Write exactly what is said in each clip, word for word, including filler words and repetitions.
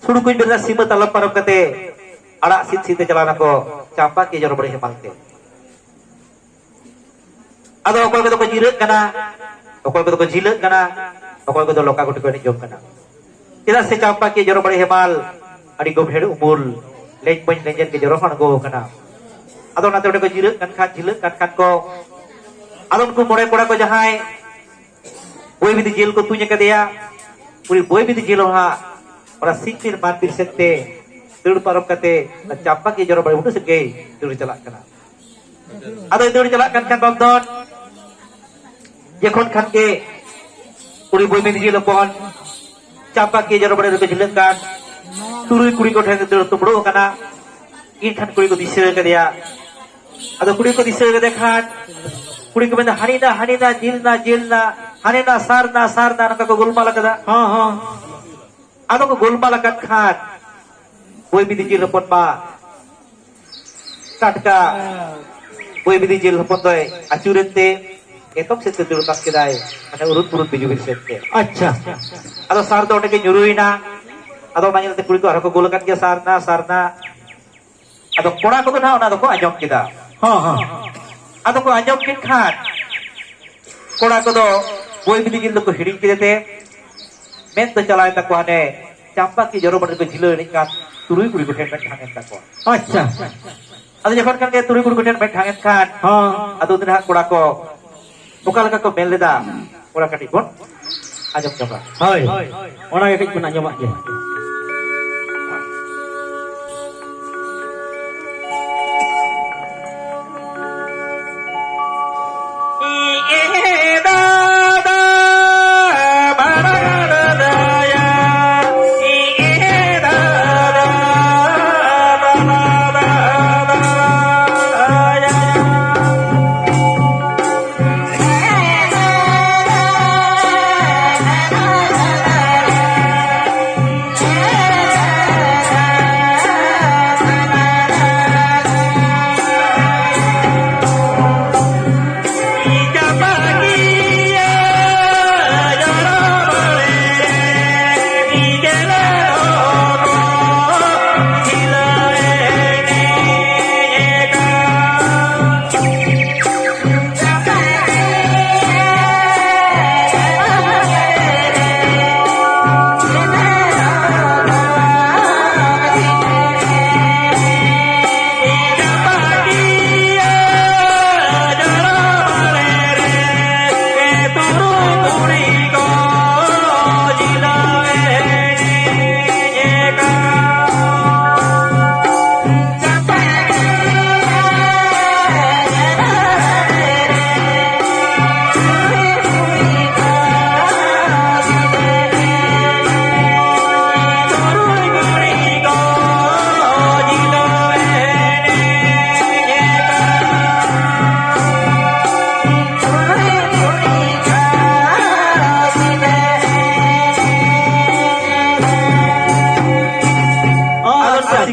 ᱥᱩᱲᱩ ᱠᱩᱧ ᱵᱮᱨᱮᱫᱟ ᱥᱤᱢᱟᱹ ᱛᱟᱞᱟ ᱯᱟᱨᱚᱢ ᱠᱟᱛᱮ ᱟᱲᱟᱜ ᱥᱤᱫ ᱥᱤᱫ ᱛᱮ ᱪᱟᱞᱟᱣ ᱱᱟᱠᱚ ᱪᱟᱢᱯᱟ ᱠᱤ ᱡᱚᱨᱚ ᱵᱟᱹᱲᱤ ᱦᱮᱢᱟᱞ ᱛᱮ᱾ ᱟᱫᱚ ᱚᱠᱚᱭ ᱠᱚᱫᱚ ᱠᱚ ᱡᱤᱨᱟᱹᱜ ᱠᱟᱱᱟ, ᱚᱠᱚᱭ ᱠᱚᱫᱚ ᱠᱚ ᱡᱷᱤᱞᱟᱹᱜ ᱠᱟᱱᱟ, ᱚᱠᱚᱭ ᱠᱚᱫᱚ ᱞᱚᱠᱟ ᱜᱩᱴᱤ ᱠᱚ ᱮᱱᱮᱡ ᱡᱚᱝ ᱠᱟᱱᱟ᱾ ᱪᱮᱫᱟᱜ ᱥᱮ ᱪᱟᱢᱯᱟ ᱠᱤ ᱡᱚᱨᱚ ᱵᱟᱹᱲᱤ ᱦᱮᱢᱟᱞ ᱟᱹᱰᱤ ᱜᱚᱵᱷᱮᱲ ᱩᱢᱩᱞ ᱞᱮᱸᱡ ᱵᱚᱧ ᱞᱮᱸᱡᱮᱨ ᱜᱮ ᱡᱚᱨᱚ ᱟᱬᱜᱚ ᱟᱠᱟᱱᱟ᱾ ᱟᱫᱚ ᱚᱱᱟᱛᱮ ᱚᱸᱰᱮ ᱠᱚ ᱡᱤᱨᱟᱹᱜ ᱠᱟᱱ ᱠᱷᱟᱱ, ᱡᱷᱤᱞᱟᱹᱜ ᱠᱟᱱ ᱠᱷᱟᱱ ᱠᱚ, ᱟᱫᱚ ᱩᱱᱠᱩ ᱢᱚᱬᱮ ᱠᱚᱲᱟ ᱠᱚ ᱡᱟᱦᱟᱸᱭ ᱵᱳᱭ ᱵᱤᱫᱤ ᱡᱮᱞ ᱠᱚ ᱛᱩᱧ ᱟᱠᱟᱫᱮᱭᱟ, ᱩᱱᱤ ᱵᱳᱭ ᱵᱤᱫᱤ ᱡᱮᱞ ᱦᱚᱸ ᱦᱟᱸᱜ ᱚᱱᱟ ᱥᱤᱧ ᱵᱤᱨ ᱢᱟᱱ ᱵᱤᱨ ᱥᱮᱫ ᱛᱮ ᱫᱟᱹᱲ ᱯᱟᱨᱚᱢ ᱠᱟᱛᱮ ᱚᱱᱟ ᱪᱟᱢᱯᱟ ᱠᱤ ᱡᱚᱨᱚ ᱵᱟᱹᱲᱤ ᱵᱩᱴᱟᱹ ᱥᱮᱫ ᱜᱮᱭ ᱫᱟᱹᱲ ᱪᱟᱞᱟᱜ ᱠᱟᱱᱟ᱾ ᱟᱫᱚᱭ ᱫᱟᱹᱲ ᱪᱟᱞᱟᱜ ᱠᱟᱱ ᱠᱷᱟᱱ ᱵᱟᱢᱫᱚᱱ ᱡᱚᱠᱷᱚᱱ ᱠᱷᱟᱱ ᱜᱮ ᱩᱱᱤ ᱵᱳᱭ ᱵᱤᱫᱤ ᱡᱮᱞ ᱦᱚᱯᱚᱱ ᱪᱟᱢᱯᱟ ᱠᱤ ᱡᱚᱨᱚ ᱵᱟᱹᱲᱤ ᱨᱮᱠᱚ ᱡᱷᱤᱞᱟᱹᱜ ᱠᱟᱱ ᱛᱩᱨᱩᱭ ᱠᱩᱲᱤ ᱠᱚ ᱴᱷᱮᱱ ᱫᱟᱹᱲ ᱛᱩᱢᱵᱲᱩ ᱟᱠᱟᱱᱟ᱾ ᱤᱱᱠᱷᱟᱱ ᱠᱩᱲᱤ ᱠᱚ ᱫᱤᱥᱟᱹ ᱠᱟᱫᱮᱭᱟ᱾ ᱟᱫᱚ ᱠᱩᱲᱤ ᱠᱚ ᱫᱤᱥᱟᱹ ᱠᱟᱫᱮ ᱠᱷᱟᱱ ᱠᱩᱲᱤ ᱠᱚ ᱢᱮᱱᱫᱟ, "ᱦᱟᱹᱱᱤ ᱱᱟ, ᱦᱟᱹᱱᱤ ᱱᱟ, ᱡᱤᱞ ᱱᱟ, ᱡᱤᱞ ᱱᱟ, ᱦᱟᱹᱱᱤ ᱱᱟ, ᱥᱟᱨ ᱱᱟ, ᱥᱟᱨ ᱱᱟ", ᱱᱚᱝᱠᱟ ᱠᱚ ᱜᱳᱞᱢᱟᱞ ᱟᱠᱟᱫᱟ᱾ ᱦᱚᱸ, ᱦᱚᱸ᱾ ᱟᱫᱚ ᱠᱚ ᱜᱳᱞᱢᱟᱞ ᱟᱠᱟᱫ ᱠᱷᱟᱱ ᱵᱳᱭ ᱵᱤᱫᱤ ᱡᱮᱞ ᱦᱚᱯᱚᱱ ᱢᱟ ᱴᱟᱴᱠᱟ ᱵᱳᱭ ᱵᱤᱫᱤ ᱡᱮᱞ ᱦᱚᱯᱚᱱ ᱫᱚᱭ ᱟᱹᱪᱩᱨᱮᱱ ᱛᱮ ᱮᱛᱚᱢ ᱥᱮᱫ ᱛᱮ ᱫᱟᱹᱲ ᱛᱟᱵ ᱠᱮᱫᱟᱭ, ᱦᱟᱱᱮ ᱩᱨᱩᱫ ᱯᱩᱨᱩᱫ ᱵᱤᱡᱩ ᱵᱤᱨ ᱥᱮᱫ ᱛᱮ᱾ ᱟᱪᱪᱷᱟ᱾ ᱟᱫᱚ ᱥᱟᱨ ᱫᱚ ᱚᱸᱰᱮ ᱜᱮ ᱧᱩᱨᱩᱭᱮᱱᱟ᱾ ᱟᱫᱚ ᱚᱱᱟ ᱧᱮᱞᱛᱮ ᱠᱩᱲᱤ ᱠᱚ ᱟᱨᱦᱚᱸ ᱠᱚ ᱜᱳᱞ ᱟᱠᱟᱫ ᱜᱮᱭᱟ, "ᱥᱟᱨᱱᱟ, ᱥᱟᱨᱱᱟ", ᱟᱫᱚ ᱠᱚᱲᱟ ᱠᱚᱫᱚ ᱱᱟᱦᱟᱜ ᱚᱱᱟ ᱫᱚᱠᱚ ᱟᱸᱡᱚᱢ ᱠᱮᱫᱟ᱾ ᱦᱚᱸ, ᱦᱚᱸ᱾ ᱟᱫᱚ ᱠᱚ ᱟᱸᱡᱚᱢ ᱠᱮᱫ ᱠᱷᱟᱱ ᱠᱚᱲᱟ ᱠᱚᱫᱚ ᱵᱳᱭ ᱵᱤᱫᱤ ᱡᱮᱞ ᱫᱚᱠᱚ ᱦᱤᱲᱤᱧ ᱠᱮᱫ ᱛᱮ ᱢᱮᱫ ᱫᱚ ᱪᱟᱞᱟᱣᱮᱱ ᱛᱟᱠᱚᱣᱟ ᱦᱟᱱᱮ ᱪᱟᱢᱯᱟ ᱠᱤ ᱡᱚᱨᱚ ᱵᱟᱹᱲᱤ ᱨᱮᱠᱚ ᱡᱷᱤᱞᱟᱹᱣ ᱮᱱᱮᱡ ᱠᱟᱱ ᱛᱩᱨᱩᱭ ᱠᱩᱲᱤ ᱠᱚᱴᱷᱮᱱ ᱢᱤᱫᱴᱟᱝ ᱮᱱ ᱛᱟᱠᱚᱣᱟ᱾ ᱟᱪᱪᱷᱟ᱾ ᱟᱫᱚ ᱡᱚᱠᱷᱚᱱ ᱠᱷᱟᱱ ᱜᱮ ᱛᱩᱨᱩᱭ ᱠᱩᱲᱤ ᱠᱚᱴᱷᱮᱱ ᱢᱤᱫᱴᱟᱝ ᱮᱱ ᱠᱷᱟᱱ, ᱦᱚᱸ᱾ ᱟᱫᱚ ᱩᱱ ᱨᱮ ᱦᱟᱸᱜ ᱠᱚᱲᱟ ᱠᱚ ᱚᱠᱟ ᱞᱮᱠᱟ ᱠᱚ ᱢᱮᱱ ᱞᱮᱫᱟ, ᱚᱱᱟ ᱠᱟᱹᱴᱤᱡ ᱵᱚᱱ ᱟᱸᱡᱚᱢ ᱧᱚᱜᱟ᱾ ᱦᱳᱭ, ᱚᱱᱟ ᱜᱮ ᱠᱟᱹᱡ ᱵᱚᱱ ᱟᱸᱡᱚᱢᱟᱜ ᱜᱮ᱾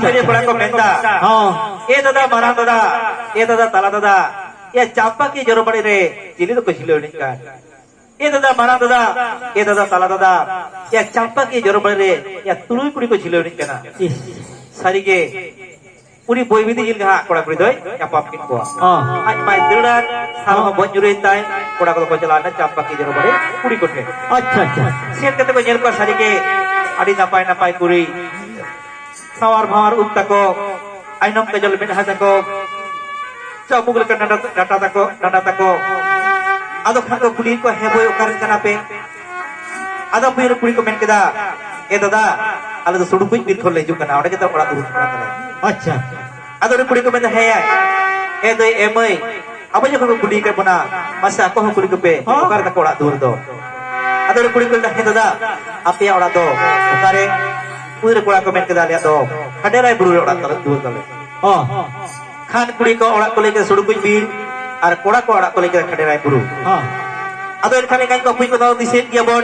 ᱟᱪᱪᱷᱟ᱾ ᱠᱚᱲᱟ ᱠᱚ ᱢᱮᱱᱫᱟ, ᱦᱚᱸ᱾ ᱮ ᱫᱟᱫᱟ ᱢᱟᱨᱟᱝ ᱫᱟᱫᱟ, ᱮ ᱫᱟᱫᱟ ᱛᱟᱞᱟ ᱫᱟᱫᱟ, ᱮ ᱪᱟᱢᱯᱟ ᱠᱤ ᱡᱚᱨᱚ ᱵᱟᱲᱮ ᱨᱮ ᱪᱤᱞᱤ ᱫᱚᱠᱚ ᱡᱷᱤᱞᱟᱹᱣ ᱮᱱᱮᱡ ᱠᱟᱱ? ᱮ ᱫᱟᱫᱟ ᱢᱟᱨᱟᱝ ᱫᱟᱫᱟ, ᱮ ᱫᱟᱫᱟ ᱛᱟᱞᱟ ᱫᱟᱫᱟ, ᱮ ᱪᱟᱢᱯᱟ ᱠᱤ ᱡᱚᱨᱚ ᱵᱟᱲᱮ ᱨᱮ ᱮ ᱛᱩᱨᱩᱭ ᱠᱩᱲᱤ ᱠᱚ ᱡᱷᱤᱞᱟᱹᱣ ᱮᱱᱮᱡ ᱠᱟᱱᱟ᱾ ᱤᱥ᱾ ᱥᱟᱹᱨᱤᱜᱮ ᱩᱱᱤ ᱵᱳᱭ ᱵᱤᱫᱤ ᱡᱤᱞ ᱜᱮ ᱦᱟᱸᱜ ᱠᱚᱲᱟ ᱠᱩᱲᱤ ᱫᱚᱭ ᱧᱟᱯᱟᱢ ᱠᱮᱫ ᱠᱚᱣᱟ᱾ ᱦᱚᱸ᱾ ᱟᱡ ᱢᱟᱭ ᱫᱟᱹᱲᱟ, ᱥᱟᱞ ᱦᱚᱸ ᱵᱚᱱ ᱧᱩᱨᱩᱭᱮᱱ ᱛᱟᱭ, ᱠᱚᱲᱟ ᱠᱚᱫᱚ ᱠᱚ ᱪᱟᱞᱟᱣ ᱮᱱᱟ ᱪᱟᱢᱯᱟ ᱠᱤ ᱡᱚᱨᱚ ᱵᱟᱲᱮ ᱠᱩᱲᱤ ᱠᱚᱴᱷᱮᱱ᱾ ᱟᱪᱪᱷᱟ, ᱟᱪᱪᱷᱟ᱾ ᱥᱮᱱ ᱠᱟᱛᱮ ᱠᱚ ᱧᱮᱞ ᱠᱚᱣᱟ ᱥᱟᱹᱨᱤᱜᱮ ᱟᱹᱰᱤ ᱱᱟᱯᱟᱭ ᱱᱟᱯᱟᱭ ᱠᱩᱲᱤ, ᱥᱟᱶᱟᱨ ᱵᱷᱟᱶᱟᱨ ᱩᱵ ᱛᱟᱠᱚ, ᱟᱭᱱᱚᱢ ᱠᱟᱡᱚᱞ ᱢᱮᱫᱦᱟ ᱛᱟᱠᱚ, ᱪᱟᱵᱩᱠ ᱞᱮᱠᱟ ᱰᱟᱸᱰᱟ, ᱰᱟᱴᱟ ᱛᱟᱠᱚ, ᱰᱟᱸᱰᱟ ᱛᱟᱠᱚ᱾ ᱟᱫᱚ ᱠᱷᱟᱱ ᱠᱚ ᱠᱩᱞᱤᱭᱮᱫ ᱠᱚᱣᱟ, "ᱦᱮᱸ ᱵᱳᱭ, ᱚᱠᱟ ᱨᱮᱱ ᱠᱟᱱᱟ ᱯᱮ?" ᱟᱫᱚ ᱵᱤᱨ ᱠᱩᱲᱤ ᱠᱚ ᱢᱮᱱ ᱠᱮᱫᱟ, "ᱮ ᱫᱟᱫᱟ, ᱟᱞᱮ ᱫᱚ ᱥᱩᱲᱩᱠᱩᱡ ᱵᱤᱨ ᱠᱷᱚᱱ ᱞᱮ ᱦᱤᱡᱩᱜ ᱠᱟᱱᱟ, ᱚᱸᱰᱮ ᱜᱮ ᱛᱟᱞᱮ ᱚᱲᱟᱜ ᱫᱩᱣᱟᱹᱨ ᱠᱟᱱᱟ ᱛᱟᱞᱮ᱾" ᱟᱪᱪᱷᱟ᱾ ᱟᱫᱚ ᱩᱱᱤ ᱠᱩᱲᱤ ᱠᱚ ᱢᱮᱱᱫᱟ, "ᱦᱮᱸ ᱭᱟ, ᱮ ᱫᱟᱹᱭ, ᱮ ᱢᱟᱹᱭ, ᱟᱵᱚ ᱡᱚᱠᱷᱚᱱ ᱠᱚ ᱠᱩᱞᱤ ᱠᱮᱫ ᱵᱚᱱᱟ, ᱢᱟᱥᱮ ᱟᱠᱚ ᱦᱚᱸ ᱠᱩᱞᱤ ᱠᱚᱯᱮ, ᱦᱚᱸ᱾ ᱚᱠᱟ ᱨᱮ ᱛᱟᱠᱚ ᱚᱲᱟᱜ ᱫᱩᱣᱟᱹᱨ ᱫᱚ?" ᱟᱫᱚ ᱩᱱᱤ ᱠᱩᱲᱤ ᱠᱚ ᱢᱮᱱᱫᱟ, "ᱦᱮᱸ ᱫᱟᱫᱟ, ᱟᱯᱮᱭᱟᱜ ᱚᱲᱟᱜ ᱫᱚ ᱚᱠᱟᱨᱮ?" ᱩᱱᱨᱮ ᱠᱚᱲᱟ ᱠᱚ ᱢᱮᱱ ᱠᱮᱫᱟ, "ᱟᱞᱮᱭᱟᱜ ᱫᱚ ᱠᱷᱟᱰᱮᱨᱟᱭ ᱵᱩᱨᱩ ᱨᱮ ᱚᱲᱟᱜ ᱛᱟᱞᱮ, ᱫᱩᱣᱟᱹᱨ ᱛᱟᱞᱮ᱾" ᱦᱚᱸ᱾ ᱠᱷᱟᱱ ᱠᱩᱲᱤ ᱠᱚ ᱚᱲᱟᱜ ᱠᱚ ᱞᱟᱹᱭ ᱠᱮᱫᱟ ᱥᱩᱲᱩᱠᱩᱡ ᱵᱤᱨ, ᱟᱨ ᱠᱚᱲᱟ ᱠᱚ ᱚᱲᱟᱜ ᱠᱚ ᱞᱟᱹᱭ ᱠᱮᱫᱟ ᱠᱷᱟᱰᱮᱨᱟᱭ ᱵᱩᱨᱩ᱾ ᱦᱚᱸ᱾ ᱟᱫᱚ ᱮᱱᱠᱷᱟᱱ ᱮᱸᱜᱟᱧ ᱠᱚ ᱠᱩᱲᱤ ᱠᱚᱫᱚ ᱫᱤᱥᱟᱹᱭᱮᱫ ᱜᱮᱭᱟ ᱵᱚᱱ,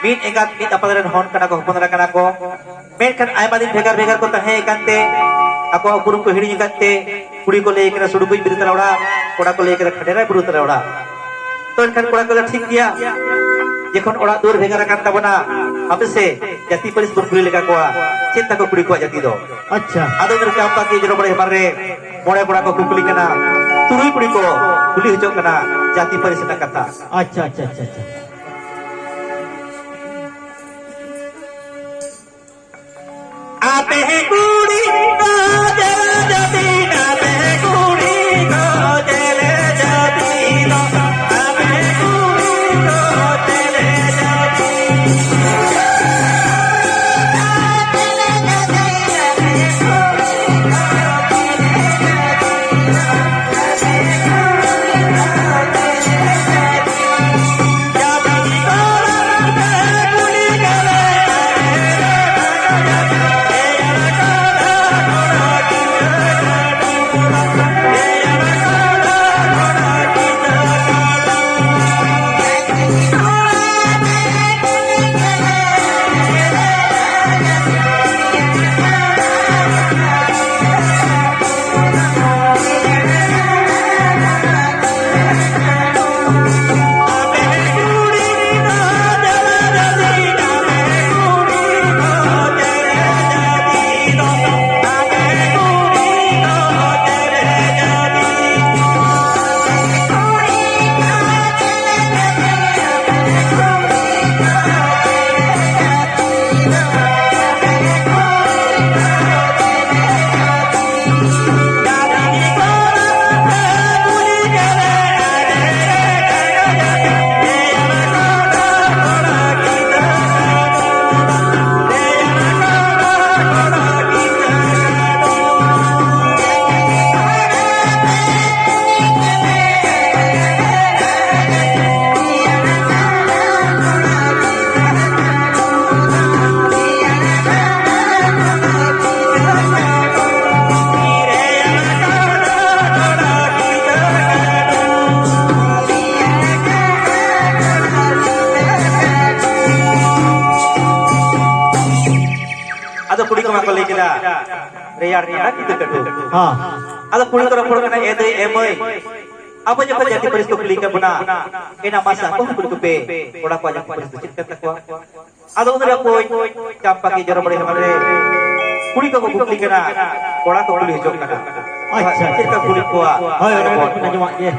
ᱢᱤᱫ ᱮᱸᱜᱟᱛ ᱢᱤᱫ ᱟᱯᱟᱛ ᱨᱮᱱ ᱦᱚᱱ ᱠᱟᱱᱟ ᱠᱚ, ᱦᱚᱯᱚᱱ ᱮᱨᱟ ᱠᱟᱱᱟ ᱠᱚ, ᱢᱮᱱᱠᱷᱟᱱ ᱟᱭᱢᱟ ᱫᱤᱱ ᱵᱷᱮᱜᱟᱨ ᱵᱷᱮᱜᱟᱨ ᱠᱚ ᱛᱟᱦᱮᱸ ᱠᱟᱱᱛᱮ ᱟᱠᱚᱣᱟᱜ ᱩᱯᱨᱩᱢ ᱠᱚ ᱦᱤᱲᱤᱧ ᱟᱠᱟᱫ ᱛᱮ ᱠᱩᱲᱤ ᱠᱚ ᱞᱟᱹᱭ ᱠᱟᱱᱟ ᱥᱩᱲᱩᱠᱩᱡ ᱵᱤᱨ ᱛᱟᱞᱮ ᱚᱲᱟᱜ, ᱠᱚᱲᱟ ᱠᱚ ᱞᱟᱹᱭ ᱠᱟᱱᱟ ᱠᱷᱟᱰᱮᱨᱟᱭ ᱵᱩᱨᱩ ᱛᱟᱞᱮ ᱚᱲᱟᱜ᱾ ᱛᱚ ᱮᱱᱠᱷᱟᱱ ᱠᱚᱲᱟ ᱠᱚ ᱞᱟᱹᱭᱟ, "ᱴᱷᱤᱠ ᱜᱮᱭᱟ, ᱡᱚᱠᱷᱚᱱ ᱚᱲᱟᱜ ᱫᱩᱣᱟᱹᱨ ᱵᱷᱮᱜᱟᱨ ᱟᱠᱟᱱ ᱛᱟᱵᱚᱱᱟ, ᱦᱟᱯᱮ ᱥᱮ ᱡᱟᱹᱛᱤ ᱯᱟᱹᱨᱤᱥ ᱵᱚᱱ ᱠᱩᱞᱤ ᱞᱮᱜᱟ ᱠᱚᱣᱟ, ᱪᱮᱫ ᱛᱟᱠᱚ ᱠᱩᱲᱤ ᱠᱚᱣᱟᱜ ᱡᱟᱹᱛᱤ ᱫᱚ?" ᱟᱪᱪᱷᱟ᱾ ᱟᱫᱚ ᱩᱱᱤ ᱪᱟᱢᱯᱟ ᱠᱤ ᱡᱚᱨᱚ ᱵᱟᱲᱮ ᱦᱮᱯᱟᱨ ᱨᱮ ᱢᱚᱬᱮ ᱠᱚᱲᱟ ᱠᱚ ᱠᱩᱠᱞᱤ ᱠᱟᱱᱟ, ᱛᱩᱨᱩᱭ ᱠᱩᱲᱤ ᱠᱚ ᱠᱩᱞᱤ ᱦᱚᱪᱚᱜ ᱠᱟᱱᱟ ᱡᱟᱹᱛᱤ ᱯᱟᱹᱨᱤᱥ ᱨᱮᱱᱟᱜ ᱠᱟᱛᱷᱟ᱾ ᱟᱪᱪᱷᱟ, ᱟᱪᱪᱷᱟ, ᱟᱪᱪᱷᱟ, ᱟᱪᱪᱷᱟ᱾ ᱟᱯᱮ ᱠᱩᱲᱤ ᱠᱚ ᱪᱮᱞᱮ ᱡᱟᱹᱛᱤ, ᱟᱯᱮ ᱠᱩᱲᱤ ᱠᱚ ᱪᱮᱞᱮ ᱡᱟᱹᱛᱤ ᱫᱚ, ᱟᱯᱮ ᱠᱩᱲᱤ ᱠᱚ ᱪᱮᱞᱮ ᱡᱟᱹᱛᱤ᱾ ᱟᱫᱚ ᱠᱩᱲᱤ ᱠᱚᱢᱟ ᱠᱚ ᱞᱟᱹᱭ ᱠᱮᱫᱟ, "ᱨᱮᱭᱟᱲ ᱠᱟᱱᱟ ᱠᱤᱛᱟᱹ ᱠᱟᱹᱴᱩᱵ᱾" ᱦᱮᱸ᱾ ᱟᱫᱚ ᱠᱩᱲᱤ ᱠᱚ ᱨᱚᱯᱚᱲ ᱠᱟᱱᱟ, "ᱮ ᱫᱟᱹᱭ, ᱮ ᱢᱟᱹᱭ, ᱟᱵᱚ ᱡᱚᱠᱷᱚᱱ ᱡᱟᱹᱛᱤ ᱯᱟᱹᱨᱤᱥ ᱠᱚ ᱠᱩᱞᱤ ᱠᱮᱫ ᱵᱚᱱᱟ, ᱮᱱᱟ ᱢᱟᱥᱮ ᱟᱠᱚ ᱦᱚᱸ ᱠᱩᱞᱤ ᱠᱚᱯᱮ, ᱠᱚᱲᱟ ᱠᱚᱣᱟᱜ ᱡᱟᱹᱛᱤ ᱯᱟᱹᱨᱤᱥ ᱫᱚ ᱪᱮᱫ ᱠᱟᱱ ᱛᱟᱠᱚᱣᱟ?" ᱟᱫᱚ ᱩᱱᱨᱮ ᱚᱠᱚᱭ ᱪᱟᱢᱯᱟ ᱠᱤ ᱡᱚᱨᱚ ᱵᱟᱹᱲᱤ ᱦᱮᱢᱟᱞ ᱨᱮ ᱠᱩᱲᱤ ᱠᱚᱠᱚ ᱠᱩᱠᱞᱤ ᱠᱟᱱᱟ, ᱠᱚᱲᱟ ᱠᱚ ᱠᱩᱞᱤ ᱦᱚᱪᱚᱜ ᱠᱟᱱᱟ᱾ ᱟᱪᱪᱷᱟ᱾ ᱪᱮᱫ ᱞᱮᱠᱟ ᱠᱩᱞᱤ ᱠᱚᱣᱟ? ᱦᱳᱭ, ᱚᱱᱟ ᱜᱮ ᱟᱸᱡᱚᱢᱟᱜ ᱜᱮ᱾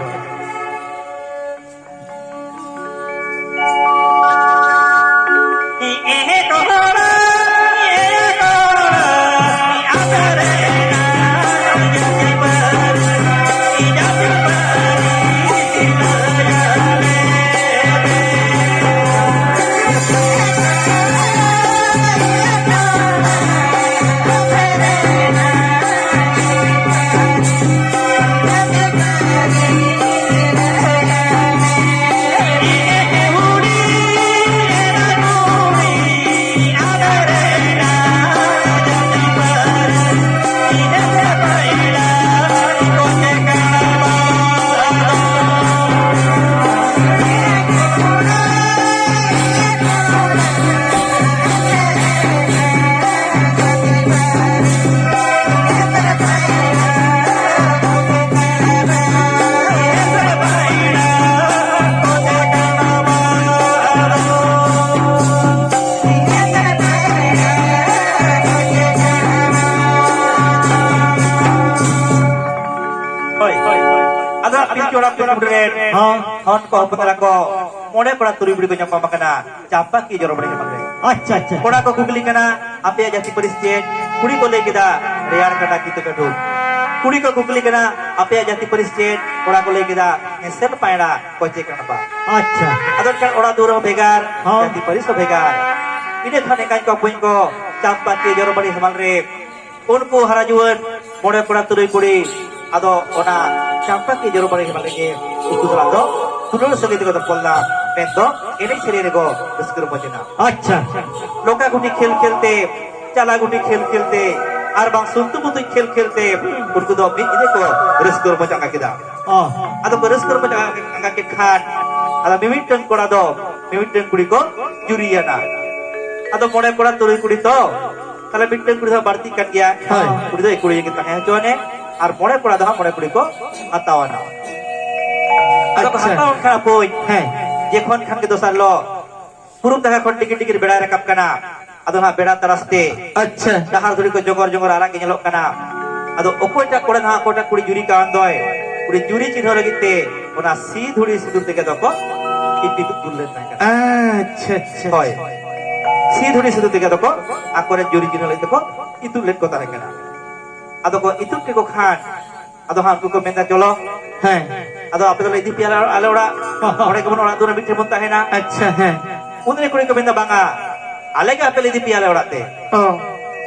ᱦᱳᱭ, ᱦᱳᱭ, ᱦᱳᱭ᱾ ᱟᱫᱚ ᱯᱤᱞᱪᱩ ᱦᱟᱲᱟᱢ ᱯᱤᱞᱪᱩ ᱵᱩᱰᱷᱤ ᱨᱮᱱ ᱦᱚᱸ᱾ ᱦᱚᱱ ᱠᱚ ᱦᱚᱯᱚᱱ ᱮᱨᱟ ᱠᱚ ᱢᱚᱬᱮ ᱠᱚᱲᱟ ᱛᱩᱨᱩᱭ ᱠᱩᱲᱤ ᱠᱚ ᱧᱟᱯᱟᱢ ᱟᱠᱟᱱᱟ ᱪᱟᱢᱯᱟ ᱠᱤ ᱡᱚᱨᱚ ᱵᱟᱹᱲᱤ ᱦᱮᱢᱟᱞ ᱨᱮ᱾ ᱟᱪᱪᱷᱟ, ᱟᱪᱪᱷᱟ᱾ ᱠᱚᱲᱟ ᱠᱚ ᱠᱩᱠᱞᱤ ᱠᱟᱱᱟ, "ᱟᱯᱮᱭᱟᱜ ᱡᱟᱹᱛᱤ ᱯᱟᱹᱨᱤᱥ ᱪᱮᱫ?" ᱠᱩᱲᱤ ᱠᱚ ᱞᱟᱹᱭ ᱠᱮᱫᱟ, "ᱨᱮᱭᱟᱲ ᱠᱟᱴᱟ ᱠᱤᱛᱟᱹ ᱠᱟᱹᱴᱩᱵ᱾" ᱠᱩᱲᱤ ᱠᱚ ᱠᱩᱠᱞᱤ ᱠᱟᱱᱟ, "ᱟᱯᱮᱭᱟᱜ ᱡᱟᱹᱛᱤ ᱯᱟᱹᱨᱤᱥ ᱪᱮᱫ?" ᱠᱚᱲᱟ ᱠᱚ ᱞᱟᱹᱭ ᱠᱮᱫᱟ, "ᱦᱮᱸᱥᱮᱞ ᱯᱟᱭᱲᱟ, ᱠᱚᱪᱮ ᱠᱟᱬᱵᱟ᱾" ᱟᱪᱪᱷᱟ᱾ ᱟᱫᱚ ᱮᱱᱠᱷᱟᱱ ᱚᱲᱟᱜ ᱫᱩᱣᱟᱹᱨ ᱦᱚᱸ ᱵᱷᱮᱜᱟᱨ, ᱦᱚᱸ᱾ ᱡᱟᱹᱛᱤ ᱯᱟᱹᱨᱤᱥ ᱦᱚᱸ ᱵᱷᱮᱜᱟᱨ᱾ ᱤᱱᱟᱹ ᱠᱷᱟᱱ ᱮᱸᱜᱟᱧ ᱠᱚ ᱵᱚᱠᱚᱧ ᱠᱚ ᱪᱟᱢᱯᱟ ᱠᱤ ᱡᱚᱨᱚ ᱵᱟᱹᱲᱤ ᱦᱮᱢᱟᱞ ᱨᱮ ᱩᱱᱠᱩ ᱦᱟᱨᱟ ᱡᱩᱣᱟᱹᱱ ᱢᱚᱬᱮ ᱠᱚᱲᱟ ᱛᱩᱨᱩᱭ ᱠᱩᱲᱤ ᱟᱫᱚ ᱚᱱᱟ ᱪᱟᱢᱯᱟ ᱠᱤ ᱡᱚᱨᱚ ᱵᱟᱹᱲᱤ ᱦᱮᱢᱟᱞ ᱨᱮᱜᱮ ᱩᱱᱠᱩ ᱥᱟᱞᱟᱜ ᱫᱚ ᱫᱩᱞᱟᱹᱲ ᱥᱟᱹᱜᱟᱹᱭ ᱛᱮᱠᱚ ᱛᱚᱯᱚᱞ ᱞᱮᱱᱟ, ᱢᱮᱱᱫᱚ ᱮᱱᱮᱡ ᱥᱮᱨᱮᱧ ᱨᱮᱠᱚ ᱨᱟᱹᱥᱠᱟᱹ ᱨᱚᱢᱚᱡᱽ ᱮᱱᱟ᱾ ᱟᱪᱪᱷᱟ᱾ ᱞᱚᱠᱟ ᱜᱩᱴᱤ ᱠᱷᱮᱞ ᱠᱷᱮᱞ ᱛᱮ, ᱪᱟᱞᱟ ᱜᱩᱴᱤ ᱠᱷᱮᱞ ᱠᱷᱮᱞ ᱛᱮ, ᱟᱨ ᱵᱟᱝ ᱥᱩᱱᱛᱩ ᱵᱩᱛᱩᱡ ᱠᱷᱮᱞ ᱠᱷᱮᱞ ᱛᱮ ᱩᱱᱠᱩ ᱫᱚ ᱢᱤᱫ ᱧᱤᱫᱟᱹ ᱠᱚ ᱨᱟᱹᱥᱠᱟᱹ ᱨᱚᱢᱚᱡᱽ ᱟᱸᱜᱟ ᱠᱮᱫᱟ᱾ ᱚ᱾ ᱟᱫᱚ ᱠᱚ ᱨᱟᱹᱥᱠᱟᱹ ᱨᱚᱢᱚᱡᱽ ᱟᱸᱜᱟ ᱠᱮᱫ ᱠᱷᱟᱱ, ᱟᱫᱚ ᱢᱤᱢᱤᱫᱴᱟᱝ ᱠᱚᱲᱟ ᱫᱚ ᱢᱤᱢᱤᱫᱴᱟᱝ ᱠᱩᱲᱤ ᱠᱚ ᱡᱩᱨᱤᱭᱟᱱᱟ᱾ ᱟᱫᱚ ᱢᱚᱬᱮ ᱠᱚᱲᱟ ᱛᱩᱨᱩᱭ ᱠᱩᱲᱤ ᱛᱚ, ᱛᱟᱦᱞᱮ ᱢᱤᱫᱴᱟᱝ ᱠᱩᱲᱤ ᱫᱚ ᱵᱟᱹᱲᱛᱤᱜ ᱠᱟᱱ ᱜᱮᱭᱟ᱾ ᱦᱳᱭ᱾ ᱠᱩᱲᱤ ᱫᱚ ᱮᱠᱩᱲᱤ ᱜᱮ ᱛᱟᱦᱮᱸ ᱦᱚᱪᱚᱣᱟᱱᱮ, ᱟᱨ ᱢᱚᱬᱮ ᱠᱚᱲᱟ ᱫᱚ ᱦᱟᱸᱜ ᱢᱚᱬᱮ ᱠᱩᱲᱤ ᱠᱚ ᱦᱟᱛᱟᱣ ᱟᱱᱟ᱾ ᱟᱫᱚ ᱠᱚ ᱟᱪᱪᱷᱟ᱾ ᱦᱟᱛᱟᱣ ᱟᱱ ᱠᱷᱟᱱ ᱦᱟᱯᱳᱭ, ᱦᱮᱸ᱾ ᱡᱮᱠᱷᱚᱱ ᱠᱷᱟᱱ ᱜᱮ ᱫᱚᱥᱟᱨ ᱦᱤᱞᱳᱜ ᱯᱩᱨᱩᱵ ᱱᱟᱠᱷᱟ ᱠᱷᱚᱱ ᱴᱤᱠᱤᱨ ᱴᱤᱠᱤᱨ ᱵᱮᱲᱟᱭ ᱨᱟᱠᱟᱵ ᱠᱟᱱᱟ, ᱟᱫᱚ ᱦᱟᱸᱜ ᱵᱮᱲᱟ ᱛᱟᱨᱟᱥ ᱛᱮ ᱟᱪᱪᱷᱟ᱾ ᱰᱟᱦᱟᱨ ᱫᱷᱩᱲᱤ ᱠᱚ ᱡᱚᱜᱚᱨ ᱡᱚᱜᱚᱨ ᱟᱨᱟᱜ ᱜᱮ ᱧᱮᱞᱚᱜ ᱠᱟᱱᱟ᱾ ᱟᱫᱚ ᱚᱠᱚᱭᱴᱟᱜ ᱠᱚᱲᱟ ᱱᱟᱦᱟᱜ ᱚᱠᱚᱭᱴᱟᱜ ᱠᱩᱲᱤ ᱡᱩᱨᱤ ᱠᱟᱣᱟᱱ ᱫᱚᱭ, ᱩᱱᱤ ᱡᱩᱨᱤ ᱪᱤᱱᱦᱟᱹ ᱞᱟᱹᱜᱤᱫ ᱛᱮ ᱚᱱᱟ ᱥᱤ ᱫᱷᱩᱲᱤ ᱥᱤᱸᱫᱩᱨ ᱛᱮᱜᱮ ᱫᱚᱠᱚ ᱤᱯᱤᱫ ᱫᱩᱞ ᱞᱮᱱ ᱛᱟᱦᱮᱸ ᱠᱟᱱᱟ᱾ ᱟᱪᱪᱷᱟ, ᱟᱪᱪᱷᱟ, ᱦᱳᱭ᱾ ᱟᱪᱪᱷᱟ᱾ ᱥᱤ ᱫᱷᱩᱲᱤ ᱥᱤᱸᱫᱩᱨ ᱛᱮᱜᱮ ᱫᱚᱠᱚ ᱟᱠᱚᱨᱮᱱ ᱡᱩᱨᱤ ᱪᱤᱱᱦᱟᱹ ᱞᱟᱹᱜᱤᱫ ᱛᱮᱠᱚ ᱤᱛᱩᱫ ᱞᱮᱫ ᱠᱚ ᱛᱟᱦᱮᱸ ᱠᱟᱱᱟ᱾ ᱟᱫᱚ ᱠᱚ ᱤᱛᱩᱫ ᱠᱮᱠᱚ ᱠᱷᱟᱱ, ᱟᱫᱚ ᱦᱟᱸᱜ ᱩᱱᱠᱩ ᱠᱚ ᱢᱮᱱᱫᱟ, "ᱪᱚᱞᱚ, ᱦᱮᱸ᱾ ᱟᱫᱚ ᱟᱯᱮ ᱫᱚᱞᱮ ᱤᱫᱤ ᱯᱮᱭᱟ ᱟᱞᱮ, ᱟᱞᱮ ᱚᱲᱟᱜ᱾ ᱦᱚᱸ, ᱦᱚᱸ᱾ ᱚᱸᱰᱮ ᱜᱮᱵᱚᱱ ᱚᱲᱟᱜ ᱫᱩᱣᱟᱹᱨ ᱢᱤᱫ ᱴᱷᱮᱱ ᱵᱚᱱ ᱛᱟᱦᱮᱱᱟ᱾" ᱟᱪᱪᱷᱟ, ᱦᱮᱸ᱾ ᱩᱱ ᱨᱮ ᱠᱩᱲᱤ ᱠᱚ ᱢᱮᱱᱫᱟ, "ᱵᱟᱝᱟ, ᱟᱞᱮ ᱜᱮ ᱟᱯᱮ ᱞᱮ ᱤᱫᱤ ᱯᱮᱭᱟ ᱟᱞᱮ ᱚᱲᱟᱜ ᱛᱮ᱾" ᱚ᱾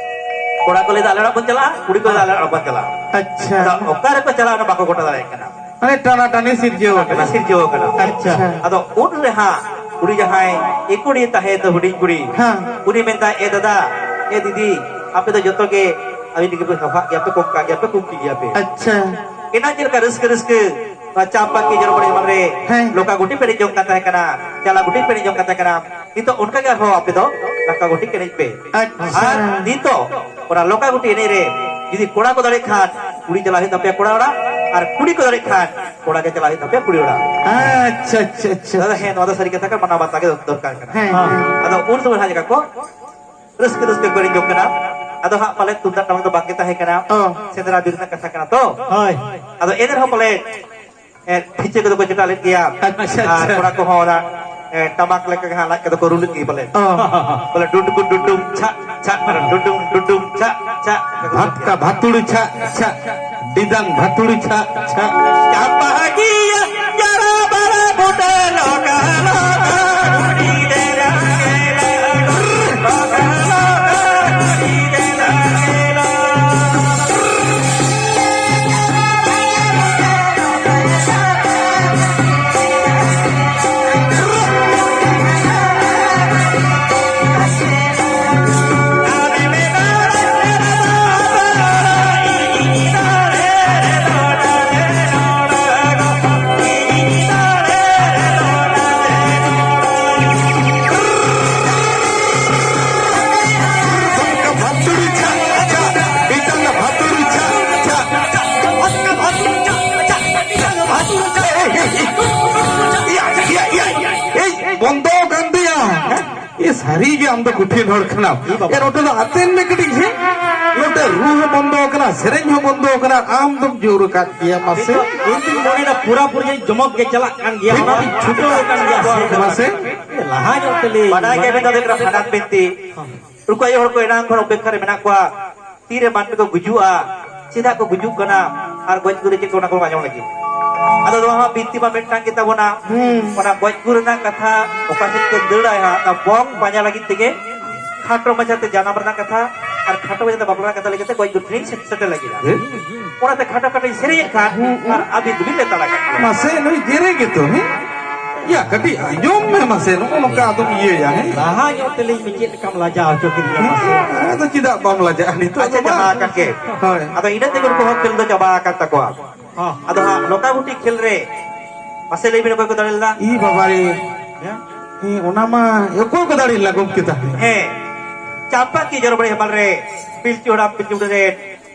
ᱠᱚᱲᱟ ᱠᱚ ᱞᱟᱹᱭᱫᱟ, "ᱟᱞᱮ ᱚᱲᱟᱜ ᱵᱚᱱ ᱪᱟᱞᱟᱜᱼᱟ", ᱠᱩᱲᱤ ᱠᱚ ᱞᱟᱹᱭᱫᱟ, "ᱟᱞᱮ ᱚᱲᱟᱜ ᱵᱚᱱ ᱪᱟᱞᱟᱜᱼᱟ᱾" ᱟᱪᱪᱷᱟ᱾ ᱟᱫᱚ ᱚᱠᱟ ᱨᱮᱠᱚ ᱪᱟᱞᱟᱜᱼᱟ, ᱚᱱᱟ ᱵᱟᱠᱚ ᱜᱚᱴᱟ ᱫᱟᱲᱮᱭᱟᱜ ᱠᱟᱱᱟ᱾ ᱢᱟᱱᱮ ᱴᱟᱱᱟ ᱴᱟᱱᱤ ᱥᱤᱨᱡᱟᱹᱣ ᱟᱠᱟᱱᱟ᱾ ᱥᱤᱨᱡᱟᱹᱣ ᱟᱠᱟᱱᱟ᱾ ᱟᱪᱪᱷᱟ᱾ ᱟᱫᱚ ᱩᱱ ᱨᱮ ᱦᱟᱸᱜ ᱩᱱᱤ ᱡᱟᱦᱟᱸᱭ ᱮᱠᱩᱲᱤ ᱛᱟᱦᱮᱸ ᱫᱚ ᱦᱩᱰᱤᱧ ᱠᱩᱲᱤ, ᱦᱮᱸ᱾ ᱩᱱᱤ ᱢᱮᱱᱫᱟ, "ᱮ ᱫᱟᱫᱟ, ᱮ ᱫᱤᱫᱤ, ᱟᱯᱮ ᱫᱚ ᱡᱚᱛᱚ ᱜᱮ ᱟᱹᱰᱤ ᱜᱮᱯᱮ ᱥᱟᱯᱷᱟᱜ ᱜᱮᱭᱟ ᱯᱮ, ᱠᱚᱝᱠᱟ ᱜᱮᱭᱟ ᱯᱮ, ᱠᱩᱝᱠᱤ ᱜᱮᱭᱟ ᱯᱮ᱾ ᱟᱪᱪᱷᱟ᱾ ᱮᱱᱟᱝ ᱪᱮᱫ ᱞᱮᱠᱟ ᱨᱟᱹᱥᱠᱟᱹ ᱨᱟᱹᱥᱠᱟᱹ ᱱᱚᱣᱟ ᱪᱟᱢᱯᱟ ᱠᱤ ᱡᱚᱨᱢᱚᱱ ᱮᱢᱟᱱ ᱨᱮ ᱦᱮᱸ᱾ ᱞᱚᱠᱟ ᱜᱩᱴᱤ ᱯᱮᱨᱮᱡ ᱡᱚᱝ ᱠᱟᱱ ᱛᱟᱦᱮᱸ ᱠᱟᱱᱟ, ᱪᱟᱞᱟ ᱜᱩᱴᱤ ᱯᱮᱨᱮᱡ ᱡᱚᱝ ᱠᱟᱱ ᱛᱟᱦᱮᱸ ᱠᱟᱱᱟ, ᱱᱤᱛᱚᱜ ᱚᱱᱠᱟ ᱜᱮ ᱟᱨᱦᱚᱸ ᱟᱯᱮ ᱫᱚ ᱞᱚᱠᱟ ᱜᱩᱴᱤ ᱮᱱᱮᱡ ᱯᱮ᱾ ᱟᱪᱪᱷᱟ᱾ ᱟᱨ ᱱᱤᱛᱚᱜ ᱚᱱᱟ ᱞᱚᱠᱟ ᱜᱩᱴᱤ ᱮᱱᱮᱡ ᱨᱮ ᱡᱩᱫᱤ ᱠᱚᱲᱟ ᱠᱚ ᱫᱟᱲᱮᱭᱟᱜ ᱠᱷᱟᱱ ᱠᱩᱲᱤ ᱪᱟᱞᱟᱜ ᱦᱩᱭᱩᱜ ᱛᱟᱯᱮᱭᱟ ᱠᱚᱲᱟ ᱚᱲᱟᱜ, ᱟᱨ ᱠᱩᱲᱤ ᱠᱚ ᱫᱟᱲᱮᱭᱟᱜ ᱠᱷᱟᱱ ᱠᱚᱲᱟ ᱜᱮ ᱪᱟᱞᱟᱜ ᱦᱩᱭᱩᱜ ᱛᱟᱯᱮᱭᱟ ᱠᱩᱲᱤ ᱚᱲᱟᱜ᱾ ᱟᱪᱪᱷᱟ, ᱟᱪᱪᱷᱟ, ᱟᱪᱪᱷᱟ᱾ ᱫᱟᱫᱟ, ᱦᱮᱸ, ᱱᱚᱣᱟ ᱫᱚ ᱥᱟᱹᱨᱤ ᱠᱟᱛᱷᱟ ᱠᱟᱱᱟ, ᱢᱟᱱᱟᱣ ᱵᱟᱛᱟᱣ ᱜᱮ ᱫᱚᱨᱠᱟᱨ ᱠᱟᱱᱟ᱾ ᱦᱮᱸ, ᱦᱮᱸ᱾ ᱟᱫᱚ ᱩᱱ ᱥᱚᱢᱚᱭ ᱦᱟᱸᱜ ᱪᱮᱠᱟ ᱠᱚ ᱨᱟᱹᱥᱠᱟᱹ ᱨᱟᱹᱥᱠᱟᱹ ᱠᱚ ᱮᱱᱮᱡ ᱡᱚᱝ ᱠᱟᱱᱟ᱾ ᱟᱫᱚ ᱦᱟᱸᱜ ᱯᱟᱞᱮ ᱛᱩᱢᱫᱟᱜ ᱴᱟᱢᱟᱠ ᱫᱚ ᱵᱟᱝ ᱜᱮ ᱛᱟᱦᱮᱸ ᱠᱟᱱᱟ᱾ ᱚ᱾ ᱥᱮᱸᱫᱽᱨᱟ ᱵᱤᱨ ᱨᱮᱱᱟᱜ ᱠᱟᱛᱷᱟ ᱠᱟᱱᱟ ᱛᱚ᱾ ᱦᱳᱭ᱾ ᱟᱫᱚ ᱮᱱ ᱨᱮᱦᱚᱸ ᱯᱟᱞᱮ, ᱮ, ᱯᱷᱤᱪᱟᱹ ᱠᱚᱫᱚ ᱠᱚ ᱪᱮᱴᱟᱜ ᱞᱮᱫ ᱜᱮᱭᱟ᱾ ᱟᱪᱪᱷᱟ, ᱟᱨ ᱟᱪᱪᱷᱟ᱾ ᱠᱚᱲᱟ ᱠᱚᱦᱚᱸ ᱚᱱᱟ, ᱮ, ᱴᱟᱢᱟᱠ ᱞᱮᱠᱟ ᱜᱮ ᱦᱟᱸᱜ ᱞᱟᱡ ᱠᱚᱫᱚ ᱠᱚ ᱨᱩ ᱞᱮᱫ ᱜᱮ ᱯᱟᱞᱮ᱾ ᱚ᱾ ᱵᱚᱞᱮ ᱰᱩᱰᱩ ᱰᱩᱰᱩ ᱪᱷᱟᱜ ᱪᱷᱟᱜ, ᱰᱩᱰᱩ ᱰᱩᱰᱩ ᱪᱷᱟᱜ ᱪᱷᱟᱜ᱾ ᱵᱷᱟᱛᱠᱟ ᱵᱷᱟᱛᱩᱲᱩ ᱪᱷᱟᱜ ᱪᱷᱟᱜ, ᱰᱤᱫᱟᱝ ᱵᱷᱟᱛᱩᱲᱩ ᱪᱷᱟᱜ ᱪᱷᱟᱜ᱾ ᱪᱟᱯᱟᱦᱟᱜᱤᱭᱟ ᱡᱟᱨᱟ ᱵᱟᱨᱟ ᱵᱩᱴᱟᱹ ᱞᱚᱠᱟ ᱞᱚᱠᱟ ᱰᱩᱰᱤ ᱫᱮᱨᱟ ᱜᱮᱞᱟ᱾ ᱥᱟᱹᱨᱤ ᱜᱮ ᱟᱢ ᱫᱚ ᱠᱚᱴᱷᱤᱱ ᱦᱚᱲ ᱠᱟᱱᱟᱢ᱾ ᱮ, ᱱᱚᱛᱮ ᱫᱚ ᱟᱛᱮᱱ ᱢᱮ ᱠᱟᱹᱴᱤᱡ, ᱦᱮᱸ? ᱱᱚᱛᱮ ᱨᱩ ᱦᱚᱸ ᱵᱚᱱᱫᱚ ᱟᱠᱟᱱᱟ, ᱥᱮᱨᱮᱧ ᱦᱚᱸ ᱵᱚᱱᱫᱚ ᱟᱠᱟᱱᱟ, ᱟᱢ ᱫᱚᱢ ᱡᱳᱨ ᱟᱠᱟᱫ ᱜᱮᱭᱟ, ᱢᱟᱥᱮ᱾ ᱤᱧ ᱫᱚ, ᱤᱧ ᱫᱩᱧ ᱢᱚᱱᱮᱭᱮᱫᱟ ᱯᱩᱨᱟ ᱯᱩᱨᱤ ᱡᱚᱢᱚᱠ ᱜᱮ ᱪᱟᱞᱟᱜ ᱠᱟᱱ ᱜᱮᱭᱟ, ᱴᱷᱤᱠ, ᱚᱱᱟ ᱴᱷᱤᱠ, ᱪᱷᱩᱴᱟᱹᱣ ᱟᱠᱟᱱ ᱜᱮᱭᱟ᱾ ᱢᱟᱥᱮ᱾ ᱞᱟᱦᱟ ᱧᱚᱜ ᱛᱮ ᱞᱟᱹᱭ ᱵᱟᱰᱟᱭ ᱜᱮᱭᱟ ᱵᱤᱱ ᱛᱟᱵᱮᱱ ᱠᱟᱱᱟ ᱵᱷᱟᱸᱰᱟᱱ ᱵᱤᱱᱛᱤ᱾ ᱩᱱᱠᱩ ᱟᱭᱳ ᱦᱚᱲ ᱠᱚ ᱮᱱᱟᱝ ᱠᱷᱚᱱ ᱚᱯᱮᱠᱠᱷᱟ ᱨᱮ ᱢᱮᱱᱟᱜ ᱠᱚᱣᱟ, ᱛᱤᱨᱮ ᱢᱟᱹᱱᱢᱤ ᱠᱚ ᱜᱩᱡᱩᱜᱼᱟ, ᱪᱮᱫᱟᱜ ᱠᱚ ᱜᱩᱡᱩᱜ ᱠᱟᱱᱟ, ᱟᱨ ᱜᱚᱡ ᱜᱩᱨ ᱨᱮ ᱪᱮᱫ ᱠᱚ, ᱚᱱᱟ ᱠᱚ ᱟᱸᱡᱚᱢ ᱞᱟᱹᱜᱤᱫ᱾ ᱟᱫᱚ ᱱᱚᱣᱟ ᱦᱚᱸ ᱵᱤᱱᱛᱤ ᱢᱟ ᱢᱤᱫᱴᱟᱝ ᱜᱮ ᱛᱟᱵᱚᱱᱟ᱾ ᱦᱩᱸ᱾ ᱚᱱᱟ ᱜᱚᱡ ᱜᱩᱨ ᱨᱮᱱᱟᱜ ᱠᱟᱛᱷᱟ ᱚᱠᱟ ᱥᱮᱫ ᱠᱚ ᱫᱟᱹᱲᱟ ᱦᱟᱸᱜ, ᱚᱱᱟ ᱵᱚᱝ ᱯᱟᱸᱡᱟ ᱞᱟᱹᱜᱤᱫ ᱛᱮᱜᱮ ᱠᱷᱟᱴᱚ ᱢᱟᱪᱷᱟᱛᱮ ᱡᱟᱱᱟᱢ ᱨᱮᱱᱟᱜ ᱠᱟᱛᱷᱟ ᱟᱨ ᱠᱷᱟᱴᱚ ᱢᱟᱪᱷᱟᱛᱮ ᱵᱟᱯᱞᱟ ᱨᱮᱱᱟᱜ ᱠᱟᱛᱷᱟ ᱞᱟᱹᱭ ᱠᱟᱛᱮ ᱜᱚᱡ ᱜᱩᱨ ᱴᱷᱮᱱ ᱥᱮᱴᱮᱨ ᱞᱟᱹᱜᱤᱫ᱾ ᱦᱮᱸ᱾ ᱚᱱᱟᱛᱮ ᱠᱷᱟᱴᱚ ᱠᱷᱟᱴᱚᱧ ᱥᱮᱨᱮᱧᱮᱫ ᱠᱷᱟᱱ ᱦᱩᱸ, ᱦᱩᱸ᱾ ᱟᱨ ᱟᱹᱵᱤᱱ ᱫᱚᱵᱤᱱ ᱞᱮᱛᱟᱲ ᱟᱠᱟᱫ ᱜᱮᱭᱟ᱾ ᱢᱟᱥᱮ ᱱᱩᱭ ᱡᱮᱨᱮ ᱜᱮᱛᱚ, ᱦᱮᱸ? ᱭᱟ, ᱠᱟᱹᱴᱤᱡ ᱟᱸᱡᱚᱢ ᱢᱮ ᱢᱟᱥᱮ, ᱱᱚᱜᱼᱚ ᱱᱚᱝᱠᱟ ᱟᱫᱚᱢ ᱤᱭᱟᱹᱭᱟ, ᱦᱮᱸ? ᱞᱟᱦᱟ ᱧᱚᱜ ᱛᱮᱞᱤᱧ ᱢᱮ, ᱪᱮᱫ ᱞᱮᱠᱟᱢ ᱞᱟᱡᱟᱣ ᱦᱚᱪᱚ ᱠᱤᱫᱤᱧᱟ ᱢᱟᱥᱮ᱾ ᱦᱮᱸ, ᱟᱫᱚ ᱪᱮᱫᱟᱜ ᱵᱟᱢ ᱞᱟᱡᱟᱜᱼᱟ ᱱᱤᱛᱚᱜ ᱟᱪᱪᱷᱟ, ᱫᱚ ᱢᱟ? ᱡᱟᱦᱟᱸ ᱟᱠᱟᱱ ᱜᱮ᱾ ᱦᱳᱭ᱾ ᱟᱫᱚ ᱤᱱᱟᱹ ᱛᱮᱜᱮ ᱩᱱᱠᱩ ᱦᱚᱸ ᱠᱷᱮᱞ ᱫᱚ ᱪᱟᱵᱟ ᱟᱠᱟᱱ ᱛᱟᱠᱚᱣᱟ᱾ ᱦᱚᱸ᱾ ᱟᱫᱚ ᱦᱟᱸᱜ ᱞᱚᱠᱟ ᱜᱩᱴᱤ ᱠᱷᱮᱞ ᱨᱮ ᱢᱟᱥᱮ ᱞᱟᱹᱭ ᱵᱤᱱ ᱚᱠᱚᱭ ᱠᱚ ᱫᱟᱲᱮ ᱞᱮᱱᱟ? ᱤ ᱵᱟᱵᱟ ᱨᱮ᱾ ᱦᱮᱸ? ᱦᱮᱸ, ᱚᱱᱟ ᱢᱟ ᱚᱠᱚᱭ ᱠᱚ ᱫᱟᱲᱮ ᱞᱮᱱᱟ ᱜᱚᱢᱠᱮ ᱛᱟᱦᱞᱮ? ᱦᱮᱸ᱾ ᱪᱟᱢᱯᱟ ᱠᱤ ᱡᱚᱨᱚ ᱵᱟᱲᱮ ᱦᱮᱢᱟᱞ ᱨᱮ ᱯᱤᱞᱪᱩ ᱦᱟᱲᱟᱢ ᱯᱤᱞᱪᱩ ᱵᱩᱰᱷᱤ ᱨᱮ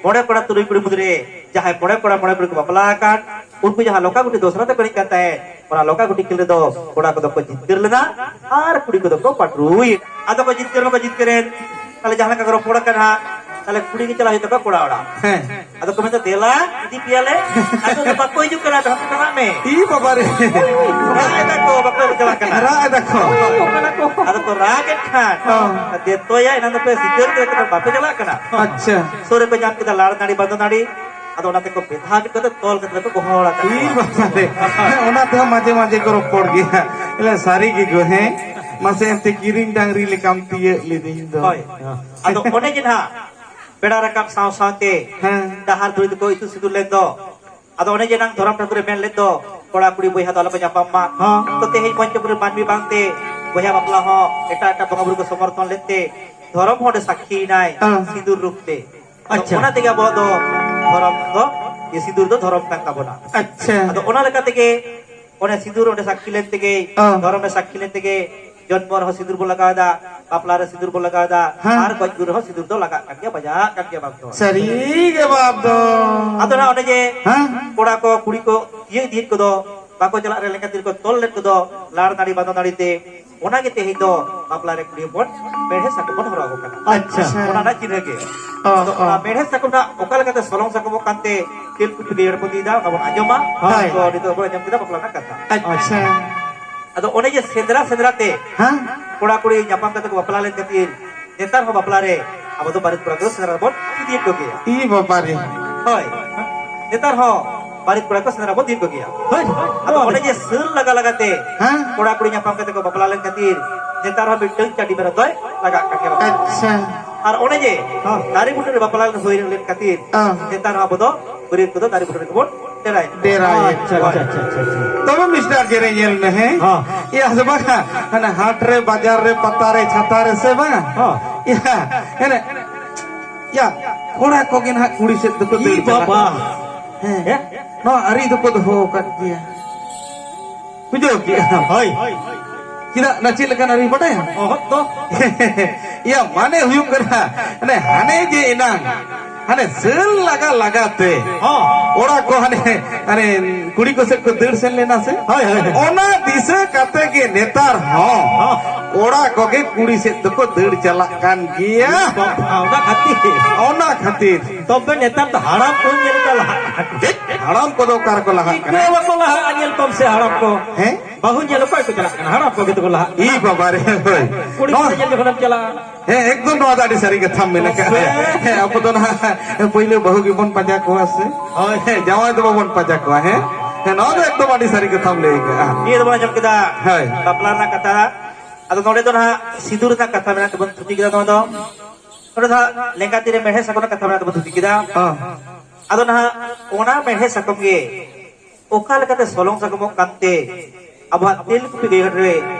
ᱢᱚᱬᱮ ᱠᱚᱲᱟ ᱛᱩᱨᱩᱭ ᱠᱩᱲᱤ ᱢᱩᱫᱽᱨᱮ ᱡᱟᱦᱟᱸᱭ ᱢᱚᱬᱮ ᱠᱚᱲᱟ ᱢᱚᱬᱮ ᱠᱩᱲᱤ ᱠᱚ ᱵᱟᱯᱞᱟ ᱟᱠᱟᱱ, ᱩᱱᱠᱩ ᱡᱟᱦᱟᱸ ᱞᱚᱠᱟ ᱜᱩᱴᱤ ᱫᱚᱥᱨᱟ ᱛᱮᱠᱚ ᱮᱱᱮᱡ ᱠᱟᱱ ᱛᱟᱦᱮᱸᱫ, ᱚᱱᱟ ᱞᱚᱠᱟ ᱜᱩᱴᱤ ᱠᱷᱮᱞ ᱨᱮᱫᱚ ᱠᱚᱲᱟ ᱠᱚᱫᱚ ᱠᱚ ᱡᱤᱛᱠᱟᱹᱨ ᱞᱮᱱᱟ ᱟᱨ ᱠᱩᱲᱤ ᱠᱚᱫᱚ ᱠᱚ ᱯᱟᱹᱴᱨᱩᱭᱮᱱ᱾ ᱟᱫᱚ ᱠᱚ ᱡᱤᱛᱠᱟᱹᱨ ᱢᱟᱠᱚ ᱡᱤᱛᱠᱟᱹᱨᱮᱱ, ᱛᱟᱦᱞᱮ ᱡᱟᱦᱟᱸ ᱞᱮᱠᱟ ᱠᱚ ᱨᱚᱯᱚᱲ ᱠᱟᱱᱟ, ᱛᱟᱦᱞᱮ ᱠᱩᱲᱤ ᱜᱮ ᱪᱟᱞᱟᱜ ᱦᱩᱭᱩᱜ ᱛᱟᱠᱚᱣᱟ ᱠᱚᱲᱟ ᱚᱲᱟᱜ᱾ ᱦᱮᱸ᱾ ᱟᱫᱚ ᱠᱚ ᱢᱮᱱᱫᱟ, "ᱫᱮᱞᱟ, ᱤᱫᱤ ᱯᱮᱭᱟᱞᱮ᱾" ᱟᱫᱚ ᱫᱚ ᱵᱟᱠᱚ ᱦᱤᱡᱩᱜ ᱠᱟᱱᱟ, ᱟᱫᱚ ᱦᱟᱱᱛᱮ ᱪᱟᱞᱟᱜ ᱢᱮ᱾ ᱤ ᱵᱟᱵᱟ ᱨᱮ᱾ ᱨᱟᱜ ᱮᱫᱟ ᱠᱚ, ᱵᱟᱠᱚ ᱪᱟᱞᱟᱜ ᱠᱟᱱᱟ᱾ ᱨᱟᱜ ᱮᱫᱟ ᱠᱚ᱾ ᱟᱫᱚ ᱠᱚ ᱨᱟᱜ ᱮᱫ ᱠᱷᱟᱱ, ᱦᱚᱸ᱾ ᱫᱮᱛᱚᱭᱟ, ᱮᱱᱟᱝ ᱫᱚᱯᱮ ᱥᱤᱠᱟᱹᱨ ᱠᱮᱫᱟ, ᱠᱤᱱᱛᱩ ᱵᱟᱯᱮ ᱪᱟᱞᱟᱜ ᱠᱟᱱᱟ᱾ ᱟᱪᱪᱷᱟ᱾ ᱥᱩᱨ ᱨᱮᱠᱚ ᱧᱟᱢ ᱠᱮᱫᱟ ᱞᱟᱲ ᱱᱟᱹᱲᱤ ᱵᱟᱸᱫᱚ ᱱᱟᱹᱲᱤ, ᱟᱫᱚ ᱚᱱᱟ ᱛᱮᱠᱚ ᱵᱮᱫᱷᱟᱣ ᱠᱮᱫ ᱠᱚᱛᱮ ᱛᱚᱞ ᱠᱟᱛᱮ ᱠᱚ ᱜᱚᱦᱚᱲ ᱟᱠᱟᱫ ᱤ ᱠᱚᱣᱟ᱾ ᱵᱟᱵᱟ ᱨᱮ᱾ ᱚᱱᱟ ᱛᱮᱦᱚᱸ ᱢᱟᱡᱷᱮ ᱢᱟᱡᱷᱮ ᱠᱚ ᱨᱚᱯᱚᱲ ᱜᱮᱭᱟ᱾ ᱮᱞᱮ ᱥᱟᱹᱨᱤ ᱜᱮ ᱜᱳ, ᱦᱮᱸ? ᱢᱟᱥᱮ ᱮᱱᱛᱮ ᱠᱤᱨᱤᱧ ᱰᱟᱝᱨᱤ ᱞᱮᱠᱟᱢ ᱛᱤᱭᱟᱹᱜ ᱞᱤᱫᱤᱧ ᱫᱚ᱾ ᱦᱳᱭ᱾ ᱟᱫᱚ ᱚᱱᱮ ᱡᱮ ᱱᱟᱦᱟᱜ ᱵᱮᱲᱟ ᱨᱟᱠᱟᱵ ᱥᱟᱶ ᱥᱟᱶᱛᱮ ᱦᱮᱸ᱾ ᱰᱟᱦᱟᱨ ᱫᱷᱩᱲᱤ ᱛᱮᱠᱚ ᱤᱛᱩᱫ ᱥᱤᱸᱫᱩᱨ ᱞᱮᱱ ᱫᱚ, ᱟᱫᱚ ᱚᱱᱮ ᱡᱮ ᱱᱟᱝ ᱫᱷᱚᱨᱚᱢ ᱴᱷᱟᱹᱠᱩᱨᱮ ᱢᱮᱱ ᱞᱮᱫ ᱫᱚ, ᱠᱚᱲᱟ ᱠᱩᱲᱤ ᱵᱚᱭᱦᱟ ᱫᱚ ᱟᱞᱚᱯᱮ ᱧᱟᱯᱟᱢ ᱢᱟ᱾ ᱦᱚᱸ᱾ ᱛᱚ ᱛᱮᱦᱮᱧ ᱯᱚᱧᱪᱚᱯᱩᱨᱤ ᱢᱟᱹᱱᱢᱤ ᱵᱟᱝᱛᱮ ᱵᱚᱭᱦᱟ ᱵᱟᱯᱞᱟ ᱦᱚᱸ ᱮᱴᱟᱜ ᱮᱴᱟᱜ ᱵᱚᱸᱜᱟ ᱵᱩᱨᱩ ᱠᱚ ᱥᱚᱢᱚᱨᱛᱷᱚᱱ ᱞᱮᱫ ᱛᱮ ᱫᱷᱚᱨᱚᱢ ᱦᱚᱸ ᱚᱸᱰᱮ ᱥᱟᱹᱠᱷᱤᱭᱮᱱᱟᱭ ᱦᱚᱸ᱾ ᱥᱤᱸᱫᱩᱨ ᱨᱩᱯ ᱛᱮ᱾ ᱟᱫᱚ ᱟᱪᱪᱷᱟ᱾ ᱚᱱᱟ ᱛᱮᱜᱮ ᱟᱵᱚᱣᱟᱜ ᱫᱚ ᱫᱷᱚᱨᱚᱢ ᱫᱚ, ᱤᱭᱟᱹ, ᱥᱤᱸᱫᱩᱨ ᱫᱚ ᱫᱷᱚᱨᱚᱢ ᱠᱟᱱ ᱛᱟᱵᱚᱱᱟ᱾ ᱟᱪᱪᱷᱟ᱾ ᱟᱫᱚ ᱚᱱᱟ ᱞᱮᱠᱟ ᱛᱮᱜᱮ ᱚᱱᱮ ᱥᱤᱸᱫᱩᱨ ᱚᱸᱰᱮ ᱥᱟᱹᱠᱷᱤ ᱞᱮᱱ ᱛᱮᱜᱮ, ᱦᱚᱸ᱾ ᱫᱷᱚᱨᱚᱢ ᱨᱮ ᱥᱟᱹᱠᱷᱤ ᱞᱮᱱ ᱛᱮᱜᱮ, ᱡᱚᱱᱢᱚ ᱨᱮᱦᱚᱸ ᱥᱤᱸᱫᱩᱨ ᱵᱚ ᱞᱟᱜᱟᱣ ᱮᱫᱟ, ᱵᱟᱯᱞᱟ ᱨᱮ ᱥᱤᱸᱫᱩᱨ ᱵᱚ ᱞᱟᱜᱟᱣ ᱮᱫᱟ, ᱦᱮᱸ᱾ ᱟᱨ ᱜᱚᱡ ᱜᱩᱨ ᱨᱮᱦᱚᱸ ᱥᱤᱸᱫᱩᱨ ᱫᱚ ᱞᱟᱜᱟᱜ ᱠᱟᱱ ᱜᱮᱭᱟ, ᱵᱟᱡᱟᱜ ᱠᱟᱱ ᱜᱮᱭᱟ ᱵᱟᱝ ᱫᱚ᱾ ᱥᱟᱹᱨᱤ ᱜᱮ ᱵᱟᱯ ᱫᱚ᱾ ᱟᱫᱚ ᱱᱟᱜ ᱚᱱᱮ ᱡᱮ ᱦᱮᱸ᱾ ᱠᱚᱲᱟ ᱠᱚ, ᱠᱩᱲᱤ ᱠᱚ ᱤᱭᱟᱹ ᱤᱫᱤᱭᱮᱫ ᱠᱚᱫᱚ, ᱵᱟᱠᱚ ᱪᱟᱞᱟᱜ ᱨᱮ ᱞᱮᱸᱜᱟ ᱛᱤ ᱨᱮᱠᱚ ᱛᱚᱞ ᱞᱮᱫ ᱠᱚᱫᱚ, ᱞᱟᱲ ᱱᱟᱹᱲᱤ ᱵᱟᱸᱫᱚ ᱱᱟᱹᱲᱤ ᱛᱮ, ᱚᱱᱟ ᱜᱮ ᱛᱮᱦᱮᱧ ᱫᱚ ᱵᱟᱯᱞᱟ ᱨᱮ ᱠᱩᱲᱤ ᱦᱚᱯᱚᱱ ᱢᱮᱲᱦᱮᱫ ᱥᱟᱠᱚᱢ ᱵᱚᱱ ᱦᱚᱨᱚᱜ ᱟᱠᱚ ᱠᱟᱱᱟ᱾ ᱟᱪᱪᱷᱟ᱾ ᱚᱱᱟ ᱨᱮᱱᱟᱜ ᱪᱤᱱᱦᱟᱹ ᱜᱮ᱾ ᱚ, ᱟᱫᱚ ᱚ᱾ ᱚᱱᱟ ᱢᱮᱲᱦᱮᱫ ᱥᱟᱠᱚᱢ ᱨᱮᱱᱟᱜ ᱚᱠᱟ ᱞᱮᱠᱟᱛᱮ ᱥᱚᱞᱚᱝ ᱥᱟᱠᱚᱢᱚᱜ ᱠᱟᱱᱛᱮ ᱛᱤᱞᱠᱩᱯᱤ ᱜᱟᱹᱭᱟᱹᱲ ᱵᱚᱱ ᱤᱫᱤᱭᱮᱫᱟ, ᱚᱱᱟ ᱵᱚᱱ ᱟᱸᱡᱚᱢᱟ᱾ ᱦᱳᱭ᱾ ᱛᱚ, ᱱᱤᱛᱚᱜ ᱵᱚᱱ ᱟᱸᱡᱚᱢ ᱠᱮᱫᱟ ᱵᱟᱯᱞᱟ ᱨᱮᱱᱟᱜ ᱠᱟᱛᱷᱟ᱾ ᱟᱪᱪᱷᱟ᱾ ᱟᱫᱚ ᱚᱱᱮ ᱡᱮ ᱥᱮᱸᱫᱽᱨᱟ ᱥᱮᱸᱫᱽᱨᱟ ᱛᱮ ᱦᱮᱸ? ᱠᱚᱲᱟ ᱠᱩᱲᱤ ᱧᱟᱯᱟᱢ ᱠᱟᱛᱮ ᱠᱚ ᱵᱟᱯᱞᱟ ᱞᱮᱱ ᱠᱷᱟᱹᱛᱤᱨ ᱱᱮᱛᱟᱨ ᱦᱚᱸ ᱵᱟᱯᱞᱟ ᱨᱮ ᱟᱵᱚ ᱫᱚ ᱵᱟᱹᱨᱮᱛ ᱠᱚᱲᱟ ᱠᱚ ᱥᱮᱸᱫᱽᱨᱟ ᱵᱚᱱ ᱤᱫᱤᱭᱮᱫ ᱠᱚᱜᱮᱭᱟ᱾ ᱤ ᱵᱟᱵᱟ ᱨᱮ᱾ ᱦᱳᱭ᱾ ᱱᱮᱛᱟᱨ ᱦᱚᱸ ᱵᱟᱹᱨᱮᱛ ᱠᱚᱲᱟ ᱠᱚ ᱥᱮᱸᱫᱽᱨᱟ ᱵᱚᱱ ᱤᱫᱤᱭᱮᱫ ᱠᱚᱜᱮᱭᱟ᱾ ᱦᱳᱭ᱾ ᱟᱫᱚ ᱚᱱᱮ ᱡᱮ ᱥᱟᱹᱞ ᱞᱟᱜᱟ ᱞᱟᱜᱟᱛᱮ ᱦᱮᱸ? ᱠᱚᱲᱟ ᱠᱩᱲᱤ ᱧᱟᱯᱟᱢ ᱠᱟᱛᱮ ᱠᱚ ᱵᱟᱯᱞᱟ ᱞᱮᱱ ᱠᱷᱟᱹᱛᱤᱨ ᱱᱮᱛᱟᱨ ᱦᱚᱸ ᱢᱤᱫᱴᱟᱝ ᱪᱟᱹᱰᱤ ᱢᱮᱨᱚᱢ ᱫᱚᱭ ᱞᱟᱜᱟᱜ ᱠᱟᱱ ᱜᱮᱭᱟ᱾ ᱟᱪᱪᱷᱟ᱾ ᱟᱨ ᱚᱱᱮ ᱡᱮ ᱦᱮᱸ᱾ ᱫᱟᱨᱮ ᱵᱩᱴᱟᱹ ᱨᱮ ᱵᱟᱯᱞᱟ ᱦᱩᱭ ᱞᱮᱱ ᱠᱷᱟᱹᱛᱤᱨ ᱦᱮᱸ᱾ ᱱᱮᱛᱟᱨ ᱦᱚᱸ ᱟᱵᱚ ᱫᱚ ᱵᱟᱹᱨᱭᱟᱹᱛ ᱠᱚᱫᱚ ᱫᱟᱨᱮ ᱵᱩᱴᱟᱹ ᱨᱮᱜᱮ ᱵᱚᱱ ᱰᱮᱨᱟᱭᱮᱱᱟ᱾ ᱰᱮᱨᱟᱭᱮᱱᱟ᱾ ᱟᱪᱪᱷᱟ, ᱟᱪᱪᱷᱟ, ᱟᱪᱪᱷᱟ, ᱟᱪᱪᱷᱟ, ᱟᱪᱪᱷᱟ᱾ ᱛᱚᱵᱮ ᱢᱤᱥᱴᱟᱨ ᱡᱮᱨᱮ ᱧᱮᱞ ᱢᱮ, ᱦᱮᱸ? ᱦᱚᱸ᱾ ᱤᱭᱟᱹ ᱥᱮ ᱵᱟᱝᱟ, ᱦᱟᱱᱮ ᱦᱟᱴ ᱨᱮ, ᱵᱟᱡᱟᱨ ᱨᱮ, ᱯᱟᱛᱟ ᱨᱮ, ᱪᱷᱟᱛᱟ ᱨᱮ ᱥᱮ ᱵᱟᱝᱟ? ᱦᱚᱸ᱾ ᱤᱭᱟᱹ, ᱦᱟᱱᱮ, ᱤᱭᱟᱹ, ᱠᱚᱲᱟ ᱠᱚᱜᱮ ᱱᱟᱦᱟᱜ ᱠᱩᱲᱤ ᱥᱮᱫ ᱫᱚᱠᱚ ᱤ ᱫᱟᱹᱲ ᱪᱟᱞᱟᱜ ᱵᱟᱵᱟ᱾ ᱠᱟᱱᱟ᱾ ᱦᱮᱸ᱾ ᱦᱮᱸ? ᱱᱚᱣᱟ ᱟᱹᱨᱤ ᱫᱚᱠᱚ ᱫᱚᱦᱚ ᱟᱠᱟᱫ ᱜᱮᱭᱟ᱾ ᱵᱩᱡᱷᱟᱹᱣ ᱠᱮᱜᱼᱟ? ᱦᱳᱭ᱾ ᱪᱮᱫᱟᱜ ᱱᱟ, ᱪᱮᱫ ᱞᱮᱠᱟᱱ ᱟᱹᱨᱤ ᱵᱟᱰᱟᱭᱟ? ᱚᱦᱚᱫ ᱫᱚ᱾ ᱤᱭᱟᱹ, ᱢᱟᱱᱮ ᱦᱩᱭᱩᱜ ᱠᱟᱱᱟ, ᱦᱟᱱᱮ, ᱦᱟᱱᱮ ᱡᱮ ᱮᱱᱟᱝ, ᱦᱟᱱᱮ ᱥᱟᱹᱞ ᱞᱟᱜᱟ ᱞᱟᱜᱟ ᱛᱮ, ᱦᱚᱸ᱾ ᱠᱚᱲᱟ ᱠᱚ ᱦᱟᱱᱮ, ᱦᱟᱱᱮ ᱠᱩᱲᱤ ᱠᱚ ᱥᱮᱫ ᱠᱚ ᱫᱟᱹᱲ ᱥᱮᱱ ᱞᱮᱱᱟ ᱥᱮ? ᱦᱳᱭ, ᱦᱳᱭ, ᱦᱳᱭ᱾ ᱚᱱᱟ ᱫᱤᱥᱟᱹ ᱠᱟᱛᱮ ᱜᱮ ᱱᱮᱛᱟᱨ ᱦᱚᱸ ᱦᱚᱸ᱾ ᱠᱚᱲᱟ ᱠᱚᱜᱮ ᱠᱩᱲᱤ ᱥᱮᱫ ᱫᱚᱠᱚ ᱫᱟᱹᱲ ᱪᱟᱞᱟᱜ ᱠᱟᱱ ᱜᱮᱭᱟ᱾ ᱵᱟᱵᱟ, ᱚᱱᱟ ᱠᱷᱟᱹᱛᱤᱨ᱾ ᱚᱱᱟ ᱠᱷᱟᱹᱛᱤᱨ᱾ ᱛᱚᱵᱮ ᱱᱮᱛᱟᱨ ᱫᱚ ᱦᱟᱲᱟᱢ ᱠᱚ ᱧᱮᱞ ᱠᱚ ᱞᱟᱦᱟᱜ ᱠᱟᱱᱟ᱾ ᱦᱟᱲᱟᱢ ᱠᱚᱫᱚ ᱚᱠᱟ ᱨᱮᱠᱚ ᱞᱟᱦᱟᱜ ᱤᱱᱠᱟᱹ ᱠᱟᱱᱟ? ᱵᱟᱠᱚ ᱞᱟᱦᱟᱜᱼᱟ, ᱧᱮᱞ ᱠᱚᱢ ᱥᱮ ᱦᱟᱲᱟᱢ ᱠᱚ᱾ ᱦᱮᱸ? ᱵᱟᱹᱦᱩ ᱧᱮᱞ ᱚᱠᱚᱭ ᱠᱚ ᱪᱟᱞᱟᱜ ᱠᱟᱱᱟ? ᱦᱟᱲᱟᱢ ᱠᱚᱜᱮ ᱛᱚᱠᱚ ᱞᱟᱦᱟᱜ ᱤ ᱠᱟᱱᱟ᱾ ᱵᱟᱵᱟ ᱨᱮ, ᱦᱳᱭ᱾ ᱠᱩᱲᱤ ᱱᱚᱣᱟ ᱜᱤᱫᱽᱨᱟᱹ ᱧᱮᱞ ᱡᱚᱠᱷᱚᱱᱮᱢ ᱪᱟᱞᱟᱜᱼᱟ᱾ ᱦᱮᱸ, ᱮᱠᱫᱚᱢ ᱱᱚᱣᱟ ᱫᱚ ᱟᱹᱰᱤ ᱥᱟᱹᱨᱤ ᱠᱟᱛᱷᱟᱢ ᱢᱮᱱ ᱟᱠᱟᱫᱼᱟ᱾ ᱛᱚᱵᱮ? ᱦᱮᱸ, ᱟᱵᱚ ᱫᱚ ᱱᱟᱦᱟᱜ ᱯᱳᱭᱞᱳ ᱵᱟᱹᱦᱩ ᱜᱮᱵᱚᱱ ᱯᱟᱸᱡᱟ ᱠᱚᱣᱟ ᱥᱮ? ᱦᱳᱭ᱾ ᱦᱮᱸ, ᱡᱟᱶᱟᱭ ᱫᱚ ᱵᱟᱵᱚᱱ ᱯᱟᱸᱡᱟ ᱠᱚᱣᱟ, ᱦᱮᱸ? ᱦᱮᱸ, ᱱᱚᱣᱟ ᱫᱚ ᱮᱠᱫᱚᱢ ᱟᱹᱰᱤ ᱥᱟᱹᱨᱤ ᱠᱟᱛᱷᱟᱢ ᱞᱟᱹᱭ ᱟᱠᱟᱫᱼᱟ᱾ ᱱᱤᱭᱟᱹ ᱫᱚᱵᱚᱱ ᱟᱸᱡᱚᱢ ᱠᱮᱫᱟ ᱦᱳᱭ᱾ ᱵᱟᱯᱞᱟ ᱨᱮᱱᱟᱜ ᱠᱟᱛᱷᱟ᱾ ᱟᱫᱚ ᱱᱚᱰᱮ ᱫᱚ ᱱᱟᱦᱟᱜ ᱥᱤᱸᱫᱩᱨ ᱨᱮᱱᱟᱜ ᱠᱟᱛᱷᱟ ᱢᱮᱱᱟᱜ ᱛᱮᱵᱚᱱ ᱛᱷᱩᱛᱤ ᱠᱮᱫᱟ ᱱᱚᱣᱟ ᱫᱚ᱾ ᱱᱚᱰᱮ ᱫᱚ ᱦᱟᱸᱜ ᱞᱮᱸᱜᱟ ᱛᱤᱨᱮ ᱢᱮᱲᱦᱮᱫ ᱥᱟᱠᱚᱢ ᱨᱮᱱᱟᱜ ᱠᱟᱛᱷᱟ ᱢᱮᱱᱟᱜ ᱛᱮᱵᱚᱱ ᱛᱷᱩᱛᱤ ᱠᱮᱫᱟ᱾ ᱦᱚᱸ᱾ ᱟᱫᱚ ᱱᱟᱦᱟᱜ ᱚᱱᱟ ᱢᱮᱲᱦᱮᱫ ᱥᱟᱠᱚᱢ ᱜᱮ ᱚᱠᱟ ᱞᱮᱠᱟᱛᱮ ᱥᱚᱞᱚᱝ ᱥᱟᱠᱚᱢᱚᱜ ᱠᱟᱱᱛᱮ ᱟᱵᱚᱣᱟᱜ ᱛᱮᱞᱠᱩᱯᱤ ᱜᱟᱹᱭᱦᱟᱹᱲ ᱨᱮ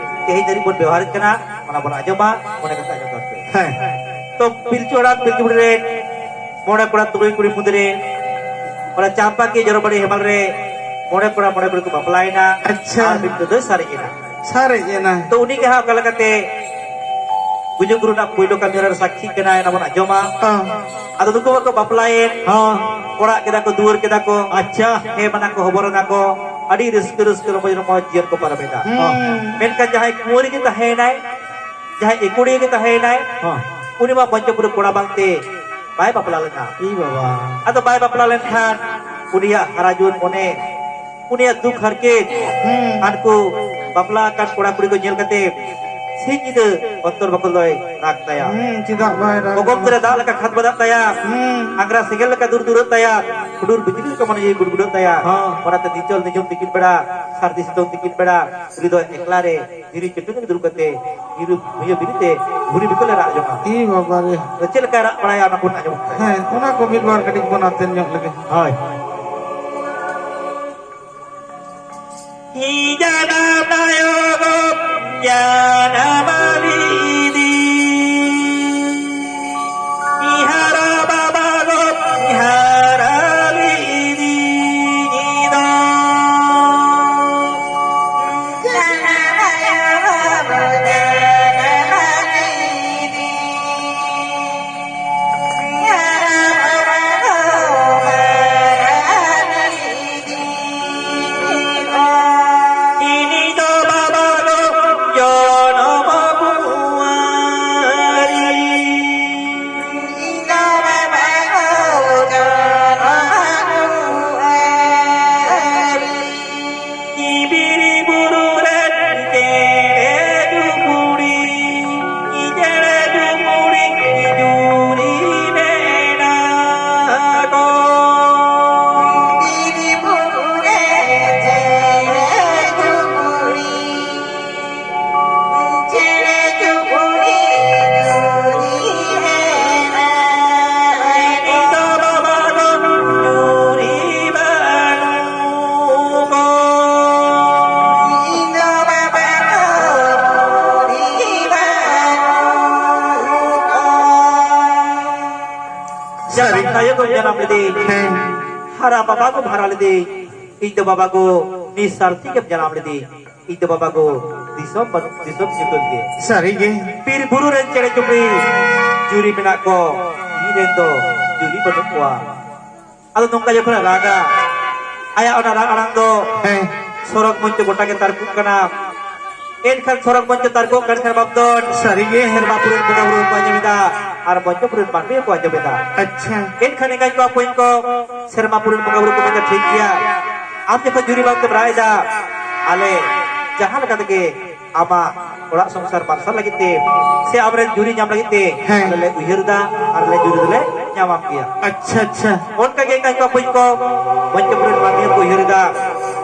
ᱛᱮᱦᱮᱧ ᱫᱷᱟᱹᱨᱤᱡ ᱵᱚᱱ ᱵᱮᱣᱦᱟᱨᱮᱫ ᱠᱟᱱᱟ, ᱚᱱᱟ ᱵᱚᱱ ᱟᱸᱡᱚᱢᱟ, ᱢᱚᱱᱮ ᱠᱟᱛᱮ ᱟᱸᱡᱚᱢ ᱛᱟᱵᱚᱱ ᱯᱮ᱾ ᱦᱮᱸ᱾ ᱛᱚ, ᱯᱤᱞᱪᱩ ᱦᱟᱲᱟᱢ ᱯᱤᱞᱪᱩ ᱵᱩᱲᱦᱤ ᱨᱮᱱ ᱢᱚᱬᱮ ᱠᱚᱲᱟ ᱛᱩᱨᱩᱭ ᱠᱩᱲᱤ ᱢᱩᱫᱽᱨᱮ ᱚᱱᱟ ᱪᱟᱢᱯᱟ ᱠᱤ ᱡᱚᱨᱚᱵᱟᱲᱤ ᱦᱮᱢᱟᱞ ᱨᱮ ᱢᱚᱬᱮ ᱠᱚᱲᱟ ᱢᱚᱬᱮ ᱠᱩᱲᱤ ᱠᱚ ᱵᱟᱯᱞᱟᱭᱮᱱᱟ᱾ ᱟᱪᱪᱷᱟ᱾ ᱟᱨ ᱢᱤᱫ ᱫᱚᱭ ᱥᱟᱨᱮᱡ ᱮᱱᱟ᱾ ᱥᱟᱨᱮᱡ ᱮᱱᱟ᱾ ᱛᱚ, ᱩᱱᱤ ᱜᱮ ᱦᱟᱸᱜ ᱚᱠᱟ ᱞᱮᱠᱟᱛᱮ ᱜᱩᱡᱩᱜ ᱜᱩᱨᱩ ᱨᱮᱱᱟᱜ ᱯᱳᱭᱞᱳ ᱠᱟᱹᱢᱤ ᱦᱚᱨᱟ ᱨᱮ ᱥᱟᱹᱠᱷᱤ ᱠᱟᱱᱟᱭ, ᱚᱱᱟ ᱵᱚᱱ ᱟᱸᱡᱚᱢᱟ᱾ ᱦᱚᱸ᱾ ᱟᱫᱚ ᱱᱩᱠᱩ ᱢᱟᱠᱚ ᱵᱟᱯᱞᱟᱭᱮᱱ᱾ ᱦᱚᱸ᱾ ᱚᱲᱟᱜ ᱠᱮᱫᱟ ᱠᱚ, ᱫᱩᱣᱟᱹᱨ ᱠᱮᱫᱟ ᱠᱚ᱾ ᱟᱪᱪᱷᱟ᱾ ᱦᱮᱸ, ᱢᱟᱱᱟ ᱠᱚ ᱦᱚᱵᱚᱨ ᱮᱱᱟ ᱠᱚ᱾ ᱟᱹᱰᱤ ᱨᱟᱹᱥᱠᱟᱹ ᱨᱟᱹᱥᱠᱟᱹ ᱨᱚᱢᱚᱡᱽ ᱨᱚᱢᱚᱡᱽ ᱡᱤᱭᱚᱱ ᱠᱚ ᱯᱟᱨᱚᱢᱮᱫᱟ᱾ ᱦᱩᱸ᱾ ᱢᱮᱱᱠᱷᱟᱱ ᱡᱟᱦᱟᱸᱭ ᱠᱩᱸᱣᱟᱹᱨᱤ ᱜᱮ ᱛᱟᱦᱮᱸᱭᱮᱱᱟᱭ, ᱡᱟᱦᱟᱸᱭ ᱮᱠᱩᱲᱤᱭᱟᱹ ᱜᱮ ᱛᱟᱦᱮᱸᱭᱮᱱᱟᱭ, ᱦᱚᱸ᱾ ᱩᱱᱤ ᱢᱟ ᱯᱚᱧᱪᱚᱯᱩᱨᱤ ᱠᱚᱲᱟ ᱵᱟᱝᱛᱮ ᱵᱟᱭ ᱵᱟᱯᱞᱟ ᱞᱮᱱᱟ᱾ ᱤ ᱵᱟᱵᱟ᱾ ᱟᱫᱚ ᱵᱟᱭ ᱵᱟᱯᱞᱟ ᱞᱮᱱᱠᱷᱟᱱ ᱩᱱᱤᱭᱟᱜ ᱦᱟᱨᱟ ᱡᱩᱣᱟᱹᱱ ᱢᱚᱱᱮ, ᱩᱱᱤᱭᱟᱜ ᱫᱩᱠ ᱦᱟᱨᱠᱮᱛ, ᱦᱩᱸ᱾ ᱟᱨ ᱠᱚ ᱵᱟᱯᱞᱟ ᱟᱠᱟᱱ ᱠᱚᱲᱟ ᱠᱩᱲᱤ ᱠᱚ ᱧᱮᱞ ᱠᱟᱛᱮ ᱥᱤᱧ ᱧᱤᱫᱟᱹ ᱚᱱᱛᱚᱨ ᱵᱟᱠᱚ ᱫᱚᱭ ᱨᱟᱜᱽ ᱛᱟᱭᱟ᱾ ᱦᱩᱸ, ᱪᱮᱫᱟᱜ ᱵᱟᱭ ᱨᱟᱜᱽ ᱚᱜᱚᱢ ᱛᱟᱢᱟ? ᱛᱮᱨᱮ ᱫᱟᱜ ᱞᱮᱠᱟ ᱠᱷᱟᱫᱽ ᱵᱟᱫᱟᱜ ᱛᱟᱭᱟ᱾ ᱦᱩᱸ᱾ ᱟᱝᱜᱽᱨᱟ ᱥᱮᱸᱜᱮᱞ ᱞᱮᱠᱟ ᱫᱩᱨ ᱫᱩᱨᱟᱹᱜ ᱛᱟᱭᱟ᱾ ᱦᱩᱰᱩᱨ ᱵᱤᱡᱽᱞᱤ ᱞᱮᱠᱟ ᱢᱚᱱᱮ ᱡᱤᱣᱤ ᱜᱩᱰᱜᱩᱰᱟᱹᱜ ᱛᱟᱭᱟ᱾ ᱦᱚᱸ᱾ ᱚᱱᱟᱛᱮ ᱫᱤᱱᱪᱚᱞ ᱫᱤᱱᱡᱚᱢ ᱛᱤᱠᱤᱱ ᱵᱮᱲᱟ, ᱥᱟᱹᱨᱫᱤ ᱥᱤᱛᱩᱝ ᱛᱤᱠᱤᱱ ᱵᱮᱲᱟ, ᱩᱱᱤ ᱫᱚ ᱮᱠᱞᱟ ᱨᱮ ᱫᱷᱤᱨᱤ ᱪᱟᱹᱴᱟᱹᱱᱤ ᱨᱮ ᱫᱩᱲᱩᱵ ᱠᱟᱛᱮ ᱧᱤᱨᱩ ᱵᱷᱩᱭᱟᱹ ᱵᱤᱨᱤ ᱛᱮ ᱜᱷᱩᱲᱤ ᱵᱤᱠᱚᱞᱮ ᱨᱟᱜ ᱡᱚᱝᱟ᱾ ᱤ ᱵᱟᱵᱟ ᱨᱮ᱾ ᱟᱫᱚ ᱪᱮᱫ ᱞᱮᱠᱟᱭ ᱨᱟᱜ ᱵᱟᱲᱟᱭᱟ ᱚᱱᱟ ᱵᱚᱱ ᱟᱸᱡᱚᱢ ᱠᱟᱜᱼᱟ᱾ ᱦᱮᱸ, ᱚᱱᱟ ᱠᱚ ᱢᱤᱫ ᱵᱟᱨ ᱠᱟᱹᱴᱤᱡ ᱵᱚᱱ ᱟᱛᱮᱱ ᱧᱚᱜ ᱞᱮᱜᱮ᱾ ᱦᱳᱭ᱾ ᱤᱧ ᱡᱟᱱᱟᱢ ᱟᱭᱳ ᱜᱚ ᱡᱟᱱᱟᱢ ᱟᱹᱞᱤᱧ᱾ ᱤᱧ ᱦᱟᱨᱟ ᱵᱟᱵᱟ ᱜᱚ ᱦᱟᱨᱟ ᱟᱹᱞᱤᱧ ᱫᱚ᱾ ᱡᱟᱱᱟᱢ ᱟᱭᱳ ᱜᱚ ᱡᱟᱱᱟᱢ ᱟᱹᱞᱤᱧ᱾ ᱵᱤᱨ ᱵᱩᱨᱩ ᱨᱮᱱ ᱪᱮᱬᱮ ᱪᱩᱯᱲᱤ, ᱪᱮᱬᱮ ᱪᱩᱯᱲᱤ ᱡᱩᱨᱤ ᱢᱮᱱᱟᱜ ᱠᱚ᱾ ᱵᱤᱨ ᱵᱩᱨᱩ ᱨᱮ ᱪᱮᱬᱮ ᱪᱩᱯᱲᱤ, ᱪᱮᱬᱮ ᱪᱩᱯᱲᱤ ᱡᱩᱨᱤ ᱢᱮᱱᱟᱜ ᱠᱚ᱾ ᱤᱧ ᱫᱚ ᱵᱟᱵᱟ ᱫᱚ ᱡᱩᱨᱤ ᱵᱟᱹᱱᱩᱜ ᱠᱚ᱾ ᱤᱧ ᱫᱚ ᱵᱟᱵᱟ ᱫᱚ ᱡᱩᱨᱤ ᱵᱟᱹᱱᱩᱜ ᱠᱚ᱾ ᱥᱟᱹᱨᱤ᱾ ᱟᱭᱳ ᱠᱚ ᱡᱟᱱᱟᱢ ᱞᱮᱫᱮ᱾ ᱦᱮᱸ᱾ ᱦᱟᱨᱟ ᱵᱟᱵᱟ ᱠᱚ ᱦᱟᱨᱟ ᱞᱮᱫᱮ᱾ ᱤᱧ ᱫᱚ ᱵᱟᱵᱟ ᱜᱚ ᱱᱤᱥᱟᱨᱛᱤ ᱜᱮᱢ ᱡᱟᱱᱟᱢ ᱞᱮᱫᱮ᱾ ᱤᱧ ᱫᱚ ᱵᱟᱵᱟ ᱜᱚ ᱫᱤᱥᱚᱢ ᱵᱟᱹᱱᱩᱜ, ᱫᱤᱥᱚᱢ ᱧᱩᱛᱟᱹᱛ ᱜᱮ᱾ ᱥᱟᱹᱨᱤ ᱜᱮ᱾ ᱵᱤᱨ ᱵᱩᱨᱩ ᱨᱮᱱ ᱪᱮᱬᱮ ᱪᱩᱯᱲᱤ ᱡᱩᱨᱤ ᱢᱮᱱᱟᱜ ᱠᱚ, ᱤᱧ ᱨᱮᱱ ᱫᱚ ᱡᱩᱨᱤ ᱵᱟᱹᱱᱩᱜ ᱠᱚᱣᱟ᱾ ᱟᱫᱚ ᱱᱚᱝᱠᱟ ᱡᱚᱠᱷᱚᱱᱮ ᱨᱟᱜᱟ, ᱟᱭᱟᱜ ᱚᱱᱟ ᱨᱟᱜ ᱟᱲᱟᱝ ᱫᱚ ᱦᱮᱸ᱾ ᱥᱚᱨᱚᱜᱽ ᱢᱚᱧᱪᱚ ᱜᱚᱴᱟ ᱜᱮ ᱛᱟᱨᱠᱚᱜ ᱠᱟᱱᱟ᱾ ᱮᱱᱠᱷᱟᱱ ᱥᱚᱨᱚᱜᱽ ᱢᱚᱧᱪᱚ ᱛᱟᱨᱠᱚᱜ ᱠᱟᱱ ᱠᱷᱟᱱ ᱵᱟᱯᱫᱚᱱ ᱥᱟᱹᱨᱤᱜᱮ᱾ ᱥᱮᱨᱢᱟ ᱯᱩᱨᱤ ᱨᱮᱱ ᱵᱚᱸᱜᱟ ᱵᱩᱨᱩ ᱠᱚ ᱟᱸᱡᱚᱢ ᱮᱫᱟ ᱟᱨ ᱢᱚᱧᱪᱚ ᱯᱩᱨᱤ ᱨᱮᱱ ᱢᱟᱹᱱᱢᱤ ᱦᱚᱸᱠᱚ ᱟᱸᱡᱚᱢ ᱮᱫᱟ᱾ ᱟᱪᱪᱷᱟ᱾ ᱮᱱᱠᱷᱟᱱ ᱮᱸᱜᱟᱧ ᱠᱚ ᱟᱯᱚᱧ ᱠᱚ ᱥᱮᱨᱢᱟ ᱯᱩᱨᱤ ᱨᱮᱱ ᱵᱚᱸᱜᱟ ᱵᱩᱨᱩ ᱠᱚ ᱢᱮᱱᱫᱟ, ᱴᱷᱤᱠ ᱜᱮᱭᱟ, ᱟᱢ ᱡᱚᱠᱷᱚᱱ ᱡᱩᱨᱤ ᱵᱟᱝ ᱛᱮᱢ ᱨᱟᱜ ᱮᱫᱟ, ᱟᱞᱮ ᱡᱟᱦᱟᱸ ᱞᱮᱠᱟ ᱛᱮᱜᱮ ᱟᱢᱟᱜ ᱚᱲᱟᱜ ᱥᱚᱝᱥᱟᱨ ᱢᱟᱨᱥᱟᱞ ᱞᱟᱹᱜᱤᱫ ᱛᱮ ᱥᱮ ᱟᱢᱨᱮᱱ ᱡᱩᱨᱤ ᱧᱟᱢ ᱞᱟᱹᱜᱤᱫ ᱛᱮ ᱦᱮᱸ᱾ ᱟᱞᱮ ᱞᱮ ᱩᱭᱦᱟᱹᱨ ᱮᱫᱟ ᱟᱨ ᱞᱮ ᱡᱩᱨᱤ ᱫᱚᱞᱮ ᱧᱟᱢᱟᱢ ᱜᱮᱭᱟ᱾ ᱟᱪᱪᱷᱟ, ᱟᱪᱪᱷᱟ᱾ ᱚᱱᱠᱟ ᱜᱮ ᱮᱸᱜᱟᱧ ᱠᱚ ᱟᱯᱚᱧ ᱠᱚ ᱢᱚᱧᱪᱚ ᱯᱩᱨᱤ ᱨᱮᱱ ᱢᱟᱹᱱᱢᱤ ᱦᱚᱸᱠᱚ ᱩᱭᱦᱟᱹᱨ ᱮᱫᱟ,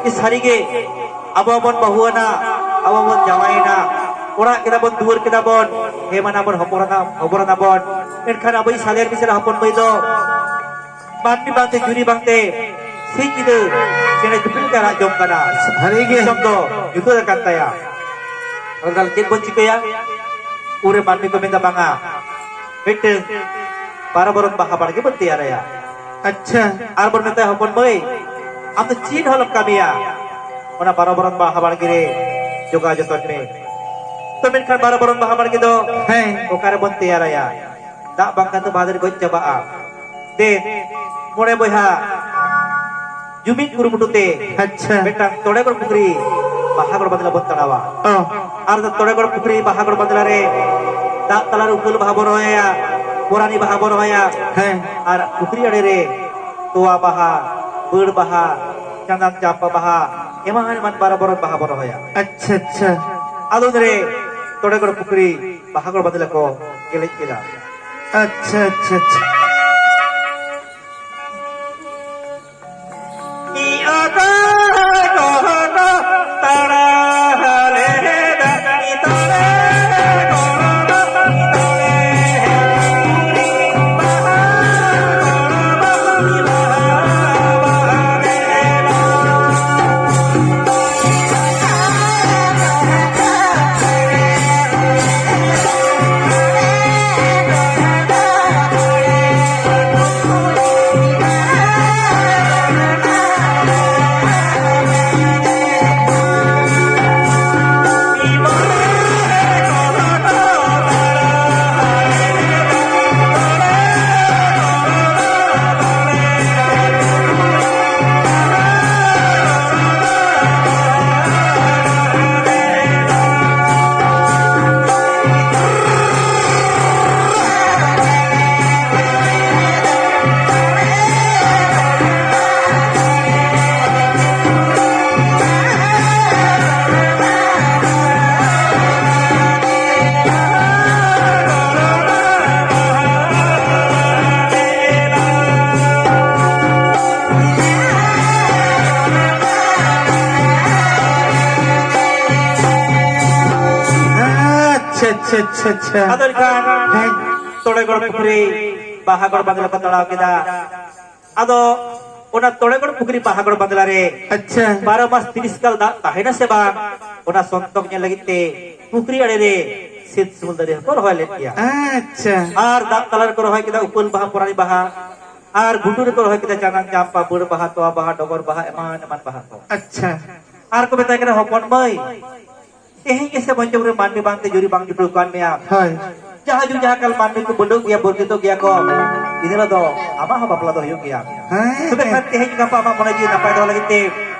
ᱤᱥ ᱥᱟᱹᱨᱤ ᱜᱮ ᱟᱵᱚ ᱵᱚᱱ ᱵᱟᱹᱦᱩᱣᱟᱱᱟ, ᱟᱵᱚ ᱵᱚᱱ ᱡᱟᱶᱟᱭᱮᱱᱟ, ᱚᱲᱟᱜ ᱠᱮᱫᱟ ᱵᱚᱱ, ᱫᱩᱣᱟᱹᱨ ᱠᱮᱫᱟ ᱵᱚᱱ, ᱦᱮᱢᱟᱱᱟ ᱵᱚᱱ, ᱦᱚᱯᱚᱱᱟᱱᱟ, ᱦᱚᱯᱚᱱᱟᱱᱟ ᱵᱚᱱ, ᱢᱮᱱᱠᱷᱟᱱ ᱟᱵᱚᱭᱤᱡ ᱥᱟᱞᱮᱨ ᱢᱤᱥᱮᱨ ᱦᱚᱯᱚᱱ ᱢᱟᱹᱭ ᱫᱚ ᱢᱟᱹᱱᱢᱤ ᱵᱟᱝᱛᱮ, ᱡᱩᱨᱤ ᱵᱟᱝᱛᱮ, ᱥᱤᱧ ᱧᱤᱫᱟᱹ ᱪᱮᱬᱮ ᱪᱩᱯᱲᱤ ᱞᱮᱠᱟ ᱨᱟᱜ ᱡᱚᱝ ᱠᱟᱱᱟ᱾ ᱥᱟᱹᱨᱤ ᱜᱮ᱾ ᱫᱤᱥᱚᱢ ᱫᱚ ᱧᱩᱛᱟᱹᱛ ᱟᱠᱟᱱ ᱛᱟᱭᱟ᱾ ᱟᱫᱚ ᱛᱟᱦᱞᱮ ᱪᱮᱫ ᱵᱚᱱ ᱪᱤᱠᱟᱹᱭᱟ? ᱩᱱᱨᱮ ᱢᱟᱹᱱᱢᱤ ᱠᱚ ᱢᱮᱱᱫᱟ, ᱵᱟᱝᱟ, ᱢᱤᱫᱴᱟᱹᱝ ᱵᱟᱨᱚ ᱵᱚᱨᱚᱱ ᱵᱟᱦᱟ ᱵᱟᱲᱜᱮ ᱵᱚᱱ ᱛᱮᱭᱟᱨᱟᱭᱟ᱾ ᱟᱪᱪᱷᱟ᱾ ᱟᱨ ᱵᱚᱱ ᱢᱮᱛᱟᱭᱟ, ᱦᱚᱯᱚᱱ ᱢᱟᱹᱭ, ᱟᱢ ᱫᱚ ᱪᱮᱫ ᱦᱚᱸ ᱟᱞᱚᱢ ᱠᱟᱹᱢᱤᱭᱟ, ᱚᱱᱟ ᱵᱟᱨᱚ ᱵᱚᱨᱚᱱ ᱵᱟᱦᱟ ᱵᱟᱲᱜᱮ ᱨᱮ ᱡᱚᱜᱟᱣ ᱡᱚᱛᱚᱱ ᱢᱮ᱾ ᱛᱚ ᱢᱮᱱᱠᱷᱟᱱ ᱵᱟᱨᱚ ᱵᱚᱨᱚᱱ ᱵᱟᱦᱟ ᱵᱟᱲᱜᱮ ᱫᱚ ᱦᱮᱸ᱾ ᱚᱠᱟ ᱨᱮᱵᱚᱱ ᱛᱮᱭᱟᱨᱟᱭᱟ? ᱫᱟᱜ ᱵᱟᱝᱠᱷᱟᱱ ᱫᱚ ᱵᱟᱦᱟ ᱫᱟᱨᱮ ᱜᱚᱡ ᱪᱟᱵᱟᱜᱼᱟ᱾ ᱫᱮ, ᱢᱚᱬᱮ ᱵᱚᱭᱦᱟ ᱡᱩᱢᱤᱫ ᱠᱩᱨᱩᱢᱩᱴᱩ ᱛᱮ ᱟᱪᱪᱷᱟ᱾ ᱢᱤᱫᱴᱟᱝ ᱛᱚᱲᱮᱜᱚᱲ ᱯᱩᱠᱷᱨᱤ ᱵᱟᱦᱟᱜᱚᱲ ᱵᱟᱸᱫᱽᱞᱟ ᱵᱚᱱ ᱛᱟᱲᱟᱣᱟ᱾ ᱚ᱾ ᱟᱨ ᱛᱚᱲᱮᱜᱚᱲ ᱯᱩᱠᱷᱨᱤ ᱵᱟᱦᱟᱜᱚᱲ ᱵᱟᱸᱫᱽᱞᱟ ᱨᱮ ᱫᱟᱜ ᱛᱟᱞᱟᱨᱮ ᱩᱯᱟᱹᱞ ᱵᱟᱦᱟ ᱵᱚᱱ ᱨᱚᱦᱚᱭᱟ, ᱯᱚᱨᱟᱱᱤ ᱵᱟᱦᱟ ᱵᱚᱱ ᱨᱚᱦᱚᱭᱟ᱾ ᱦᱮᱸ᱾ ᱟᱨ ᱯᱩᱠᱷᱨᱤ ᱟᱲᱮ ᱨᱮ ᱛᱚᱣᱟ ᱵᱟᱦᱟ, ᱵᱟᱹᱲ ᱵᱟᱦᱟ, ᱪᱟᱸᱫᱟᱱ ᱪᱟᱢᱯᱟ ᱵᱟᱦᱟ, ᱮᱢᱟᱱ ᱮᱢᱟᱱ ᱵᱟᱨᱚ ᱵᱚᱨᱚᱱ ᱵᱟᱦᱟ ᱵᱚᱱ ᱨᱚᱦᱚᱭᱟ᱾ ᱟᱪᱪᱷᱟ, ᱟᱪᱪᱷᱟ᱾ ᱟᱫᱚ ᱩᱱᱨᱮ ᱛᱚᱲᱮᱜᱚᱲ ᱯᱩᱠᱷᱨᱤ ᱵᱟᱦᱟᱜᱚᱲ ᱵᱟᱸᱫᱽᱞᱟ ᱠᱚ ᱜᱮᱞᱮᱡ ᱠᱮᱫᱟ᱾ ᱟᱪᱪᱷᱟ, ᱟᱪᱪᱷᱟ, ᱟᱪᱪᱷᱟ᱾ ᱟᱪᱪᱷᱟ, ᱟᱪᱪᱷᱟ᱾ ᱟᱫᱚ ᱮᱱᱠᱷᱟᱱ ᱦᱮᱸ᱾ ᱛᱚᱲᱮᱜᱚᱲ ᱯᱩᱠᱷᱨᱤ ᱵᱟᱦᱟᱜᱚᱲ ᱵᱟᱸᱫᱽᱞᱟ ᱠᱚ ᱛᱟᱲᱟᱣ ᱠᱮᱫᱟ᱾ ᱟᱫᱚ ᱚᱱᱟ ᱛᱚᱲᱮᱜᱚᱲ ᱯᱩᱠᱷᱨᱤ ᱵᱟᱦᱟᱜᱚᱲ ᱵᱟᱸᱫᱽᱞᱟ ᱨᱮ ᱟᱪᱪᱷᱟ᱾ ᱵᱟᱨᱚ ᱢᱟᱥ ᱛᱤᱨᱤᱥ ᱠᱟᱞ ᱫᱟᱜ ᱛᱟᱦᱮᱱᱟ ᱥᱮ ᱵᱟᱝ, ᱚᱱᱟ ᱥᱚᱱᱛᱚᱠ ᱧᱮᱞ ᱞᱟᱹᱜᱤᱫ ᱛᱮ ᱯᱩᱠᱷᱨᱤ ᱟᱲᱮ ᱨᱮ ᱥᱤᱫ ᱥᱩᱢᱩᱞ ᱫᱟᱨᱮ ᱦᱚᱸᱠᱚ ᱨᱚᱦᱚᱭ ᱞᱮᱫ ᱜᱮᱭᱟ᱾ ᱟᱪᱪᱷᱟ᱾ ᱟᱨ ᱫᱟᱜ ᱛᱟᱞᱟ ᱨᱮᱠᱚ ᱨᱚᱦᱚᱭ ᱠᱮᱫᱟ ᱩᱯᱟᱹᱞ ᱵᱟᱦᱟ, ᱯᱚᱨᱟᱱᱤ ᱵᱟᱦᱟ, ᱟᱨ ᱜᱷᱩᱴᱩ ᱨᱮᱠᱚ ᱨᱚᱦᱚᱭ ᱠᱮᱫᱟ ᱪᱟᱱᱟᱱ ᱪᱟᱢᱯᱟ, ᱵᱟᱹᱲ ᱵᱟᱦᱟ, ᱛᱚᱣᱟ ᱵᱟᱦᱟ, ᱰᱚᱜᱚᱨ ᱵᱟᱦᱟ, ᱮᱢᱟᱱ ᱮᱢᱟᱱ ᱵᱟᱦᱟ ᱠᱚ᱾ ᱟᱪᱪᱷᱟ᱾ ᱟᱨ ᱠᱚ ᱢᱮᱛᱟᱭ ᱠᱟᱱᱟ, "ᱦᱚᱯᱚᱱ ᱢᱟᱹᱭ, ᱛᱮᱦᱮᱧ ᱜᱮᱥᱮ ᱢᱚᱧᱪᱚᱯᱩᱨᱤ ᱢᱟᱹᱱᱢᱤ ᱵᱟᱝᱛᱮ ᱡᱩᱨᱤ ᱵᱟᱝ ᱡᱩᱴᱟᱹᱣ ᱠᱟᱱ ᱢᱮᱭᱟ᱾ ᱦᱳᱭ᱾ ᱡᱟᱦᱟᱸ ᱡᱩᱜᱽ ᱡᱟᱦᱟᱸ ᱠᱟᱞ ᱢᱟᱹᱱᱢᱤ ᱠᱚ ᱵᱟᱹᱰᱟᱹᱜ ᱜᱮᱭᱟ, ᱵᱚᱨᱡᱤᱛᱚᱜ ᱜᱮᱭᱟ ᱠᱚ, ᱤᱱᱟᱹ ᱦᱤᱞᱳᱜ ᱫᱚ ᱟᱢᱟᱜ ᱦᱚᱸ ᱵᱟᱯᱞᱟ ᱫᱚ ᱦᱩᱭᱩᱜ ᱜᱮᱭᱟ᱾ ᱦᱮᱸ᱾ ᱛᱚᱵᱮ ᱠᱷᱟᱱ ᱛᱮᱦᱮᱧ ᱜᱟᱯᱟ ᱟᱢᱟᱜ ᱢᱚᱱᱮ ᱡᱤᱣᱤ ᱱᱟᱯᱟᱭ ᱫᱚᱦᱚ ᱞᱟᱹᱜᱤᱫ ᱛᱮ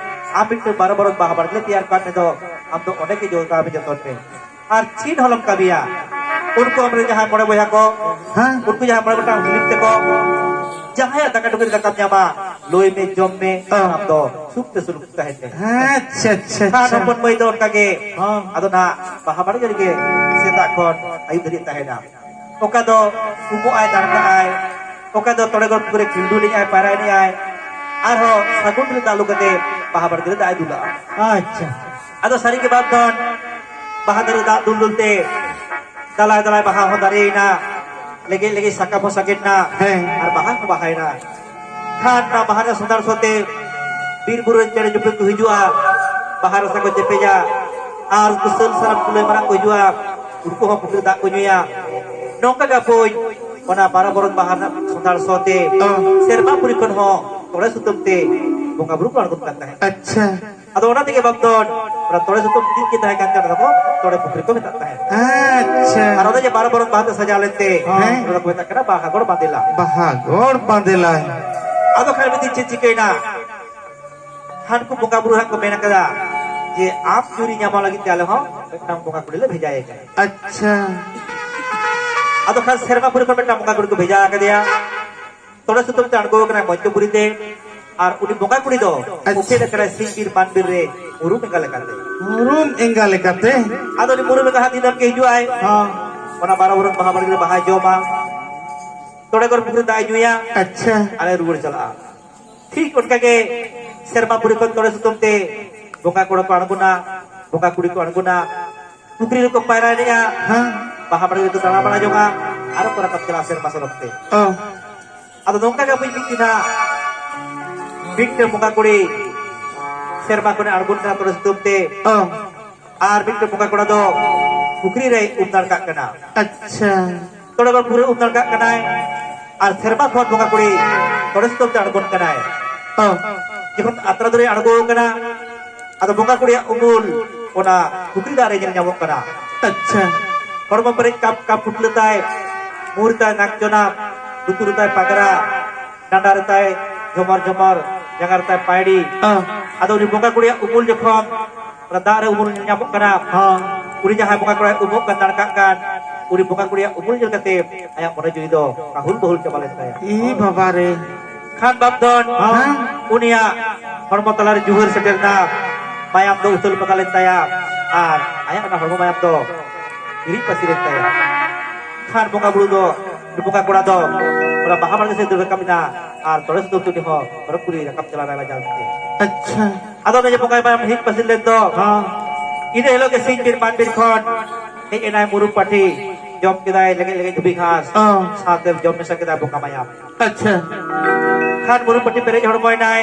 ᱟᱢ ᱢᱤᱫᱴᱟᱝ ᱵᱟᱨᱚ ᱵᱚᱨᱚᱱ ᱵᱟᱦᱟ ᱵᱟᱲᱜᱮ ᱛᱮᱭᱟᱨ ᱠᱟᱜ ᱢᱮ ᱫᱚ, ᱟᱢ ᱫᱚ ᱚᱸᱰᱮ ᱜᱮ ᱡᱚᱜᱟᱣ ᱢᱮ, ᱡᱚᱛᱚᱱ ᱢᱮ᱾ ᱟᱨ ᱪᱮᱫ ᱦᱚᱸ ᱟᱞᱚᱢ ᱠᱟᱹᱢᱤᱭᱟ᱾ ᱩᱱᱠᱩ ᱟᱢᱨᱮᱱ ᱡᱟᱦᱟᱸᱭ ᱢᱚᱬᱮ ᱵᱚᱭᱦᱟ ᱠᱚ, ᱦᱮᱸ᱾ ᱩᱱᱠᱩ ᱡᱟᱦᱟᱸᱭ ᱢᱚᱬᱮ ᱜᱚᱴᱟᱝ ᱦᱤᱞᱤᱯ ᱛᱮᱠᱚ, ᱡᱟᱦᱟᱸᱭᱟᱜ ᱫᱟᱠᱟ ᱴᱩᱠᱩᱡ ᱨᱮ ᱫᱟᱠᱟᱢ ᱧᱟᱢᱟ, ᱞᱩᱭ ᱢᱮ, ᱡᱚᱢ ᱢᱮ, ᱦᱮᱸ᱾ ᱟᱢ ᱫᱚ ᱥᱩᱠ ᱛᱮ ᱥᱩᱞᱩᱠ ᱛᱮ ᱛᱟᱦᱮᱱ ᱢᱮ᱾ ᱟᱪᱪᱷᱟ, ᱟᱪᱪᱷᱟ, ᱠᱷᱟᱱ ᱟᱪᱪᱷᱟ᱾ ᱦᱚᱯᱚᱱ ᱢᱟᱹᱭ ᱫᱚ ᱚᱱᱠᱟ ᱜᱮ, ᱦᱮᱸ᱾ ᱟᱫᱚ ᱱᱟᱜ ᱵᱟᱦᱟ ᱵᱟᱲᱜᱮ ᱨᱮᱜᱮ ᱥᱮᱛᱟᱜ ᱠᱷᱚᱱ ᱟᱹᱭᱩᱵ ᱫᱷᱟᱹᱵᱤᱡ ᱛᱟᱦᱮᱱᱟ᱾ ᱚᱠᱟ ᱫᱚ ᱩᱢᱩᱜ ᱟᱭ, ᱫᱟᱬᱠᱟᱜ ᱟᱭ, ᱚᱠᱟ ᱫᱚ ᱛᱚᱲᱮ ᱜᱚᱲ ᱯᱩᱠᱷᱨᱤ ᱨᱮ ᱠᱷᱤᱞᱰᱩ ᱮᱱᱮᱡ ᱟᱭ, ᱯᱟᱭᱨᱟ ᱮᱱᱮᱡ ᱟᱭ, ᱟᱨᱦᱚᱸ ᱥᱟᱹᱜᱩᱱ ᱴᱷᱤᱞᱤ ᱫᱟᱜ ᱞᱩ ᱠᱟᱛᱮ ᱵᱟᱦᱟ ᱵᱟᱲᱜᱮ ᱨᱮ ᱫᱟᱜ ᱮ ᱫᱩᱞᱟᱜᱼᱟ᱾ ᱟᱪᱪᱷᱟ᱾ ᱟᱫᱚ ᱥᱟᱹᱨᱤ ᱜᱮ ᱵᱟᱝ ᱫᱚᱱ, ᱵᱟᱦᱟ ᱫᱟᱨᱮ ᱫᱟᱜ ᱫᱩᱞ ᱫᱩᱞ ᱛᱮ ᱫᱟᱞᱟᱭ ᱫᱟᱞᱟᱭ ᱵᱟᱦᱟ ᱦᱚᱸ ᱫᱟᱨᱮᱭᱮᱱᱟ, ᱞᱮᱜᱮᱡ ᱞᱮᱜᱮᱡ ᱥᱟᱠᱟᱢ ᱦᱚᱸ ᱥᱟᱜᱮᱱ ᱮᱱᱟ, ᱦᱮᱸ᱾ ᱟᱨ ᱵᱟᱦᱟ ᱦᱚᱸ ᱵᱟᱦᱟᱭᱮᱱᱟ᱾ ᱠᱷᱟᱱ ᱚᱱᱟ ᱵᱟᱦᱟ ᱨᱮ ᱥᱚᱸᱫᱷᱟᱲ ᱥᱚ ᱛᱮ ᱵᱤᱨ ᱵᱩᱨᱩ ᱨᱮᱱ ᱪᱮᱬᱮ ᱪᱩᱯᱲᱤ ᱠᱚ ᱦᱤᱡᱩᱜᱼᱟ, ᱵᱟᱦᱟ ᱨᱟᱥᱟ ᱠᱚ ᱪᱮᱯᱮᱡᱟ, ᱟᱨ ᱩᱱᱠᱩ ᱥᱟᱹᱞ ᱥᱟᱨᱟᱢ ᱠᱩᱞᱟᱹᱭ ᱢᱟᱨᱟᱝ ᱠᱚ ᱦᱤᱡᱩᱜᱼᱟ, ᱩᱱᱠᱩ ᱦᱚᱸ ᱯᱩᱠᱷᱨᱤ ᱫᱟᱜ ᱠᱚ ᱧᱩᱭᱟ᱾ ᱱᱚᱝᱠᱟ ᱜᱮ ᱵᱚᱠᱚᱧ ᱚᱱᱟ ᱵᱟᱨᱚ ᱵᱚᱨᱚᱱ ᱵᱟᱦᱟ ᱨᱮᱱᱟᱜ ᱥᱚᱸᱫᱷᱟᱲ ᱥᱚ ᱛᱮ ᱦᱚᱸ᱾ ᱥᱮᱨᱢᱟ ᱯᱩᱨᱤ ᱠᱷᱚᱱ ᱦᱚᱸ ᱛᱚᱲᱮ ᱥᱩᱛᱟᱹᱢ ᱛᱮ ᱵᱚᱸᱜᱟ ᱵᱩᱨᱩ ᱠᱚ ᱟᱬᱜᱚᱱ ᱠᱟᱱ ᱛᱟᱦᱮᱸᱫ᱾ ᱟᱪᱪᱷᱟ᱾ ᱟᱫᱚ ᱚᱱᱟ ᱛᱮᱜᱮ ᱵᱟᱯᱫᱚᱱ, ᱚᱱᱟ ᱛᱚᱲᱮ ᱥᱩᱛᱟᱹᱢ ᱛᱤᱱ ᱜᱮ ᱛᱟᱦᱮᱸ ᱠᱟᱱ ᱛᱟᱦᱮᱸ, ᱚᱱᱟ ᱫᱚ ᱛᱚᱲᱮ ᱯᱩᱠᱷᱨᱤ ᱠᱚ ᱢᱮᱛᱟᱜ ᱛᱟᱦᱮᱸᱫ᱾ ᱟᱪᱪᱷᱟ᱾ ᱟᱨ ᱚᱱᱟ ᱡᱮ ᱵᱟᱨᱚ ᱵᱚᱨᱚᱱ ᱵᱟᱦᱟ ᱛᱮ ᱥᱟᱡᱟᱣ ᱞᱮᱱᱛᱮ, ᱦᱮᱸ᱾ ᱚᱱᱟ ᱫᱚᱠᱚ ᱢᱮᱛᱟᱜ ᱠᱟᱱᱟ ᱵᱟᱦᱟ ᱜᱚᱲ ᱵᱟᱸᱫᱮᱞᱟ᱾ ᱵᱟᱦᱟ ᱜᱚᱲ ᱵᱟᱸᱫᱮᱞᱟ᱾ ᱟᱫᱚ ᱠᱷᱟᱱ ᱢᱤᱫ ᱫᱤᱱ ᱪᱮᱫ ᱪᱤᱠᱟᱹᱭᱮᱱᱟ? ᱦᱟᱱᱠᱩ ᱵᱚᱸᱜᱟ ᱵᱩᱨᱩ ᱦᱟᱸᱜ ᱠᱚ ᱢᱮᱱ ᱠᱟᱫᱟ ᱡᱮ ᱟᱢ ᱡᱩᱨᱤ ᱧᱟᱢᱚᱜ ᱞᱟᱹᱜᱤᱫ ᱛᱮ ᱟᱞᱮ ᱦᱚᱸ ᱢᱤᱫᱴᱟᱝ ᱵᱚᱸᱜᱟ ᱠᱩᱲᱤ ᱞᱮ ᱵᱷᱮᱡᱟᱭᱮ ᱠᱟᱱᱟ᱾ ᱟᱪᱪᱷᱟ᱾ ᱟᱫᱚ ᱠᱷᱟᱱ ᱥᱮᱨᱢᱟ ᱯᱩᱨᱤ ᱠᱷᱚᱱ ᱢᱤᱫᱴᱟᱝ ᱵᱚᱸᱜᱟ ᱠᱩᱲᱤ ᱠᱚ ᱵᱷᱮᱡᱟ ᱟᱠᱟᱫᱮᱭᱟ᱾ ᱛᱚᱲᱮ ᱥᱩᱛᱟᱹᱢ ᱛᱮ ᱟᱬᱜᱚ ᱟᱠᱟᱱᱟᱭ ᱢᱚᱧᱪᱚᱯᱩᱨᱤ ᱛᱮ᱾ ᱟᱨ ᱩᱱᱤ ᱵᱚᱸᱜᱟ ᱠᱩᱲᱤ ᱫᱚ ᱟᱪᱪᱷᱟ᱾ ᱩᱯᱮᱞ ᱟᱠᱟᱱᱟᱭ ᱥᱤᱧ ᱵᱤᱨ ᱢᱟᱱ ᱵᱤᱨ ᱨᱮ ᱢᱩᱨᱩᱢ ᱮᱸᱜᱟ ᱞᱮᱠᱟᱛᱮ᱾ ᱢᱩᱨᱩᱢ ᱮᱸᱜᱟ ᱞᱮᱠᱟᱛᱮ? ᱟᱫᱚ ᱩᱱᱤ ᱢᱩᱨᱩᱢ ᱮᱸᱜᱟ ᱦᱟᱸᱜ ᱫᱤᱱᱟᱹᱢ ᱜᱮ ᱦᱤᱡᱩᱜ ᱟᱭ᱾ ᱦᱚᱸ᱾ ᱚᱱᱟ ᱵᱟᱨᱚ ᱵᱚᱨᱚᱱ ᱵᱟᱦᱟ ᱵᱟᱲᱜᱮ ᱨᱮ ᱵᱟᱦᱟᱭ ᱡᱚᱢᱟ᱾ ᱛᱚᱲᱮ ᱜᱚᱲ ᱯᱩᱠᱷᱨᱤ ᱫᱟᱜ ᱮ ᱧᱩᱭᱟ᱾ ᱟᱪᱪᱷᱟ᱾ ᱟᱨᱮ ᱨᱩᱣᱟᱹᱲ ᱪᱟᱞᱟᱜᱼᱟ᱾ ᱴᱷᱤᱠ ᱚᱱᱠᱟ ᱜᱮ ᱥᱮᱨᱢᱟ ᱯᱩᱨᱤ ᱠᱷᱚᱱ ᱛᱚᱲᱮ ᱥᱩᱛᱟᱹᱢ ᱛᱮ ᱵᱚᱸᱜᱟ ᱠᱚᱲᱟ ᱠᱚ ᱟᱬᱜᱚᱱᱟ, ᱵᱚᱸᱜᱟ ᱠᱩᱲᱤ ᱠᱚ ᱟᱬᱜᱚᱱᱟ᱾ ᱯᱩᱠᱷᱨᱤ ᱨᱮᱠᱚ ᱯᱟᱭᱨᱟ ᱮᱱᱮᱡᱼᱟ᱾ ᱦᱮᱸ᱾ ᱵᱟᱦᱟ ᱵᱟᱲᱜᱮ ᱨᱮᱠᱚ ᱫᱟᱬᱟ ᱵᱟᱲᱟ ᱡᱚᱝᱟ᱾ ᱟᱨᱚ ᱠᱚ ᱨᱟᱠᱟᱵ ᱪᱟᱞᱟᱜᱼᱟ ᱥᱮᱨᱢᱟ ᱥᱚᱨᱚᱜ ᱛᱮ᱾ ᱚ᱾ ᱟᱫᱚ ᱱᱚᱝᱠᱟ ᱜᱮ ᱢᱤᱫ ᱫᱤᱱ ᱦᱟᱸᱜ ᱢᱤᱫᱴᱮᱱ ᱵᱚᱸᱜᱟ ᱠᱩᱲᱤ ᱥᱮᱨᱢᱟ ᱠᱷᱚᱱᱮ ᱟᱬᱜᱚᱱ ᱠᱟᱱᱟ ᱛᱚᱲᱮ ᱥᱩᱛᱟᱹᱢ ᱛᱮ᱾ ᱚ᱾ ᱟᱨ ᱢᱤᱫᱴᱮᱱ ᱵᱚᱸᱜᱟ ᱠᱚᱲᱟ ᱫᱚ ᱯᱩᱠᱷᱨᱤ ᱨᱮᱭ ᱩᱢ ᱱᱟᱲᱠᱟᱜ ᱠᱟᱱᱟ᱾ ᱟᱪᱪᱷᱟ᱾ ᱛᱚᱲᱮ ᱠᱚ ᱯᱩᱨᱟᱹ ᱩᱢ ᱱᱟᱲᱠᱟᱜ ᱠᱟᱱᱟᱭ᱾ ᱟᱨ ᱥᱮᱨᱢᱟ ᱠᱷᱚᱱ ᱵᱚᱸᱜᱟ ᱠᱩᱲᱤ ᱛᱚᱲᱮ ᱥᱩᱛᱟᱹᱢ ᱛᱮ ᱟᱬᱜᱚᱱ ᱠᱟᱱᱟᱭ᱾ ᱚ᱾ ᱡᱚᱠᱷᱚᱱ ᱟᱛᱨᱟ ᱫᱚᱨᱮ ᱟᱬᱜᱚ ᱟᱠᱟᱱᱟ, ᱟᱫᱚ ᱵᱚᱸᱜᱟ ᱠᱩᱲᱤᱭᱟᱜ ᱩᱢᱩᱞ ᱚᱱᱟ ᱯᱩᱠᱷᱨᱤ ᱫᱟᱜ ᱨᱮ ᱧᱮᱞ ᱧᱟᱢᱚᱜ ᱠᱟᱱᱟ᱾ ᱟᱪᱪᱷᱟ᱾ ᱦᱚᱲᱢᱚ ᱯᱮᱨᱮᱡ ᱠᱟᱯ ᱠᱟᱯ ᱯᱩᱴᱞᱟᱹ ᱛᱟᱭ, ᱢᱩ ᱨᱮ ᱛᱟᱭ ᱱᱟᱠ ᱡᱚᱱᱟᱯ, ᱞᱩᱛᱩᱨ ᱨᱮ ᱛᱟᱭ ᱯᱟᱜᱽᱨᱟ, ᱰᱟᱸᱰᱟ ᱨᱮ ᱛᱟᱭ ᱡᱷᱚᱢᱚᱨ ᱡᱷᱚᱢᱚᱨ, ᱡᱟᱸᱜᱟ ᱨᱮ ᱛᱟᱭ ᱯᱟᱭᱲᱤ᱾ ᱚ᱾ ᱟᱫᱚ ᱩᱱᱤ ᱵᱚᱸᱜᱟ ᱠᱩᱲᱤᱭᱟᱜ ᱩᱢᱩᱞ ᱡᱚᱠᱷᱚᱱ ᱚᱱᱟ ᱫᱟᱜ ᱨᱮ ᱩᱢᱩᱞ ᱧᱮᱞ ᱧᱟᱢᱚᱜ ᱠᱟᱱᱟ᱾ ᱦᱚᱸ᱾ ᱩᱱᱤ ᱡᱟᱦᱟᱸᱭ ᱵᱚᱸᱜᱟ ᱠᱚᱲᱟᱭ ᱩᱢᱩᱜ ᱠᱟᱱ, ᱱᱟᱲᱠᱟᱜ ᱠᱟᱱ, ᱩᱱᱤ ᱵᱚᱸᱜᱟ ᱠᱩᱲᱤᱭᱟᱜ ᱩᱢᱩᱞ ᱧᱮᱞ ᱠᱟᱛᱮ ᱟᱭᱟᱜ ᱢᱚᱱᱮ ᱡᱤᱣᱤ ᱫᱚ ᱠᱟᱹᱦᱩᱞ ᱵᱟᱹᱦᱩᱞ ᱪᱟᱵᱟ ᱞᱮᱱ ᱛᱟᱭᱟ᱾ ᱤ ᱵᱟᱵᱟ ᱨᱮ᱾ ᱠᱷᱟᱱ ᱵᱟᱯᱫᱷᱚᱱ ᱦᱮᱸ? ᱩᱱᱤᱭᱟᱜ ᱦᱚᱲᱢᱚ ᱛᱟᱞᱟᱨᱮ ᱡᱩᱦᱟᱹᱨ ᱥᱮᱴᱮᱨ ᱮᱱᱟ, ᱢᱟᱭᱟᱢ ᱫᱚ ᱩᱛᱟᱹᱞ ᱯᱟᱠᱟ ᱞᱮᱱ ᱛᱟᱭᱟ, ᱟᱨ ᱟᱭᱟᱜ ᱚᱱᱟ ᱦᱚᱲᱢᱚ ᱢᱟᱭᱟᱢ ᱫᱚ ᱦᱤᱨᱤᱡ ᱯᱟᱹᱥᱤᱨ ᱮᱱ ᱛᱟᱭᱟ᱾ ᱠᱷᱟᱱ ᱵᱚᱸᱜᱟ ᱵᱩᱨᱩ ᱫᱚ, ᱵᱚᱸᱜᱟ ᱠᱚᱲᱟ ᱫᱚ ᱚᱱᱟ ᱵᱟᱦᱟ ᱵᱟᱲᱜᱮ ᱥᱮᱫ ᱫᱟᱹᱲ ᱨᱟᱠᱟᱵ ᱮᱱᱟ, ᱟᱨ ᱛᱚᱲᱮ ᱥᱩᱛᱟᱹᱢ ᱛᱮ ᱩᱱᱤ ᱦᱚᱸ ᱯᱚᱨᱚᱵᱽ ᱠᱩᱲᱤ ᱨᱟᱠᱟᱵ ᱪᱟᱞᱟᱣ ᱮᱱᱟ ᱡᱟᱞ ᱛᱮ᱾ ᱟᱪᱪᱷᱟ᱾ ᱟᱫᱚ ᱚᱱᱮ ᱡᱮ ᱵᱚᱸᱜᱟᱭ ᱢᱟᱭᱟᱢ ᱦᱤᱨᱤᱡ ᱯᱟᱹᱥᱤᱨ ᱞᱮᱱ ᱫᱚ, ᱦᱚᱸ᱾ ᱤᱱᱟᱹ ᱦᱤᱞᱳᱜ ᱜᱮ ᱥᱤᱧ ᱵᱤᱨ ᱢᱟᱱ ᱵᱤᱨ ᱠᱷᱚᱱ ᱦᱮᱡ ᱮᱱᱟᱭ ᱢᱩᱨᱩᱢ ᱯᱟᱹᱴᱷᱤ, ᱡᱚᱢ ᱠᱮᱫᱟᱭ ᱞᱮᱜᱮᱡ ᱞᱮᱜᱮᱡ ᱫᱷᱩᱵᱤ ᱜᱷᱟᱥ, ᱚ᱾ ᱥᱟᱶᱛᱮ ᱡᱚᱢ ᱢᱮᱥᱟ ᱠᱮᱫᱟᱭ ᱵᱚᱸᱜᱟ ᱢᱟᱭᱟᱢ᱾ ᱟᱪᱪᱷᱟ᱾ ᱠᱷᱟᱱ ᱢᱩᱨᱩᱢ ᱯᱟᱹᱴᱷᱤ ᱯᱮᱨᱮᱡ ᱦᱚᱲᱢᱚᱭᱮᱱᱟᱭ,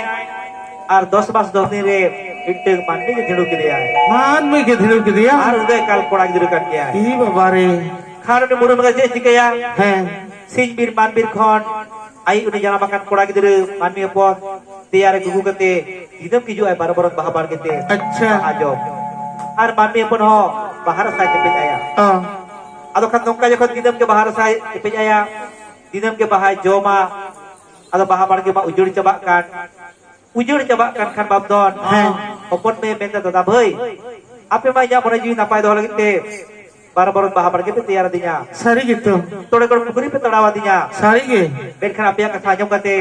ᱟᱨ ᱫᱚᱥ ᱢᱟᱥ ᱫᱚᱥ ᱫᱤᱱ ᱨᱮ ᱢᱤᱫᱴᱟᱹᱝ ᱢᱟᱹᱱᱢᱤ ᱜᱮ ᱡᱷᱤᱸᱰᱩ ᱠᱮᱫᱮᱭᱟᱭ᱾ ᱢᱟᱹᱱᱢᱤ ᱜᱮ ᱡᱷᱤᱸᱰᱩ ᱠᱮᱫᱮᱭᱟ? ᱟᱨ ᱩᱱᱤ ᱫᱚ ᱮᱠᱟᱞ ᱠᱚᱲᱟ ᱜᱤᱫᱽᱨᱟᱹ ᱠᱟᱱ ᱜᱮᱭᱟᱭ᱾ ᱤ ᱵᱟᱵᱟ ᱨᱮ᱾ ᱠᱷᱟᱱ ᱩᱱᱤ ᱢᱩᱨᱩᱢ ᱜᱮ ᱪᱮᱫ ᱮ ᱪᱤᱠᱟᱹᱭᱟ? ᱦᱮᱸ᱾ ᱥᱤᱧ ᱵᱤᱨ ᱢᱟᱱ ᱵᱤᱨ ᱠᱷᱚᱱ ᱟᱡ ᱩᱱᱤ ᱡᱟᱱᱟᱢ ᱟᱠᱟᱱ ᱠᱚᱲᱟ ᱜᱤᱫᱽᱨᱟᱹ ᱢᱟᱹᱱᱢᱤ ᱦᱚᱯᱚᱱ ᱫᱮᱭᱟ ᱨᱮ ᱜᱩᱜᱩ ᱠᱟᱛᱮ ᱫᱤᱱᱟᱹᱢ ᱦᱤᱡᱩᱜ ᱟᱭ ᱵᱟᱨᱚ ᱵᱚᱨᱚᱱ ᱵᱟᱦᱟ ᱵᱟᱲᱜᱮ ᱛᱮ᱾ ᱟᱪᱪᱷᱟ᱾ ᱵᱟᱦᱟ ᱡᱚᱢ᱾ ᱟᱨ ᱢᱟᱹᱱᱢᱤ ᱦᱚᱯᱚᱱ ᱦᱚᱸ ᱵᱟᱦᱟ ᱨᱟᱥᱟᱭ ᱪᱮᱯᱮᱡ ᱟᱭᱟ᱾ ᱚ᱾ ᱟᱫᱚ ᱠᱷᱟᱱ ᱱᱚᱝᱠᱟ ᱡᱚᱠᱷᱚᱱ ᱫᱤᱱᱟᱹᱢ ᱜᱮ ᱵᱟᱦᱟ ᱨᱟᱥᱟᱭ ᱪᱮᱯᱮᱡ ᱟᱭᱟ, ᱫᱤᱱᱟᱹᱢ ᱜᱮ ᱵᱟᱦᱟᱭ ᱡᱚᱢᱟ, ᱟᱫᱚ ᱵᱟᱦᱟ ᱵᱟᱲᱜᱮ ᱢᱟ ᱩᱡᱟᱹᱲ ᱪᱟᱵᱟᱜ ᱠᱟᱱ᱾ ᱩᱡᱟᱹᱲ ᱪᱟᱵᱟᱜ ᱠᱟᱱ ᱠᱷᱟᱱ ᱵᱟᱯᱫᱷᱚᱱ, ᱦᱮᱸ᱾ ᱦᱚᱯᱚᱱ ᱢᱮᱭᱮ ᱢᱮᱱᱫᱟ, "ᱫᱟᱫᱟ ᱵᱷᱟᱹᱭ, ᱟᱯᱮ ᱢᱟ ᱤᱧᱟᱹᱜ ᱢᱚᱱᱮ ᱡᱤᱣᱤ ᱱᱟᱯᱟᱭ ᱫᱚᱦᱚ ᱞᱟᱹᱜᱤᱫ ᱛᱮ ᱵᱟᱨᱚ ᱵᱚᱨᱚᱱ ᱵᱟᱦᱟ ᱵᱟᱲᱜᱮ ᱯᱮ ᱛᱮᱭᱟᱨ ᱟᱹᱫᱤᱧᱟ᱾ ᱥᱟᱹᱨᱤ ᱜᱮᱛᱚ᱾ ᱛᱚᱲᱮ ᱜᱚᱲ ᱯᱩᱠᱷᱨᱤ ᱯᱮ ᱛᱟᱲᱟᱣ ᱟᱹᱫᱤᱧᱟ᱾ ᱥᱟᱹᱨᱤ ᱜᱮ᱾ ᱢᱮᱱᱠᱷᱟᱱ ᱟᱯᱮᱭᱟᱜ ᱠᱟᱛᱷᱟ ᱟᱸᱡᱚᱢ ᱠᱟᱛᱮ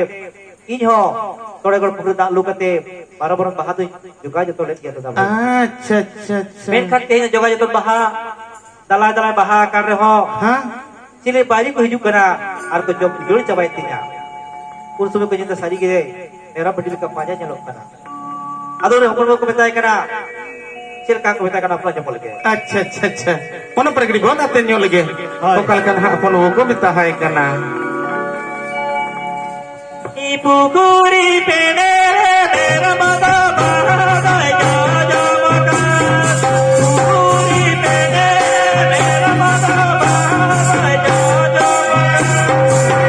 ᱤᱧ ᱦᱚᱸ ᱛᱚᱲᱮ ᱜᱚᱲ ᱯᱩᱠᱷᱨᱤ ᱫᱟᱜ ᱞᱩ ᱠᱟᱛᱮ ᱵᱟᱨᱚ ᱵᱚᱨᱚᱱ ᱵᱟᱦᱟ ᱫᱚᱧ ᱡᱚᱜᱟᱣ ᱡᱚᱛᱚᱱ ᱞᱮᱫ ᱜᱮᱭᱟ ᱫᱟᱫᱟ ᱵᱷᱟᱹᱭ᱾ ᱟᱪᱪᱷᱟ, ᱟᱪᱪᱷᱟ, ᱟᱪᱪᱷᱟ᱾ ᱢᱮᱱᱠᱷᱟᱱ ᱛᱮᱦᱮᱧ ᱡᱚᱜᱟᱣ ᱡᱚᱛᱚᱱ ᱵᱟᱦᱟ ᱫᱟᱞᱟᱭ ᱫᱟᱞᱟᱭ ᱵᱟᱦᱟ ᱟᱠᱟᱱ ᱨᱮᱦᱚᱸ ᱦᱮᱸ? ᱪᱤᱞᱤ ᱵᱟᱭᱨᱤ ᱠᱚ ᱦᱤᱡᱩᱜ ᱠᱟᱱᱟ ᱟᱨ ᱠᱚ ᱡᱚᱢ ᱩᱡᱟᱹᱲ ᱪᱟᱵᱟᱭᱮᱫ ᱛᱤᱧᱟ᱾ ᱩᱱ ᱥᱚᱢᱚᱭ ᱠᱚ ᱧᱮᱞ ᱮᱫᱟ ᱥᱟᱹᱨᱤ ᱜᱮ ᱢᱮᱨᱚᱢ ᱵᱷᱤᱰᱤ ᱞᱮᱠᱟ ᱯᱟᱸᱡᱟ ᱧᱮᱞᱚᱜ ᱠᱟᱱᱟ᱾ ᱟᱫᱚ ᱩᱱᱤ ᱦᱚᱯᱚᱱ ᱵᱟ ᱠᱚ ᱢᱮᱛᱟᱭ ᱠᱟᱱᱟ, ᱪᱮᱫ ᱞᱮᱠᱟ ᱠᱚ ᱢᱮᱛᱟᱜ ᱠᱟᱱᱟ, ᱚᱱᱟ ᱧᱚᱜ ᱞᱮᱜᱮ᱾ ᱟᱪᱪᱷᱟ, ᱟᱪᱪᱷᱟ, ᱟᱪᱪᱷᱟ᱾ ᱚᱱᱟ ᱯᱚᱨᱮ ᱠᱟᱹᱴᱤᱡ ᱵᱚᱱ ᱟᱛᱮ ᱧᱚᱜ ᱞᱮᱜᱮ᱾ ᱦᱳᱭ᱾ ᱚᱠᱟ ᱞᱮᱠᱟ ᱱᱟᱦᱟᱜ ᱦᱚᱯᱚᱱ ᱵᱟᱹᱵᱩ ᱠᱚ ᱢᱮᱛᱟ ᱦᱟᱭ ᱠᱟᱱᱟ? ᱤ ᱯᱩᱠᱩᱨᱤ ᱯᱮᱸᱰᱮ ᱨᱮ ᱢᱮᱨᱚᱢ ᱫᱚ ᱵᱟᱦᱟ ᱫᱚᱭ ᱡᱚᱡᱚᱢ ᱟᱠᱟᱫ᱾ ᱯᱩᱠᱩᱨᱤ ᱯᱮᱸᱰᱮ ᱨᱮ ᱢᱮᱨᱚᱢ ᱫᱚ ᱵᱟᱦᱟ ᱫᱚᱭ ᱡᱚᱡᱚᱢ ᱟᱠᱟᱫ᱾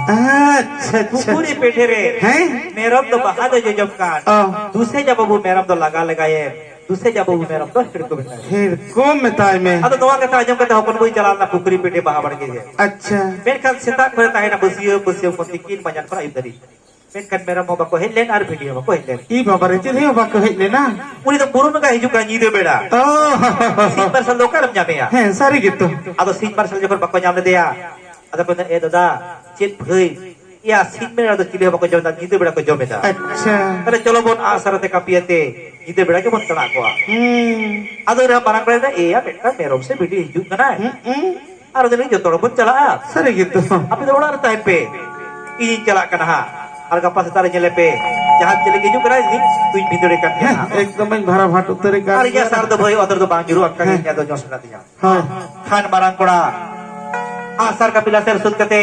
ᱟᱪᱪᱷᱟ, ᱟᱪᱪᱷᱟ᱾ ᱯᱩᱠᱷᱩᱨᱤ ᱯᱮᱴᱷᱮ ᱨᱮ ᱦᱮᱸ? ᱢᱮᱨᱚᱢ ᱫᱚ ᱵᱟᱦᱟ ᱫᱚ ᱡᱚᱡᱚᱢ ᱠᱟᱱ᱾ ᱚ᱾ ᱫᱩᱥᱮ ᱡᱟ ᱵᱟᱹᱵᱩ ᱢᱮᱨᱚᱢ ᱫᱚ ᱞᱟᱜᱟ ᱞᱮᱜᱟᱭᱮᱢ᱾ ᱫᱩᱥᱮ ᱡᱟ ᱵᱟᱹᱵᱩ ᱢᱮᱨᱚᱢ ᱫᱚ ᱦᱤᱲᱠᱩ ᱢᱮᱛᱟᱭ᱾ ᱦᱤᱲᱠᱩ ᱢᱮᱛᱟᱭ ᱢᱮ᱾ ᱟᱫᱚ ᱱᱚᱣᱟ ᱠᱟᱛᱷᱟ ᱟᱸᱡᱚᱢ ᱠᱟᱛᱮ ᱦᱚᱯᱚᱱ ᱵᱟᱹᱭ ᱪᱟᱞᱟᱣ ᱞᱮᱱᱟ ᱯᱩᱠᱷᱩᱨᱤ ᱯᱮᱴᱷᱮ ᱵᱟᱦᱟ ᱵᱟᱲᱜᱮ ᱨᱮ᱾ ᱟᱪᱪᱷᱟ᱾ ᱢᱮᱱᱠᱷᱟᱱ ᱥᱮᱛᱟᱜ ᱠᱷᱚᱱ ᱛᱟᱦᱮᱱᱟ ᱵᱟᱹᱥᱭᱟᱹᱢ, ᱵᱟᱹᱥᱭᱟᱹᱢ ᱠᱷᱚᱱ ᱛᱤᱠᱤᱱ ᱢᱟᱡᱟᱱ ᱠᱷᱚᱱ ᱟᱹᱭᱩᱵ ᱫᱷᱟᱹᱨᱤᱡ᱾ ᱢᱮᱱᱠᱷᱟᱱ ᱢᱮᱨᱚᱢ ᱦᱚᱸ ᱵᱟᱠᱚ ᱦᱮᱡ ᱞᱮᱱ ᱟᱨ ᱵᱷᱤᱰᱤ ᱦᱚᱸ ᱵᱟᱠᱚ ᱦᱮᱡ ᱞᱮᱱ᱾ ᱤ ᱵᱟᱵᱟ ᱨᱮ, ᱪᱤᱞᱤ ᱦᱚᱸ ᱵᱟᱠᱚ ᱦᱮᱡ ᱞᱮᱱᱟ? ᱩᱱᱤ ᱫᱚ ᱵᱩᱨᱩ ᱵᱚᱸᱜᱟ ᱦᱤᱡᱩᱜ ᱠᱟᱱ ᱧᱤᱫᱟᱹ ᱵᱮᱲᱟ᱾ ᱚ᱾ ᱥᱤᱧ ᱢᱟᱨᱥᱟᱞ ᱫᱚ ᱚᱠᱟᱨᱮᱢ ᱧᱟᱢᱮᱭᱟ? ᱦᱮᱸ, ᱥᱟᱹᱨᱤ ᱜᱮᱛᱚ᱾ ᱟᱫᱚ ᱥᱤᱧ ᱢᱟᱨᱥᱟᱞ ᱡᱚᱠᱷᱚᱱ ᱵᱟᱠᱚ ᱧᱟᱢ ᱞᱮᱫᱮᱭᱟ, ᱟᱫᱚ ᱠᱚ ᱢᱮᱱᱫᱟ, "ᱮ ᱫᱟᱫᱟ, ᱪᱮᱫ ᱵᱷᱟᱹᱭ? ᱮᱭᱟ, ᱥᱤᱧ ᱵᱮᱲᱟ ᱫᱚ ᱪᱤᱞᱤ ᱦᱚᱸ ᱵᱟᱠᱚ ᱡᱚᱢ ᱮᱫᱟ, ᱧᱤᱫᱟᱹ ᱵᱮᱲᱟ ᱠᱚ ᱡᱚᱢ ᱮᱫᱟ᱾ ᱟᱪᱪᱷᱟ᱾ ᱛᱟᱦᱞᱮ ᱪᱚᱞᱚ ᱵᱚᱱ ᱟᱜ ᱥᱟᱨ ᱟᱛᱮ ᱠᱟᱹᱯᱤ ᱟᱛᱮ ᱧᱤᱫᱟᱹ ᱵᱮᱲᱟ ᱜᱮᱵᱚᱱ ᱛᱟᱲᱟ ᱠᱚᱣᱟ᱾" ᱦᱩᱸ᱾ ᱟᱫᱚ ᱨᱮ ᱢᱟᱨᱟᱝ ᱵᱮᱲᱟ ᱨᱮ, ᱮᱭᱟ, ᱢᱤᱫᱴᱟᱝ ᱢᱮᱨᱚᱢ ᱥᱮ ᱵᱷᱤᱰᱤ ᱦᱤᱡᱩᱜ ᱠᱟᱱᱟᱭ᱾ ᱦᱩᱸ, ᱦᱩᱸ᱾ ᱟᱨ ᱩᱱᱤ ᱡᱚᱛᱚ ᱦᱚᱲ ᱵᱚᱱ ᱪᱟᱞᱟᱜᱼᱟ᱾ ᱥᱟᱹᱨᱤ ᱜᱮᱛᱚ᱾ ᱟᱯᱮ ᱫᱚ ᱚᱲᱟᱜ ᱨᱮ ᱛᱟᱦᱮᱱ ᱯᱮ, ᱤᱧᱤᱧ ᱪᱟᱞᱟᱜ ᱠᱟᱱᱟ ᱦᱟᱸᱜ᱾ ᱟᱨ ᱜᱟᱯᱟ ᱥᱮᱛᱟᱜ ᱨᱮ ᱧᱮᱞᱮ ᱯᱮ, ᱡᱟᱦᱟᱸ ᱪᱮᱞᱮ ᱜᱮ ᱦᱤᱡᱩᱜ ᱠᱟᱱᱟᱭ, ᱤᱧ ᱫᱩᱧ ᱵᱷᱤᱸᱫᱟᱹᱲᱮ ᱠᱟᱱ ᱜᱮᱭᱟ ᱦᱮᱸ, ᱦᱟᱸᱜ᱾ ᱮᱠᱫᱚᱢ ᱤᱧ ᱵᱷᱟᱨᱟ ᱵᱷᱟᱴ ᱩᱛᱟᱹᱨᱮ ᱠᱟᱱ ᱟᱨ ᱤᱧᱟᱹᱜ ᱜᱮᱭᱟ᱾ ᱥᱟᱨ ᱫᱚ ᱵᱷᱟᱹᱭ ᱚᱛ ᱨᱮᱫᱚ ᱵᱟᱝ ᱧᱩᱨᱩᱜᱼᱟ, ᱠᱟᱹᱦᱤ ᱦᱮᱸ᱾ ᱤᱧᱟᱹᱜ ᱫᱚ ᱡᱚᱥ ᱢᱮᱱᱟᱜ ᱛᱤᱧᱟ᱾ ᱦᱳᱭ᱾ ᱠᱷᱟᱱ ᱢᱟᱨᱟᱝ ᱠᱚᱲᱟ ᱟᱜᱼᱥᱟᱨ ᱠᱟᱹᱯᱤ ᱞᱟᱥᱮᱨ ᱥᱩᱫ ᱠᱟᱛᱮ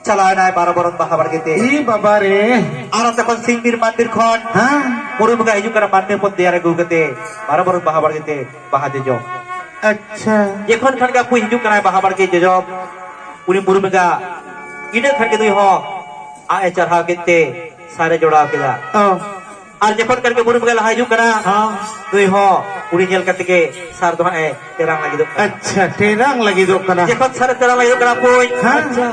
ᱪᱟᱞᱟᱣ ᱮᱱᱟᱭ ᱵᱟᱨᱚ ᱵᱚᱨᱚᱱ ᱵᱟᱦᱟ ᱵᱟᱲᱜᱮ ᱛᱮ᱾ ᱤ ᱵᱟᱵᱟ ᱨᱮ᱾ ᱟᱨ ᱚᱱᱛᱮ ᱠᱷᱚᱱ ᱥᱤᱧ ᱵᱤᱨ ᱢᱟᱱᱫᱤᱨ ᱠᱷᱚᱱ ᱦᱮᱸ᱾ ᱢᱩᱨᱩ ᱵᱚᱸᱜᱟ ᱦᱤᱡᱩᱜ ᱠᱟᱱᱟ, ᱢᱟᱹᱱᱢᱤ ᱦᱚᱯᱚᱱ ᱫᱮᱭᱟ ᱨᱮ ᱟᱹᱜᱩ ᱠᱟᱛᱮ ᱵᱟᱨᱚ ᱵᱚᱨᱚᱱ ᱵᱟᱦᱟ ᱵᱟᱲᱜᱮ ᱛᱮ ᱵᱟᱦᱟ ᱡᱚᱡᱚᱢ᱾ ᱟᱪᱪᱷᱟ᱾ ᱡᱚᱠᱷᱚᱱ ᱠᱷᱟᱱ ᱜᱮ ᱟᱹᱯᱩᱭ ᱦᱤᱡᱩᱜ ᱠᱟᱱᱟᱭ ᱵᱟᱦᱟ ᱵᱟᱲᱜᱮ ᱡᱚᱡᱚᱢ, ᱩᱱᱤ ᱢᱩᱨᱩ ᱵᱚᱸᱜᱟ ᱤᱱᱟᱹ ᱠᱷᱟᱱ ᱜᱮ ᱱᱩᱭ ᱦᱚᱸ ᱟᱡ ᱮ ᱪᱟᱨᱦᱟᱣ ᱠᱮᱫ ᱛᱮ ᱥᱟᱨᱮ ᱡᱚᱲᱟᱣ ᱠᱮᱫᱟ᱾ ᱚ᱾ ᱟᱨ ᱡᱚᱠᱷᱚᱱ ᱠᱷᱟᱱ ᱜᱮ ᱢᱩᱨᱩ ᱵᱚᱸᱜᱟ ᱞᱟᱦᱟ ᱦᱤᱡᱩᱜ ᱠᱟᱱᱟ, ᱦᱚᱸ᱾ ᱱᱩᱭ ᱦᱚᱸ ᱩᱱᱤ ᱧᱮᱞ ᱠᱟᱛᱮ ᱜᱮ ᱥᱟᱨ ᱫᱚ ᱦᱟᱸᱜ ᱮ ᱛᱮᱨᱟᱝ ᱞᱟᱹᱜᱤᱫᱚᱜ ᱠᱟᱱᱟ᱾ ᱟᱪᱪᱷᱟ, ᱛᱮᱨᱟᱝ ᱞᱟᱹᱜᱤᱫᱚᱜ ᱠᱟᱱᱟ᱾ ᱡᱚᱠᱷᱚᱱ ᱥᱟᱨ ᱮ ᱛᱮᱨᱟᱝ ᱞᱟᱹᱜᱤᱫᱚᱜ ᱠᱟᱱᱟ, ᱯᱩᱭ᱾ ᱦᱮᱸ᱾ ᱟᱪᱪᱷᱟ᱾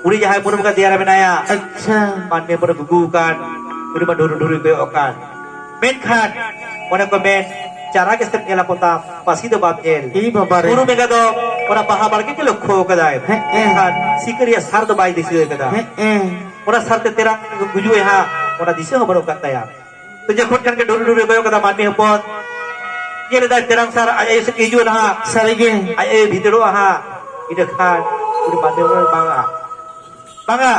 ᱩᱱᱤ ᱡᱟᱦᱟᱸᱭ ᱢᱩᱨᱢᱩ ᱠᱟ ᱫᱮᱭᱟ ᱨᱮ ᱢᱮᱱᱟᱭᱟ, ᱟᱪᱪᱷᱟ᱾ ᱢᱟᱹᱱᱢᱤ ᱦᱚᱯᱚᱱ ᱮ ᱜᱩᱜᱩ ᱟᱠᱟᱱ, ᱩᱱᱤ ᱢᱟ ᱰᱷᱩᱨᱩ ᱰᱷᱩᱨᱩᱭ ᱠᱚᱭᱚᱜ ᱟᱠᱟᱱ᱾ ᱢᱮᱱᱠᱷᱟᱱ ᱚᱱᱮ ᱠᱚ ᱢᱮᱱ, ᱪᱟᱨᱟ ᱜᱮᱥᱮᱢ ᱧᱮᱞᱟ ᱯᱚᱛᱟᱢ, ᱯᱟᱹᱥᱤ ᱫᱚ ᱵᱟᱢ ᱧᱮᱞ᱾ ᱤ ᱵᱟᱵᱟ ᱨᱮ᱾ ᱵᱩᱨᱩ ᱵᱮᱸᱜᱟ ᱫᱚ ᱚᱱᱟ ᱵᱟᱦᱟ ᱵᱟᱲᱜᱮ ᱜᱮ ᱞᱚᱠᱠᱷᱚ ᱟᱠᱟᱫᱟᱭ᱾ ᱦᱮᱸ, ᱦᱮᱸ᱾ ᱢᱮᱱᱠᱷᱟᱱ ᱥᱤᱠᱟᱹᱨᱤᱭᱟᱹ ᱥᱟᱨ ᱫᱚ ᱵᱟᱭ ᱫᱤᱥᱟᱹ ᱟᱠᱟᱫᱟ᱾ ᱦᱮᱸ, ᱦᱮᱸ᱾ ᱚᱱᱟ ᱥᱟᱨ ᱛᱮ ᱛᱮᱨᱟᱝ ᱜᱩᱡᱩᱜ ᱮ ᱦᱟᱸᱜ, ᱚᱱᱟ ᱫᱤᱥᱟᱹ ᱦᱚᱸ ᱵᱟᱹᱱᱩᱜ ᱟᱠᱟᱫ ᱛᱟᱭᱟ᱾ ᱛᱚ ᱡᱚᱠᱷᱚᱱ ᱠᱷᱟᱱ ᱜᱮ ᱰᱷᱩᱨᱩ ᱰᱷᱩᱨᱩ ᱠᱚᱭᱚᱜ ᱠᱟᱫᱟ ᱢᱟᱹᱱᱢᱤ ᱦᱚᱯᱚᱱ, ᱧᱮᱞ ᱮᱫᱟᱭ ᱛᱮᱨᱟᱝ ᱥᱟᱨ ᱟᱡ ᱟᱭᱳ ᱥᱮᱫ ᱜᱮ ᱦᱤᱡᱩᱜᱼᱟ ᱱᱟᱦᱟᱜ᱾ ᱥᱟᱹᱨᱤ ᱜᱮ᱾ ᱟᱡ ᱟᱭᱳ ᱵᱷᱤᱸᱫᱟᱹᱲᱚᱜᱼᱟ ᱦᱟᱸᱜ᱾ ᱤᱱᱟᱹ ᱠᱷᱟᱱ ᱩᱱᱤ ᱢᱟᱹᱱᱢᱤ ᱦᱚᱯᱚᱱ ᱵᱟᱝᱟ, ᱵᱟᱝᱟ,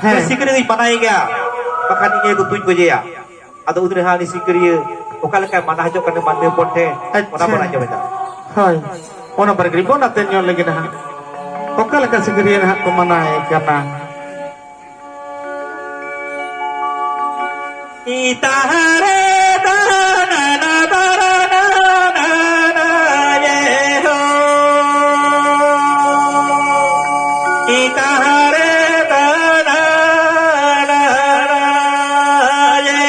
ᱦᱮᱸ᱾ ᱩᱱᱤ ᱥᱤᱠᱲᱤ ᱫᱚᱧ ᱢᱟᱱᱟᱭᱮ ᱜᱮᱭᱟ, ᱵᱟᱠᱷᱟᱱ ᱤᱧ ᱟᱭᱳ ᱫᱚ ᱛᱩᱧ ᱜᱚᱡᱮᱭᱟ᱾ ᱟᱫᱚ ᱩᱱ ᱨᱮᱦᱟᱸᱜ ᱩᱱᱤ ᱥᱤᱠᱟᱹᱨᱤᱭᱟᱹ ᱚᱠᱟ ᱞᱮᱠᱟᱭ ᱢᱟᱱᱟ ᱦᱚᱪᱚᱜ ᱠᱟᱱᱟ ᱢᱟᱹᱱᱢᱤ ᱦᱚᱯᱚᱱ ᱴᱷᱮᱱ, ᱚᱱᱟ ᱟᱪᱪᱷᱟ᱾ ᱵᱚᱱ ᱟᱸᱡᱚᱢ ᱮᱫᱟ᱾ ᱦᱳᱭ, ᱚᱱᱟ ᱵᱟᱨᱮ ᱠᱟᱹᱴᱤᱡ ᱵᱚᱱ ᱟᱛᱮ ᱧᱚᱜ ᱞᱮᱜᱮ ᱱᱟᱦᱟᱜ, ᱚᱠᱟ ᱞᱮᱠᱟ ᱥᱤᱠᱟᱹᱨᱤᱭᱟᱹ ᱱᱟᱦᱟᱜ ᱠᱚ ᱢᱟᱱᱟᱭᱮ ᱠᱟᱱᱟ᱾ ᱤᱛᱟᱦᱟᱨᱮ ᱫᱟᱱᱟᱱᱟ ᱵᱟᱨᱟᱱᱟᱱᱟ ᱡᱮ ᱦᱳ᱾ ᱤᱛᱟᱦᱟᱨᱮ ᱫᱟᱱᱟᱱᱟ ᱡᱮ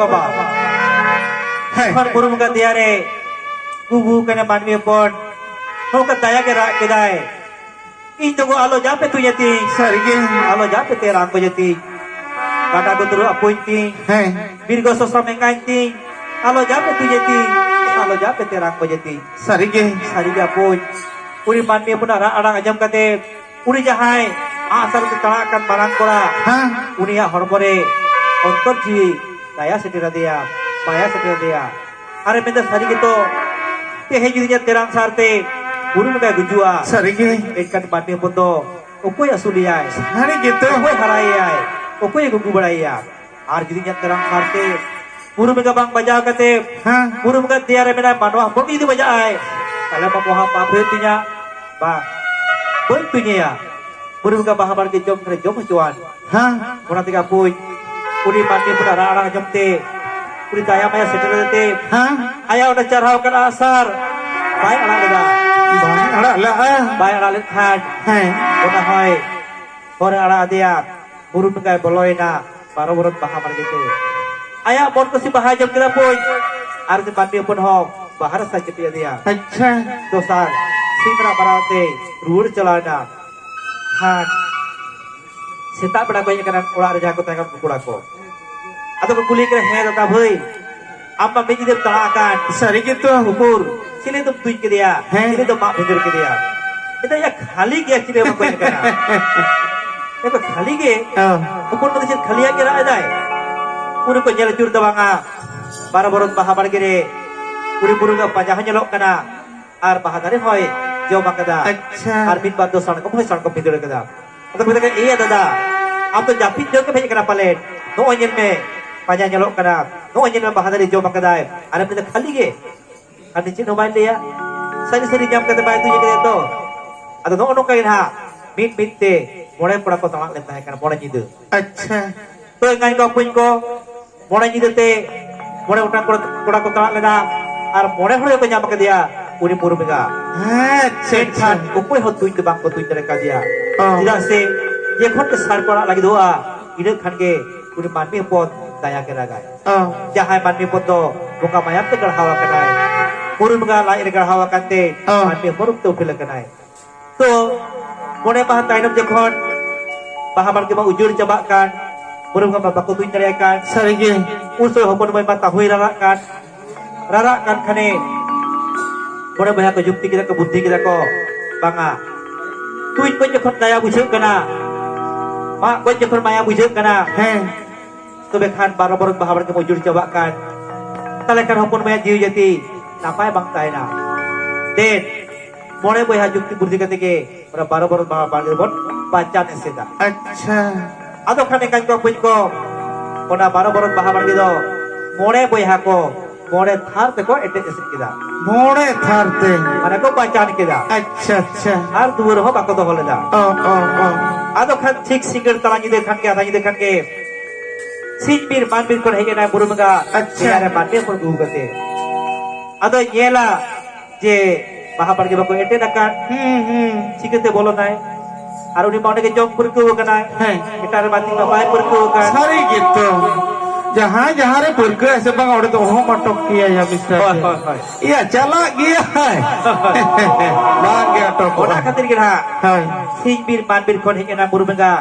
ᱵᱟᱵᱟ᱾ ᱦᱮᱸ᱾ ᱡᱚᱠᱷᱚᱱ ᱵᱩᱨᱩ ᱵᱚᱸᱜᱟ ᱫᱮᱭᱟ ᱨᱮ ᱜᱩᱜᱩ ᱠᱟᱱᱟ ᱢᱟᱹᱱᱢᱤ ᱦᱚᱯᱚᱱ, ᱱᱚᱝᱠᱟ ᱫᱟᱭᱟ ᱜᱮ ᱨᱟᱜ ᱠᱮᱫᱟᱭ, "ᱤᱧ ᱫᱚ ᱜᱚ ᱟᱞᱚ ᱡᱟᱯᱮ ᱛᱩᱧ ᱟᱹᱛᱤᱧ, ᱥᱟᱹᱨᱤᱜᱮ᱾ ᱟᱞᱚ ᱡᱟᱯᱮ ᱛᱮᱨᱟᱝ ᱵᱟᱡᱮ ᱛᱤᱧ, ᱜᱟᱰᱟ ᱜᱩᱛᱨᱩ ᱟᱹᱯᱩᱧ ᱛᱤᱧ, ᱦᱮᱸ᱾ ᱵᱤᱨ ᱜᱚ ᱥᱚᱥᱚ ᱢᱮᱸᱜᱟᱧ ᱛᱤᱧ, ᱟᱞᱚ ᱡᱟᱯᱮ ᱛᱩᱧ ᱟᱹᱛᱤᱧ, ᱟᱞᱚ ᱡᱟᱯᱮ ᱛᱮᱨᱟᱝ ᱵᱟᱡᱮ ᱛᱤᱧ, ᱥᱟᱹᱨᱤᱜᱮ᱾ ᱥᱟᱹᱨᱤᱜᱮ ᱟᱹᱯᱩᱧ᱾" ᱩᱱᱤ ᱢᱟᱹᱱᱢᱤ ᱦᱚᱯᱚᱱᱟᱜ ᱨᱟᱜ ᱟᱲᱟᱝ ᱟᱸᱡᱚᱢ ᱠᱟᱛᱮ, ᱩᱱᱤ ᱡᱟᱦᱟᱸᱭ ᱟᱜᱼᱥᱟᱨ ᱛᱮ ᱛᱟᱲᱟᱜ ᱠᱟᱱ ᱢᱟᱨᱟᱝ ᱠᱚᱲᱟ, ᱦᱮᱸ᱾ ᱩᱱᱤᱭᱟᱜ ᱦᱚᱲᱢᱚ ᱨᱮ ᱚᱱᱛᱚᱨ ᱡᱤᱣᱤ ᱫᱟᱭᱟ ᱥᱮᱴᱮᱨ ᱟᱫᱮᱭᱟ, ᱢᱟᱭᱟ ᱥᱮᱴᱮᱨ ᱟᱫᱮᱭᱟ᱾ ᱟᱨᱮ ᱢᱮᱱᱫᱟ, "ᱥᱟᱹᱨᱤ ᱜᱮᱛᱚ, ᱛᱮᱦᱮᱧ ᱡᱩᱫᱤ ᱤᱧᱟᱹᱜ ᱛᱮᱨᱟᱝ ᱥᱟᱨ ᱛᱮ ᱵᱩᱨᱩ ᱵᱚᱸᱜᱟᱭ ᱜᱩᱡᱩᱜᱼᱟ, ᱥᱟᱹᱨᱤᱜᱮ᱾ ᱮᱱᱠᱷᱟᱱ ᱢᱟᱹᱱᱢᱤ ᱦᱚᱯᱚᱱ ᱫᱚ ᱚᱠᱚᱭ ᱟᱹᱥᱩᱞᱮᱭᱟᱭ? ᱥᱟᱹᱨᱤ ᱜᱮᱛᱚ᱾ ᱚᱠᱚᱭ ᱦᱟᱨᱟᱭᱮᱭᱟᱭ? ᱚᱠᱚᱭᱮ ᱜᱩᱜᱩ ᱵᱟᱲᱟᱭᱮᱭᱟ? ᱟᱨ ᱡᱩᱫᱤ ᱤᱧᱟᱹᱜ ᱛᱮᱨᱟᱝ ᱥᱟᱨ ᱛᱮ ᱵᱩᱨᱩ ᱵᱚᱸᱜᱟ ᱵᱟᱝ ᱵᱟᱡᱟᱣ ᱠᱟᱛᱮ, ᱦᱮᱸ᱾ ᱵᱩᱨᱩ ᱵᱚᱸᱜᱟ ᱫᱮᱭᱟ ᱨᱮ ᱢᱮᱱᱟᱭ ᱢᱟᱱᱣᱟ ᱦᱚᱯᱚᱱ ᱜᱮ ᱡᱩᱫᱤ ᱵᱟᱡᱟᱜᱼᱟᱭ, ᱛᱟᱦᱞᱮ ᱢᱟ ᱢᱚᱦᱟ ᱯᱟᱯ ᱦᱩᱭᱩᱜ ᱛᱤᱧᱟ, ᱵᱟᱝ, ᱵᱟᱹᱧ ᱛᱩᱧᱮᱭᱟ᱾ ᱵᱩᱨᱩ ᱵᱚᱸᱜᱟ ᱵᱟᱦᱟ ᱵᱟᱲᱜᱮ ᱡᱚᱢ ᱠᱷᱟᱱᱮ ᱡᱚᱢ ᱦᱚᱪᱚᱣᱟᱱ᱾" ᱦᱮᱸ᱾ ᱚᱱᱟ ᱛᱮᱜᱮ ᱟᱹᱯᱩᱧ, ᱩᱱᱤ ᱢᱟᱹᱱᱢᱤ ᱦᱚᱯᱚᱱᱟᱜ ᱨᱟᱜ ᱟᱲᱟᱝ ᱟᱸᱡᱚᱢ ᱛᱮ, ᱩᱱᱤ ᱫᱟᱭᱟ ᱢᱟᱭᱟ ᱥᱮᱴᱮᱨ ᱟᱫᱮ ᱛᱮ, ᱦᱮᱸ᱾ ᱟᱭᱟᱜ ᱚᱱᱟ ᱪᱟᱨᱦᱟᱣ ᱟᱠᱟᱱ ᱟᱜᱼᱥᱟᱨ ᱵᱟᱭ ᱟᱲᱟᱜ ᱞᱮᱫᱟ᱾ ᱵᱟᱭ ᱟᱲᱟᱜ ᱞᱮᱫᱟ᱾ ᱵᱟᱭ ᱟᱲᱟᱜ ᱞᱮᱫ ᱠᱷᱟᱱ, ᱦᱮᱸ᱾ ᱚᱱᱟ ᱦᱚᱭ ᱦᱚᱨᱮ ᱟᱲᱟᱜ ᱟᱫᱮᱭᱟ᱾ ᱵᱩᱨᱩ ᱵᱚᱸᱜᱟᱭ ᱵᱚᱞᱚᱭᱮᱱᱟ ᱵᱟᱨᱚ ᱵᱚᱨᱚᱱ ᱵᱟᱦᱟ ᱵᱟᱲᱜᱮ ᱛᱮ᱾ ᱟᱭᱟᱜ ᱢᱚᱱ ᱠᱩᱥᱤ ᱵᱟᱦᱟᱭ ᱡᱚᱢ ᱠᱮᱫᱟ ᱯᱩᱡ, ᱟᱨ ᱩᱱᱤ ᱢᱟᱹᱱᱢᱤ ᱦᱚᱯᱚᱱ ᱦᱚᱸ ᱵᱟᱦᱟ ᱨᱟᱥᱟᱭ ᱪᱟᱯᱮ ᱟᱫᱮᱭᱟ᱾ ᱟᱪᱪᱷᱟ᱾ ᱫᱚᱥᱟᱨ ᱥᱤᱢ ᱨᱟᱜ ᱵᱟᱲᱟ ᱛᱮ ᱨᱩᱣᱟᱹᱲ ᱪᱟᱞᱟᱣ ᱮᱱᱟ᱾ ᱠᱷᱟᱱ ᱥᱮᱛᱟᱜ ᱵᱮᱲᱟ ᱠᱚ ᱦᱮᱡ ᱟᱠᱟᱱᱟ ᱚᱲᱟᱜ ᱨᱮ ᱡᱟᱦᱟᱸ ᱠᱚ ᱛᱟᱦᱮᱸ ᱠᱟᱱᱟ ᱩᱱᱠᱩ ᱠᱚᱲᱟ ᱠᱚ᱾ ᱟᱫᱚ ᱠᱚ ᱠᱩᱞᱤ ᱠᱟᱱᱟ, "ᱦᱮᱸ ᱫᱟᱫᱟ ᱵᱷᱟᱹᱭ, ᱟᱢ ᱢᱟ ᱢᱤᱫ ᱧᱤᱫᱟᱹᱢ ᱛᱟᱲᱟ ᱟᱠᱟᱱ, ᱥᱟᱹᱨᱤ ᱜᱮᱛᱚ᱾ ᱩᱠᱩᱨ ᱪᱤᱞᱤ ᱫᱚᱢ ᱛᱩᱧ ᱠᱮᱫᱮᱭᱟ? ᱦᱮᱸ᱾ ᱪᱤᱞᱤ ᱫᱚᱢ ᱢᱟᱜ ᱵᱷᱤᱸᱫᱟᱹᱲ ᱠᱮᱫᱮᱭᱟ?" ᱢᱮᱛᱟᱭᱟ, "ᱠᱷᱟᱹᱞᱤ ᱜᱮᱭᱟ, ᱪᱤᱞᱤ ᱦᱚᱸ ᱵᱟᱠᱚ ᱦᱮᱡ ᱟᱠᱟᱱᱟ᱾" ᱢᱮᱱᱫᱟ, "ᱠᱷᱟᱹᱞᱤ ᱜᱮ?" ᱦᱮᱸ᱾ ᱩᱠᱩᱨ ᱠᱚᱫᱚ ᱪᱮᱫ ᱠᱷᱟᱹᱞᱤᱭᱟᱜ ᱜᱮ ᱨᱟᱜ ᱮᱫᱟᱭ? ᱩᱱ ᱠᱚ ᱧᱮᱞ ᱟᱹᱪᱩᱨ ᱫᱚ ᱵᱟᱝᱟ, ᱵᱟᱨᱚ ᱵᱚᱨᱚᱱ ᱵᱟᱦᱟ ᱵᱟᱲᱜᱮ ᱨᱮ ᱩᱱᱤ ᱵᱩᱨᱩ ᱨᱮᱱᱟᱜ ᱯᱟᱸᱡᱟ ᱦᱚᱸ ᱧᱮᱞᱚᱜ ᱠᱟᱱᱟ᱾ ᱟᱨ ᱵᱟᱦᱟ ᱫᱟᱨᱮ ᱦᱚᱸᱭ ᱡᱚᱢ ᱟᱠᱟᱫᱟ᱾ ᱟᱪᱪᱷᱟ᱾ ᱟᱨ ᱢᱤᱫ ᱵᱟᱨ ᱫᱚ ᱥᱟᱬᱜᱚᱢ ᱦᱚᱸᱭ ᱥᱟᱬᱜᱚᱢ ᱵᱷᱤᱸᱫᱟᱹᱲ ᱟᱠᱟᱫᱟ᱾ ᱟᱫᱚ ᱠᱚ ᱢᱮᱛᱟ ᱠᱚᱣᱟ, "ᱮᱭᱟ ᱫᱟᱫᱟ, ᱟᱢ ᱫᱚ ᱡᱟᱹᱯᱤᱫ ᱡᱚᱝ ᱜᱮᱢ ᱦᱮᱡ ᱟᱠᱟᱱᱟ ᱯᱟᱞᱮᱱ? ᱱᱚᱜᱼᱚᱭ ᱧᱮᱞ ᱢᱮ, ᱯᱟᱸᱡᱟ ᱧᱮᱞᱚᱜ ᱠᱟᱱᱟ, ᱱᱚᱜᱼᱚᱭ ᱧᱮᱞ ᱢᱮ, ᱵᱟᱦᱟ ᱫᱟᱨᱮ ᱡᱚᱢ ᱟᱠᱟᱫᱟᱭ, ᱟᱨ ᱮᱢ ᱞᱟᱹᱭᱫᱟ ᱠᱷᱟᱹᱞᱤ ᱜᱮ?" ᱟᱨ ᱪᱮᱫ ᱦᱚᱸ ᱵᱟᱭ ᱞᱟᱹᱭᱟ, ᱥᱟᱹᱨᱤ ᱥᱟᱹᱨᱤ ᱧᱟᱢ ᱠᱟᱛᱮ ᱵᱟᱭ ᱛᱩᱧ ᱟᱠᱟᱫᱟ ᱛᱚ᱾ ᱟᱫᱚ ᱱᱚᱜᱼᱚ ᱱᱚᱝᱠᱟ ᱜᱮ ᱱᱟᱦᱟᱜ ᱢᱤᱫ ᱢᱤᱫ ᱛᱮ ᱢᱚᱬᱮ ᱠᱚᱲᱟ ᱠᱚ ᱛᱟᱲᱟᱜ ᱞᱮᱱ ᱛᱟᱦᱮᱸ ᱠᱟᱱᱟ, ᱢᱚᱬᱮ ᱧᱤᱫᱟᱹ᱾ ᱟᱪᱪᱷᱟ᱾ ᱛᱚ ᱮᱸᱜᱟᱭ ᱠᱚ ᱵᱚᱠᱚᱧ ᱠᱚ, ᱢᱚᱬᱮ ᱧᱤᱫᱟᱹ ᱛᱮ ᱢᱚᱬᱮ ᱜᱚᱴᱟᱝ ᱠᱚᱲᱟ, ᱠᱚᱲᱟ ᱠᱚ ᱛᱟᱲᱟᱜ ᱞᱮᱱᱟ, ᱟᱨ ᱢᱚᱬᱮ ᱦᱚᱲ ᱜᱮᱠᱚ ᱧᱟᱢ ᱠᱮᱫᱮᱭᱟ ᱩᱱᱤ ᱵᱩᱨᱩ ᱵᱚᱸᱜᱟ᱾ ᱟᱪᱪᱷᱟ, ᱢᱮᱱᱠᱷᱟᱱ ᱟᱪᱪᱷᱟ᱾ ᱚᱠᱚᱭ ᱦᱚᱸ ᱛᱩᱧ ᱫᱚ ᱵᱟᱝ ᱠᱚ ᱛᱩᱧ ᱫᱟᱲᱮ ᱠᱟᱫᱮᱭᱟ᱾ ᱚ᱾ ᱪᱮᱫᱟᱜ ᱥᱮ ᱡᱚᱠᱷᱚᱱ ᱜᱮ ᱥᱟᱨ ᱠᱚ ᱟᱲᱟᱜ ᱞᱟᱹᱜᱤᱫᱚᱜᱼᱟ, ᱤᱱᱟᱹ ᱠᱷᱟᱱ ᱜᱮ ᱩᱱᱤ ᱢᱟᱹᱱᱢᱤ ᱦᱚᱯᱚᱱ ᱫᱟᱭᱟ ᱜᱮ ᱨᱟᱜᱟᱭ᱾ ᱚ᱾ ᱡᱟᱦᱟᱸᱭ ᱢᱟᱹᱱᱢᱤ ᱦᱚᱯᱚᱱ ᱫᱚ ᱵᱚᱸᱜᱟ ᱢᱟᱭᱟᱢ ᱛᱮ ᱜᱟᱲᱦᱟᱣ ᱟᱠᱟᱱᱟᱭ, ᱵᱩᱨᱩ ᱵᱚᱸᱜᱟ ᱞᱟᱡ ᱨᱮ ᱜᱟᱲᱦᱟᱣ ᱟᱠᱟᱱ ᱛᱮ ᱚ᱾ ᱢᱟᱹᱱᱢᱤ ᱦᱚᱯᱚᱱ ᱨᱩᱯ ᱛᱮ ᱩᱯᱮᱞ ᱟᱠᱟᱱᱟᱭ᱾ ᱛᱚ, ᱢᱚᱬᱮ ᱢᱟᱦᱟ ᱛᱟᱭᱱᱚᱢ ᱡᱚᱠᱷᱚᱱ ᱵᱟᱦᱟ ᱵᱟᱲᱜᱮ ᱢᱟ ᱩᱡᱟᱹᱲ ᱪᱟᱵᱟᱜ ᱠᱟᱱ, ᱵᱩᱨᱩ ᱵᱚᱸᱜᱟ ᱢᱟ ᱵᱟᱠᱚ ᱛᱩᱧ ᱫᱟᱲᱮᱭᱟᱜ ᱠᱟᱱ, ᱥᱟᱹᱨᱤᱜᱮ᱾ ᱩᱱ ᱥᱚᱢᱚᱭ ᱦᱚᱯᱚᱱ ᱢᱟᱹᱭ ᱢᱟ ᱛᱟᱦᱩᱭ ᱨᱟᱨᱟᱜ ᱠᱟᱱ, ᱨᱟᱨᱟᱜ ᱠᱟᱱ ᱠᱷᱟᱱᱮ ᱢᱚᱬᱮ ᱵᱚᱭᱦᱟ ᱠᱚ ᱡᱩᱠᱛᱤ ᱠᱮᱫᱟ ᱠᱚ, ᱵᱩᱫᱽᱫᱷᱤ ᱠᱮᱫᱟ ᱠᱚ, ᱵᱟᱝᱟ, ᱛᱩᱧ ᱜᱚᱡ ᱡᱚᱠᱷᱚᱱ ᱫᱟᱭᱟ ᱵᱩᱡᱷᱟᱹᱜ ᱠᱟᱱᱟ, ᱢᱟᱜ ᱜᱚᱡ ᱡᱚᱠᱷᱚᱱ ᱢᱟᱭᱟ ᱵᱩᱡᱷᱟᱹᱜ ᱠᱟᱱᱟ, ᱦᱮᱸ᱾ ᱛᱚᱵᱮ ᱠᱷᱟᱱ ᱵᱟᱨᱚ ᱵᱚᱨᱚᱱ ᱵᱟᱦᱟ ᱵᱟᱲᱜᱮ ᱢᱟ ᱩᱡᱟᱹᱲ ᱪᱟᱵᱟᱜ ᱠᱟᱱ, ᱛᱟᱦᱞᱮ ᱠᱷᱟᱱ ᱦᱚᱯᱚᱱ ᱢᱟᱹᱭᱟᱜ ᱡᱤᱣᱤ ᱡᱟᱹᱛᱤ ᱱᱟᱯᱟᱭ ᱵᱟᱝ ᱛᱟᱦᱮᱱᱟ᱾ ᱫᱮᱱ, ᱢᱚᱬᱮ ᱵᱚᱭᱦᱟ ᱡᱩᱠᱛᱤ ᱵᱩᱫᱽᱫᱷᱤ ᱠᱟᱛᱮ ᱜᱮ ᱚᱱᱟ ᱵᱟᱨᱚ ᱵᱚᱨᱚᱱ ᱵᱟᱦᱟ ᱵᱟᱲᱜᱮ ᱵᱚᱱ ᱵᱟᱧᱪᱟᱣ ᱮᱥᱮᱫᱟ᱾ ᱟᱪᱪᱷᱟ᱾ ᱟᱫᱚ ᱠᱷᱟᱱ ᱮᱱᱠᱷᱟᱱ ᱠᱚ ᱵᱩᱡᱽ ᱠᱚ, ᱚᱱᱟ ᱵᱟᱨᱚ ᱵᱚᱨᱚᱱ ᱵᱟᱦᱟ ᱵᱟᱲᱜᱮ ᱫᱚ ᱢᱚᱬᱮ ᱵᱚᱭᱦᱟ ᱠᱚ ᱢᱚᱬᱮ ᱛᱷᱟᱨ ᱛᱮᱠᱚ ᱮᱴᱮᱫ ᱮᱥᱮᱫ ᱠᱮᱫᱟ᱾ ᱢᱚᱬᱮ ᱛᱷᱟᱨ ᱛᱮ? ᱢᱟᱱᱮ ᱠᱚ ᱵᱟᱪᱟᱱ ᱠᱮᱫᱟ᱾ ᱟᱪᱪᱷᱟ, ᱟᱪᱪᱷᱟ᱾ ᱟᱨ ᱫᱩᱣᱟᱹᱨ ᱦᱚᱸ ᱵᱟᱠᱚ ᱫᱚᱦᱚ ᱞᱮᱫᱟ᱾ ᱚ, ᱚ, ᱚ᱾ ᱟᱫᱚ ᱠᱷᱟᱱ ᱴᱷᱤᱠ ᱥᱤᱸᱜᱟᱹᱲ ᱛᱟᱞᱟ ᱧᱤᱫᱟᱹ ᱠᱷᱟᱱ ᱜᱮ, ᱟᱫᱷᱟ ᱧᱤᱫᱟᱹ ᱠᱷᱟᱱ ᱜᱮ, ᱥᱤᱧ ᱵᱤᱨ ᱢᱟᱱ ᱵᱤᱨ ᱠᱷᱚᱱ ᱦᱮᱡ ᱮᱱᱟᱭ ᱵᱩᱨᱩ ᱵᱚᱸᱜᱟ᱾ ᱟᱪᱪᱷᱟ᱾ ᱫᱮᱭᱟ ᱨᱮ ᱢᱟᱹᱱᱢᱤ ᱦᱚᱯᱚᱱ ᱟᱹᱜᱩ ᱠᱟᱛᱮ᱾ ᱟᱫᱚᱭ ᱧᱮᱞᱟ, ᱡᱮ ᱵᱟᱦᱟ ᱵᱟᱲᱜᱮ ᱵᱟᱠᱚ ᱮᱴᱮᱫ ᱟᱠᱟᱫ᱾ ᱦᱩᱸ, ᱦᱩᱸ᱾ ᱪᱤᱠᱟᱹᱛᱮ ᱵᱚᱞᱚᱱᱟᱭ? ᱟᱨ ᱩᱱᱤ ᱢᱟ ᱚᱸᱰᱮ ᱜᱮ ᱡᱚᱢ ᱯᱟᱹᱨᱠᱟᱹᱣ ᱟᱠᱟᱱᱟᱭ᱾ ᱦᱮᱸ᱾ ᱮᱴᱟᱜ ᱨᱮ ᱢᱟ ᱛᱤᱧ ᱢᱟ ᱵᱟᱭ ᱯᱟᱹᱨᱠᱟᱹᱣ ᱟᱠᱟᱱ᱾ ᱥᱟᱹᱨᱤ ᱜᱮᱛᱚ᱾ ᱡᱟᱦᱟᱸᱭ ᱡᱟᱦᱟᱸ ᱨᱮ ᱯᱟᱹᱨᱠᱟᱹᱣ ᱟᱭ ᱥᱮ ᱵᱟᱝ, ᱚᱸᱰᱮ ᱫᱚ ᱚᱦᱚᱢ ᱟᱴᱚᱠ ᱠᱮᱭᱟ, ᱭᱟ ᱢᱤᱥᱴᱟᱨ ᱦᱳᱭ, ᱡᱮ᱾ ᱦᱳᱭ, ᱦᱳᱭ᱾ ᱤᱭᱟ, ᱪᱟᱞᱟᱜ ᱜᱮᱭᱟᱭ᱾ ᱵᱟᱝ ᱜᱮ ᱟᱴᱚᱠᱚᱜᱼᱟ᱾ ᱚᱱᱟ ᱠᱷᱟᱹᱛᱤᱨ ᱜᱮ ᱱᱟᱦᱟᱜ ᱦᱳᱭ᱾ ᱥᱤᱧ ᱵᱤᱨ ᱢᱟᱱ ᱵᱤᱨ ᱠᱷᱚᱱ ᱦᱮᱡ ᱮᱱᱟ ᱵᱩᱨᱩ ᱵᱚᱸᱜᱟ᱾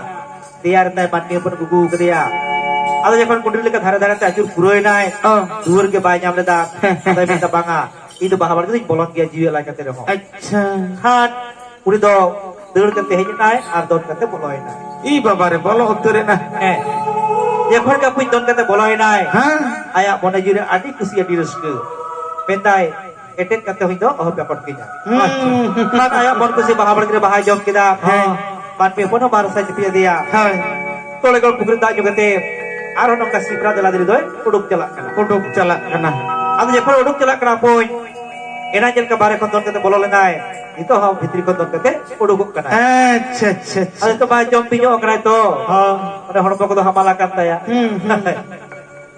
ᱫᱮᱭᱟ ᱨᱮ ᱛᱟᱭ ᱢᱟᱹᱱᱢᱤ ᱦᱚᱯᱚᱱ ᱜᱩᱜᱩ ᱠᱟᱫᱮᱭᱟ᱾ ᱟᱫᱚ ᱡᱚᱠᱷᱚᱱ ᱠᱩᱸᱰᱤ ᱞᱮᱠᱟ ᱫᱷᱟᱨᱮ ᱫᱷᱟᱨᱮ ᱛᱮ ᱟᱹᱪᱩᱨ ᱯᱩᱨᱟᱹᱣ ᱮᱱᱟᱭ, ᱚ᱾ ᱫᱩᱣᱟᱹᱨ ᱜᱮ ᱵᱟᱭ ᱧᱟᱢ ᱞᱮᱫᱟ᱾ ᱟᱫᱚᱭ ᱢᱮᱱᱫᱟ, "ᱵᱟᱝᱟ, ᱤᱧ ᱫᱚ ᱵᱟᱦᱟ ᱵᱟᱲᱜᱮ ᱫᱚᱧ ᱵᱚᱞᱚᱱ ᱜᱮᱭᱟ ᱡᱤᱣᱤ ᱟᱞᱟᱭ ᱠᱟᱛᱮ ᱨᱮᱦᱚᱸ᱾" ᱟᱪᱪᱷᱟ᱾ ᱠᱷᱟᱱ ᱩᱱᱤ ᱫᱚ ᱫᱟᱹᱲ ᱠᱟᱛᱮ ᱦᱮᱡ ᱮᱱᱟᱭ ᱟᱨ ᱫᱚᱱ ᱠᱟᱛᱮ ᱵᱚᱞᱚᱭᱮᱱᱟᱭ᱾ ᱤ ᱵᱟᱵᱟ ᱨᱮ, ᱵᱚᱞᱚ ᱩᱛᱟᱹᱨ ᱮᱱᱟ᱾ ᱦᱮᱸ᱾ ᱡᱚᱠᱷᱚᱱ ᱜᱮ ᱟᱹᱯᱩᱡ ᱫᱚᱱ ᱠᱟᱛᱮ ᱵᱚᱞᱚᱭᱮᱱᱟᱭ, ᱦᱮᱸ᱾ ᱟᱭᱟᱜ ᱢᱚᱱᱮ ᱡᱤᱣᱤ ᱨᱮ ᱟᱹᱰᱤ ᱠᱩᱥᱤ, ᱟᱹᱰᱤ ᱨᱟᱹᱥᱠᱟᱹ᱾ ᱢᱮᱱᱫᱟᱭ, "ᱮᱴᱮᱫ ᱠᱟᱛᱮ ᱦᱚᱸ ᱤᱧ ᱫᱚ ᱚᱦᱚᱯᱮ ᱟᱠᱚᱴ ᱠᱤᱧᱟ᱾" ᱦᱩᱸ᱾ ᱠᱷᱟᱱ ᱟᱭᱟᱜ ᱢᱚᱱ ᱠᱩᱥᱤ ᱵᱟᱦᱟ ᱵᱟᱲᱜᱮ ᱨᱮ ᱵᱟᱦᱟᱭ ᱡᱚᱢ ᱠᱮᱫᱟ᱾ ᱦᱮᱸ᱾ ᱢᱟᱹᱱᱢᱤ ᱦᱚᱯᱚᱱ ᱦᱚᱸ ᱵᱟᱨ ᱥᱟᱭ ᱪᱟᱹᱯᱤ ᱟᱫᱮᱭᱟ᱾ ᱦᱳᱭ᱾ ᱛᱚᱲᱮ ᱜᱚᱲ ᱯᱩᱠᱷᱨᱤ ᱫᱟᱜ ᱧᱩ ᱠᱟᱛᱮ ᱟᱨᱦᱚᱸ ᱱᱚᱝᱠᱟ ᱥᱤᱯᱨᱟ ᱫᱮᱞᱟ ᱫᱮᱞᱤ ᱫᱚᱭ ᱩᱰᱩᱠ ᱪᱟᱞᱟᱜ ᱠᱟᱱᱟ᱾ ᱩᱰᱩᱠ ᱪᱟᱞᱟᱜ ᱠᱟᱱᱟ᱾ ᱟᱫᱚ ᱡᱚᱠᱷᱚᱱ ᱩᱰᱩᱠ ᱪᱟᱞᱟᱜ ᱠᱟᱱᱟ, ᱵᱚᱠᱚᱧ, ᱮᱱᱟᱝ ᱪᱮᱫ ᱞᱮᱠᱟ ᱵᱟᱦᱨᱮ ᱠᱷᱚᱱ ᱫᱚᱱ ᱠᱟᱛᱮ ᱵᱚᱞᱚ ᱞᱮᱱᱟᱭ, ᱱᱤᱛᱚᱜ ᱦᱚᱸ ᱵᱷᱤᱛᱨᱤ ᱠᱷᱚᱱ ᱫᱚᱱ ᱠᱟᱛᱮ ᱩᱰᱩᱠᱚᱜ ᱠᱟᱱᱟᱭ᱾ ᱟᱪᱪᱷᱟ, ᱟᱪᱪᱷᱟ, ᱟᱪᱪᱷᱟ᱾ ᱟᱫᱚ ᱱᱤᱛᱚᱜ ᱢᱟ ᱡᱚᱢ ᱵᱤᱧᱚᱜ ᱠᱟᱱᱟᱭ ᱛᱚ᱾ ᱦᱚᱸ᱾ ᱚᱸᱰᱮ ᱦᱚᱲᱢᱚ ᱠᱚᱫᱚ ᱦᱟᱢᱟᱞ ᱟᱠᱟᱱ ᱛᱟᱭᱟ᱾ ᱦᱩᱸ, ᱦᱩᱸ᱾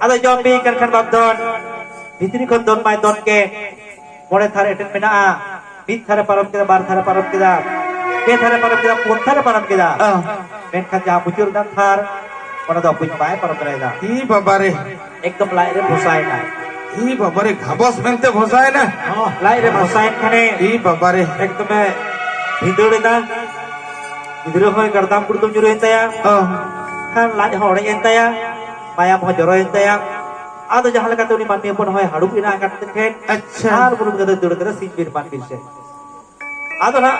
ᱟᱫᱚ ᱡᱚᱢ ᱵᱤᱧ ᱠᱟᱱ ᱠᱷᱟᱱ ᱵᱟᱯ ᱫᱚᱱ, ᱵᱷᱤᱛᱨᱤ ᱠᱷᱚᱱ ᱫᱚᱱ ᱢᱟᱭ ᱫᱚᱱ ᱠᱮᱫ, ᱢᱚᱬᱮ ᱛᱷᱟᱨ ᱮᱴᱮᱫ ᱢᱮᱱᱟᱜᱼᱟ᱾ ᱢᱤᱫ ᱛᱷᱟᱨᱮ ᱯᱟᱨᱚᱢ ᱠᱮᱫᱟ, ᱵᱟᱨ ᱛᱷᱟᱨᱮ ᱯᱟᱨᱚᱢ ᱠᱮᱫᱟ, ᱯᱮ ᱛᱷᱟᱨᱮ ᱯᱟᱨᱚᱢ ᱠᱮᱫᱟ, ᱯᱩᱱ ᱛᱷᱟᱨᱮ ᱯᱟᱨᱚᱢ ᱠᱮᱫᱟ᱾ ᱚ᱾ ᱢᱮᱱᱠᱷᱟᱱ ᱡᱟᱦᱟᱸ ᱢᱩᱪᱟᱹᱫ ᱨᱮᱱᱟᱜ ᱛᱷᱟᱨ, ᱚᱱᱟ ᱫᱚ ᱵᱟᱹᱧ ᱵᱟᱭ ᱯᱟᱨᱚᱢ ᱫᱟᱲᱮᱭᱟᱫᱟ᱾ ᱤ ᱵᱟᱵᱟᱨᱮ᱾ ᱮᱠᱫᱚᱢ ᱞᱟᱡ ᱨᱮ ᱵᱷᱚᱥᱟᱭᱮᱱᱟᱭ᱾ ᱤ ᱵᱟᱵᱟᱨᱮ, ᱜᱷᱟᱵᱚᱥ ᱢᱮᱱᱛᱮ ᱵᱷᱚᱥᱟᱭᱮᱱᱟ᱾ ᱞᱟᱡ ᱨᱮ ᱵᱷᱚᱥᱟᱭᱮᱱ ᱠᱷᱟᱱᱮ ᱤ ᱵᱟᱵᱟᱨᱮ᱾ ᱮᱠᱫᱚᱢᱮ ᱵᱷᱤᱸᱫᱟᱹᱲ ᱮᱱᱟ᱾ ᱜᱤᱫᱽᱨᱟᱹ ᱦᱚᱸᱭ ᱜᱟᱲᱫᱟᱢ ᱜᱩᱲᱫᱩᱢ ᱧᱩᱨᱩᱭᱮᱱ ᱛᱟᱭᱟ᱾ ᱚ᱾ ᱠᱷᱟᱱ ᱞᱟᱡ ᱦᱚᱸ ᱚᱲᱮᱡ ᱮᱱ ᱛᱟᱭᱟ᱾ ᱢᱟᱭᱟᱢ ᱦᱚᱸ ᱡᱚᱨᱚᱭᱮᱱ ᱛᱟᱭᱟ᱾ ᱟᱫᱚ ᱡᱟᱦᱟᱸ ᱞᱮᱠᱟᱛᱮ ᱩᱱᱤ ᱢᱟᱹᱱᱢᱤ ᱦᱚᱯᱚᱱ ᱦᱚᱸᱭ ᱦᱟᱹᱲᱩᱵ ᱮᱱᱟ ᱟᱠᱟᱱ ᱛᱮ ᱴᱷᱮᱱ᱾ ᱟᱪᱪᱷᱟ᱾ ᱟᱨ ᱵᱩᱨᱩᱢ ᱠᱟᱛᱮ ᱫᱟᱹᱲ ᱠᱟᱛᱮ ᱥᱤᱧ ᱵᱤᱨ ᱢᱟᱱ ᱵᱤᱨ ᱥᱮᱫ᱾ ᱟᱫᱚ ᱱᱟᱜ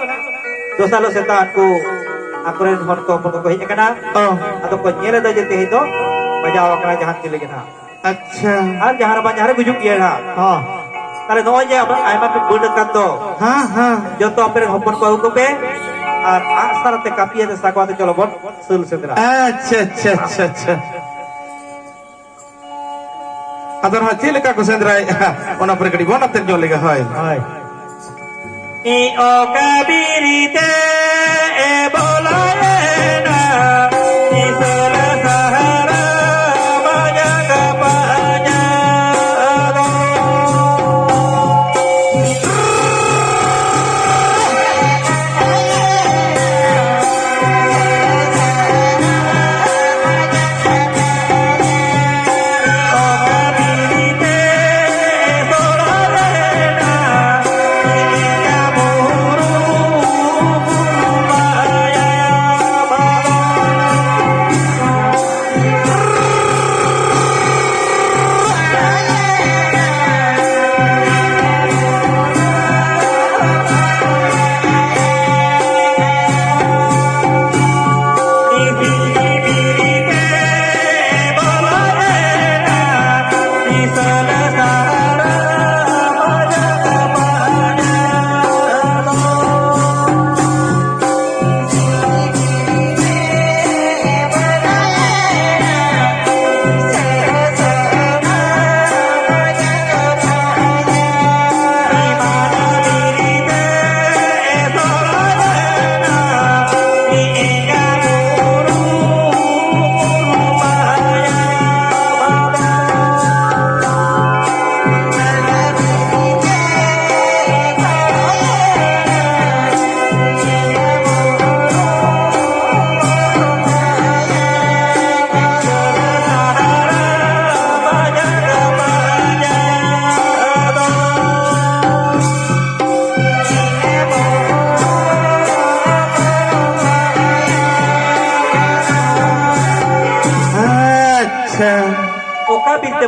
ᱫᱚᱥᱟᱨ ᱦᱤᱞᱳᱜ ᱥᱮᱛᱟᱜ ᱩᱱᱠᱩ ᱟᱠᱚᱨᱮᱱ ᱦᱚᱲ ᱠᱚ ᱦᱚᱯᱚᱱ ᱠᱚᱠᱚ ᱦᱮᱡ ᱟᱠᱟᱱᱟ᱾ ᱚ᱾ ᱟᱫᱚ ᱠᱚ ᱧᱮᱞ ᱮᱫᱟ ᱡᱮ ᱛᱮᱦᱮᱧ ᱫᱚ ᱵᱟᱡᱟᱣ ᱟᱠᱟᱱᱟ ᱡᱟᱦᱟᱱ ᱪᱤᱞᱤ ᱜᱮ ᱱᱟᱜ᱾ ᱟᱪᱪᱷᱟ᱾ ᱟᱨ ᱡᱟᱦᱟᱸ ᱨᱮ ᱵᱟᱝ ᱡᱟᱦᱟᱸ ᱨᱮ ᱜᱩᱡᱩᱜ ᱜᱮᱭᱟ ᱱᱟᱜ᱾ ᱦᱚᱸ᱾ ᱛᱟᱦᱞᱮ ᱱᱚᱜᱼᱚᱭ ᱡᱮ ᱟᱵᱚ ᱟᱭᱢᱟ ᱯᱮ ᱵᱟᱹᱰ ᱟᱠᱟᱫ ᱫᱚ, ᱦᱮᱸ, ᱦᱮᱸ᱾ ᱡᱚᱛᱚ ᱟᱯᱮ ᱨᱮᱱ ᱦᱚᱯᱚᱱ ᱠᱚ ᱟᱹᱜᱩ ᱠᱚᱯᱮ ᱟᱨ ᱟᱜᱼᱥᱟᱨ ᱟᱛᱮ, ᱠᱟᱹᱯᱤ ᱟᱛᱮ, ᱥᱟᱠᱣᱟ ᱟᱛᱮ ᱪᱚᱞᱚ ᱵᱚᱱ ᱥᱟᱹᱞ ᱥᱮᱸᱫᱽᱨᱟ᱾ ᱟᱪᱪᱷᱟ, ᱟᱪᱪᱷᱟ, ᱟᱪᱪᱷᱟ, ᱟᱪᱪᱷᱟ᱾ ᱟᱫᱚ ᱱᱟᱦᱟᱜ ᱪᱮᱫ ᱞᱮᱠᱟ ᱠᱚ ᱥᱮᱸᱫᱽᱨᱟᱭᱮᱫᱼᱟ, ᱚᱱᱟ ᱯᱚᱨᱮ ᱠᱟᱹᱴᱤᱡ ᱵᱚᱱ ᱟᱛᱮᱨ ᱧᱚᱜ ᱞᱮᱜᱮ᱾ ᱦᱳᱭ᱾ ᱦᱳᱭ᱾ ᱤᱧ ᱚᱠᱟ ᱵᱤᱨᱤᱛᱮ ᱵᱚᱞᱚᱭᱮᱱᱟ, ᱤᱥᱚᱨ ᱥᱟᱦᱟᱨᱟ ᱵᱟᱡᱟᱜ ᱯᱟᱸᱡᱟ ᱫᱚ᱾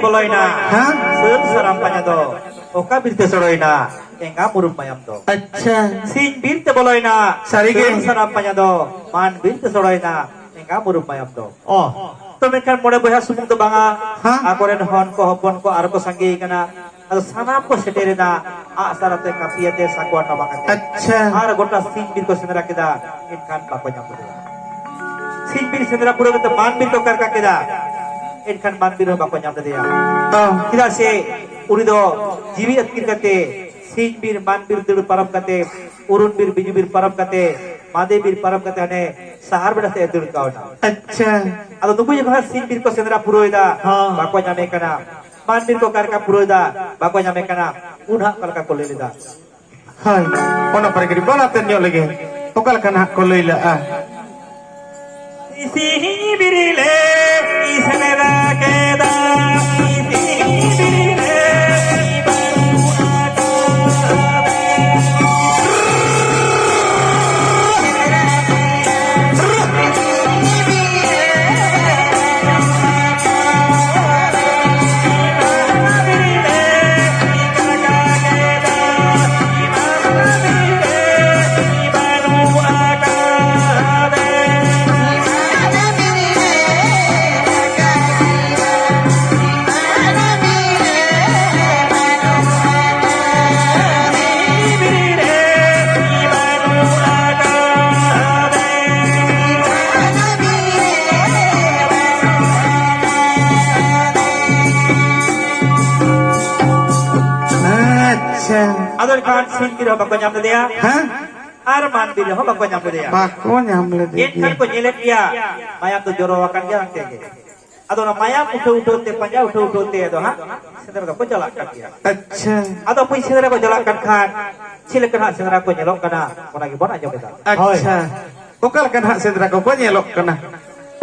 ᱵᱚᱞᱚᱭᱮᱱᱟ᱾ ᱦᱮᱸ? ᱥᱟᱹᱞ ᱥᱟᱨᱟᱢ ᱯᱟᱸᱡᱟ ᱫᱚ ᱚᱠᱟ ᱵᱤᱨ ᱛᱮ ᱥᱚᱲᱚᱭᱮᱱᱟ? ᱮᱸᱜᱟ ᱢᱩᱨᱩᱢ ᱢᱟᱭᱟᱢ ᱫᱚ᱾ ᱟᱪᱪᱷᱟ᱾ ᱥᱤᱧ ᱵᱤᱨ ᱛᱮ ᱵᱚᱞᱚᱭᱮᱱᱟ᱾ ᱥᱟᱹᱨᱤ ᱜᱮ᱾ ᱥᱟᱹᱞ ᱥᱟᱨᱟᱢ ᱯᱟᱸᱡᱟ ᱫᱚ ᱢᱟᱱ ᱵᱤᱨ ᱛᱮ ᱥᱚᱲᱚᱭᱮᱱᱟ᱾ ᱮᱸᱜᱟ ᱢᱩᱨᱩᱢ ᱢᱟᱭᱟᱢ ᱫᱚ᱾ ᱚ᱾ ᱛᱚ ᱢᱮᱱᱠᱷᱟᱱ ᱢᱚᱬᱮ ᱵᱚᱭᱦᱟ ᱥᱩᱢᱩᱝ ᱫᱚ ᱵᱟᱝᱟ, ᱦᱮᱸ? ᱟᱠᱚᱨᱮᱱ ᱦᱚᱱ ᱠᱚ ᱦᱚᱯᱚᱱ ᱠᱚ ᱟᱨ ᱠᱚ ᱥᱟᱸᱜᱮ ᱠᱟᱱᱟ᱾ ᱟᱫᱚ ᱥᱟᱱᱟᱢ ᱠᱚ ᱥᱮᱴᱮᱨᱮᱱᱟ, ᱟᱜᱼᱥᱟᱨ ᱟᱛᱮ, ᱠᱟᱹᱯᱤ ᱟᱛᱮ, ᱥᱟᱠᱣᱟ ᱴᱟᱢᱟᱠ ᱟᱛᱮ᱾ ᱟᱪᱪᱷᱟ᱾ ᱟᱨ ᱜᱚᱴᱟ ᱥᱤᱧ ᱵᱤᱨ ᱠᱚ ᱥᱮᱸᱫᱽᱨᱟ ᱠᱮᱫᱟ, ᱮᱱᱠᱷᱟᱱ ᱵᱟᱠᱚ ᱧᱟᱢ ᱞᱮᱫᱮᱭᱟ᱾ ᱥᱤᱧ ᱵᱤᱨ ᱥᱮᱸᱫᱽᱨᱟ ᱯᱩᱨᱟᱹᱣ ᱠᱟᱛᱮ ᱢᱟᱱ ᱵᱤᱨ ᱠᱚ ᱠᱟᱨᱠᱟ ᱠᱮᱫᱟ, ᱮᱱᱠᱷᱟᱱ ᱢᱟᱱ ᱵᱤᱨ ᱦᱚᱸ ᱵᱟᱠᱚ ᱧᱟᱢ ᱞᱮᱫᱮᱭᱟ᱾ ᱚ᱾ ᱪᱮᱫᱟᱜ ᱥᱮ ᱩᱱᱤ ᱫᱚ ᱡᱤᱣᱤ ᱟᱹᱛᱠᱤᱨ ᱠᱟᱛᱮ, ᱥᱤᱧ ᱵᱤᱨ, ᱢᱟᱱ ᱵᱤᱨ ᱫᱟᱹᱲ ᱯᱟᱨᱚᱢ ᱠᱟᱛᱮ, ᱩᱨᱩᱢ ᱵᱤᱨ, ᱵᱤᱡᱩ ᱵᱤᱨ ᱯᱟᱨᱚᱢ ᱠᱟᱛᱮ, ᱢᱟᱫᱮ ᱵᱤᱨ ᱯᱟᱨᱚᱢ ᱠᱟᱛᱮ ᱦᱟᱱᱮ ᱥᱟᱦᱟᱨ ᱵᱮᱲᱟ ᱥᱮᱫ ᱮ ᱫᱟᱹᱲ ᱠᱟᱣᱱᱟ᱾ ᱟᱪᱪᱷᱟ᱾ ᱟᱫᱚ ᱱᱩᱠᱩ ᱡᱚᱠᱷᱚᱱ ᱥᱤᱧ ᱵᱤᱨ ᱠᱚ ᱥᱮᱸᱫᱽᱨᱟ ᱯᱩᱨᱟᱹᱣ ᱮᱫᱟ, ᱦᱚᱸ᱾ ᱵᱟᱠᱚ ᱧᱟᱢᱮ ᱠᱟᱱᱟ, ᱢᱟᱱ ᱵᱤᱨ ᱠᱚ ᱠᱟᱨᱠᱟ ᱯᱩᱨᱟᱹᱣ ᱮᱫᱟ, ᱵᱟᱠᱚ ᱧᱟᱢᱮ ᱠᱟᱱᱟ, ᱩᱱ ᱦᱟᱸᱜ ᱚᱠᱟ ᱞᱮᱠᱟ ᱠᱚ ᱞᱟᱹᱭ ᱞᱮᱫᱟ? ᱦᱳᱭ, ᱚᱱᱟ ᱯᱚᱨᱮ ᱠᱟᱹᱴᱤᱡ ᱵᱚᱱ ᱟᱛᱮᱱ ᱧᱚᱜ ᱞᱮᱜᱮ, ᱚᱠᱟ ᱞᱮᱠᱟ ᱱᱟᱦᱟᱜ ᱠᱚ ᱞᱟᱹᱭ ᱞᱟᱜᱼᱟ᱾ ᱥᱤᱧ ᱵᱤᱨ ᱞᱮ ᱥᱮᱸᱫᱽᱨᱟ ᱠᱮᱫᱟ, ᱥᱤᱧ ᱵᱤᱨ ᱞᱮ ᱟᱪᱪᱷᱟ᱾ ᱟᱫᱚ ᱮᱱᱠᱷᱟᱱ ᱥᱤᱧ ᱵᱤᱨ ᱦᱚᱸ ᱵᱟᱠᱚ ᱧᱟᱢ ᱞᱮᱫᱮᱭᱟ᱾ ᱦᱮᱸ? ᱟᱨ ᱢᱟᱱ ᱵᱤᱨ ᱦᱚᱸ ᱵᱟᱠᱚ ᱧᱟᱢ ᱞᱮᱫᱮᱭᱟ᱾ ᱵᱟᱠᱚ ᱧᱟᱢ ᱞᱮᱫᱮ ᱮᱱᱠᱷᱟᱱ ᱜᱮ᱾ ᱠᱚ ᱧᱮᱞᱮᱫ ᱜᱮᱭᱟ, ᱢᱟᱭᱟᱢ ᱫᱚ ᱡᱚᱨᱚ ᱟᱠᱟᱱ ᱜᱮᱭᱟ ᱚᱱᱛᱮ ᱜᱮ᱾ ᱟᱫᱚ ᱚᱱᱟ ᱢᱟᱭᱟᱢ ᱩᱴᱷᱟᱹᱣ ᱩᱴᱷᱟᱹᱣ ᱛᱮ, ᱯᱟᱸᱡᱟ ᱩᱴᱷᱟᱹᱣ ᱩᱴᱷᱟᱹᱣ ᱛᱮ ᱟᱫᱚ ᱦᱟᱸᱜ ᱥᱮᱸᱫᱽᱨᱟ ᱫᱚᱠᱚ ᱪᱟᱞᱟᱜ ᱠᱟᱱ ᱜᱮᱭᱟ᱾ ᱟᱪᱪᱷᱟ᱾ ᱟᱫᱚ ᱵᱩᱡᱽ ᱥᱮᱸᱫᱽᱨᱟ ᱠᱚ ᱪᱟᱞᱟᱜ ᱠᱟᱱ ᱠᱷᱟᱱ ᱪᱮᱫ ᱞᱮᱠᱟ ᱦᱟᱸᱜ ᱥᱮᱸᱫᱽᱨᱟ ᱠᱚ ᱧᱮᱞᱚᱜ ᱠᱟᱱᱟ, ᱚᱱᱟ ᱜᱮᱵᱚᱱ ᱟᱸᱡᱚᱢ ᱮᱫᱟ᱾ ᱟᱪᱪᱷᱟ᱾ ᱚᱠᱟ ᱞᱮᱠᱟ ᱱᱟᱦᱟᱜ ᱥᱮᱸᱫᱽᱨᱟ ᱠᱚᱠᱚ ᱧᱮᱞᱚᱜ ᱠᱟᱱᱟ?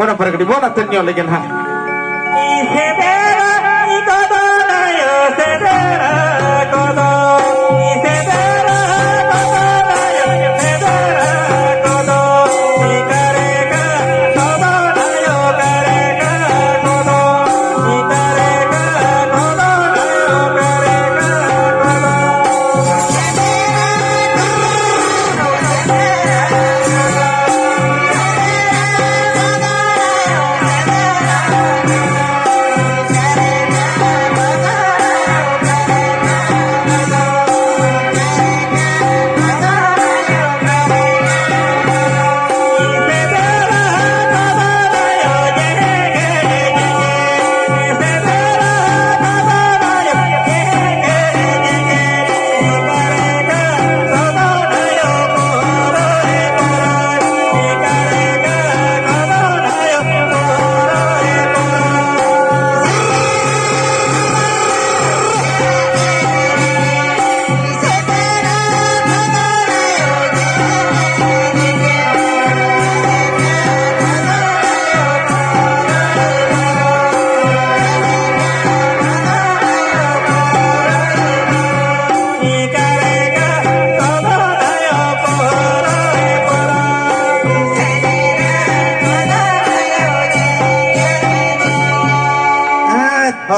ᱚᱱᱟ ᱯᱚᱨᱮ ᱠᱟᱹᱴᱤᱡ ᱵᱚᱱ ᱟᱛᱮᱱ ᱧᱚᱜ ᱞᱮᱜᱮ ᱱᱟᱦᱟᱜ᱾ ᱥᱮᱸᱫᱽᱨᱟ ᱠᱚᱫᱚ ᱱᱟᱭᱚ ᱥᱮᱸᱫᱽᱨᱟ ᱠᱚᱫᱚ, ᱥᱮᱸᱫᱽᱨᱟ ᱠᱚᱫᱚ ᱱᱟᱭᱚ ᱥᱮᱸᱫᱽᱨᱟ ᱠᱚᱫᱚ, ᱥᱤᱠᱟᱨᱮ ᱠᱟ ᱠᱚᱫᱚ ᱱᱟᱭᱚ ᱠᱟᱨᱮ ᱠᱟ ᱠᱚᱫᱚ, ᱥᱤᱠᱟᱨᱮ ᱠᱟ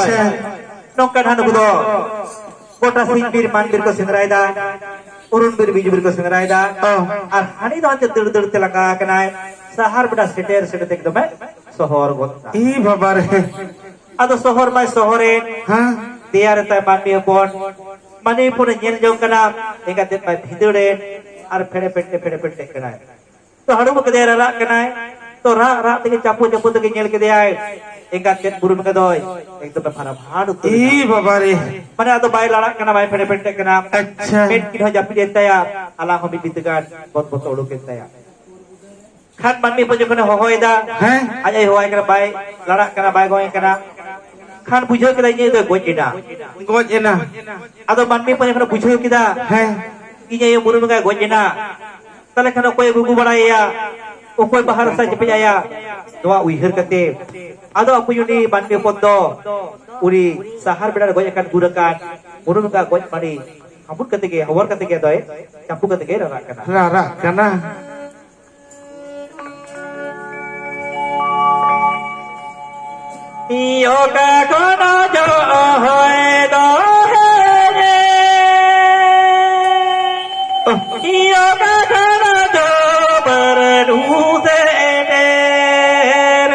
ᱟᱪᱪᱷᱟ᱾ ᱱᱚᱝᱠᱟ ᱱᱟᱦᱟᱜ ᱱᱩᱠᱩ ᱫᱚ ᱜᱚᱴᱟ ᱥᱤᱧ ᱵᱤᱨ ᱢᱟᱱ ᱵᱤᱨ ᱠᱚ ᱥᱮᱸᱫᱽᱨᱟᱭᱮᱫᱟ, ᱩᱨᱩᱢ ᱵᱤᱨ ᱵᱤᱡᱽ ᱵᱤᱨ ᱠᱚ ᱥᱮᱸᱫᱽᱨᱟᱭᱮᱫᱟ᱾ ᱚ᱾ ᱟᱨ ᱦᱟᱹᱱᱤ ᱫᱚ ᱦᱟᱱᱛᱮ ᱫᱟᱹᱲ ᱫᱟᱹᱲ ᱛᱮ ᱞᱟᱸᱜᱟ ᱟᱠᱟᱱᱟᱭ, ᱥᱟᱦᱟᱨ ᱵᱮᱰᱟ ᱥᱮᱴᱮᱨ ᱥᱮᱴᱮᱨ ᱛᱮ ᱮᱠᱫᱚᱢᱮ ᱥᱚᱦᱚᱨ ᱜᱚᱫ ᱮᱱᱟ᱾ ᱤ ᱵᱟᱵᱟ ᱨᱮ᱾ ᱟᱫᱚ ᱥᱚᱦᱚᱨ ᱢᱟᱭ ᱥᱚᱦᱚᱨᱮᱱ, ᱦᱮᱸ᱾ ᱫᱮᱭᱟ ᱨᱮ ᱛᱟᱭ ᱢᱟᱹᱱᱢᱤ ᱦᱚᱯᱚᱱ, ᱢᱟᱹᱱᱢᱤ ᱦᱚᱯᱚᱱᱮ ᱧᱮᱞ ᱡᱚᱝ ᱠᱟᱱᱟ, ᱮᱸᱜᱟᱛ ᱛᱮᱫ ᱢᱟᱭ ᱵᱷᱤᱸᱫᱟᱹᱲᱮᱱ ᱟᱨ ᱯᱷᱮᱲᱮ ᱯᱮᱱᱴᱮ ᱯᱷᱮᱲᱮ ᱯᱮᱱᱴᱮ ᱠᱟᱱᱟᱭ᱾ ᱛᱚ ᱦᱟᱹᱲᱩᱵ ᱠᱮᱫᱮᱭᱟᱭ, ᱨᱟᱨᱟᱜ ᱠᱟᱱᱟᱭ᱾ ᱛᱚ ᱨᱟᱜ ᱨᱟᱜ ᱛᱮᱜᱮ ᱪᱟᱯᱚ ᱪᱟᱯᱚ ᱛᱮᱜᱮ ᱧᱮᱞ ᱠᱮᱫᱮᱭᱟᱭ, ᱮᱸᱜᱟᱛ ᱛᱮᱫ ᱵᱩᱨᱩ ᱵᱚᱸᱜᱟ ᱫᱚᱭ ᱮᱠᱫᱚᱢ ᱯᱷᱟᱨᱟᱢ ᱦᱟᱴ ᱩᱛᱟᱹᱨ ᱮᱱᱟ᱾ ᱤ ᱵᱟᱵᱟ ᱨᱮ᱾ ᱢᱟᱱᱮ ᱟᱫᱚ ᱵᱟᱭ ᱞᱟᱲᱟᱜ ᱠᱟᱱᱟ, ᱵᱟᱭ ᱯᱷᱮᱲᱮ ᱯᱷᱮᱲᱮᱜ ᱠᱟᱱᱟ᱾ ᱟᱪᱪᱷᱟ᱾ ᱢᱮᱫ ᱠᱤᱱ ᱦᱚᱸ ᱡᱟᱹᱯᱤᱫ ᱮᱱ ᱛᱟᱭᱟ, ᱟᱞᱟᱝ ᱦᱚᱸ ᱢᱤᱫ ᱵᱤᱛᱟᱹ ᱜᱟᱱ ᱵᱚᱛ ᱵᱚᱛᱚ ᱩᱰᱩᱠ ᱮᱱ ᱛᱟᱭᱟ᱾ ᱠᱷᱟᱱ ᱢᱟᱹᱱᱢᱤ ᱦᱚᱯᱚᱱ ᱡᱚᱠᱷᱚᱱᱮ ᱦᱚᱦᱚᱭᱮᱫᱟ, ᱦᱮᱸ᱾ ᱟᱡ ᱟᱭᱳ ᱦᱚᱦᱚᱣᱟᱭ ᱠᱟᱱᱟ, ᱵᱟᱭ ᱞᱟᱲᱟᱜ ᱠᱟᱱᱟ, ᱵᱟᱭ ᱜᱚᱝ ᱠᱟᱱᱟ᱾ ᱠᱷᱟᱱ ᱵᱩᱡᱷᱟᱹᱣ ᱠᱮᱫᱟ, ᱤᱧ ᱟᱭᱳ ᱫᱚᱭ ᱜᱚᱡ ᱮᱱᱟ᱾ ᱜᱚᱡ ᱮᱱᱟ᱾ ᱟᱫᱚ ᱢᱟᱹᱱᱢᱤ ᱦᱚᱯᱚᱱ ᱡᱚᱠᱷᱚᱱᱮ ᱵᱩᱡᱷᱟᱹᱣ ᱠᱮᱫᱟ, ᱦᱮᱸ᱾ ᱤᱧ ᱟᱭᱳ ᱵᱩᱨᱩ ᱵᱚᱸᱜᱟᱭ ᱜᱚᱡ ᱮᱱᱟ, ᱛᱟᱦᱞᱮ ᱠᱷᱟᱱ ᱚᱠᱚᱭᱮ ᱜᱩᱜᱩ ᱵᱟᱲᱟᱭᱮᱭᱟ, ᱚᱠᱚᱭ ᱵᱟᱦᱟ ᱨᱟᱥᱟᱭ ᱪᱮᱯᱮᱡ ᱟᱭᱟ? ᱱᱚᱣᱟ ᱩᱭᱦᱟᱹᱨ ᱠᱟᱛᱮ ᱟᱫᱚ ᱟᱠᱚ ᱩᱱᱤ ᱢᱟᱹᱱᱢᱤ ᱦᱚᱯᱚᱱ ᱫᱚ ᱩᱱᱤ ᱥᱟᱦᱟᱨ ᱵᱮᱲᱟ ᱨᱮ ᱜᱚᱡ ᱟᱠᱟᱱ, ᱜᱩᱨ ᱟᱠᱟᱱ ᱵᱩᱨᱩ ᱵᱚᱸᱜᱟ ᱜᱚᱡ ᱢᱟᱹᱱᱤ ᱦᱟᱢᱵᱩᱲ ᱠᱟᱛᱮ ᱜᱮ, ᱦᱚᱵᱚᱨ ᱠᱟᱛᱮ ᱜᱮ ᱟᱫᱚᱭ ᱪᱟᱯᱚ ᱠᱟᱛᱮ ᱜᱮ ᱨᱟᱨᱟᱜ ᱠᱟᱱᱟ᱾ ᱨᱟᱨᱟᱜ ᱠᱟᱱᱟ᱾ ᱤᱭᱚᱠᱟ ᱠᱷᱚᱱ ᱡᱚ ᱦᱚᱭ ᱫᱚ ᱦᱮᱡ ᱮᱱ᱾ ᱤᱭᱚᱠᱟ ᱠᱷᱚᱱ ᱡᱚ ᱵᱟᱹᱨᱰᱩ ᱥᱮᱴᱮᱨ ᱮᱱ᱾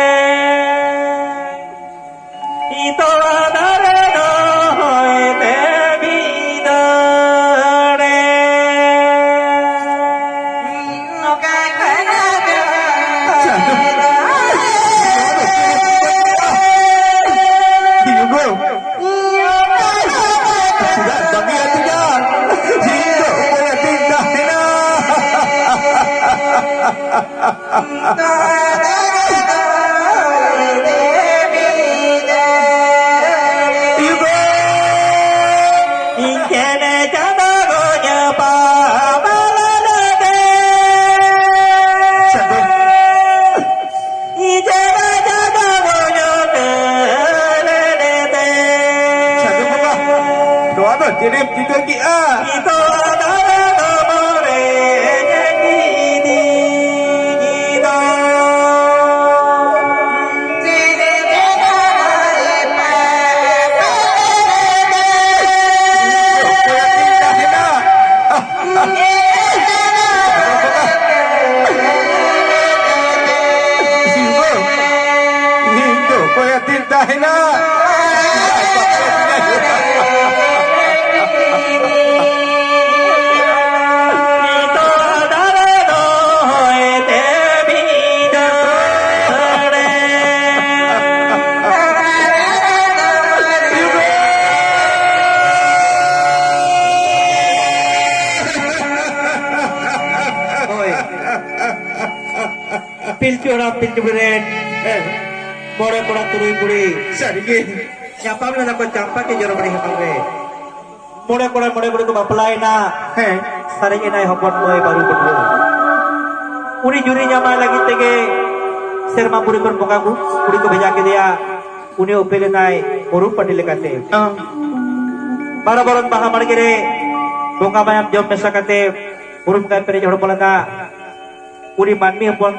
ᱤᱛᱚ ᱫᱟᱨᱮ ᱫᱚ ᱦᱚᱭ ᱛᱮ ᱵᱷᱤᱸᱫᱟᱹᱲᱮ᱾ ᱪᱮᱫᱟᱜ ᱵᱟᱹᱜᱤ ᱟᱹᱛᱤᱧᱟ? ᱡᱤᱣᱤ ᱫᱚ ᱚᱠᱚᱭ ᱟᱹᱛᱤᱧ ᱛᱟᱦᱮᱱᱟ? ᱪᱟᱸᱫᱚ ᱵᱚᱸᱜᱟ, ᱱᱚᱣᱟ ᱫᱚ ᱪᱮᱫ ᱮᱢ ᱪᱤᱠᱟᱹ ᱠᱮᱜᱼᱟ? ᱯᱤᱞᱪᱩ ᱦᱟᱲᱟᱢ ᱯᱤᱞᱪᱩ ᱵᱩᱲᱦᱤ ᱨᱮᱱ ᱦᱮᱸ, ᱢᱚᱬᱮ ᱠᱚᱲᱟ ᱛᱩᱨᱩᱭ ᱠᱩᱲᱤ ᱥᱟᱹᱨᱤᱜᱮ᱾ ᱧᱟᱯᱟᱢ ᱞᱮᱱᱟ ᱠᱚ ᱪᱟᱢᱯᱟ ᱠᱤ ᱡᱚᱨᱚ ᱵᱟᱲᱤ ᱦᱟᱢᱟᱞ ᱨᱮ᱾ ᱢᱚᱬᱮ ᱠᱚᱲᱟ ᱢᱚᱬᱮ ᱠᱩᱲᱤ ᱠᱚ ᱵᱟᱯᱞᱟᱭᱮᱱᱟ᱾ ᱦᱮᱸ᱾ ᱥᱟᱨᱮᱡ ᱮᱱᱟᱭ ᱦᱚᱯᱚᱱ ᱢᱟᱹᱭ ᱵᱟᱹᱨᱩ ᱯᱟᱹᱴᱷᱩᱣᱟᱹ᱾ ᱩᱱᱤ ᱡᱩᱨᱤ ᱧᱟᱢᱟᱭ ᱞᱟᱹᱜᱤᱫ ᱛᱮᱜᱮ ᱥᱮᱨᱢᱟ ᱯᱩᱨᱤ ᱠᱷᱚᱱ ᱵᱚᱸᱜᱟ ᱠᱚ ᱠᱩᱲᱤ ᱠᱚ ᱵᱷᱮᱡᱟ ᱠᱮᱫᱮᱭᱟ᱾ ᱩᱱᱤ ᱩᱯᱮᱞ ᱮᱱᱟᱭ ᱵᱩᱨᱩ ᱯᱟᱹᱴᱤ ᱞᱮᱠᱟᱛᱮ᱾ ᱚ᱾ ᱵᱟᱨᱚ ᱵᱚᱨᱚᱱ ᱵᱟᱦᱟ ᱵᱟᱲᱜᱮ ᱨᱮ ᱵᱚᱸᱜᱟ ᱢᱟᱭᱟᱢ ᱡᱚᱢ ᱢᱮᱥᱟ ᱠᱟᱛᱮ ᱵᱩᱨᱩᱢ ᱠᱟᱭ ᱯᱮᱨᱮᱡ ᱦᱚᱲᱢᱚ ᱞᱮᱱᱟ᱾ ᱩᱱᱤ ᱢᱟᱹᱱᱢᱤ ᱦᱚᱯᱚᱱ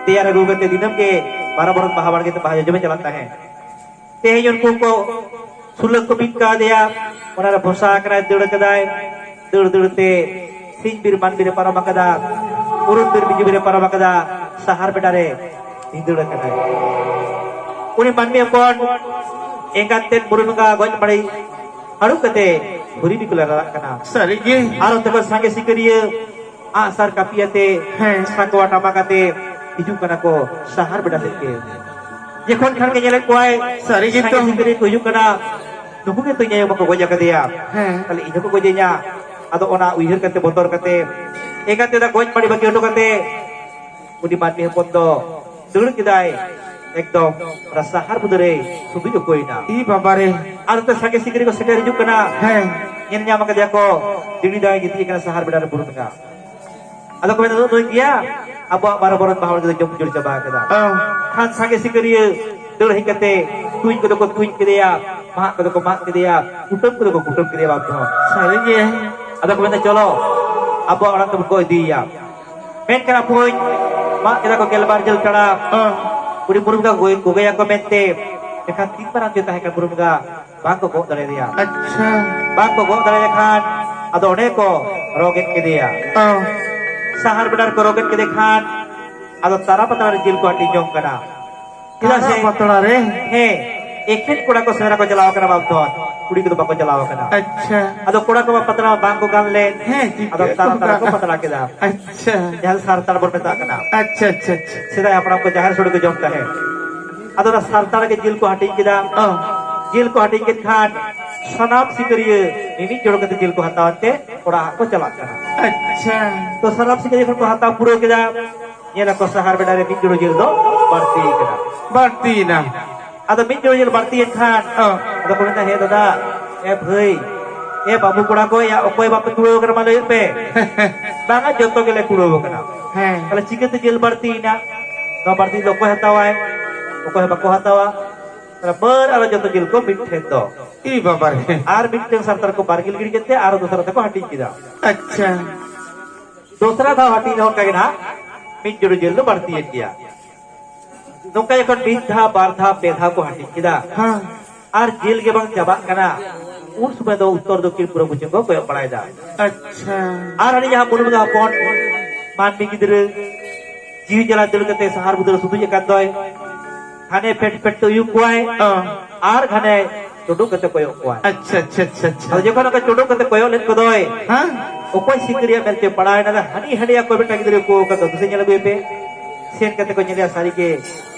ᱛᱮᱭᱟᱨ ᱟᱹᱜᱩ ᱠᱟᱛᱮ ᱫᱤᱱᱟᱹᱢ ᱜᱮ ᱵᱟᱨᱚ ᱵᱚᱨᱚᱱ ᱵᱟᱦᱟ ᱵᱟᱲᱜᱮ ᱛᱮ ᱵᱟᱦᱟ ᱡᱚᱡᱚᱢᱮ ᱪᱟᱞᱟᱜ ᱛᱟᱦᱮᱸᱫ᱾ ᱛᱮᱦᱮᱧ ᱩᱱᱠᱩ ᱠᱚ ᱥᱩᱞᱟᱹᱠ ᱠᱚ ᱵᱤᱫ ᱠᱟᱣᱫᱮᱭᱟ, ᱚᱱᱟᱨᱮ ᱵᱷᱚᱥᱟ ᱟᱠᱟᱱᱟᱭ, ᱫᱟᱹᱲ ᱠᱟᱫᱟᱭ᱾ ᱫᱟᱹᱲ ᱫᱟᱹᱲ ᱛᱮ ᱥᱤᱧ ᱵᱤᱨ ᱢᱟᱱ ᱵᱤᱨ ᱮ ᱯᱟᱨᱚᱢ ᱟᱠᱟᱫᱟ, ᱩᱨᱩᱢ ᱵᱤᱨ ᱵᱤᱡᱩ ᱵᱤᱨ ᱮ ᱯᱟᱨᱚᱢ ᱟᱠᱟᱫᱟ, ᱥᱟᱦᱟᱨ ᱵᱮᱰᱟ ᱨᱮ ᱵᱷᱤᱸᱫᱟᱹᱲ ᱟᱠᱟᱱᱟᱭ᱾ ᱩᱱᱤ ᱢᱟᱹᱱᱢᱤ ᱦᱚᱯᱚᱱ ᱮᱸᱜᱟᱛ ᱛᱮᱫ ᱵᱩᱨᱩ ᱵᱚᱸᱜᱟ ᱜᱚᱡ ᱢᱟᱹᱲᱤ ᱦᱟᱹᱲᱩᱵ ᱠᱟᱛᱮ ᱦᱩᱨᱤ ᱵᱤᱠᱩᱞ ᱮ ᱨᱟᱨᱟᱜ ᱠᱟᱱᱟ᱾ ᱥᱟᱹᱨᱤᱜᱮ᱾ ᱟᱨ ᱚᱱᱛᱮ ᱠᱷᱚᱱ ᱥᱟᱸᱜᱮ ᱥᱤᱠᱟᱹᱨᱤᱭᱟᱹ ᱟᱜᱼᱥᱟᱨ ᱠᱟᱹᱯᱤ ᱟᱛᱮ, ᱦᱮᱸ᱾ ᱥᱟᱠᱣᱟ ᱴᱟᱢᱟᱠ ᱟᱛᱮ ᱦᱤᱡᱩᱜ ᱠᱟᱱᱟ ᱠᱚ ᱥᱟᱦᱟᱨ ᱵᱮᱰᱟ ᱥᱮᱫ ᱜᱮ᱾ ᱡᱚᱠᱷᱚᱱ ᱠᱷᱟᱱ ᱜᱮ ᱧᱮᱞᱮᱫ ᱠᱚᱣᱟᱭ, ᱥᱟᱹᱨᱤ ᱜᱮ ᱥᱟᱸᱜᱮ ᱛᱚ᱾ ᱥᱤᱠᱟᱹᱨᱤᱭᱟᱹ ᱠᱚ ᱦᱤᱡᱩᱜ ᱠᱟᱱᱟ, ᱱᱩᱠᱩ ᱜᱮ ᱛᱚ ᱤᱧ ᱟᱭᱳ ᱵᱟᱠᱚ ᱜᱚᱡ ᱟᱠᱟᱫᱮᱭᱟ᱾ ᱦᱮᱸ᱾ ᱛᱟᱦᱞᱮ ᱤᱧ ᱦᱚᱸᱠᱚ ᱜᱚᱡᱮᱧᱟ᱾ ᱟᱫᱚ ᱚᱱᱟ ᱩᱭᱦᱟᱹᱨ ᱠᱟᱛᱮ, ᱵᱚᱛᱚᱨ ᱠᱟᱛᱮ, ᱮᱸᱜᱟᱛ ᱫᱟᱫᱟ ᱜᱚᱡ ᱢᱟᱹᱲᱤ ᱵᱟᱹᱜᱤ ᱦᱚᱴᱚ ᱠᱟᱛᱮ, ᱩᱱᱤ ᱢᱟᱹᱱᱢᱤ ᱦᱚᱯᱚᱱ ᱫᱚ ᱫᱟᱹᱲ ᱠᱮᱫᱟᱭ, ᱮᱠᱫᱚᱢ ᱚᱱᱟ ᱥᱟᱦᱟᱨ ᱵᱩᱫᱟᱹ ᱨᱮᱭ ᱥᱩᱫᱩᱡ ᱚᱠᱚᱭᱮᱱᱟ᱾ ᱤ ᱵᱟᱵᱟ ᱨᱮ᱾ ᱟᱨ ᱚᱱᱛᱮ ᱥᱟᱸᱜᱮ ᱥᱤᱠᱟᱹᱨᱤᱭᱟᱹ ᱠᱚ ᱥᱮᱴᱮᱨ ᱦᱤᱡᱩᱜ ᱠᱟᱱᱟ᱾ ᱦᱮᱸ᱾ ᱧᱮᱞ ᱧᱟᱢ ᱠᱟᱫᱮᱭᱟ ᱠᱚ, ᱫᱤᱲᱤ ᱫᱟᱭ ᱜᱤᱛᱤᱡ ᱟᱠᱟᱱᱟ ᱥᱟᱦᱟᱨ ᱵᱮᱰᱟ ᱨᱮ ᱵᱩᱨᱩ ᱵᱚᱸᱜᱟ᱾ ᱟᱫᱚ ᱠᱚ ᱢᱮᱱᱫᱟ, "ᱱᱩᱭ ᱜᱮᱭᱟ, ᱟᱵᱚᱣᱟᱜ ᱵᱟᱨᱚ ᱵᱚᱨᱚᱱ ᱵᱟᱦᱟ ᱵᱟᱲᱜᱮ ᱫᱚ ᱡᱚᱢ ᱩᱡᱟᱹᱲ ᱪᱟᱵᱟ ᱟᱠᱟᱫᱟ᱾" ᱚ᱾ ᱠᱷᱟᱱ ᱥᱟᱸᱜᱮ ᱥᱤᱠᱟᱹᱨᱤᱭᱟᱹ ᱫᱟᱹᱲ ᱦᱮᱡ ᱠᱟᱛᱮ ᱛᱩᱧ ᱠᱚᱫᱚ ᱠᱚ ᱛᱩᱧ ᱠᱮᱫᱮᱭᱟ, ᱢᱟᱜ ᱠᱚᱫᱚ ᱠᱚ ᱢᱟᱜ ᱠᱮᱫᱮᱭᱟ, ᱠᱩᱴᱟᱹᱢ ᱠᱚᱫᱚ ᱠᱚ ᱠᱩᱴᱟᱹᱢ ᱠᱮᱫᱮᱭᱟ ᱵᱟᱯ ᱫᱚ᱾ ᱥᱟᱹᱨᱤ ᱜᱮ᱾ ᱟᱫᱚ ᱠᱚ ᱢᱮᱱᱫᱟ, "ᱪᱚᱞᱚ, ᱟᱵᱚᱣᱟᱜ ᱚᱲᱟᱜ ᱛᱮᱵᱚ ᱠᱚ ᱤᱫᱤᱭᱮᱭᱟ᱾" ᱢᱮᱱᱠᱷᱟᱱ ᱟᱯᱚᱧ ᱢᱟᱜ ᱠᱮᱫᱟ ᱠᱚ ᱜᱮᱞᱵᱟᱨ ᱡᱷᱟᱹᱞ ᱛᱟᱲᱟ᱾ ᱚ᱾ ᱩᱱᱤ ᱵᱩᱨᱩ ᱵᱚᱸᱜᱟ ᱜᱚᱭ-, ᱜᱚᱜᱚᱭᱟᱠᱚ ᱢᱮᱱᱛᱮ᱾ ᱮᱱᱠᱷᱟᱱ ᱛᱤᱱ ᱢᱟᱨᱟᱝ ᱪᱮ ᱛᱟᱦᱮᱸ ᱠᱟᱱ ᱵᱩᱨᱩ ᱵᱚᱸᱜᱟ, ᱵᱟᱝ ᱠᱚ ᱜᱚᱜ ᱫᱟᱲᱮᱭᱟᱫᱮᱭᱟ᱾ ᱟᱪᱪᱷᱟ᱾ ᱵᱟᱝ ᱠᱚ ᱜᱚᱜ ᱫᱟᱲᱮᱭᱟᱭ ᱠᱷᱟᱱ ᱟᱫᱚ ᱚᱸᱰᱮ ᱠᱚ ᱨᱚ ᱜᱮᱫ ᱠᱮᱫᱮᱭᱟ᱾ ᱚ᱾ ᱥᱟᱦᱟᱨ ᱵᱮᱰᱟ ᱨᱮᱠᱚ ᱨᱚ ᱜᱮᱫ ᱠᱮᱫᱮ ᱠᱷᱟᱱ ᱟᱫᱚ ᱛᱟᱨᱟ ᱯᱟᱛᱲᱟ ᱨᱮ ᱡᱤᱞ ᱠᱚ ᱦᱟᱹᱴᱤᱧ ᱡᱚᱝ ᱠᱟᱱᱟ᱾ ᱪᱮᱫᱟᱜ ᱛᱟᱨᱟ ᱥᱮ ᱯᱟᱛᱲᱟ ᱨᱮ? ᱦᱮᱸ, ᱮᱠᱷᱮᱱ ᱠᱚᱲᱟ ᱠᱚ ᱥᱮᱸᱫᱽᱨᱟ ᱠᱚ ᱪᱟᱞᱟᱣ ᱠᱟᱱᱟ ᱵᱟᱯ ᱫᱚ, ᱠᱩᱲᱤ ᱠᱚᱫᱚ ᱵᱟᱠᱚ ᱪᱟᱞᱟᱣ ᱠᱟᱱᱟ᱾ ᱟᱪᱪᱷᱟ᱾ ᱟᱫᱚ ᱠᱚᱲᱟ ᱠᱚ ᱯᱟᱛᱲᱟ ᱵᱟᱝ ᱠᱚ ᱜᱟᱱ ᱞᱮᱱ, ᱦᱮᱸ, ᱴᱷᱤᱠ ᱟᱫᱚ ᱜᱮᱭᱟ᱾ ᱛᱟᱨᱟ ᱛᱟᱨᱟ ᱠᱚ ᱯᱟᱛᱲᱟ ᱠᱮᱫᱟ᱾ ᱟᱪᱪᱷᱟ᱾ ᱡᱟᱦᱟᱸ ᱥᱟᱨᱛᱟᱲ ᱵᱚᱱ ᱢᱮᱛᱟᱜ ᱠᱟᱱᱟ᱾ ᱟᱪᱪᱷᱟ, ᱟᱪᱪᱷᱟ, ᱟᱪᱪᱷᱟ᱾ ᱥᱮᱫᱟᱭ ᱦᱟᱯᱲᱟᱢ ᱠᱚ ᱡᱟᱦᱮᱨ ᱥᱳᱲᱮ ᱠᱚ ᱡᱚᱢ ᱛᱟᱦᱮᱸᱫ᱾ ᱟᱫᱚ ᱚᱱᱟ ᱥᱟᱨᱛᱟᱲ ᱜᱮ ᱡᱤᱞ ᱠᱚ ᱦᱟᱹᱴᱤᱧ ᱠᱮᱫᱟ᱾ ᱚ᱾ ᱡᱤᱞ ᱠᱚ ᱦᱟᱹᱴᱤᱧ ᱠᱮᱫ ᱠᱷᱟᱱ ᱥᱟᱱᱟᱢ ᱥᱤᱠᱟᱹᱨᱤᱭᱟᱹ ᱢᱤᱢᱤᱫ ᱡᱚᱲ ᱠᱟᱛᱮ ᱡᱤᱞ ᱠᱚ ᱦᱟᱛᱟᱣ ᱛᱮ ᱚᱲᱟᱜ ᱠᱚ ᱪᱟᱞᱟᱜ ᱠᱟᱱᱟ᱾ ᱟᱪᱪᱷᱟ᱾ ᱛᱚ ᱥᱟᱱᱟᱢ ᱥᱤᱠᱟᱹᱨᱤᱭᱟᱹ ᱡᱚᱠᱷᱚᱱ ᱠᱚ ᱦᱟᱛᱟᱣ ᱯᱩᱨᱟᱹᱣ ᱠᱮᱫᱟ, ᱧᱮᱞ ᱟᱠᱚ ᱥᱟᱦᱟᱨ ᱵᱮᱰᱟ ᱨᱮ ᱢᱤᱫ ᱡᱳᱲᱳ ᱡᱤᱞ ᱫᱚ ᱵᱟᱹᱲᱛᱤ ᱠᱟᱱᱟ᱾ ᱵᱟᱹᱲᱛᱤᱭᱮᱱᱟ᱾ ᱟᱫᱚ ᱢᱤᱫ ᱡᱳᱲᱳ ᱡᱤᱞ ᱵᱟᱹᱲᱛᱤᱭᱮᱱ ᱠᱷᱟᱱ ᱚ᱾ ᱟᱫᱚ ᱠᱚ ᱢᱮᱱᱫᱟ, "ᱦᱮ ᱫᱟᱫᱟ, ᱮ ᱵᱷᱟᱹᱭ, ᱮ ᱵᱟᱹᱵᱩ ᱠᱚᱲᱟ ᱠᱚ, ᱭᱟ ᱚᱠᱚᱭ ᱵᱟᱯᱮ ᱠᱩᱲᱟᱹᱣ ᱠᱟᱱᱟ ᱢᱟ ᱞᱟᱹᱭ ᱯᱮ?" "ᱵᱟᱝᱟ, ᱡᱚᱛᱚ ᱜᱮᱞᱮ ᱠᱩᱲᱟᱹᱣ ᱠᱟᱱᱟ᱾" ᱦᱮᱸ᱾ ᱛᱟᱦᱞᱮ ᱪᱤᱠᱟᱹᱛᱮ ᱡᱤᱞ ᱵᱟᱹᱲᱛᱤᱭᱮᱱᱟ? ᱱᱚᱣᱟ ᱵᱟᱹᱲᱛᱤ ᱫᱚ ᱚᱠᱚᱭ ᱦᱟᱛᱟᱣᱟᱭ? ᱚᱠᱚᱭ ᱦᱚᱸ ᱵᱟᱠᱚ ᱦᱟᱛᱟᱣᱟ᱾ ᱛᱟᱦᱞᱮ ᱵᱟᱹᱨ ᱟᱨᱚ ᱡᱚᱛᱚ ᱡᱤᱞ ᱠᱚ ᱢᱤᱫ ᱴᱷᱮᱱ ᱫᱚ᱾ ᱤ ᱵᱟᱵᱟ ᱨᱮ᱾ ᱟᱨ ᱢᱤᱫᱴᱮᱱ ᱥᱟᱨᱛᱟᱨ ᱠᱚ ᱵᱟᱨᱜᱤᱞ ᱜᱤᱰᱤ ᱠᱮᱫ ᱛᱮ ᱟᱨᱚ ᱫᱚᱥᱨᱟ ᱛᱮᱠᱚ ᱦᱟᱹᱴᱤᱧ ᱠᱮᱫᱟ᱾ ᱟᱪᱪᱷᱟ᱾ ᱫᱚᱥᱨᱟ ᱫᱷᱟᱣ ᱦᱟᱹᱴᱤᱧ ᱨᱮᱦᱚᱸ ᱚᱱᱠᱟ ᱜᱮ ᱱᱟᱦᱟᱜ ᱢᱤᱫ ᱡᱳᱲᱳ ᱡᱤᱞ ᱫᱚ ᱵᱟᱹᱲᱛᱤᱭᱮᱱ ᱜᱮᱭᱟ᱾ ᱱᱚᱝᱠᱟ ᱡᱚᱠᱷᱚᱱ ᱢᱤᱫ ᱫᱷᱟᱣ, ᱵᱟᱨ ᱫᱷᱟᱣ, ᱯᱮ ᱫᱷᱟᱣ ᱠᱚ ᱦᱟᱹᱴᱤᱧ ᱠᱮᱫᱟ, ᱦᱮᱸ᱾ ᱟᱨ ᱡᱤᱞ ᱜᱮ ᱵᱟᱝ ᱪᱟᱵᱟᱜ ᱠᱟᱱᱟ, ᱩᱱ ᱥᱚᱢᱚᱭ ᱫᱚ ᱩᱛᱛᱚᱨ ᱫᱚᱠᱠᱷᱤᱱ ᱯᱩᱨᱩᱵ ᱯᱚᱪᱷᱤᱢ ᱠᱚ ᱠᱚᱭᱚᱜ ᱵᱟᱲᱟᱭᱮᱫᱟ᱾ ᱟᱪᱪᱷᱟ᱾ ᱟᱨ ᱟᱹᱰᱤ ᱡᱟᱦᱟᱸ ᱵᱩᱨᱩ ᱵᱚᱸᱜᱟ ᱦᱚᱯᱚᱱ ᱢᱟᱹᱱᱢᱤ ᱜᱤᱫᱽᱨᱟᱹ ᱡᱤᱣᱤ ᱡᱟᱞᱟ ᱫᱟᱹᱲ ᱠᱟᱛᱮ ᱥᱟᱦᱟᱨ ᱵᱩᱫᱟᱹ ᱨᱮ ᱥᱩᱛᱩᱡ ᱟᱠᱟᱱ ᱫᱚᱭ, ᱦᱟᱱᱮ ᱯᱷᱮᱴ ᱯᱷᱮᱴ ᱛᱮ ᱩᱭᱩᱝ ᱠᱚᱣᱟᱭ, ᱚ᱾ ᱟᱨ ᱜᱷᱟᱱᱮ ᱪᱚᱰᱚᱜ ᱠᱟᱛᱮ ᱠᱚᱭᱚᱜ ᱠᱚᱣᱟᱭ᱾ ᱟᱪᱪᱷᱟ, ᱟᱪᱪᱷᱟ, ᱟᱪᱪᱷᱟ, ᱟᱪᱪᱷᱟ᱾ ᱟᱫᱚ ᱡᱚᱠᱷᱚᱱ ᱚᱱᱠᱟ ᱪᱚᱰᱚᱜ ᱠᱟᱛᱮ ᱠᱚᱭᱚᱜ ᱞᱮᱫ ᱠᱚᱫᱚᱭ, ᱦᱮᱸ? ᱚᱠᱚᱭ ᱥᱤᱠᱟᱹᱨᱤᱭᱟᱹ ᱢᱮᱱᱛᱮ ᱯᱟᱲᱟᱣ ᱮᱱᱟ, ᱦᱟᱹᱱᱤ ᱦᱟᱹᱱᱤᱭᱟ ᱠᱚ ᱢᱤᱫᱴᱟᱝ ᱜᱤᱫᱽᱨᱟᱹ ᱠᱚ ᱚᱠᱟ ᱫᱚ ᱫᱤᱥᱟᱹ ᱧᱮᱞ ᱟᱹᱜᱩᱭ ᱯᱮ᱾ ᱥᱮᱱ ᱠᱟᱛᱮ ᱠᱚ ᱧᱮᱞᱮᱭᱟ, ᱥᱟᱹᱨᱤᱜᱮ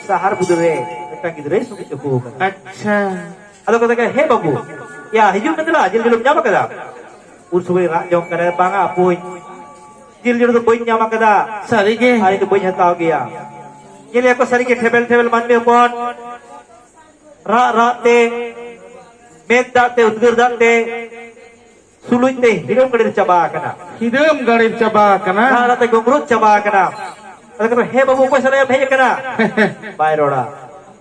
ᱥᱟᱦᱟᱨ ᱵᱩᱫᱟᱹ ᱨᱮ ᱢᱤᱫᱴᱟᱝ ᱜᱤᱫᱽᱨᱟᱹᱭ ᱥᱩᱛᱩᱡ ᱠᱟᱠᱚ ᱠᱟᱱᱟ᱾ ᱟᱪᱪᱷᱟ᱾ ᱟᱫᱚ ᱠᱚ ᱢᱮᱛᱟᱭ ᱠᱟᱱᱟ, "ᱦᱮ ᱵᱟᱹᱵᱩ, ᱭᱟ ᱦᱤᱡᱩᱜ ᱢᱮ ᱫᱮᱞᱟ, ᱡᱤᱞ ᱡᱚᱲᱚᱢ ᱧᱟᱢ ᱟᱠᱟᱫᱟ?" ᱩᱱ ᱥᱚᱢᱚᱭ ᱨᱟᱜ ᱡᱚᱝ ᱠᱟᱱᱟᱭ, "ᱵᱟᱝᱟ ᱟᱯᱩᱧ, ᱡᱤᱞ ᱡᱚᱲᱚ ᱫᱚ ᱵᱟᱹᱧ ᱧᱟᱢ ᱟᱠᱟᱫᱟ᱾ ᱥᱟᱹᱨᱤᱜᱮ? ᱟᱨ ᱤᱧ ᱫᱚ ᱵᱟᱹᱧ ᱦᱟᱛᱟᱣ ᱜᱮᱭᱟ᱾" ᱧᱮᱞᱮᱭᱟ ᱠᱚ ᱥᱟᱹᱨᱤᱜᱮ ᱴᱷᱮᱵᱮᱞ ᱴᱷᱮᱵᱮᱞ ᱢᱟᱹᱱᱢᱤ ᱦᱚᱯᱚᱱ, ᱨᱟᱜ ᱨᱟᱜ ᱛᱮ, ᱢᱮᱫ ᱫᱟᱜ ᱛᱮ, ᱩᱫᱽᱜᱟᱹᱨ ᱫᱟᱜ ᱛᱮ, ᱥᱩᱞᱩᱡ ᱛᱮ ᱦᱤᱨᱟᱹᱢ ᱜᱟᱹᱲᱤᱨ ᱪᱟᱵᱟ ᱟᱠᱟᱱᱟ᱾ ᱦᱤᱨᱟᱹᱢ ᱜᱟᱹᱲᱤᱨ ᱪᱟᱵᱟ ᱟᱠᱟᱱᱟ᱾ ᱨᱟᱜ ᱨᱟᱜ ᱛᱮ ᱜᱚᱸᱜᱨᱚᱡ ᱪᱟᱵᱟ ᱟᱠᱟᱱᱟ᱾ ᱟᱫᱚ ᱠᱚ, "ᱦᱮ ᱵᱟᱹᱵᱩ, ᱚᱠᱚᱭ ᱥᱟᱞᱟᱜ ᱮᱢ ᱦᱮᱡ ᱟᱠᱟᱱᱟ?" ᱵᱟᱭ ᱨᱚᱲᱟ᱾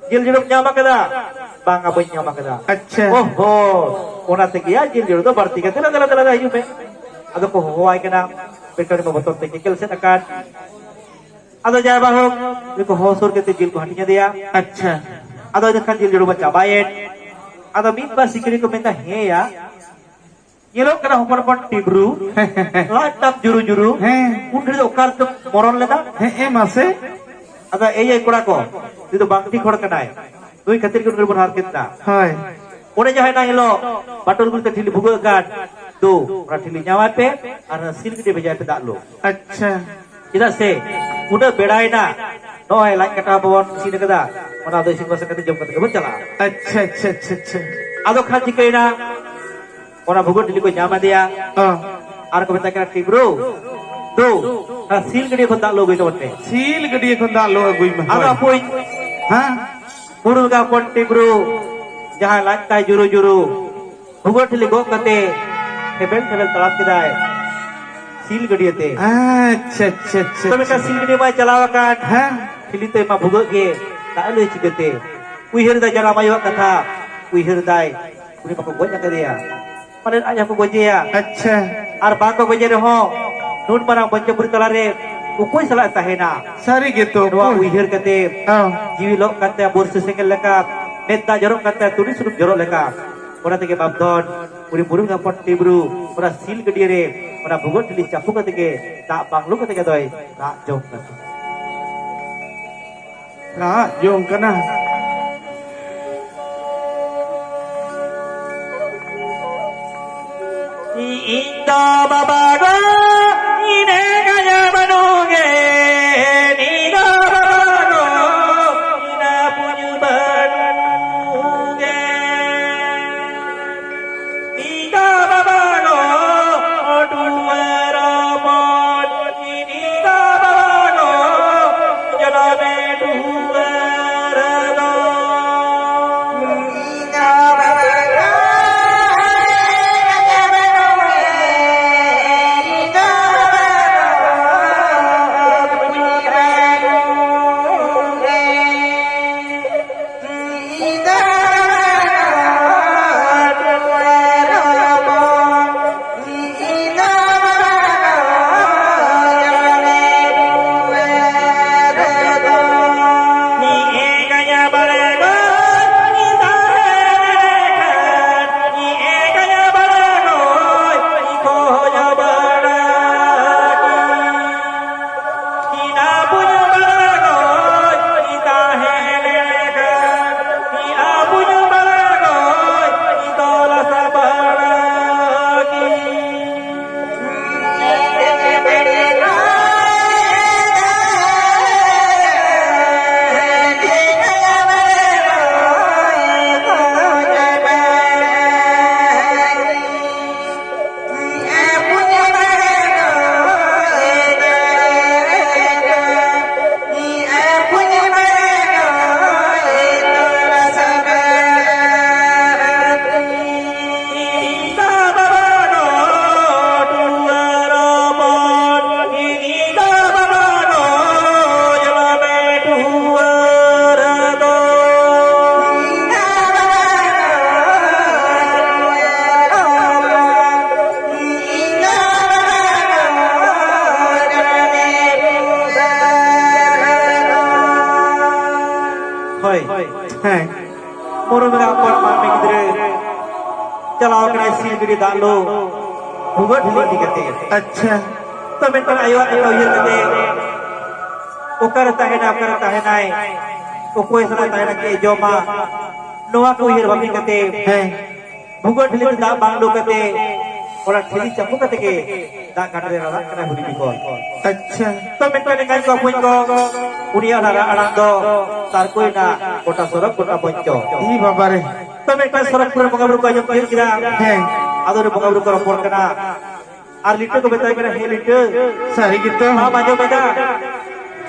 "ᱡᱤᱞ ᱡᱚᱲᱚᱢ ᱧᱟᱢ ᱟᱠᱟᱫᱟ?" "ᱵᱟᱝᱟ, ᱵᱟᱹᱧ ᱧᱟᱢ ᱟᱠᱟᱫᱟ᱾" ᱟᱪᱪᱷᱟ᱾ "ᱚᱦᱚ, ᱚᱱᱟ ᱛᱮᱜᱮ ᱭᱟ ᱡᱤᱞ ᱡᱚᱲᱚ ᱫᱚ ᱵᱟᱹᱲᱛᱤ ᱠᱟᱛᱮ, ᱫᱮᱞᱟ, ᱫᱮᱞᱟ, ᱫᱮᱞᱟ, ᱦᱤᱡᱩᱜ ᱢᱮ᱾" ᱟᱫᱚ ᱠᱚ ᱦᱚᱦᱚᱣᱟᱭ ᱠᱟᱱᱟ, ᱵᱮᱴᱟᱨᱤ ᱢᱟ ᱵᱚᱛᱚᱨ ᱛᱮ ᱧᱮᱠᱮᱞ ᱥᱮᱫ ᱟᱠᱟᱱ᱾ ᱟᱫᱚ ᱡᱟᱭ ᱵᱟ ᱦᱳᱠ, ᱩᱱᱤ ᱠᱚ ᱦᱚᱦᱚ ᱥᱩᱨ ᱠᱟᱛᱮ ᱡᱤᱞ ᱠᱚ ᱦᱟᱹᱴᱤᱧ ᱟᱫᱮᱭᱟ᱾ ᱟᱪᱪᱷᱟ᱾ ᱟᱫᱚ ᱤᱱᱟᱹ ᱠᱷᱟᱱ ᱡᱤᱞ ᱡᱚᱲᱚ ᱢᱟ ᱪᱟᱵᱟᱭᱮᱱ᱾ ᱟᱫᱚ ᱢᱤᱫ ᱵᱟᱨ ᱥᱤᱠᱟᱹᱨᱤᱭᱟᱹ ᱠᱚ ᱢᱮᱱᱫᱟ, "ᱦᱮᱸ ᱭᱟ, ᱧᱮᱞᱚᱜ ᱠᱟᱱᱟ ᱦᱚᱯᱚᱱ ᱦᱚᱯᱚᱱ ᱴᱤᱵᱨᱩ, ᱞᱟᱡ ᱛᱟᱢ ᱡᱩᱨᱩ ᱡᱩᱨᱩ, ᱦᱮᱸ᱾ ᱩᱱ ᱜᱷᱟᱹᱲᱤᱡ ᱫᱚ ᱚᱠᱟ ᱨᱮᱫᱚ ᱢᱚᱨᱚᱱ ᱞᱮᱱᱟ?" ᱦᱮᱸ, ᱦᱮᱸ, ᱢᱟᱥᱮ᱾ ᱟᱫᱚ ᱮᱭ, ᱮᱭ ᱠᱚᱲᱟ ᱠᱚ, ᱱᱩᱭ ᱫᱚ ᱵᱟᱝ ᱴᱷᱤᱠ ᱦᱚᱲ ᱠᱟᱱᱟᱭ, ᱱᱩᱭ ᱠᱷᱟᱹᱛᱤᱨ ᱜᱮ ᱩᱱ ᱜᱷᱟᱹᱲᱤᱡ ᱵᱚᱱ ᱦᱟᱨᱠᱮᱛ ᱮᱱᱟ᱾ ᱦᱳᱭ᱾ ᱚᱸᱰᱮ ᱡᱟᱦᱟᱸ ᱮᱱᱟᱝ ᱦᱤᱞᱳᱜ ᱵᱟᱴᱳᱞ ᱜᱩᱲᱤ ᱛᱮ ᱴᱷᱤᱞᱤ ᱵᱷᱩᱜᱟᱹᱜ ᱟᱠᱟᱱ, ᱫᱩ, ᱚᱱᱟ ᱴᱷᱤᱞᱤ ᱧᱟᱢᱟᱭ ᱯᱮ ᱟᱨ ᱚᱱᱟ ᱥᱤᱞ ᱜᱤᱰᱤ ᱵᱷᱮᱡᱟᱭ ᱯᱮ ᱫᱟᱜ ᱞᱩ᱾ ᱟᱪᱪᱷᱟ᱾ ᱪᱮᱫᱟᱜ ᱥᱮ ᱩᱱᱟᱹᱜ ᱵᱮᱲᱟᱭᱮᱱᱟ, ᱱᱚᱜᱼᱚᱭ ᱞᱟᱡ ᱠᱟᱴᱟ ᱵᱚᱱ ᱤᱥᱤᱱ ᱟᱠᱟᱫᱟ, ᱚᱱᱟ ᱫᱚ ᱤᱥᱤᱱ ᱵᱟᱥᱟᱝ ᱠᱟᱛᱮ ᱡᱚᱢ ᱠᱟᱛᱮ ᱜᱮᱵᱚᱱ ᱪᱟᱞᱟᱜᱼᱟ᱾ ᱟᱪᱪᱷᱟ, ᱟᱪᱪᱷᱟ, ᱟᱪᱪᱷᱟ, ᱟᱪᱪᱷᱟ᱾ ᱟᱫᱚ ᱠᱷᱟᱱ ᱪᱤᱠᱟᱹᱭᱮᱱᱟ, ᱚᱱᱟ ᱵᱷᱩᱜᱟᱹᱜ ᱴᱷᱤᱞᱤ ᱠᱚ ᱧᱟᱢ ᱟᱫᱮᱭᱟ᱾ ᱚ᱾ ᱟᱨ ᱠᱚ ᱢᱮᱛᱟᱭ ᱠᱟᱱᱟ, "ᱴᱤᱵᱨᱩ, ᱫᱩ, ᱟᱨ ᱥᱤᱞ ᱜᱟᱹᱰᱭᱟᱹ ᱠᱷᱚᱱ ᱫᱟᱜ ᱞᱩ ᱟᱹᱜᱩᱭ ᱛᱟᱵᱚᱱ ᱯᱮ᱾ ᱥᱤᱞ ᱜᱟᱹᱰᱭᱟᱹ ᱠᱷᱚᱱ ᱫᱟᱜ ᱞᱩ ᱟᱹᱜᱩᱭ ᱢᱮ᱾ ᱟᱫᱚ ᱦᱳᱭ᱾ ᱦᱟᱯᱳᱭ᱾ ᱦᱮᱸ? ᱵᱩᱨᱩ ᱜᱟ ᱯᱚᱱᱴᱤ ᱵᱩᱨᱩ, ᱡᱟᱦᱟᱸᱭ ᱞᱟᱡ ᱛᱟᱭ ᱡᱩᱨᱩ ᱡᱩᱨᱩ, ᱵᱷᱩᱜᱟᱹᱜ ᱴᱷᱤᱞᱤ ᱜᱚᱜ ᱠᱟᱛᱮ ᱴᱷᱮᱵᱮᱞ ᱴᱷᱮᱵᱮᱞ ᱛᱟᱲᱟᱢ ᱠᱮᱫᱟᱭ ᱥᱤᱞ ᱜᱟᱹᱰᱭᱟᱹ ᱛᱮ᱾ ᱟᱪᱪᱷᱟ, ᱟᱪᱪᱷᱟ, ᱟᱪᱪᱷᱟ, ᱛᱚᱵᱮ ᱠᱷᱟᱱ ᱟᱪᱪᱷᱟ᱾ ᱥᱤᱞ ᱜᱟᱹᱰᱭᱟᱹ ᱢᱟᱭ ᱪᱟᱞᱟᱣ ᱟᱠᱟᱱ᱾ ᱦᱮᱸ᱾ ᱴᱷᱤᱞᱤ ᱛᱮ ᱢᱟ ᱵᱷᱩᱜᱟᱹᱜ ᱜᱮ, ᱫᱟᱜ ᱞᱩᱭ ᱪᱤᱠᱟᱹᱛᱮ? ᱩᱭᱦᱟᱹᱨ ᱫᱟᱭ ᱡᱟᱱᱟᱢ ᱟᱭᱳᱣᱟᱜ ᱠᱟᱛᱷᱟ, ᱩᱭᱦᱟᱹᱨ ᱫᱟᱭ ᱩᱱᱤ ᱵᱟᱠᱚ ᱜᱚᱡ ᱟᱠᱟᱫᱮᱭᱟ, ᱯᱟᱞᱮᱱ ᱟᱡ ᱦᱚᱸᱠᱚ ᱜᱚᱡᱮᱭᱟ᱾ ᱟᱪᱪᱷᱟ᱾ ᱟᱨ ᱵᱟᱝ ᱠᱚ ᱜᱚᱡᱮ ᱨᱮᱦᱚᱸ, ᱱᱩᱱ ᱢᱟᱨᱟᱝ ᱯᱚᱧᱪᱚᱯᱩᱨᱤ ᱛᱟᱞᱟᱨᱮ ᱚᱠᱚᱭ ᱥᱟᱞᱟᱜ ᱮ ᱛᱟᱦᱮᱱᱟ? ᱥᱟᱹᱨᱤ ᱜᱮᱛᱚ, ᱱᱚᱣᱟ ᱚᱠᱚᱭ? ᱩᱭᱦᱟᱹᱨ ᱠᱟᱛᱮ ᱦᱚᱸ᱾ ᱡᱤᱣᱤ ᱞᱚᱜ ᱠᱟᱱ ᱛᱟᱭᱟ ᱵᱚᱨᱥᱟ ᱥᱮᱸᱜᱮᱞ ᱞᱮᱠᱟ, ᱢᱮᱫ ᱫᱟᱜ ᱡᱚᱨᱚᱜ ᱠᱟᱱ ᱛᱟᱭᱟ ᱛᱩᱲᱤ ᱥᱩᱱᱩᱢ ᱡᱚᱨᱚᱜ ᱞᱮᱠᱟ᱾ ᱚᱱᱟ ᱛᱮᱜᱮ ᱵᱟᱯᱫᱷᱚᱱ ᱩᱱᱤ ᱵᱩᱨᱩ ᱦᱚᱯᱚᱱ ᱴᱤᱵᱨᱩ ᱚᱱᱟ ᱥᱤᱞ ᱜᱟᱹᱰᱭᱟᱹ ᱨᱮ ᱚᱱᱟ ᱵᱷᱩᱜᱟᱹᱜ ᱴᱷᱤᱞᱤ ᱪᱟᱯᱚ ᱠᱟᱛᱮ ᱜᱮ ᱫᱟᱜ ᱵᱟᱝ ᱞᱩ ᱠᱟᱛᱮ ᱜᱮ ᱫᱚᱭ ᱨᱟᱜ ᱡᱚᱝ ᱠᱟᱱᱟ᱾ ᱨᱟᱜ ᱡᱚᱝ ᱠᱟᱱᱟ᱾ ᱤᱧ ᱫᱚ ᱵᱟᱵᱟ ᱜᱚ, ᱤᱧ ᱮᱸᱜᱟᱭᱟ ᱵᱟᱹᱱᱩᱜᱮ, ᱤᱧ ᱫᱚ ᱵᱟᱵᱟ ᱜᱚ, ᱤᱧ ᱟᱹᱯᱩᱧ ᱵᱟᱹᱱᱩᱜᱮ᱾ ᱤᱧ ᱫᱚ ᱵᱟᱵᱟ ᱜᱚ, ᱰᱩᱣᱟᱹᱨ ᱵᱚᱱ, ᱤᱧ ᱫᱚ ᱵᱟᱵᱟ ᱜᱚ, ᱡᱚᱱᱚᱢᱮ ᱰᱩᱣᱟᱹᱨ ᱫᱚ᱾ ᱦᱮᱸ᱾ ᱢᱩᱨᱢᱩ ᱜᱟᱯᱚᱱ ᱢᱟᱹᱱᱢᱤ ᱜᱤᱫᱽᱨᱟᱹ ᱪᱟᱞᱟᱣ ᱠᱟᱱᱟᱭ ᱥᱤᱞᱜᱟᱹᱰᱤ ᱫᱟᱜ ᱞᱩ, ᱵᱷᱩᱜᱟᱹᱜ ᱴᱷᱤᱞᱤ ᱤᱫᱤ ᱠᱟᱛᱮ᱾ ᱟᱪᱪᱷᱟ᱾ ᱛᱚ ᱢᱤᱫᱴᱟᱝ ᱟᱭᱳᱣᱟᱜ ᱠᱟᱛᱷᱟ ᱩᱭᱦᱟᱹᱨ ᱠᱟᱛᱮ, ᱚᱠᱟᱨᱮ ᱛᱟᱦᱮᱱᱟ, ᱚᱠᱟᱨᱮ ᱛᱟᱦᱮᱱᱟᱭ, ᱚᱠᱚᱭ ᱥᱟᱞᱟᱜ ᱛᱟᱦᱮᱱᱟ, ᱪᱮᱫ ᱮ ᱡᱚᱢᱟ, ᱱᱚᱣᱟ ᱠᱚ ᱩᱭᱦᱟᱹᱨ ᱵᱷᱟᱵᱽᱱᱟ ᱠᱟᱛᱮ, ᱦᱮᱸ᱾ ᱵᱷᱩᱜᱟᱹᱜ ᱴᱷᱤᱞᱤ ᱛᱮ ᱫᱟᱜ ᱵᱟᱝ ᱞᱩ ᱠᱟᱛᱮ, ᱚᱱᱟ ᱴᱷᱤᱞᱤ ᱪᱟᱯᱚ ᱠᱟᱛᱮ ᱜᱮ ᱫᱟᱜ ᱜᱟᱰᱟ ᱨᱮ ᱨᱟᱲᱟᱜ ᱠᱟᱱᱟᱭ ᱦᱩᱰᱤᱧ ᱵᱤᱠᱚᱞ᱾ ᱟᱪᱪᱷᱟ᱾ ᱛᱚ ᱢᱤᱫᱴᱟᱝ ᱮᱸᱜᱟᱭ ᱠᱚ ᱵᱚᱠᱚᱧ ᱠᱚ, ᱩᱱᱤᱭᱟᱜ ᱚᱱᱟ ᱨᱟᱜ ᱟᱲᱟᱝ ᱫᱚ ᱛᱟᱨᱠᱚᱭᱮᱱᱟ ᱜᱚᱴᱟ ᱥᱚᱲᱚᱠ, ᱜᱚᱴᱟ ᱢᱚᱧᱪᱚ᱾ ᱤ ᱵᱟᱵᱟ ᱨᱮ᱾ ᱛᱚ ᱢᱤᱫᱴᱟᱝ ᱥᱚᱲᱚᱠ ᱠᱚᱨᱮ ᱵᱚᱸᱜᱟ ᱵᱩᱨᱩ ᱠᱚ ᱟᱸᱡᱚᱢ ᱛᱤᱭᱳᱜ ᱠᱮᱫᱟ᱾ ᱦᱮᱸ᱾ ᱟᱫᱚ ᱩᱱᱤ ᱵᱚᱸᱜᱟ ᱵᱩᱨᱩ ᱠᱚ ᱨᱚᱯᱚᱲ ᱠᱟᱱᱟ᱾ ᱟᱨ ᱞᱤᱴᱟᱹ ᱠᱚ ᱢᱮᱛᱟᱭ ᱠᱟᱱᱟ, "ᱦᱮ ᱞᱤᱴᱟᱹ, ᱥᱟᱹᱨᱤ ᱜᱮᱛᱚ᱾ ᱵᱟᱢ ᱟᱸᱡᱚᱢ ᱮᱫᱟ?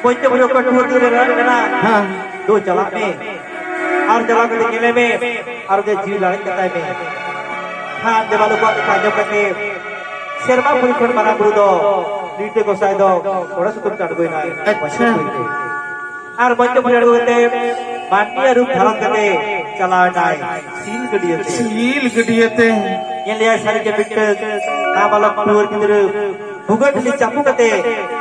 ᱢᱚᱧᱪᱚ ᱵᱩᱨᱩ ᱠᱚ ᱴᱩᱣᱟᱹᱨ ᱛᱤᱨᱮ ᱨᱟᱲᱟᱜ ᱠᱟᱱᱟ᱾ ᱦᱮᱸ᱾ ᱫᱩ ᱪᱟᱞᱟᱜ ᱢᱮ᱾ ᱟᱨ ᱪᱟᱞᱟᱣ ᱠᱟᱛᱮ ᱧᱮᱞᱮ ᱢᱮ᱾ ᱟᱨ ᱩᱱᱤ ᱡᱤᱣᱤ ᱞᱟᱲᱮᱡ ᱠᱟᱛᱟᱭ ᱢᱮ᱾ ᱠᱷᱟᱱ ᱫᱮᱵᱟ ᱞᱳᱠ ᱠᱚᱣᱟᱜ ᱠᱟᱛᱷᱟ ᱟᱸᱡᱚᱢ ᱠᱟᱛᱮ ᱥᱮᱨᱢᱟ ᱯᱩᱨᱤ ᱠᱷᱚᱱ ᱢᱟᱨᱟᱝ ᱵᱩᱨᱩ ᱫᱚ ᱞᱤᱴᱟᱹ ᱜᱚᱸᱥᱟᱭ ᱫᱚ ᱚᱲᱟᱜ ᱥᱩᱛᱟᱹᱢ ᱛᱮ ᱟᱬᱜᱚᱭᱮᱱᱟᱭ᱾ ᱟᱪᱪᱷᱟ᱾ ᱟᱨ ᱢᱚᱧᱪᱚ ᱯᱩᱨᱤ ᱟᱬᱜᱚ ᱠᱟᱛᱮ ᱢᱟᱹᱱᱢᱤᱭᱟᱜ ᱨᱩᱯ ᱫᱷᱟᱨᱚᱱ ᱠᱟᱛᱮ ᱪᱟᱞᱟᱣ ᱮᱱᱟᱭ ᱥᱤᱞ ᱜᱟᱹᱰᱭᱟᱹ ᱛᱮ᱾ ᱥᱤᱞ ᱜᱟᱹᱰᱭᱟᱹ ᱛᱮ᱾ ᱧᱮᱞ ᱞᱮᱭᱟᱭ ᱥᱟᱹᱨᱤ ᱜᱮ ᱢᱤᱫᱴᱟᱹᱝ ᱱᱟᱵᱟᱞᱚᱠ ᱴᱩᱣᱟᱹᱨ ᱜᱤᱫᱽᱨᱟᱹ ᱵᱷᱩᱜᱟᱹᱜ ᱴᱷᱤᱞᱤ ᱪᱟᱯᱚ ᱠᱟᱛᱮ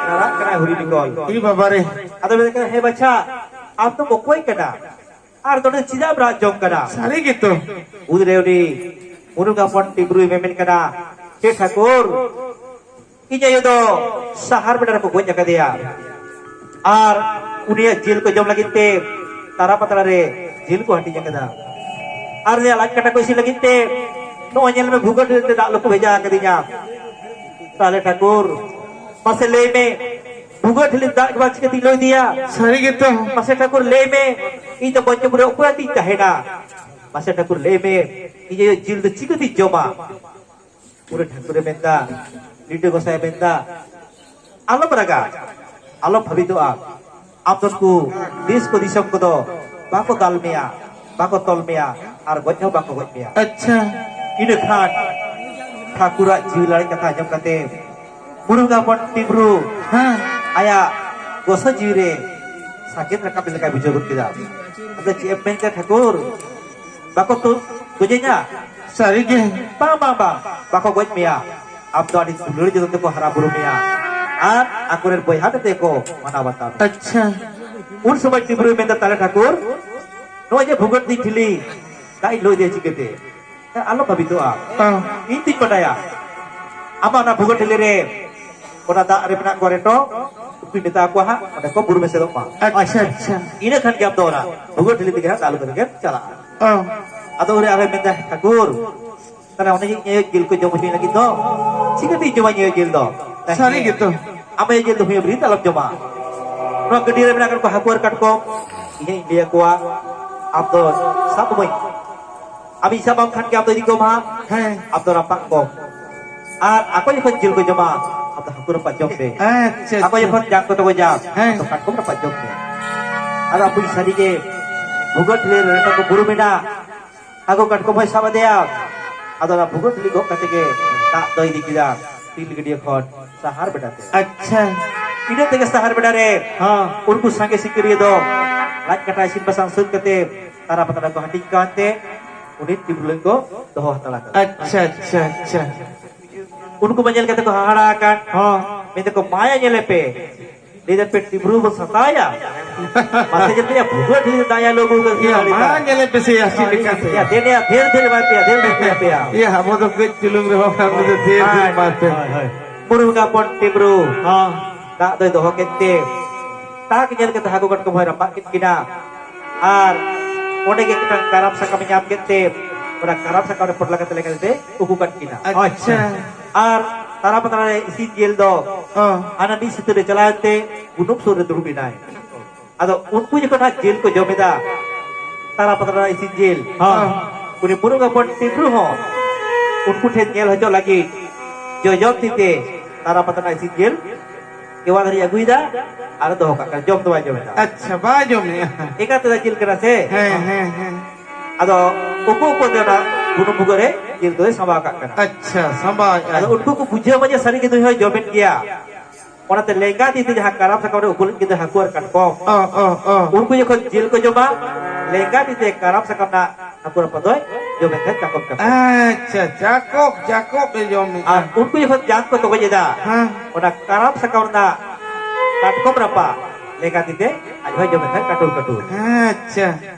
ᱨᱟᱨᱟᱜ ᱠᱟᱱᱟᱭ ᱦᱩᱰᱤᱧ ᱵᱤᱠᱚᱞ᱾ ᱮ ᱵᱟᱵᱟ ᱨᱮ᱾ ᱟᱫᱚ ᱢᱮᱱ ᱠᱟᱱᱟ, "ᱦᱮ ᱵᱟᱪᱷᱟ, ᱟᱢ ᱫᱚᱢ ᱚᱠᱚᱭ ᱠᱟᱱᱟ? ᱟᱨ ᱱᱚᱰᱮ ᱪᱮᱫᱟᱜ ᱮᱢ ᱨᱟᱜ ᱡᱚᱝ ᱠᱟᱱᱟ?" ᱥᱟᱹᱨᱤ ᱜᱮᱛᱚ᱾ ᱩᱱᱨᱮ ᱩᱱᱤ ᱢᱩᱨᱩᱝ ᱦᱚᱯᱚᱱ ᱴᱤᱵᱨᱩᱭ ᱢᱮᱢᱮᱱ ᱠᱟᱱᱟ, "ᱦᱮ ᱴᱷᱟᱹᱠᱩᱨ, ᱤᱧ ᱟᱭᱳ ᱫᱚ ᱥᱟᱦᱟᱨ ᱵᱮᱲᱟ ᱨᱮᱠᱚ ᱜᱚᱡ ᱟᱠᱟᱫᱮᱭᱟ᱾ ᱟᱨ ᱩᱱᱤᱭᱟᱜ ᱡᱤᱞ ᱠᱚ ᱡᱚᱢ ᱞᱟᱹᱜᱤᱫ ᱛᱮ ᱛᱟᱨᱟ ᱯᱟᱛᱲᱟ ᱨᱮ ᱡᱤᱞ ᱠᱚ ᱦᱟᱹᱴᱤᱧ ᱟᱠᱟᱫᱟ᱾ ᱟᱨ ᱩᱱᱤᱭᱟᱜ ᱞᱟᱡ ᱠᱟᱴᱟ ᱠᱚ ᱤᱥᱤᱱ ᱞᱟᱹᱜᱤᱫ ᱛᱮ ᱱᱚᱜᱼᱚᱭ ᱧᱮᱞ ᱢᱮ, ᱵᱷᱩᱜᱟᱹᱜ ᱴᱷᱤᱞᱤ ᱛᱮ ᱫᱟᱜ ᱞᱩ ᱠᱚ ᱵᱷᱮᱡᱟ ᱟᱠᱟᱫᱤᱧᱟ᱾ ᱛᱟᱦᱞᱮ ᱴᱷᱟᱹᱠᱩᱨ, ᱢᱟᱥᱮ ᱞᱟᱹᱭ ᱢᱮ, ᱵᱷᱩᱜᱟᱹᱜ ᱴᱷᱤᱞᱤ ᱫᱟᱜ ᱜᱮ ᱵᱟᱝ ᱪᱤᱠᱟᱹᱛᱤᱧ ᱞᱩᱭ ᱤᱫᱤᱭᱟ?" ᱥᱟᱹᱨᱤ ᱜᱮᱛᱚ᱾ ᱢᱟᱥᱮ ᱴᱷᱟᱹᱠᱩᱨ, ᱞᱟᱹᱭ ᱢᱮ, ᱤᱧ ᱫᱚ ᱢᱚᱧᱪᱚᱯᱩᱨᱤ ᱨᱮ ᱚᱠᱚᱭ ᱟᱛᱤᱧ ᱛᱟᱦᱮᱱᱟ? ᱢᱟᱥᱮ ᱴᱷᱟᱹᱠᱩᱨ, ᱞᱟᱹᱭ ᱢᱮ, ᱤᱧ ᱟᱭᱳ ᱡᱤᱞ ᱫᱚ ᱪᱤᱠᱟᱹᱛᱤᱧ ᱡᱚᱢᱟ? ᱩᱱᱨᱮ ᱴᱷᱟᱹᱠᱩᱨᱮ ᱢᱮᱱᱫᱟ, ᱞᱤᱴᱟᱹ ᱜᱚᱸᱥᱟᱭ ᱢᱮᱱᱫᱟ, "ᱟᱞᱚᱢ ᱨᱟᱜᱟ, ᱟᱞᱚᱢ ᱵᱷᱟᱵᱤᱛᱚᱜᱼᱟ᱾ ᱟᱢ ᱫᱚ ᱩᱱᱠᱩ ᱫᱮᱥ ᱠᱚ ᱫᱤᱥᱚᱢ ᱠᱚᱫᱚ ᱵᱟᱠᱚ ᱫᱟᱞ ᱢᱮᱭᱟ, ᱵᱟᱠᱚ ᱛᱚᱞ ᱢᱮᱭᱟ, ᱟᱨ ᱜᱚᱡ ᱦᱚᱸ ᱵᱟᱠᱚ ᱜᱚᱡ ᱢᱮᱭᱟ᱾" ᱟᱪᱪᱷᱟ᱾ ᱤᱱᱟᱹ ᱠᱷᱟᱱ ᱴᱷᱟᱹᱠᱩᱨᱟᱜ ᱡᱤᱣᱤ ᱞᱟᱲᱮᱡ ᱠᱟᱛᱷᱟ ᱟᱸᱡᱚᱢ ᱠᱟᱛᱮ ᱢᱩᱨᱩᱝ ᱦᱚᱯᱚᱱ ᱴᱤᱵᱨᱩ, ᱦᱮᱸ᱾ ᱟᱭᱟᱜ ᱜᱚᱥᱚ ᱡᱤᱣᱤ ᱨᱮ ᱥᱟᱜᱮᱱ ᱨᱟᱠᱟᱵ ᱞᱮᱠᱟᱭ ᱵᱩᱡᱷᱟᱹᱣ ᱜᱚᱫ ᱠᱮᱫᱟ᱾ ᱟᱫᱚ ᱪᱮᱫ ᱮᱢ ᱢᱮᱱ ᱠᱮᱫᱟ ᱴᱷᱟᱹᱠᱩᱨ? ᱵᱟᱠᱚ ᱛᱩ-, ᱜᱚᱡᱮᱧᱟ? ᱥᱟᱹᱨᱤ ᱜᱮ᱾ ᱵᱟᱝ, ᱵᱟᱝ, ᱵᱟᱝ, ᱵᱟᱠᱚ ᱜᱚᱡ ᱢᱮᱭᱟ᱾ ᱟᱢ ᱫᱚ ᱟᱹᱰᱤ ᱫᱩᱞᱟᱹᱲ ᱡᱚᱛᱚᱱ ᱛᱮᱠᱚ ᱦᱟᱨᱟ ᱵᱩᱨᱩ ᱢᱮᱭᱟ᱾ ᱟᱨ ᱟᱠᱚᱨᱮᱱ ᱵᱚᱭᱦᱟ ᱠᱟᱛᱮ ᱠᱚ ᱢᱟᱱᱟᱣ ᱵᱟᱛᱟᱣ ᱢᱮᱭᱟ᱾ ᱟᱪᱪᱷᱟ᱾ ᱩᱱ ᱥᱚᱢᱚᱭ ᱴᱤᱵᱨᱩᱭ ᱢᱮᱱᱫᱟ, ᱛᱟᱦᱞᱮ ᱴᱷᱟᱹᱠᱩᱨ, ᱱᱚᱜᱼᱚᱭ ᱡᱮ ᱵᱷᱩᱜᱟᱹᱜ ᱫᱤᱧ ᱴᱷᱤᱞᱤ, ᱫᱟᱜ ᱤᱧ ᱞᱩ ᱤᱫᱤᱭᱟ ᱪᱤᱠᱟᱹᱛᱮ? ᱦᱮᱸ, ᱟᱞᱚᱢ ᱵᱷᱟᱵᱤᱛᱚᱜᱼᱟ᱾ ᱦᱮᱸ᱾ ᱤᱧ ᱫᱩᱧ ᱵᱟᱰᱟᱭᱟ, ᱟᱢᱟᱜ ᱚᱱᱟ ᱵᱷᱩᱜᱟᱹᱜ ᱴᱷᱤᱞᱤ ᱨᱮ ᱚᱱᱟ ᱫᱟᱜ ᱨᱮ ᱢᱮᱱᱟᱜ ᱠᱚᱣᱟ ᱨᱮᱴᱚ, ᱩᱱᱠᱩᱧ ᱢᱮᱛᱟ ᱠᱚᱣᱟ ᱦᱟᱸᱜ, ᱚᱸᱰᱮ ᱠᱚ ᱵᱩᱨᱩᱢ ᱮᱥᱮᱫᱚᱜ ᱢᱟ᱾ ᱟᱪᱪᱷᱟ, ᱟᱪᱪᱷᱟ᱾ ᱤᱱᱟᱹ ᱠᱷᱟᱱ ᱜᱮ ᱟᱢ ᱫᱚ ᱚᱱᱟ ᱵᱷᱩᱜᱟᱹᱜ ᱴᱷᱤᱞᱤ ᱛᱮᱜᱮ ᱦᱟᱸᱜ ᱫᱟᱜ ᱞᱩ ᱠᱟᱛᱮ ᱜᱮᱢ ᱪᱟᱞᱟᱜᱼᱟ᱾ ᱚ᱾ ᱟᱫᱚ ᱩᱱᱤ ᱟᱨᱦᱚᱸᱭ ᱢᱮᱱᱫᱟ, ᱴᱷᱟᱹᱠᱩᱨ, ᱛᱟᱦᱞᱮ ᱚᱱᱮ ᱡᱮ ᱤᱧ ᱟᱭᱳ ᱡᱤᱞ ᱠᱚ ᱡᱚᱢ ᱦᱚᱪᱚᱧ ᱞᱟᱹᱜᱤᱫ ᱫᱚ, ᱪᱤᱠᱟᱹᱛᱤᱧ ᱡᱚᱢᱟ ᱤᱧ ᱟᱭᱳ ᱡᱤᱞ ᱫᱚ? ᱥᱟᱹᱨᱤ ᱜᱮᱛᱚ᱾ ᱟᱢ ᱟᱭᱳ ᱡᱤᱞ ᱫᱚ ᱦᱩᱭᱩᱜ ᱨᱤᱛ ᱟᱞᱚᱢ ᱡᱚᱢᱟ᱾ ᱱᱚᱣᱟ ᱜᱟᱹᱰᱭᱟᱹ ᱨᱮ ᱢᱮᱱᱟᱜ ᱠᱚ ᱦᱟᱹᱠᱩ ᱟᱨ ᱠᱟᱴᱠᱚᱢ, ᱤᱧ ᱦᱚᱸᱧ ᱞᱟᱹᱭ ᱟᱠᱚᱣᱟ, ᱟᱢ ᱫᱚ ᱥᱟᱵ ᱟᱹᱢᱟᱹᱧ᱾ ᱟᱢᱤᱧ ᱥᱟᱵ ᱟᱢ ᱠᱷᱟᱱ ᱜᱮ ᱟᱢ ᱫᱚ ᱤᱫᱤ ᱠᱚᱢ ᱦᱟᱸᱜ᱾ ᱦᱮᱸ᱾ ᱟᱢ ᱫᱚ ᱨᱟᱯᱟᱜ ᱠᱚᱢ᱾ ᱟᱨ ᱟᱠᱚ ᱡᱚᱠᱷᱚᱱ ᱡᱤᱞ ᱠᱚ ᱡᱚᱢᱟ, ᱟᱢ ᱫᱚ ᱦᱟᱹᱠᱩ ᱨᱟᱯᱟᱜ ᱡᱚᱢ ᱯᱮ᱾ ᱟᱪᱪᱷᱟ, ᱟᱠᱚ ᱟᱪᱪᱷᱟ᱾ ᱡᱚᱠᱷᱚᱱ ᱡᱟᱝ ᱠᱚ ᱛᱟᱠᱚ ᱡᱟᱝ, ᱦᱮᱸ᱾ ᱟᱢ ᱫᱚ ᱠᱟᱴᱠᱚᱢ ᱨᱟᱯᱟᱜ ᱡᱚᱢ ᱯᱮ᱾ ᱟᱫᱚ ᱟᱵᱚ ᱥᱟᱹᱨᱤ ᱜᱮ ᱵᱷᱩᱜᱟᱹᱜ ᱴᱷᱤᱞᱤ ᱨᱮ ᱨᱮᱴᱚ ᱠᱚ ᱵᱩᱨᱩᱢ ᱮᱱᱟ᱾ ᱦᱟᱹᱠᱩ ᱠᱟᱴᱠᱚᱢ ᱦᱚᱸᱭ ᱥᱟᱵ ᱟᱫᱮᱭᱟ᱾ ᱟᱫᱚ ᱚᱱᱟ ᱵᱷᱩᱜᱟᱹᱜ ᱴᱷᱤᱞᱤ ᱜᱚᱜ ᱠᱟᱛᱮ ᱜᱮ ᱫᱟᱜ ᱫᱚᱭ ᱤᱫᱤ ᱠᱮᱫᱟ ᱛᱤᱞ ᱜᱟᱹᱰᱭᱟᱹ ᱠᱷᱚᱱ ᱥᱟᱦᱟᱨ ᱵᱮᱰᱟ ᱛᱮ᱾ ᱟᱪᱪᱷᱟ᱾ ᱤᱱᱟᱹ ᱛᱮᱜᱮ ᱥᱟᱦᱟᱨ ᱵᱮᱰᱟ ᱨᱮ ᱦᱚᱸ᱾ ᱩᱱᱠᱩ ᱥᱟᱸᱜᱮ ᱥᱤᱠᱟᱹᱨᱤᱭᱟᱹ ᱫᱚ ᱞᱟᱡ ᱠᱟᱴᱟ ᱤᱥᱤᱱ ᱵᱟᱥᱟᱝ ᱥᱟᱹᱛ ᱠᱟᱛᱮ ᱛᱟᱨᱟ ᱯᱟᱛᱲᱟ ᱠᱚ ᱦᱟᱹᱴᱤᱧ ᱠᱟᱱ ᱛᱮ ᱩᱱᱤ ᱴᱤᱯᱨᱩ ᱞᱟᱹᱜᱤᱫ ᱠᱚ ᱫᱚᱦᱚ ᱦᱟᱛᱟᱲ ᱟᱠᱟᱫᱟ᱾ ᱟᱪᱪᱷᱟ, ᱟᱪᱪᱷᱟ, ᱟᱪᱪᱷᱟ᱾ ᱩᱱᱠᱩ ᱢᱟ ᱧᱮᱞ ᱠᱟᱛᱮ ᱠᱚ ᱦᱟᱦᱟᱲᱟ ᱟᱠᱟᱱ᱾ ᱦᱚᱸ᱾ ᱢᱮᱱᱛᱮ ᱠᱚ, "ᱢᱟᱭᱟ ᱧᱮᱞᱮ ᱯᱮ, ᱞᱟᱹᱭ ᱫᱟᱯᱮ ᱴᱤᱵᱨᱩ ᱵᱚ ᱥᱟᱛᱟᱭᱟ, ᱢᱟᱥᱮ ᱡᱮ ᱯᱮᱭᱟ ᱵᱷᱩᱜᱟᱹᱜ ᱴᱷᱤᱠ ᱫᱟᱭᱟ ᱞᱳ ᱜᱩ ᱠᱟᱱ ᱤᱭᱟᱹ, ᱜᱮᱭᱟ ᱢᱟ ᱞᱮᱠᱟ᱾ ᱧᱮᱞᱮ ᱯᱮᱥᱮ ᱭᱟ, ᱪᱮᱫ ᱞᱮᱠᱟ ᱛᱮ? ᱭᱟ, ᱫᱮᱱ ᱭᱟ, ᱰᱷᱮᱨ ᱰᱷᱮᱨ ᱮᱢᱟᱭ ᱯᱮᱭᱟ, ᱰᱷᱮᱨ ᱰᱷᱮᱨ ᱮᱢᱟᱭ ᱯᱮᱭᱟ᱾ ᱤᱭᱟᱹ, ᱟᱵᱚ ᱫᱚ ᱠᱟᱹᱡ ᱪᱩᱞᱩᱝ ᱨᱮᱦᱚᱸ ᱠᱷᱟᱱ ᱫᱚ ᱰᱷᱮᱨ ᱰᱷᱮᱨ ᱦᱳᱭ, ᱮᱢᱟ ᱯᱮ᱾ ᱦᱳᱭ, ᱦᱳᱭ᱾ ᱵᱩᱨᱩ ᱦᱚᱯᱚᱱ ᱴᱤᱵᱨᱩ ᱦᱚᱸ᱾ ᱫᱟᱜ ᱫᱚᱭ ᱫᱚᱦᱚ ᱠᱮᱫ ᱛᱮ, ᱛᱟᱠ ᱧᱮᱞ ᱠᱟᱛᱮ ᱦᱟᱹᱠᱩ ᱠᱟᱴᱠᱚᱢ ᱦᱚᱸᱭ ᱨᱟᱯᱟᱜ ᱠᱮᱫ ᱠᱤᱱᱟ᱾ ᱟᱨ ᱚᱸᱰᱮ ᱜᱮ ᱢᱤᱫᱴᱟᱝ ᱠᱟᱨᱟᱢ ᱥᱟᱠᱟᱢᱮ ᱧᱟᱢ ᱠᱮᱫ ᱛᱮ, ᱚᱱᱟ ᱠᱟᱨᱟᱢ ᱥᱟᱠᱟᱢ ᱨᱮ ᱯᱚᱴᱞᱟ ᱠᱟᱛᱮ ᱞᱮᱠᱟ ᱛᱮ ᱩᱠᱩ ᱠᱟᱴ ᱠᱤᱱᱟ᱾ ᱟᱪᱪᱷᱟ᱾ ᱟᱨ ᱛᱟᱨᱟ ᱯᱟᱛᱲᱟ ᱨᱮ ᱤᱥᱤᱱ ᱡᱤᱞ ᱫᱚ ᱚ᱾ ᱦᱟᱱᱟ ᱢᱤᱫ ᱥᱤᱛᱟᱹ ᱨᱮ ᱪᱟᱞᱟᱣ ᱮᱱᱛᱮ ᱵᱩᱱᱩᱢ ᱥᱩᱨ ᱨᱮ ᱫᱩᱲᱩᱵ ᱮᱱᱟᱭ᱾ ᱟᱫᱚ ᱩᱱᱠᱩ ᱡᱚᱠᱷᱚᱱ ᱦᱟᱸᱜ ᱡᱤᱞ ᱠᱚ ᱡᱚᱢ ᱮᱫᱟ, ᱛᱟᱨᱟ ᱯᱟᱛᱲᱟ ᱨᱮ ᱤᱥᱤᱱ ᱡᱤᱞ, ᱦᱚᱸ᱾ ᱩᱱᱤ ᱢᱩᱨᱩᱜ ᱦᱚᱯᱚᱱ ᱴᱤᱯᱨᱩ ᱦᱚᱸ ᱩᱱᱠᱩ ᱴᱷᱮᱱ ᱧᱮᱞ ᱦᱚᱪᱚ ᱞᱟᱹᱜᱤᱫ ᱡᱚᱡᱚᱢ ᱛᱤ ᱛᱮ ᱛᱟᱨᱟ ᱯᱟᱛᱲᱟ ᱤᱥᱤᱱ ᱡᱤᱞ ᱜᱮᱣᱟ ᱫᱷᱟᱹᱨᱤᱡ ᱟᱹᱜᱩᱭᱮᱫᱟ ᱟᱨ ᱫᱚᱦᱚ ᱠᱟᱜ ᱠᱟᱱᱟ, ᱡᱚᱢ ᱫᱚ ᱵᱟᱭ ᱡᱚᱢᱮᱫᱟ᱾ ᱟᱪᱪᱷᱟ, ᱵᱟᱭ ᱡᱚᱢᱮᱫᱼᱟ᱾ ᱮᱠᱟᱞ ᱛᱮᱫᱚ ᱡᱤᱞ ᱠᱟᱱᱟ ᱥᱮ? ᱦᱮᱸ, ᱦᱮᱸ, ᱦᱮᱸ᱾ ᱟᱫᱚ ᱩᱠᱩ ᱩᱠᱩ ᱛᱮ ᱚᱱᱟ ᱵᱩᱱᱩᱢ ᱵᱷᱩᱜᱟᱹᱜ ᱨᱮ ᱡᱤᱞ ᱫᱚᱭ ᱥᱟᱸᱵᱟᱣ ᱠᱟᱜ ᱠᱟᱱᱟ᱾ ᱟᱪᱪᱷᱟ, ᱥᱟᱸᱵᱟᱣᱮᱫᱼᱟ᱾ ᱟᱫᱚ ᱩᱱᱠᱩ ᱠᱚ ᱵᱩᱡᱷᱟᱹᱣ ᱢᱟ ᱡᱮ ᱥᱟᱹᱨᱤ ᱜᱮ ᱱᱩᱭ ᱦᱚᱸᱭ ᱡᱚᱢᱮᱫ ᱜᱮᱭᱟ᱾ ᱚᱱᱟᱛᱮ ᱞᱮᱸᱜᱟ ᱛᱤ ᱛᱮ ᱡᱟᱦᱟᱸ ᱠᱟᱨᱟᱢ ᱥᱟᱠᱟᱢ ᱨᱮ ᱩᱠᱩ ᱞᱮᱫ ᱠᱤᱱ ᱫᱚ ᱦᱟᱹᱠᱩ ᱟᱨ ᱠᱟᱴᱠᱚᱢ, ᱚ, ᱚ, ᱚ᱾ ᱩᱱᱠᱩ ᱡᱚᱠᱷᱚᱱ ᱡᱤᱞ ᱠᱚ ᱡᱚᱢᱟ, ᱞᱮᱸᱜᱟ ᱛᱤ ᱛᱮ ᱠᱟᱨᱟᱢ ᱥᱟᱠᱟᱢ ᱨᱮᱱᱟᱜ ᱦᱟᱹᱠᱩ ᱨᱟᱯᱟᱜ ᱫᱚᱭ ᱡᱚᱢᱮᱫ ᱛᱟᱦᱮᱸᱫ ᱪᱟᱠᱚᱵ ᱪᱟᱠᱚᱵ᱾ ᱟᱪᱪᱷᱟ, ᱪᱟᱠᱚᱵ, ᱪᱟᱠᱚᱵ ᱮ ᱡᱚᱢᱮᱫᱼᱟ᱾ ᱟᱨ ᱩᱱᱠᱩ ᱡᱚᱠᱷᱚᱱ ᱡᱟᱝ ᱠᱚ ᱛᱚᱜᱚᱡ ᱮᱫᱟ, ᱦᱮᱸ᱾ ᱚᱱᱟ ᱠᱟᱨᱟᱢ ᱥᱟᱠᱟᱢ ᱨᱮᱱᱟᱜ ᱠᱟᱴᱠᱚᱢ ᱨᱟᱯᱟᱜ ᱞᱮᱸᱜᱟ ᱛᱤ ᱛᱮ ᱟᱡ ᱦᱚᱸᱭ ᱡᱚᱢᱮᱫ ᱛᱟᱦᱮᱸᱫ ᱠᱟᱹᱴᱩᱨ ᱠᱟᱹᱴᱩᱨ᱾ ᱟᱪᱪᱷᱟ᱾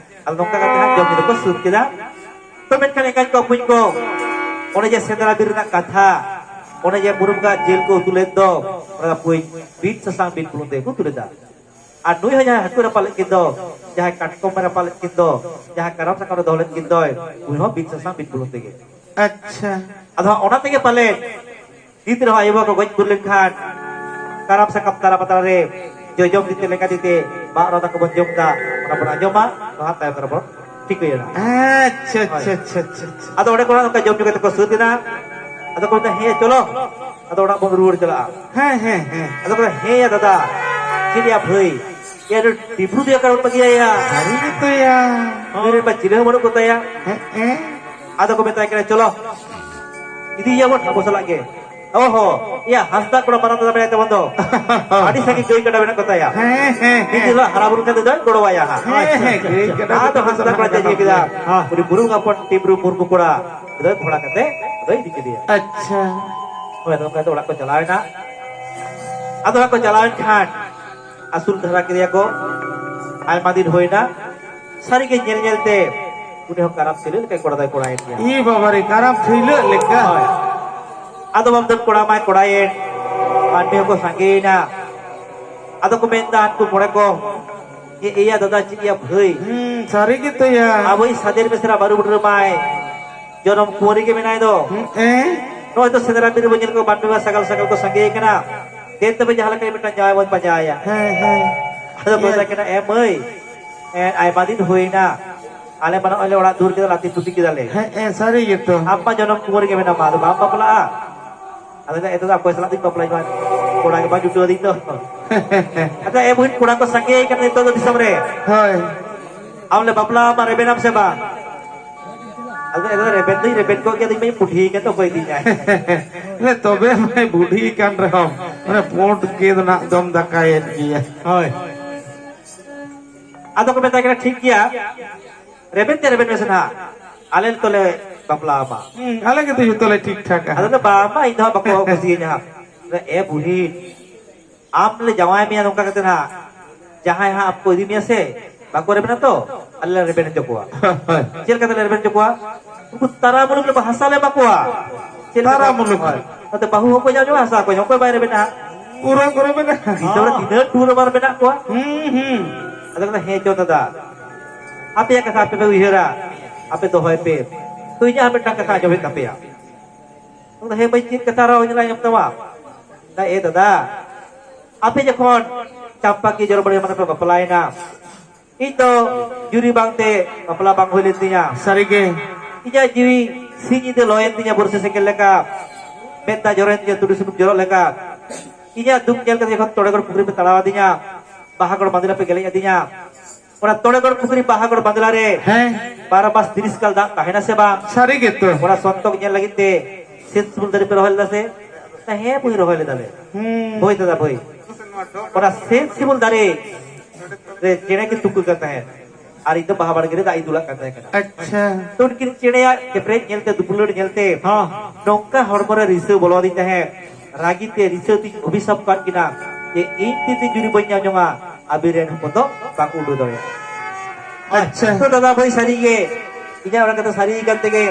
ᱟᱫᱚ ᱱᱚᱝᱠᱟ ᱠᱟᱛᱮ ᱦᱟᱸᱜ ᱡᱚᱢ ᱧᱩ ᱫᱚᱠᱚ ᱥᱟᱹᱛ ᱠᱮᱫᱟ᱾ ᱛᱚ ᱢᱮᱱᱠᱷᱟᱱ ᱮᱸᱜᱟᱧ ᱠᱚ ᱵᱚᱠᱚᱧ ᱠᱚ, ᱚᱱᱮ ᱡᱮ ᱥᱮᱸᱫᱽᱨᱟ ᱵᱤᱨ ᱨᱮᱱᱟᱜ ᱠᱟᱛᱷᱟ, ᱚᱱᱮ ᱡᱮ ᱢᱩᱨᱩᱢ ᱠᱟᱜ ᱡᱤᱞ ᱠᱚ ᱩᱛᱩ ᱞᱮᱫ ᱫᱚ, ᱚᱱᱟ ᱫᱚ ᱵᱚᱠᱚᱧ ᱵᱤᱱ ᱥᱟᱥᱟᱝ ᱵᱤᱱ ᱵᱩᱞᱩᱝ ᱛᱮᱜᱮ ᱠᱚ ᱩᱛᱩ ᱞᱮᱫᱟ᱾ ᱟᱨ ᱱᱩᱭ ᱦᱚᱸ ᱡᱟᱦᱟᱸᱭ ᱦᱟᱹᱠᱩ ᱨᱟᱯᱟᱜ ᱞᱮᱫ ᱠᱤᱱ ᱫᱚ, ᱡᱟᱦᱟᱸᱭ ᱠᱟᱴᱠᱚᱢ ᱮ ᱨᱟᱯᱟᱜ ᱞᱮᱫ ᱠᱤᱱ ᱫᱚ, ᱡᱟᱦᱟᱸᱭ ᱠᱟᱨᱟᱢ ᱥᱟᱠᱟᱢ ᱨᱮ ᱫᱚᱦᱚ ᱞᱮᱫ ᱠᱤᱱ ᱫᱚᱭ, ᱩᱱᱤ ᱦᱚᱸ ᱵᱤᱱ ᱥᱟᱥᱟᱝ ᱵᱤᱱ ᱵᱩᱞᱩᱝ ᱛᱮᱜᱮ᱾ ᱟᱪᱪᱷᱟ᱾ ᱟᱫᱚ ᱦᱟᱸᱜ ᱚᱱᱟ ᱛᱮᱜᱮ ᱯᱟᱞᱮ ᱱᱤᱛ ᱨᱮᱦᱚᱸ ᱟᱭᱳ ᱵᱟᱵᱟ ᱠᱚ ᱜᱚᱡ ᱜᱩᱨ ᱞᱮᱱᱠᱷᱟᱱ ᱠᱟᱨᱟᱢ ᱥᱟᱠᱟᱢ ᱛᱟᱞᱟ ᱯᱟᱛᱲᱟ ᱨᱮ ᱡᱚᱡᱚᱢ ᱛᱤ ᱛᱮ ᱞᱮᱸᱜᱟ ᱛᱤ ᱛᱮ ᱢᱟᱜ ᱨᱟᱫᱟ ᱠᱚᱵᱚᱱ ᱡᱚᱢ ᱮᱫᱟ, ᱚᱱᱟ ᱵᱚᱱ ᱟᱸᱡᱚᱢᱟ᱾ ᱱᱚᱣᱟ ᱛᱟᱭᱚᱢ ᱫᱟᱨᱟᱢ ᱵᱚᱱ ᱴᱷᱤᱠᱟᱹᱭᱟ ᱱᱟᱜ᱾ ᱟᱪᱪᱷᱟ, ᱦᱳᱭ᱾ ᱟᱪᱪᱷᱟ, ᱟᱪᱪᱷᱟ, ᱟᱪᱪᱷᱟ᱾ ᱟᱫᱚ ᱚᱸᱰᱮ ᱠᱷᱚᱱᱟᱜ ᱱᱚᱝᱠᱟ ᱡᱚᱢ ᱧᱩ ᱠᱟᱛᱮ ᱠᱚ ᱥᱟᱹᱛ ᱮᱱᱟ᱾ ᱟᱫᱚ ᱠᱚ ᱢᱮᱛᱟ, "ᱦᱮᱸ, ᱪᱚᱞᱚ, ᱟᱫᱚ ᱚᱲᱟᱜ ᱵᱚᱱ ᱨᱩᱣᱟᱹᱲ ᱪᱟᱞᱟᱜᱼᱟ᱾" ᱦᱮᱸ, ᱦᱮᱸ, ᱦᱮᱸ᱾ ᱟᱫᱚ ᱠᱚ ᱢᱮᱛᱟ, "ᱦᱮᱸ ᱭᱟ ᱫᱟᱫᱟ, ᱪᱮᱫ ᱭᱟ ᱵᱷᱟᱹᱭ, ᱭᱟ ᱱᱩᱭ ᱴᱤᱯᱨᱩ ᱫᱚᱭᱟ ᱠᱟᱨᱚᱱ ᱵᱟᱹᱜᱤᱭᱟᱭᱟ᱾ ᱥᱟᱹᱨᱤ ᱜᱮᱛᱚ ᱭᱟ᱾ ᱱᱩᱭ ᱨᱮᱱ ᱢᱟ ᱪᱤᱞᱤ ᱦᱚᱸ ᱵᱟᱹᱱᱩᱜ ᱠᱚ ᱛᱟᱭᱟ᱾" ᱦᱮᱸ, ᱦᱮᱸ᱾ ᱟᱫᱚ ᱠᱚ ᱢᱮᱛᱟᱭ ᱠᱟᱱᱟ, "ᱪᱚᱞᱚ, ᱤᱫᱤᱭᱮᱭᱟ ᱵᱚᱱ ᱟᱵᱚ ᱥᱟᱞᱟᱜ ᱜᱮ᱾" ᱚ ᱦᱚ, ᱭᱟ ᱦᱟᱸᱥᱫᱟ ᱠᱚᱲᱟ ᱢᱟᱨᱟᱝ ᱫᱟᱫᱟ ᱢᱮᱱᱟᱭ ᱛᱟᱵᱚᱱ ᱫᱚ᱾ ᱟᱹᱰᱤ ᱥᱟᱸᱜᱮ ᱜᱟᱹᱭ ᱠᱟᱰᱟ ᱢᱮᱱᱟᱜ ᱠᱚ ᱛᱟᱭᱟ᱾ ᱦᱮᱸ, ᱦᱮᱸ, ᱢᱤᱫ ᱫᱤᱱ ᱦᱮᱸ᱾ ᱦᱤᱞᱳᱜ ᱦᱟᱨᱟ ᱵᱩᱨᱩ ᱠᱷᱟᱱ ᱫᱚ ᱫᱚᱧ ᱜᱚᱲᱚᱣᱟᱭᱟ ᱦᱟᱸᱜ᱾ ᱦᱮᱸ, ᱦᱮᱸ, ᱜᱟᱹᱭ ᱠᱟᱰᱟ ᱟᱫᱚ ᱠᱚᱫᱚ ᱦᱟᱸᱥᱫᱟ ᱱᱟᱦᱟᱜ ᱠᱚᱲᱟ ᱪᱮᱫ ᱜᱟᱱᱚᱜ ᱪᱤᱠᱟᱹ ᱠᱮᱫᱟ? ᱜᱮᱭᱟ᱾ ᱦᱮᱸ᱾ ᱩᱱᱤ ᱵᱩᱨᱩ ᱦᱚᱯᱚᱱ ᱴᱤᱯᱨᱩ ᱢᱩᱨᱢᱩ ᱠᱚᱲᱟ ᱫᱚᱭ ᱜᱷᱚᱲᱟ ᱠᱟᱛᱮ ᱟᱫᱚᱭ ᱤᱫᱤ ᱠᱮᱫᱮᱭᱟ᱾ ᱟᱪᱪᱷᱟ᱾ ᱦᱳᱭ, ᱟᱫᱚ ᱚᱱᱠᱟ ᱠᱟᱛᱮ ᱚᱲᱟᱜ ᱠᱚ ᱪᱟᱞᱟᱣ ᱮᱱᱟ᱾ ᱟᱫᱚ ᱦᱟᱸᱜ ᱠᱚ ᱪᱟᱞᱟᱣ ᱮᱱ ᱠᱷᱟᱱ ᱟᱹᱥᱩᱞ ᱫᱷᱟᱨᱟ ᱠᱮᱫᱮᱭᱟ ᱠᱚ᱾ ᱟᱭᱢᱟ ᱫᱤᱱ ᱦᱩᱭᱱᱟ᱾ ᱥᱟᱹᱨᱤᱜᱮ ᱧᱮᱞ ᱧᱮᱞ ᱛᱮ ᱩᱱᱤ ᱦᱚᱸ ᱠᱟᱨᱟᱢ ᱴᱷᱟᱹᱭᱞᱟᱹᱜ ᱞᱮᱠᱟᱭ ᱠᱚᱲᱟ ᱫᱚᱭ ᱠᱚᱲᱟᱭᱮᱱ ᱜᱮᱭᱟ᱾ ᱤ ᱵᱟᱵᱟ ᱨᱮ, ᱠᱟᱨᱟᱢ ᱴᱷᱟᱹᱭᱞᱟᱹᱜ ᱞᱮᱠᱟ? ᱦᱳᱭ᱾ ᱟᱫᱚ ᱵᱟᱢ ᱫᱚᱱ ᱠᱚᱲᱟ ᱢᱟᱭ ᱠᱚᱲᱟᱭᱮᱱ, ᱢᱟᱹᱱᱢᱤ ᱦᱚᱸᱠᱚ ᱥᱟᱸᱜᱮᱭᱮᱱᱟ᱾ ᱟᱫᱚ ᱠᱚ ᱢᱮᱱᱫᱟ ᱦᱟᱱᱠᱩ ᱢᱚᱬᱮ ᱠᱚ, "ᱮ ᱮᱭᱟ ᱫᱟᱫᱟ, ᱪᱮᱫ ᱭᱟ ᱵᱷᱟᱹᱭ?" ᱦᱩᱸ, ᱥᱟᱹᱨᱤ ᱜᱮᱛᱚ ᱭᱟ᱾ ᱟᱵᱚᱭᱤᱡ ᱥᱟᱫᱮᱨ ᱢᱤᱥᱨᱟ ᱵᱟᱹᱨᱩ ᱵᱩᱰᱨᱟᱹ ᱢᱟᱭ ᱡᱚᱱᱚᱢ ᱠᱩᱸᱣᱟᱹᱨᱤ ᱜᱮ ᱢᱮᱱᱟᱭ ᱫᱚ᱾ ᱦᱩᱸ, ᱮ? ᱱᱚᱜᱼᱚᱭ ᱛᱚ ᱥᱮᱸᱫᱽᱨᱟ ᱵᱤᱨ ᱨᱮᱵᱚᱱ ᱧᱮᱞ ᱠᱚᱣᱟ, ᱢᱟᱹᱱᱢᱤ ᱢᱟ ᱥᱟᱜᱟᱞ ᱥᱟᱜᱟᱞ ᱠᱚ ᱥᱟᱸᱜᱮ ᱟᱠᱟᱱᱟ᱾ ᱫᱮᱱ ᱛᱚᱵᱮ ᱡᱟᱦᱟᱸ ᱞᱮᱠᱟ ᱢᱤᱫᱴᱟᱝ ᱡᱟᱶᱟᱭ ᱵᱚᱱ ᱯᱟᱸᱡᱟᱭᱟ᱾ ᱦᱮᱸ, ᱦᱮᱸ᱾ ᱟᱫᱚ ᱠᱚ ᱤᱭᱟᱹ᱾ ᱢᱮᱛᱟᱭ ᱠᱟᱱᱟ, "ᱮ ᱢᱟᱹᱭ, ᱮ, ᱟᱭᱢᱟ ᱫᱤᱱ ᱦᱩᱭᱱᱟ, ᱟᱞᱮ ᱢᱟ ᱱᱚᱜᱼᱚᱭ ᱞᱮ ᱚᱲᱟᱜ ᱫᱩᱣᱟᱹᱨ ᱠᱮᱫᱟ, ᱞᱟᱹᱴᱤ ᱯᱩᱴᱤ ᱠᱮᱫᱟᱞᱮ᱾ ᱦᱮᱸ, ᱦᱮᱸ, ᱥᱟᱹᱨᱤ ᱜᱮᱛᱚ᱾ ᱟᱢ ᱢᱟ ᱡᱚᱱᱚᱢ ᱠᱩᱸᱣᱟᱹᱨᱤ ᱜᱮ ᱢᱮᱱᱟᱢᱟ, ᱟᱫᱚ ᱵᱟᱢ ᱵᱟᱯᱞᱟᱜᱼᱟ?" ᱟᱫᱚ ᱞᱟᱹᱭᱫᱟ, "ᱮ ᱫᱟᱫᱟ, ᱚᱠᱚᱭ ᱥᱟᱞᱟᱜ ᱫᱚᱧ ᱵᱟᱯᱞᱟᱜᱼᱟ, ᱤᱧ ᱢᱟ ᱠᱚᱲᱟ ᱜᱮ ᱵᱟᱭ ᱡᱩᱴᱟᱹᱣ ᱟᱹᱫᱤᱧ ᱫᱚ᱾" ᱟᱫᱚ, "ᱮ ᱵᱩᱦᱤᱱ, ᱠᱚᱲᱟ ᱠᱚ ᱥᱟᱸᱜᱮ ᱠᱟᱱᱟ ᱱᱤᱛᱚᱜ ᱫᱚ ᱫᱤᱥᱚᱢ ᱨᱮ᱾ ᱦᱳᱭ᱾ ᱟᱢ ᱞᱮ ᱵᱟᱯᱞᱟ ᱟᱢᱟ, ᱨᱮᱵᱮᱱᱟᱢ ᱥᱮ ᱵᱟᱝ?" ᱟᱫᱚ, "ᱮ ᱫᱟᱫᱟ, ᱨᱮᱵᱮᱱ ᱫᱚᱧ ᱨᱮᱵᱮᱱ ᱠᱚᱜ ᱜᱮᱭᱟ, ᱟᱫᱚ ᱤᱧ ᱢᱟᱧ ᱵᱩᱰᱷᱤ ᱟᱠᱟᱱ ᱫᱚ, ᱚᱠᱚᱭ ᱤᱫᱤᱧᱟᱭ?" ᱞᱮ, ᱛᱚᱵᱮ ᱢᱟᱭ ᱵᱩᱰᱷᱤ ᱟᱠᱟᱱ ᱨᱮᱦᱚᱸ, ᱚᱱᱮ ᱯᱩᱸᱰ ᱜᱮᱫ ᱱᱟᱜ ᱫᱚᱢ ᱫᱟᱠᱟᱭᱮᱫ ᱜᱮᱭᱟ᱾ ᱦᱳᱭ᱾ ᱟᱫᱚ ᱠᱚ ᱢᱮᱛᱟᱭ ᱠᱟᱱᱟ, "ᱴᱷᱤᱠ ᱜᱮᱭᱟ, ᱨᱮᱵᱮᱱ ᱛᱮ ᱨᱮᱵᱮᱱ ᱢᱮᱥᱮ ᱱᱟᱦᱟᱜ, ᱟᱞᱮ ᱛᱚᱞᱮ ᱵᱟᱯᱞᱟ ᱟᱢᱟ᱾" ᱦᱩᱸ, ᱟᱞᱮ ᱜᱮᱛᱚ ᱡᱚᱛᱚ ᱞᱮ ᱴᱷᱤᱠ ᱴᱷᱟᱠᱟ᱾ ᱟᱫᱚ ᱞᱮ, "ᱵᱟᱝ, ᱵᱟᱝ, ᱤᱧ ᱫᱚ ᱦᱟᱸᱜ ᱵᱟᱠᱚ ᱠᱩᱥᱤᱭᱟᱹᱧᱟ ᱦᱟᱸᱜ᱾" ᱮ ᱵᱩᱲᱦᱤ, ᱟᱢ ᱞᱮ ᱡᱟᱶᱟᱭ ᱢᱮᱭᱟ ᱱᱚᱝᱠᱟ ᱠᱟᱛᱮ ᱱᱟᱦᱟᱜ, ᱡᱟᱦᱟᱸᱭ ᱦᱟᱸᱜ ᱟᱢ ᱠᱚ ᱤᱫᱤ ᱢᱮᱭᱟ ᱥᱮ, ᱵᱟᱠᱚ ᱨᱮᱵᱮᱱᱟ ᱛᱚ, ᱟᱞᱮ ᱞᱮ ᱨᱮᱵᱮᱱ ᱦᱚᱪᱚ ᱠᱚᱣᱟ᱾ ᱦᱳᱭ᱾ ᱪᱮᱫ ᱞᱮᱠᱟ ᱛᱮᱞᱮ ᱨᱮᱵᱮᱱ ᱦᱚᱪᱚ ᱠᱚᱣᱟ? ᱩᱱᱠᱩ ᱛᱟᱨᱟ ᱢᱩᱞᱩᱠ ᱞᱮ ᱦᱟᱥᱟ ᱞᱮ ᱮᱢᱟ ᱠᱚᱣᱟ᱾ ᱪᱮᱫ ᱞᱮᱠᱟ? ᱛᱟᱨᱟ ᱢᱩᱞᱩᱠ᱾ ᱦᱳᱭ᱾ ᱱᱚᱛᱮ ᱵᱟᱹᱦᱩ ᱦᱚᱸᱠᱚ ᱧᱟᱢ ᱡᱚᱝᱟ, ᱦᱟᱥᱟ ᱠᱚ ᱧᱟᱢ, ᱚᱠᱚᱭ ᱵᱟᱭ ᱨᱮᱵᱮᱱᱟ ᱦᱟᱸᱜ? ᱯᱩᱨᱟᱹ ᱠᱚ ᱨᱮᱵᱮᱱᱟ᱾ ᱫᱤᱥᱚᱢ ᱨᱮ ᱛᱤᱱᱟᱹᱜ ᱴᱩᱨ ᱵᱟᱨ ᱢᱮᱱᱟᱜ ᱠᱚᱣᱟ? ᱦᱩᱸ, ᱦᱩᱸ᱾ ᱟᱫᱚ ᱠᱚ ᱞᱟᱹᱭᱫᱟ, "ᱦᱮᱸ ᱪᱚ ᱫᱟᱫᱟ, ᱟᱯᱮᱭᱟᱜ ᱠᱟᱛᱷᱟ ᱟᱯᱮ ᱯᱮ ᱩᱭᱦᱟᱹᱨᱟ, ᱟᱯᱮ ᱫᱚᱦᱚᱭ ᱯᱮ, ᱛᱚ ᱤᱧᱟᱹᱜ ᱦᱚᱸ ᱢᱤᱫᱴᱟᱝ ᱠᱟᱛᱷᱟ ᱟᱸᱡᱚᱢ ᱦᱩᱭᱩᱜ ᱛᱟᱯᱮᱭᱟ᱾" ᱟᱫᱚ, "ᱦᱮᱸ ᱵᱟᱹᱧ ᱪᱮᱫ ᱠᱟᱛᱷᱟ ᱨᱚᱲ ᱟᱸᱡᱚᱢ ᱛᱟᱢᱟ?" ᱫᱟ, ᱮ ᱫᱟᱫᱟ, ᱟᱯᱮ ᱡᱚᱠᱷᱚᱱ ᱪᱟᱢᱯᱟᱠᱤ ᱡᱚᱲᱵᱟᱲᱤ ᱢᱟᱱᱮ ᱯᱮ ᱵᱟᱯᱞᱟᱭᱮᱱᱟ, ᱤᱧ ᱫᱚ ᱡᱩᱨᱤ ᱵᱟᱝᱛᱮ ᱵᱟᱯᱞᱟ ᱵᱟᱝ ᱦᱩᱭ ᱞᱮᱱ ᱛᱤᱧᱟ᱾ ᱥᱟᱹᱨᱤᱜᱮ᱾ ᱤᱧᱟᱹᱜ ᱡᱤᱣᱤ ᱥᱤᱧ ᱧᱤᱫᱟᱹ ᱞᱚᱭᱮᱱ ᱛᱤᱧᱟ ᱵᱚᱨᱥᱟ ᱥᱮᱸᱜᱮᱞ ᱞᱮᱠᱟ᱾ ᱢᱮᱫ ᱫᱟᱜ ᱡᱚᱨᱚᱭᱮᱱ ᱛᱤᱧᱟ ᱛᱩᱲᱤ ᱥᱩᱱᱩᱢ ᱡᱚᱨᱚᱜ ᱞᱮᱠᱟ᱾ ᱤᱧᱟᱹᱜ ᱫᱩᱠ ᱧᱮᱞ ᱠᱟᱛᱮ ᱡᱚᱠᱷᱚᱱ ᱛᱚᱲᱮᱜᱚᱲ ᱯᱩᱠᱷᱨᱤ ᱯᱮ ᱛᱟᱲᱟᱣ ᱟᱹᱫᱤᱧᱟ, ᱵᱟᱦᱟᱜᱚᱲ ᱵᱟᱸᱫᱽᱞᱟ ᱯᱮ ᱜᱮᱞᱮᱡ ᱟᱹᱫᱤᱧᱟ, ᱚᱱᱟ ᱛᱚᱲᱮᱜᱚᱲ ᱯᱩᱠᱷᱨᱤ ᱵᱟᱦᱟᱜᱚᱲ ᱵᱟᱸᱫᱽᱞᱟ ᱨᱮ ᱦᱮᱸ᱾ ᱵᱟᱨᱚ ᱢᱟᱥ ᱛᱤᱨᱤᱥ ᱠᱟᱞ ᱫᱟᱜ ᱛᱟᱦᱮᱱᱟ ᱥᱮ ᱵᱟᱝ? ᱥᱟᱹᱨᱤ ᱜᱮᱛᱚ᱾ ᱚᱱᱟ ᱥᱚᱱᱛᱚᱠ ᱧᱮᱞ ᱞᱟᱹᱜᱤᱫ ᱛᱮ ᱥᱮᱛ ᱥᱤᱢᱩᱞ ᱫᱟᱨᱮ ᱯᱮ ᱨᱚᱦᱚᱭ ᱞᱮᱫᱟ ᱥᱮ? ᱦᱮᱸ, ᱵᱟᱹᱧ ᱨᱚᱦᱚᱭ ᱞᱮᱫᱟ ᱞᱮ᱾ ᱦᱩᱸ᱾ ᱵᱳᱭ ᱫᱟᱫᱟ, ᱵᱳᱭ᱾ ᱚᱱᱟ ᱥᱮᱛ ᱥᱤᱢᱩᱞ ᱫᱟᱨᱮ ᱨᱮ ᱪᱮᱬᱮ ᱠᱤᱱ ᱛᱩᱠᱟᱹ ᱠᱟᱱ ᱛᱟᱦᱮᱸᱫ᱾ ᱟᱨ ᱤᱧ ᱫᱚ ᱵᱟᱦᱟ ᱵᱟᱲᱜᱮ ᱨᱮ ᱫᱟᱜ ᱤᱧ ᱫᱩᱞᱟᱜ ᱠᱟᱱ ᱛᱟᱦᱮᱸ ᱠᱟᱱᱟ᱾ ᱟᱪᱪᱷᱟ᱾ ᱛᱚ, ᱩᱱᱠᱤᱱ ᱪᱮᱬᱮᱭᱟᱜ ᱪᱮᱯᱨᱮᱡ ᱧᱮᱞᱛᱮ, ᱫᱩᱯᱞᱟᱹᱲ ᱧᱮᱞᱛᱮ, ᱦᱚᱸ᱾ ᱱᱚᱝᱠᱟ ᱦᱚᱲᱢᱚ ᱨᱮ ᱨᱤᱥᱟᱹ ᱵᱚᱞᱚ ᱟᱹᱫᱤᱧ ᱛᱟᱦᱮᱸᱫ, ᱨᱟᱹᱜᱤ ᱛᱮ, ᱨᱤᱥᱟᱹ ᱛᱮᱧ ᱚᱵᱷᱤᱥᱟᱯ ᱠᱟᱫ ᱠᱤᱱᱟ ᱡᱮ ᱤᱧ ᱛᱤᱱ ᱫᱤᱱ ᱡᱩᱨᱤ ᱵᱟᱹᱧ ᱧᱟᱢ ᱡᱚᱝᱟ, ᱟᱵᱤᱱ ᱨᱮᱱ ᱦᱚᱯᱚᱱ ᱫᱚ ᱵᱟᱠᱚ ᱩᱰᱟᱹᱣ ᱫᱟᱲᱮᱭᱟᱜᱼᱟ᱾ ᱟᱪᱪᱷᱟ᱾ ᱛᱚ ᱫᱟᱫᱟ ᱵᱷᱟᱹᱭ, ᱥᱟᱹᱨᱤ ᱜᱮ, ᱤᱧᱟᱹᱜ ᱚᱱᱟ ᱠᱟᱛᱷᱟ ᱥᱟᱹᱨᱤ ᱠᱟᱱ ᱛᱮᱜᱮ,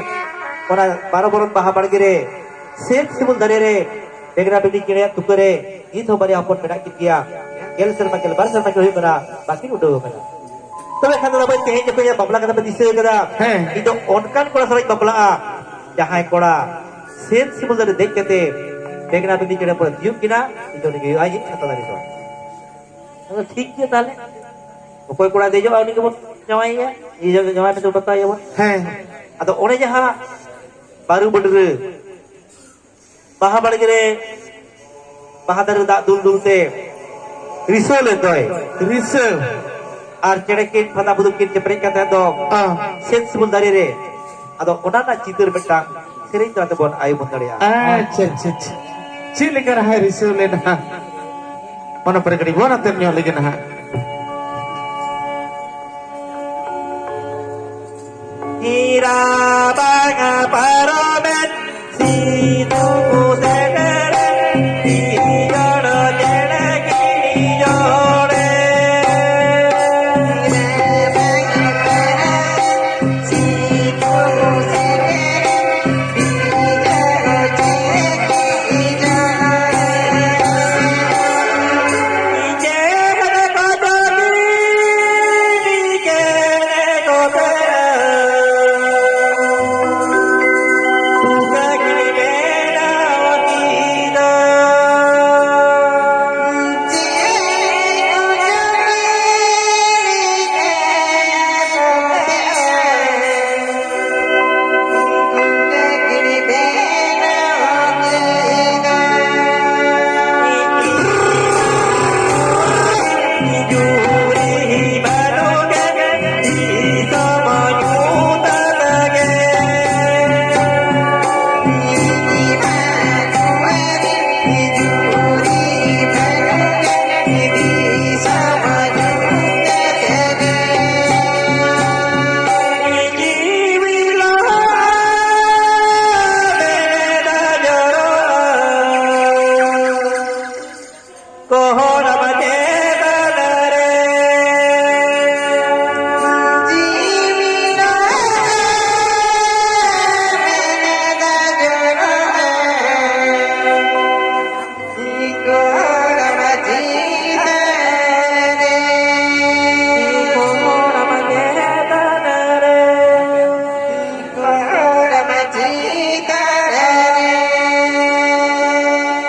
ᱚᱱᱟ ᱵᱟᱨᱚ ᱵᱚᱨᱚᱱ ᱵᱟᱦᱟ ᱵᱟᱲᱜᱮ ᱨᱮ, ᱥᱮᱛ ᱥᱤᱢᱩᱞ ᱫᱟᱨᱮ ᱨᱮ, ᱵᱮᱜᱽᱱᱟ ᱵᱤᱜᱽᱱᱤ ᱪᱮᱬᱮᱭᱟᱜ ᱛᱩᱠᱟᱹ ᱨᱮ ᱱᱤᱛ ᱦᱚᱸ ᱵᱟᱨᱭᱟ ᱦᱚᱯᱚᱱ ᱢᱮᱱᱟᱜ ᱠᱤᱱ ᱜᱮᱭᱟ᱾ ᱜᱮᱞ ᱥᱮᱨᱢᱟ, ᱜᱮᱞ ᱵᱟᱨ ᱥᱮᱨᱢᱟ ᱠᱤᱱ ᱦᱩᱭᱩᱜ ᱠᱟᱱᱟ, ᱵᱟᱹᱠᱤᱱ ᱩᱰᱟᱹᱣ ᱟᱠᱟᱱᱟ᱾ ᱛᱚᱵᱮ ᱠᱷᱟᱱ ᱫᱚ ᱵᱟᱹᱭ ᱛᱮᱦᱮᱧ ᱡᱚᱠᱷᱚᱱ ᱵᱟᱯᱞᱟ ᱠᱟᱛᱷᱟ ᱯᱮ ᱫᱤᱥᱟᱹ ᱠᱟᱫᱟ, ᱦᱮᱸ᱾ ᱤᱧ ᱫᱚ ᱚᱱᱠᱟᱱ ᱠᱚᱲᱟ ᱥᱟᱞᱟᱜ ᱤᱧ ᱵᱟᱯᱞᱟᱜᱼᱟ, ᱡᱟᱦᱟᱸᱭ ᱠᱚᱲᱟ ᱥᱮᱛ ᱥᱤᱢᱩᱞ ᱫᱟᱨᱮ ᱫᱮᱡ ᱠᱟᱛᱮ ᱵᱮᱜᱽᱱᱟ ᱵᱤᱜᱽᱱᱤ ᱪᱮᱬᱮ ᱯᱚᱨᱮ ᱛᱤᱭᱩᱜ ᱠᱤᱱᱟ, ᱤᱧ ᱫᱚ ᱩᱱᱤ ᱜᱮ ᱦᱩᱭᱩᱜᱼᱟ ᱤᱧᱤᱡ ᱪᱷᱟᱛᱟ ᱫᱟᱨᱮ ᱫᱚ᱾ ᱟᱫᱚ ᱴᱷᱤᱠ ᱜᱮᱭᱟ ᱛᱟᱦᱞᱮ, ᱚᱠᱚᱭ ᱠᱚᱲᱟ ᱫᱮᱡᱚᱜᱼᱟ ᱩᱱᱤ ᱜᱮᱵᱚᱱ ᱡᱟᱶᱟᱭᱮᱭᱟ, ᱤᱭᱟᱹ ᱡᱟᱶᱟᱭ ᱢᱮᱱᱛᱮ ᱵᱟᱛᱟᱣᱮᱭᱟᱵᱚᱱ᱾ ᱦᱮᱸ᱾ ᱟᱫᱚ ᱚᱱᱮ ᱡᱟᱦᱟᱸ ᱵᱟᱹᱨᱩ ᱵᱟᱹᱰᱨᱟᱹ ᱵᱟᱦᱟ ᱵᱟᱲᱜᱮ ᱨᱮ ᱵᱟᱦᱟ ᱫᱟᱨᱮ ᱫᱟᱜ ᱫᱩᱞ ᱫᱩᱞ ᱛᱮ ᱨᱤᱥᱟᱹ ᱞᱮᱫ ᱫᱚᱭ᱾ ᱨᱤᱥᱟᱹ᱾ ᱟᱨ ᱪᱮᱬᱮ ᱠᱤᱱ ᱯᱷᱟᱫᱟ ᱯᱷᱩᱫᱩ ᱠᱤᱱ ᱪᱮᱯᱨᱮᱡ ᱠᱟᱛᱮ ᱫᱚ ᱦᱮᱸ᱾ ᱥᱮᱛ ᱥᱤᱢᱩᱞ ᱫᱟᱨᱮ ᱨᱮ᱾ ᱟᱫᱚ ᱚᱱᱟ ᱨᱮᱱᱟᱜ ᱪᱤᱛᱟᱹᱨ ᱢᱤᱫᱴᱟᱝ ᱥᱮᱨᱮᱧ ᱛᱟᱞᱟ ᱛᱮᱵᱚᱱ ᱟᱭ ᱩᱢᱟᱹᱱ ᱫᱟᱲᱮᱭᱟᱜᱼᱟ᱾ ᱟᱪᱪᱷᱟ, ᱟᱪᱪᱷᱟ, ᱟᱪᱪᱷᱟ᱾ ᱪᱮᱫ ᱞᱮᱠᱟ ᱨᱟᱦᱟᱭ ᱨᱤᱥᱟᱹ ᱞᱮᱱᱟ? ᱚᱱᱟ ᱯᱚᱨᱮ ᱠᱟᱹᱴᱤᱡ ᱵᱚᱱ ᱟᱛᱮᱢ ᱧᱚᱜ ᱞᱮᱜᱮ ᱱᱟᱦᱟᱜ᱾ ᱤᱨᱟ ᱵᱟᱝᱟ ᱯᱟᱨᱚᱢᱮᱱ ᱥᱤᱛᱩ ᱥᱮᱴᱮᱨᱮᱱ ᱤᱭᱚᱲ ᱪᱮᱬᱮ ᱠᱤᱱ ᱤᱭᱚᱲᱮ᱾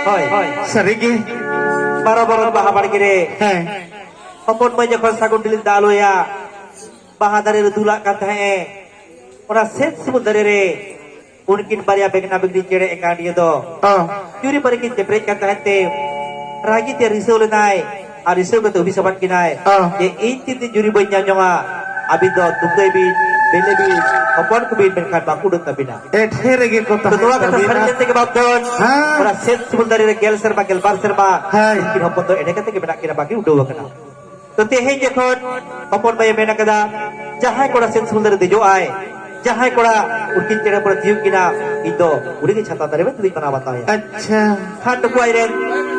ᱦᱳᱭ, ᱦᱳᱭ᱾ ᱥᱟᱹᱨᱤᱜᱮ᱾ ᱵᱟᱨᱚ ᱵᱚᱨᱚᱱ ᱵᱟᱦᱟ ᱵᱟᱲᱜᱮ ᱨᱮ ᱦᱮᱸ᱾ ᱦᱚᱯᱚᱱ ᱢᱟᱹᱭ ᱡᱚᱠᱷᱚᱱ ᱥᱟᱹᱜᱩᱱ ᱰᱤᱞᱤ ᱫᱟᱜ ᱞᱩᱭᱟ, ᱵᱟᱦᱟ ᱫᱟᱨᱮ ᱨᱮ ᱫᱩᱞᱟᱜ ᱠᱟᱱ ᱛᱟᱦᱮᱸᱫ ᱮ, ᱚᱱᱟ ᱥᱮᱫ ᱥᱩᱢᱩᱞ ᱫᱟᱨᱮ ᱨᱮ ᱩᱱᱠᱤᱱ ᱵᱟᱨᱭᱟ ᱵᱮᱜᱽᱱᱟ ᱵᱮᱜᱽᱱᱤ ᱪᱮᱬᱮ ᱮᱠᱟᱱᱰᱤᱭᱟᱹ ᱫᱚ ᱚ᱾ ᱡᱩᱨᱤ ᱯᱟᱹᱨᱤ ᱠᱤᱱ ᱪᱮᱯᱨᱮᱡ ᱠᱟᱱ ᱛᱟᱦᱮᱸᱫ ᱛᱮ, ᱨᱟᱹᱜᱤ ᱛᱮ ᱨᱤᱥᱟᱹᱣ ᱞᱮᱱᱟᱭ ᱟᱨ ᱨᱤᱥᱟᱹᱣ ᱠᱟᱛᱮ ᱦᱩᱫᱤᱥ ᱥᱟᱵᱟᱫ ᱠᱤᱱᱟᱭ ᱚ᱾ ᱡᱮ, "ᱤᱧ ᱛᱤᱱ ᱫᱤᱱ ᱡᱩᱨᱤ ᱵᱟᱹᱧ ᱧᱟᱢ ᱡᱚᱝᱟ, ᱟᱹᱵᱤᱱ ᱫᱚ ᱛᱩᱠᱟᱹᱭ ᱵᱤᱱ, ᱵᱤᱞᱤ ᱵᱤᱱ, ᱦᱚᱯᱚᱱ ᱠᱚᱵᱤᱱ, ᱢᱮᱱᱠᱷᱟᱱ ᱵᱟᱠᱚ ᱩᱰᱩᱠ ᱛᱟᱹᱵᱤᱱᱟ᱾" ᱮᱴᱷᱮ ᱨᱮᱜᱮ ᱠᱚ ᱛᱚ, ᱛᱟᱦᱮᱸ ᱱᱚᱣᱟ ᱠᱟᱛᱷᱟ ᱛᱟᱹᱵᱤᱱᱟ᱾ ᱥᱟᱹᱨᱤ ᱞᱮᱱ ᱛᱮᱜᱮ ᱵᱟᱯᱫᱷᱚᱱ ᱦᱮᱸ᱾ ᱚᱱᱟ ᱥᱮᱫ ᱥᱩᱢᱩᱞ ᱫᱟᱨᱮ ᱨᱮ ᱜᱮᱞ ᱥᱮᱨᱢᱟ, ᱜᱮᱞᱵᱟᱨ ᱥᱮᱨᱢᱟ ᱦᱮᱸ᱾ ᱩᱱᱠᱤᱱ ᱦᱚᱯᱚᱱ ᱫᱚ ᱮᱸᱰᱮ ᱠᱟᱛᱮ ᱜᱮ ᱢᱮᱱᱟᱜ ᱠᱤᱱᱟ, ᱵᱟᱹᱠᱤᱱ ᱩᱰᱟᱹᱣ ᱟᱠᱟᱱᱟ᱾ ᱛᱚ, ᱛᱮᱦᱮᱧ ᱡᱚᱠᱷᱚᱱ ᱦᱚᱯᱚᱱ ᱵᱟᱹᱭᱮ ᱢᱮᱱ ᱟᱠᱟᱫᱟ, ᱡᱟᱦᱟᱸᱭ ᱠᱚᱲᱟ ᱥᱮᱫ ᱥᱩᱢᱩᱞ ᱫᱟᱨᱮ ᱫᱮᱡᱚᱜ ᱟᱭ, ᱡᱟᱦᱟᱸᱭ ᱠᱚᱲᱟ ᱩᱱᱠᱤᱱ ᱪᱮᱬᱮ ᱯᱚᱨᱮ ᱛᱤᱭᱩᱜ ᱠᱤᱱᱟ, ᱤᱧ ᱫᱚ ᱩᱱᱤᱜᱮ ᱪᱷᱟᱛᱟ ᱫᱟᱨᱮ ᱢᱮᱱᱛᱮ ᱫᱚᱧ ᱢᱟᱱᱟᱣ ᱵᱟᱛᱟᱣᱮᱭᱟ᱾ ᱟᱪᱪᱷᱟ᱾ ᱠᱷᱟᱱ ᱱᱩᱠᱩ ᱟᱡ ᱨᱮᱱ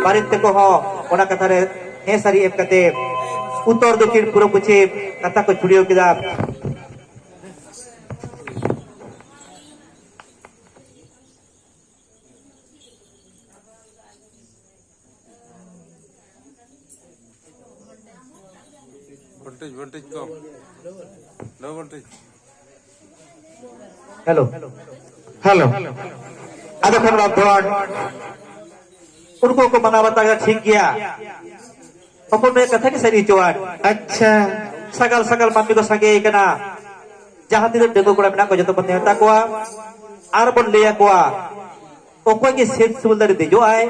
ᱵᱟᱨᱮᱛ ᱛᱮᱠᱚ ᱦᱚᱸ ᱚᱱᱟ ᱠᱟᱛᱷᱟ ᱨᱮ ᱦᱮᱸ ᱥᱟᱹᱨᱤ ᱮᱢ ᱠᱟᱛᱮ ᱩᱛᱛᱚᱨ ᱫᱚᱠᱷᱤᱱ ᱯᱩᱨᱩᱵ ᱯᱚᱪᱷᱤᱢ ᱠᱟᱛᱷᱟ ᱠᱚ ᱪᱷᱩᱲᱭᱟᱹᱣ ᱠᱮᱫᱟ᱾ ᱵᱷᱳᱞᱴᱮᱡᱽ, ᱵᱷᱳᱞᱴᱮᱡᱽ ᱠᱚᱢ᱾ ᱞᱳ ᱵᱷᱳᱞᱴᱮᱡᱽ᱾ ᱦᱮᱞᱳ᱾ ᱦᱮᱞᱳ᱾ ᱟᱫᱚ ᱠᱷᱟᱱ ᱵᱟᱯᱫᱷᱚᱱ, ᱩᱱᱠᱩ ᱠᱚ ᱢᱟᱱᱟᱣ ᱵᱟᱛᱟᱣ ᱠᱮᱫᱟ, ᱴᱷᱤᱠ ᱜᱮᱭᱟ᱾ ᱦᱚᱯᱚᱱ ᱢᱟᱹᱭ ᱠᱟᱛᱷᱟ ᱜᱮ ᱥᱟᱹᱨᱤ ᱦᱚᱪᱚᱣᱟᱱ᱾ ᱟᱪᱪᱷᱟ᱾ ᱥᱟᱜᱟᱞ ᱥᱟᱜᱟᱞ ᱢᱟᱹᱱᱢᱤ ᱠᱚ ᱥᱟᱸᱜᱮ ᱠᱟᱱᱟ᱾ ᱡᱟᱦᱟᱸ ᱛᱤᱱᱟᱹᱜ ᱰᱟᱺᱜᱩᱣᱟᱹ ᱠᱚᱲᱟ ᱢᱮᱱᱟᱜ ᱠᱚᱣᱟ, ᱡᱚᱛᱚ ᱵᱚᱱ ᱱᱮᱣᱛᱟ ᱠᱚᱣᱟ᱾ ᱟᱨ ᱵᱚᱱ ᱞᱟᱹᱭ ᱟᱠᱚᱣᱟ, ᱚᱠᱚᱭ ᱜᱮ ᱥᱮᱫ ᱥᱩᱢᱩᱞ ᱫᱟᱨᱮ ᱫᱮᱡᱚᱜ ᱟᱭ,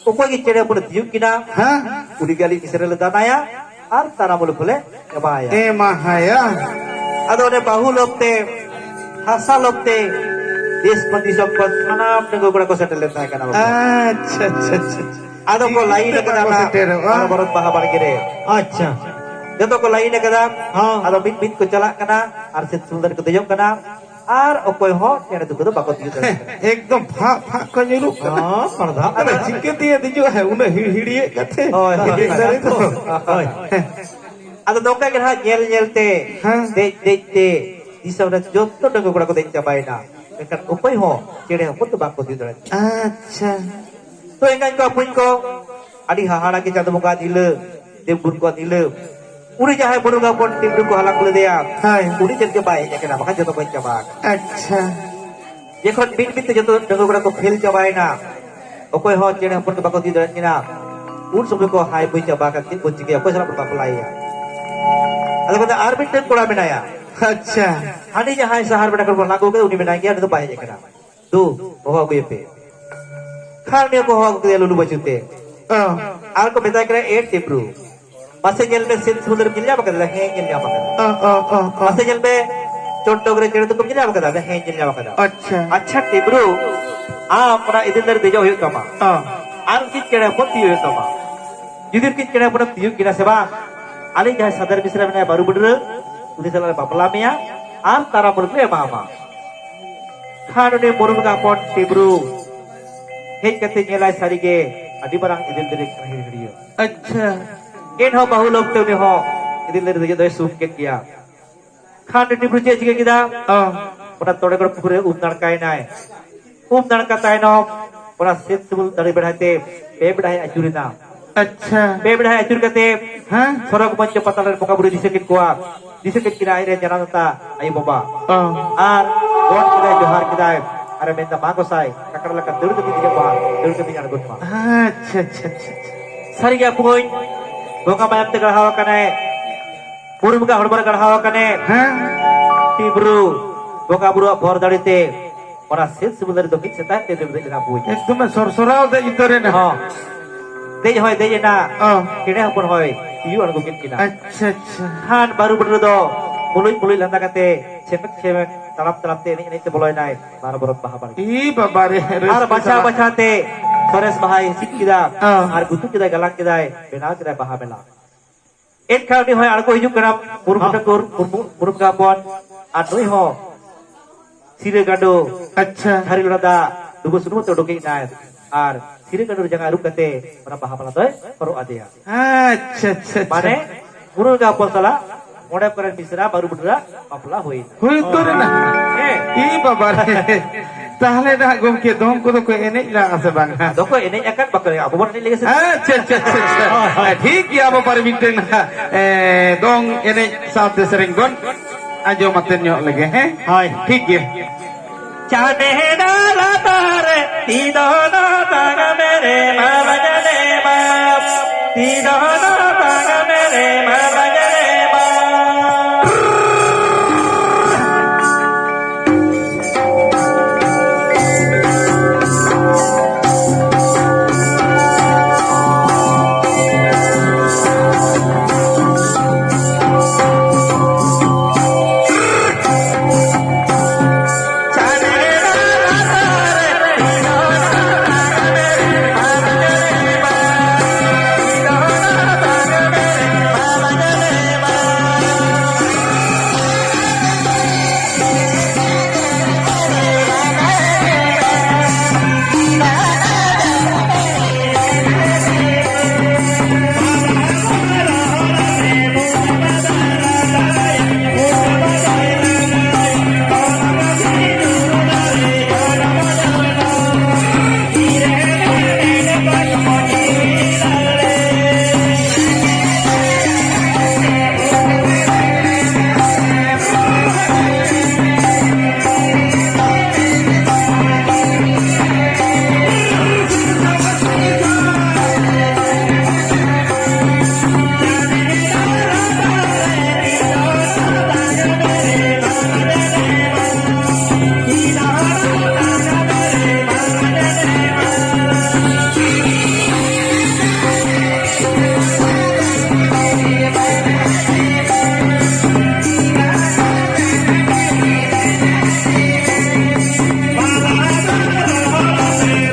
ᱚᱠᱚᱭ ᱜᱮ ᱪᱮᱬᱮ ᱦᱚᱯᱚᱱᱮ ᱛᱤᱭᱩᱜ ᱠᱤᱱᱟ, ᱦᱮᱸ? ᱩᱱᱤ ᱜᱮ ᱟᱹᱞᱤᱧ ᱢᱤᱥᱨᱟ ᱞᱮ ᱫᱟᱱᱟᱭᱟ ᱟᱨ ᱛᱟᱨᱟ ᱢᱩᱞᱩᱠ ᱞᱮ ᱮᱢᱟᱭᱟ᱾ ᱮᱢᱟᱦᱟᱭᱟ᱾ ᱟᱫᱚ ᱚᱱᱮ ᱵᱟᱹᱦᱩ ᱞᱚᱵ ᱛᱮ, ᱦᱟᱥᱟ ᱞᱚᱵ ᱛᱮ, ᱫᱮᱥ ᱠᱷᱚᱱ ᱫᱤᱥᱚᱢ ᱠᱷᱚᱱ ᱥᱟᱱᱟᱢ ᱰᱟᱺᱜᱩᱣᱟᱹ ᱠᱚᱲᱟ ᱠᱚ ᱥᱮᱴᱮᱨ ᱞᱮᱱ ᱛᱟᱦᱮᱸ ᱠᱟᱱᱟ ᱵᱟᱵᱟ᱾ ᱟᱪᱪᱷᱟ, ᱟᱪᱪᱷᱟ, ᱟᱪᱪᱷᱟ᱾ ᱟᱫᱚ ᱠᱚ ᱞᱟᱭᱤᱱ ᱟᱠᱟᱫᱟ ᱠᱚ ᱚᱱᱟ ᱥᱮᱴᱮᱨᱚᱜᱼᱟ᱾ ᱵᱟᱨᱚ ᱵᱚᱨᱚᱱ ᱵᱟᱦᱟ ᱵᱟᱲᱜᱮ ᱨᱮ᱾ ᱟᱪᱪᱷᱟ᱾ ᱡᱚᱛᱚ ᱠᱚ ᱞᱟᱭᱤᱱ ᱟᱠᱟᱫᱟ᱾ ᱦᱚᱸ᱾ ᱟᱫᱚ ᱢᱤᱫ ᱢᱤᱫ ᱠᱚ ᱪᱟᱞᱟᱜ ᱠᱟᱱᱟ ᱟᱨ ᱥᱮᱫ ᱥᱩᱢᱩᱞ ᱫᱟᱨᱮ ᱠᱚ ᱫᱮᱡᱚᱜ ᱠᱟᱱᱟ᱾ ᱟᱨ ᱚᱠᱚᱭ ᱦᱚᱸ ᱪᱮᱬᱮ ᱛᱩᱠᱟᱹ ᱫᱚ ᱵᱟᱠᱚ ᱛᱤᱭᱳᱜ ᱫᱟᱲᱮᱭᱟᱜ ᱠᱟᱱᱟ᱾ ᱮᱠᱫᱚᱢ ᱯᱷᱟᱸᱠ ᱯᱷᱟᱸᱠ ᱠᱚ ᱧᱩᱨᱩᱜ ᱠᱟᱱᱟ᱾ ᱦᱚᱸ, ᱯᱟᱲᱫᱷᱟ᱾ ᱟᱫᱚ ᱪᱤᱠᱟᱹ ᱛᱮᱭ ᱫᱮᱡᱚᱜᱼᱟ? ᱩᱱᱟᱹᱜ ᱦᱤᱲ-, ᱦᱤᱲᱤᱭᱮᱫ ᱠᱟᱛᱮ᱾ ᱦᱳᱭ, ᱦᱳᱭ, ᱦᱤᱲᱤᱭᱮᱫ ᱫᱟᱨᱮ ᱫᱚ᱾ ᱦᱳᱭ᱾ ᱟᱫᱚ ᱱᱚᱝᱠᱟ ᱜᱮ ᱱᱟᱦᱟᱜ ᱧᱮᱞ ᱧᱮᱞ ᱛᱮ, ᱦᱮᱸ᱾ ᱫᱮᱡ ᱫᱮᱡ ᱛᱮ ᱫᱤᱥᱚᱢ ᱨᱮ ᱡᱚᱛᱚ ᱰᱟᱺᱜᱩᱣᱟᱹ ᱠᱚᱲᱟ ᱠᱚ ᱫᱮᱡ ᱪᱟᱵᱟᱭᱮᱱᱟ᱾ ᱢᱮᱱᱠᱷᱟᱱ ᱚᱠᱚᱭ ᱦᱚᱸ ᱪᱮᱬᱮ ᱦᱚᱯᱚᱱ ᱫᱚ ᱵᱟᱝ ᱠᱚ ᱛᱤᱭᱳᱜ ᱫᱟᱲᱮᱭᱟᱜ ᱠᱟᱱᱟ᱾ ᱟᱪᱪᱷᱟ᱾ ᱛᱚ ᱮᱸᱜᱟᱧ ᱠᱚ ᱟᱹᱯᱩᱧ ᱠᱚ, ᱟᱹᱰᱤ ᱦᱟᱦᱟᱲᱟ ᱜᱮ ᱪᱟᱸᱫᱚ ᱵᱚᱸᱜᱟ ᱧᱤᱞᱟᱹ, ᱫᱮᱵ ᱜᱩᱨᱩ ᱠᱚᱣᱟᱜ ᱧᱤᱞᱟᱹ᱾ ᱩᱱᱤ ᱡᱟᱦᱟᱸᱭ ᱵᱩᱨᱩ ᱜᱟᱵᱚᱱ ᱴᱤᱢᱰᱩ ᱠᱚ ᱦᱟᱞᱟᱝ ᱞᱮᱫᱮᱭᱟ, ᱦᱳᱭ᱾ ᱩᱱᱤ ᱪᱮᱫ ᱜᱮ ᱵᱟᱭ ᱦᱮᱡ ᱟᱠᱟᱱᱟ, ᱵᱟᱠᱷᱟᱱ ᱡᱚᱛᱚ ᱠᱚ ᱦᱮᱡ ᱪᱟᱵᱟ ᱟᱠᱟᱱᱟ᱾ ᱟᱪᱪᱷᱟ᱾ ᱡᱚᱠᱷᱚᱱ ᱢᱤᱫ ᱢᱤᱫ ᱛᱮ ᱡᱚᱛᱚ ᱰᱟᱺᱜᱩᱣᱟᱹ ᱠᱚᱲᱟ ᱠᱚ ᱯᱷᱮᱞ ᱪᱟᱵᱟᱭᱮᱱᱟ, ᱚᱠᱚᱭ ᱦᱚᱸ ᱪᱮᱬᱮ ᱦᱚᱯᱚᱱ ᱠᱚ ᱵᱟᱠᱚ ᱤᱫᱤ ᱫᱟᱲᱮᱭᱟᱜ ᱠᱟᱱᱟ, ᱩᱱ ᱥᱚᱢᱚᱭ ᱠᱚ ᱦᱟᱭ ᱵᱟᱹᱭ ᱪᱟᱵᱟ ᱟᱠᱟᱱ, ᱪᱮᱫ ᱵᱚᱱ ᱪᱤᱠᱟᱹᱭᱟ, ᱚᱠᱚᱭ ᱥᱟᱞᱟᱜ ᱵᱚᱱ ᱵᱟᱯᱞᱟᱭᱮᱭᱟ? ᱟᱫᱚ ᱠᱚ ᱢᱮᱱᱫᱟ, "ᱟᱨ ᱢᱤᱫᱴᱮᱱ ᱠᱚᱲᱟ ᱢᱮᱱᱟᱭᱟ, ᱟᱪᱪᱷᱟ᱾ ᱦᱟᱹᱱᱤ ᱡᱟᱦᱟᱸᱭ ᱥᱟᱦᱟᱨ ᱵᱮᱲᱟ ᱠᱷᱚᱱ ᱵᱚᱱ ᱟᱹᱜᱩ ᱠᱟᱫᱮ, ᱩᱱᱤ ᱢᱮᱱᱟᱭ ᱜᱮᱭᱟ, ᱩᱱᱤ ᱫᱚ ᱵᱟᱭ ᱦᱮᱡ ᱟᱠᱟᱱᱟ, ᱫᱩ, ᱦᱚᱦᱚ ᱟᱹᱜᱩᱭᱮᱯᱮ᱾" ᱠᱷᱟᱱ ᱩᱱᱤ ᱠᱚ ᱦᱚᱦᱚ ᱟᱹᱜᱩ ᱠᱮᱫᱮᱭᱟ ᱞᱩᱞᱩ ᱵᱟᱹᱪᱩ ᱛᱮ᱾ ᱚ᱾ ᱟᱨ ᱠᱚ ᱢᱮᱛᱟᱭ ᱠᱟᱱᱟ, "ᱮ ᱴᱤᱯᱨᱩ, ᱢᱟᱥᱮ ᱧᱮᱞ ᱢᱮ, ᱥᱤᱢ ᱥᱩᱢᱩᱫᱨᱮᱢ ᱧᱮᱞ ᱧᱟᱢ ᱟᱠᱟᱫᱟ?" "ᱦᱮᱸ, ᱧᱮᱞ ᱧᱟᱢ ᱟᱠᱟᱫᱟ᱾" ᱚ, ᱚ, ᱚ, ᱚ᱾ "ᱢᱟᱥᱮ ᱧᱮᱞ ᱢᱮ, ᱪᱚᱴᱰᱚᱜᱽ ᱨᱮ ᱪᱮᱬᱮ ᱛᱩᱠᱟᱹᱢ ᱧᱮᱞ ᱧᱟᱢ ᱟᱠᱟᱫᱟ?" "ᱦᱮᱸ, ᱧᱮᱞ ᱧᱟᱢ ᱟᱠᱟᱫᱟ᱾" ᱟᱪᱪᱷᱟ᱾ "ᱟᱪᱪᱷᱟ ᱴᱤᱯᱨᱩ, ᱟᱢ ᱚᱱᱟ ᱤᱫᱤᱞ ᱫᱟᱨᱮ ᱫᱮᱡᱚᱜ ᱦᱩᱭᱩᱜ ᱛᱟᱢᱟ᱾ ᱚ᱾ ᱟᱨ ᱩᱱᱠᱤᱱ ᱪᱮᱬᱮ ᱦᱚᱯᱚᱱ ᱛᱤᱭᱳᱜ ᱦᱩᱭᱩᱜ ᱛᱟᱢᱟ᱾ ᱡᱩᱫᱤ ᱩᱱᱠᱤᱱ ᱪᱮᱬᱮ ᱦᱚᱯᱚᱱᱮᱢ ᱛᱤᱭᱳᱜ ᱠᱤᱱᱟ ᱥᱮ ᱵᱟᱝ, ᱟᱞᱮ ᱡᱟᱦᱟᱸᱭ ᱥᱟᱫᱟᱨ ᱢᱤᱥᱨᱟ ᱢᱮᱱᱟᱭᱟ ᱵᱟᱹᱨᱩ ᱵᱟᱹᱰᱨᱟᱹ, ᱩᱱᱤ ᱥᱟᱞᱟᱜ ᱞᱮ ᱵᱟᱯᱞᱟ ᱢᱮᱭᱟ ᱟᱨ ᱛᱟᱨᱟ ᱢᱩᱨᱩᱠ ᱞᱮ ᱮᱢᱟᱢᱟ᱾" ᱠᱷᱟᱱ ᱩᱱᱤ ᱢᱩᱨᱢᱩ ᱦᱚᱯᱚᱱ ᱴᱤᱵᱨᱩ ᱦᱮᱡ ᱠᱟᱛᱮ ᱧᱮᱞᱟᱭ, ᱥᱟᱹᱨᱤᱜᱮ ᱟᱹᱰᱤ ᱢᱟᱨᱟᱝ ᱤᱫᱤᱞ ᱫᱟᱨᱮ ᱠᱟᱱᱟ, ᱦᱤᱨᱦᱤᱲᱤᱭᱟᱹ᱾ ᱟᱪᱪᱷᱟ᱾ ᱮᱱᱦᱚᱸ ᱵᱟᱹᱦᱩ ᱞᱚᱵᱛᱮ ᱩᱱᱤ ᱦᱚᱸ ᱤᱫᱤᱞ ᱫᱟᱨᱮ ᱫᱮᱡᱚᱜ ᱫᱚᱭ ᱥᱩᱠ ᱠᱮᱫ ᱜᱮᱭᱟ᱾ ᱠᱷᱟᱱ ᱩᱱᱤ ᱴᱤᱵᱨᱩ ᱪᱮᱫ ᱮ ᱪᱤᱠᱟᱹ ᱠᱮᱫᱟ? ᱚ᱾ ᱚᱱᱟ ᱛᱚᱲᱮ ᱜᱚᱲ ᱯᱩᱠᱷᱨᱤ ᱨᱮ ᱩᱢ ᱱᱟᱲᱠᱟᱭᱮᱱᱟᱭ᱾ ᱩᱢ ᱱᱟᱲᱠᱟ ᱛᱟᱭᱱᱚᱢ ᱚᱱᱟ ᱥᱤᱢ ᱥᱩᱵᱩᱞ ᱫᱟᱨᱮ ᱵᱮᱲᱦᱟᱭ ᱛᱮ ᱯᱮ ᱵᱮᱲᱦᱟᱭ ᱟᱹᱪᱩᱨᱮᱱᱟ᱾ ᱟᱪᱪᱷᱟ᱾ ᱯᱮ ᱵᱮᱲᱦᱟᱭ ᱟᱹᱪᱩᱨ ᱠᱟᱛᱮ ᱦᱮᱸ? ᱥᱚᱨᱚᱜᱽ ᱢᱚᱧᱪᱚ ᱯᱟᱛᱟᱞ ᱨᱮ ᱵᱚᱸᱜᱟ ᱵᱩᱨᱩᱭ ᱫᱤᱥᱟᱹ ᱠᱮᱫ ᱠᱚᱣᱟ᱾ ᱫᱤᱥᱟᱹ ᱠᱮᱫ ᱠᱤᱱᱟ ᱟᱡᱨᱮᱱ ᱡᱟᱱᱟᱢ ᱛᱟᱛᱟ ᱟᱭᱳ ᱵᱟᱵᱟ᱾ ᱚ᱾ ᱟᱨ ᱜᱚᱰ ᱠᱮᱫᱟᱭ, ᱡᱚᱦᱟᱨ ᱠᱮᱫᱟᱭ, ᱟᱨᱮ ᱢᱮᱱᱫᱟ, "ᱢᱟ ᱜᱚᱸᱥᱟᱭ, ᱠᱟᱠᱲᱟ ᱞᱮᱠᱟ ᱫᱟᱹᱲ ᱠᱟᱛᱮ ᱫᱮᱡᱚᱜ ᱢᱟ, ᱫᱟᱹᱲ ᱠᱟᱛᱮᱧ ᱟᱬᱜᱚᱱ ᱢᱟ᱾" ᱟᱪᱪᱷᱟ, ᱟᱪᱪᱷᱟ, ᱟᱪᱪᱷᱟ, ᱟᱪᱪᱷᱟ᱾ ᱥᱟᱹᱨᱤᱜᱮ ᱟᱯᱩᱧ, ᱵᱚᱸᱜᱟ ᱢᱟᱭᱟᱢ ᱛᱮ ᱜᱟᱲᱦᱟᱣ ᱟᱠᱟᱱᱟᱭ, ᱵᱩᱨᱩ ᱵᱚᱸᱜᱟ ᱦᱚᱲᱢᱚ ᱨᱮ ᱜᱟᱲᱦᱟᱣ ᱟᱠᱟᱱᱮ᱾ ᱦᱮᱸ? ᱴᱤᱵᱨᱩ, ᱵᱚᱸᱜᱟ ᱵᱩᱨᱩᱣᱟᱜ ᱵᱷᱚᱨ ᱫᱟᱲᱮ ᱛᱮ ᱚᱱᱟ ᱥᱤᱢ ᱥᱩᱵᱩᱞ ᱫᱟᱨᱮ ᱫᱚ ᱢᱤᱫ ᱥᱮᱛᱟᱜ ᱛᱮ ᱫᱮᱡ ᱮᱱᱟ ᱵᱩᱡ᱾ ᱮᱠᱫᱚᱢᱮ ᱥᱚᱨᱥᱚᱨᱟᱣ ᱫᱮᱡ ᱩᱛᱟᱹᱨ ᱮᱱᱟ᱾ ᱦᱚᱸ᱾ ᱫᱮᱡ ᱦᱚᱸᱭ ᱫᱮᱡ ᱮᱱᱟ᱾ ᱚ᱾ ᱪᱮᱬᱮ ᱦᱚᱯᱚᱱ ᱦᱚᱸᱭ ᱛᱤᱭᱳ ᱟᱬᱜᱚ ᱠᱮᱫ ᱠᱤᱱᱟ᱾ ᱟᱪᱪᱷᱟ, ᱟᱪᱪᱷᱟ᱾ ᱠᱷᱟᱱ ᱵᱟᱹᱨᱩ ᱵᱩᱰᱨᱩ ᱫᱚ ᱢᱩᱞᱩᱡ ᱢᱩᱞᱩᱡ ᱞᱟᱸᱫᱟ ᱠᱟᱛᱮ ᱪᱷᱮᱢᱮᱠ ᱪᱷᱮᱢᱮᱠ ᱛᱟᱲᱟᱢ ᱛᱟᱲᱟᱢ ᱛᱮ ᱮᱱᱮᱡ ᱮᱱᱮᱡ ᱛᱮ ᱵᱚᱞᱚᱭᱮᱱᱟᱭ ᱵᱟᱨᱚ ᱵᱚᱨᱚᱛ ᱵᱟᱦᱟ ᱵᱟᱲᱜᱮ᱾ ᱤ ᱵᱟᱵᱟ ᱨᱮ, ᱨᱟᱹᱥᱠᱟᱹ ᱟᱨ ᱵᱟᱪᱷᱟᱣ ᱥᱟᱞᱟᱜ᱾ ᱵᱟᱪᱷᱟᱣ ᱛᱮ ᱥᱚᱨᱮᱥ ᱵᱟᱦᱟᱭ ᱦᱤᱥᱤᱫ ᱠᱮᱫᱟ᱾ ᱚ᱾ ᱟᱨ ᱜᱩᱛᱩ ᱠᱮᱫᱟᱭ, ᱜᱟᱞᱟᱝ ᱠᱮᱫᱟᱭ, ᱵᱮᱱᱟᱣ ᱠᱮᱫᱟᱭ ᱵᱟᱦᱟ ᱢᱮᱞᱟ᱾ ᱮᱱᱠᱷᱟᱱ ᱩᱱᱤ ᱦᱚᱸᱭ ᱟᱬᱜᱚ ᱦᱤᱡᱩᱜ ᱠᱟᱱᱟ, ᱢᱩᱨᱢᱩ ᱦᱚᱸ᱾ ᱴᱷᱟᱹᱠᱩᱨ, ᱢᱩᱨᱢᱩ, ᱢᱩᱨᱢᱩ ᱦᱚᱯᱚᱱ, ᱟᱨ ᱱᱩᱭ ᱦᱚᱸ ᱥᱤᱨᱟᱹ ᱜᱟᱸᱰᱳ, ᱟᱪᱪᱷᱟ᱾ ᱛᱷᱟᱹᱨᱤ ᱞᱚᱴᱟ ᱫᱟᱜ, ᱰᱩᱵᱟᱹ ᱥᱩᱱᱩᱢ ᱟᱛᱮ ᱩᱰᱩᱠᱮᱫ ᱮᱱᱟᱭ᱾ ᱟᱨ ᱥᱤᱨᱟᱹ ᱜᱟᱸᱰᱳ ᱨᱮ ᱡᱟᱸᱜᱟ ᱟᱹᱨᱩᱵ ᱠᱟᱛᱮ ᱚᱱᱟ ᱵᱟᱦᱟ ᱢᱟᱞᱟ ᱫᱚᱭ ᱦᱚᱨᱚᱜ ᱟᱫᱮᱭᱟ᱾ ᱟᱪᱪᱷᱟ, ᱟᱪᱪᱷᱟ, ᱟᱪᱪᱷᱟ᱾ ᱢᱟᱱᱮ ᱢᱩᱨᱩ ᱜᱟᱶ ᱦᱚᱯᱚᱱ ᱥᱟᱞᱟᱜ ᱢᱚᱬᱮ ᱠᱚᱨᱮᱱ ᱢᱤᱥᱨᱟ ᱵᱟᱹᱨᱩ ᱵᱩᱰᱷᱟᱹ ᱵᱟᱯᱞᱟ ᱦᱩᱭ᱾ ᱦᱩᱭ ᱩᱛᱟᱹᱨ ᱮᱱᱟ᱾ ᱦᱮᱸ᱾ ᱤ ᱵᱟᱵᱟ ᱨᱮ᱾ ᱛᱟᱦᱞᱮ ᱱᱟᱦᱟᱜ ᱜᱚᱢᱠᱮ ᱫᱚᱝ ᱠᱚᱫᱚ ᱠᱚ ᱮᱱᱮᱡ ᱞᱟᱜᱼᱟ ᱥᱮ ᱵᱟᱝ? ᱟᱫᱚ ᱠᱚ ᱮᱱᱮᱡ ᱟᱠᱟᱫ ᱵᱟᱠᱚ ᱮᱱᱮᱡ, ᱟᱵᱚ ᱵᱚᱱ ᱮᱱᱮᱡ ᱞᱮᱜᱮ ᱥᱮ᱾ ᱟᱪᱪᱷᱟ, ᱟᱪᱪᱷᱟ, ᱟᱪᱪᱷᱟ, ᱟᱪᱪᱷᱟ᱾ ᱦᱳᱭ, ᱦᱳᱭ᱾ ᱴᱷᱤᱠ ᱜᱮᱭᱟ, ᱟᱵᱚ ᱯᱟᱨᱤ ᱢᱤᱫᱴᱟᱝ ᱱᱟᱦᱟᱜ, ᱮ, ᱫᱚᱝ ᱮᱱᱮᱡ ᱥᱟᱶᱛᱮ ᱥᱮᱨᱮᱧ ᱵᱚᱱ ᱟᱸᱡᱚᱢ ᱟᱛᱮ ᱧᱚᱜ ᱞᱮᱜᱮ, ᱦᱮᱸ? ᱦᱳᱭ᱾ ᱴᱷᱤᱠ ᱜᱮᱭᱟ᱾ ᱪᱟᱸᱫᱮ ᱰᱟᱞᱟ ᱛᱟᱨᱮ ᱛᱤ ᱫᱚᱦᱚ ᱫᱚ ᱛᱟᱝ ᱢᱮᱨᱮ ᱢᱟ ᱵᱟᱡᱟᱞᱮ ᱢᱟ᱾ ᱛᱤ ᱫᱚᱦᱚ ᱫᱚ ᱛᱟᱝ ᱢᱮᱨᱮ ᱢᱟ ᱵᱟᱡᱟᱞᱮ ᱢᱟ᱾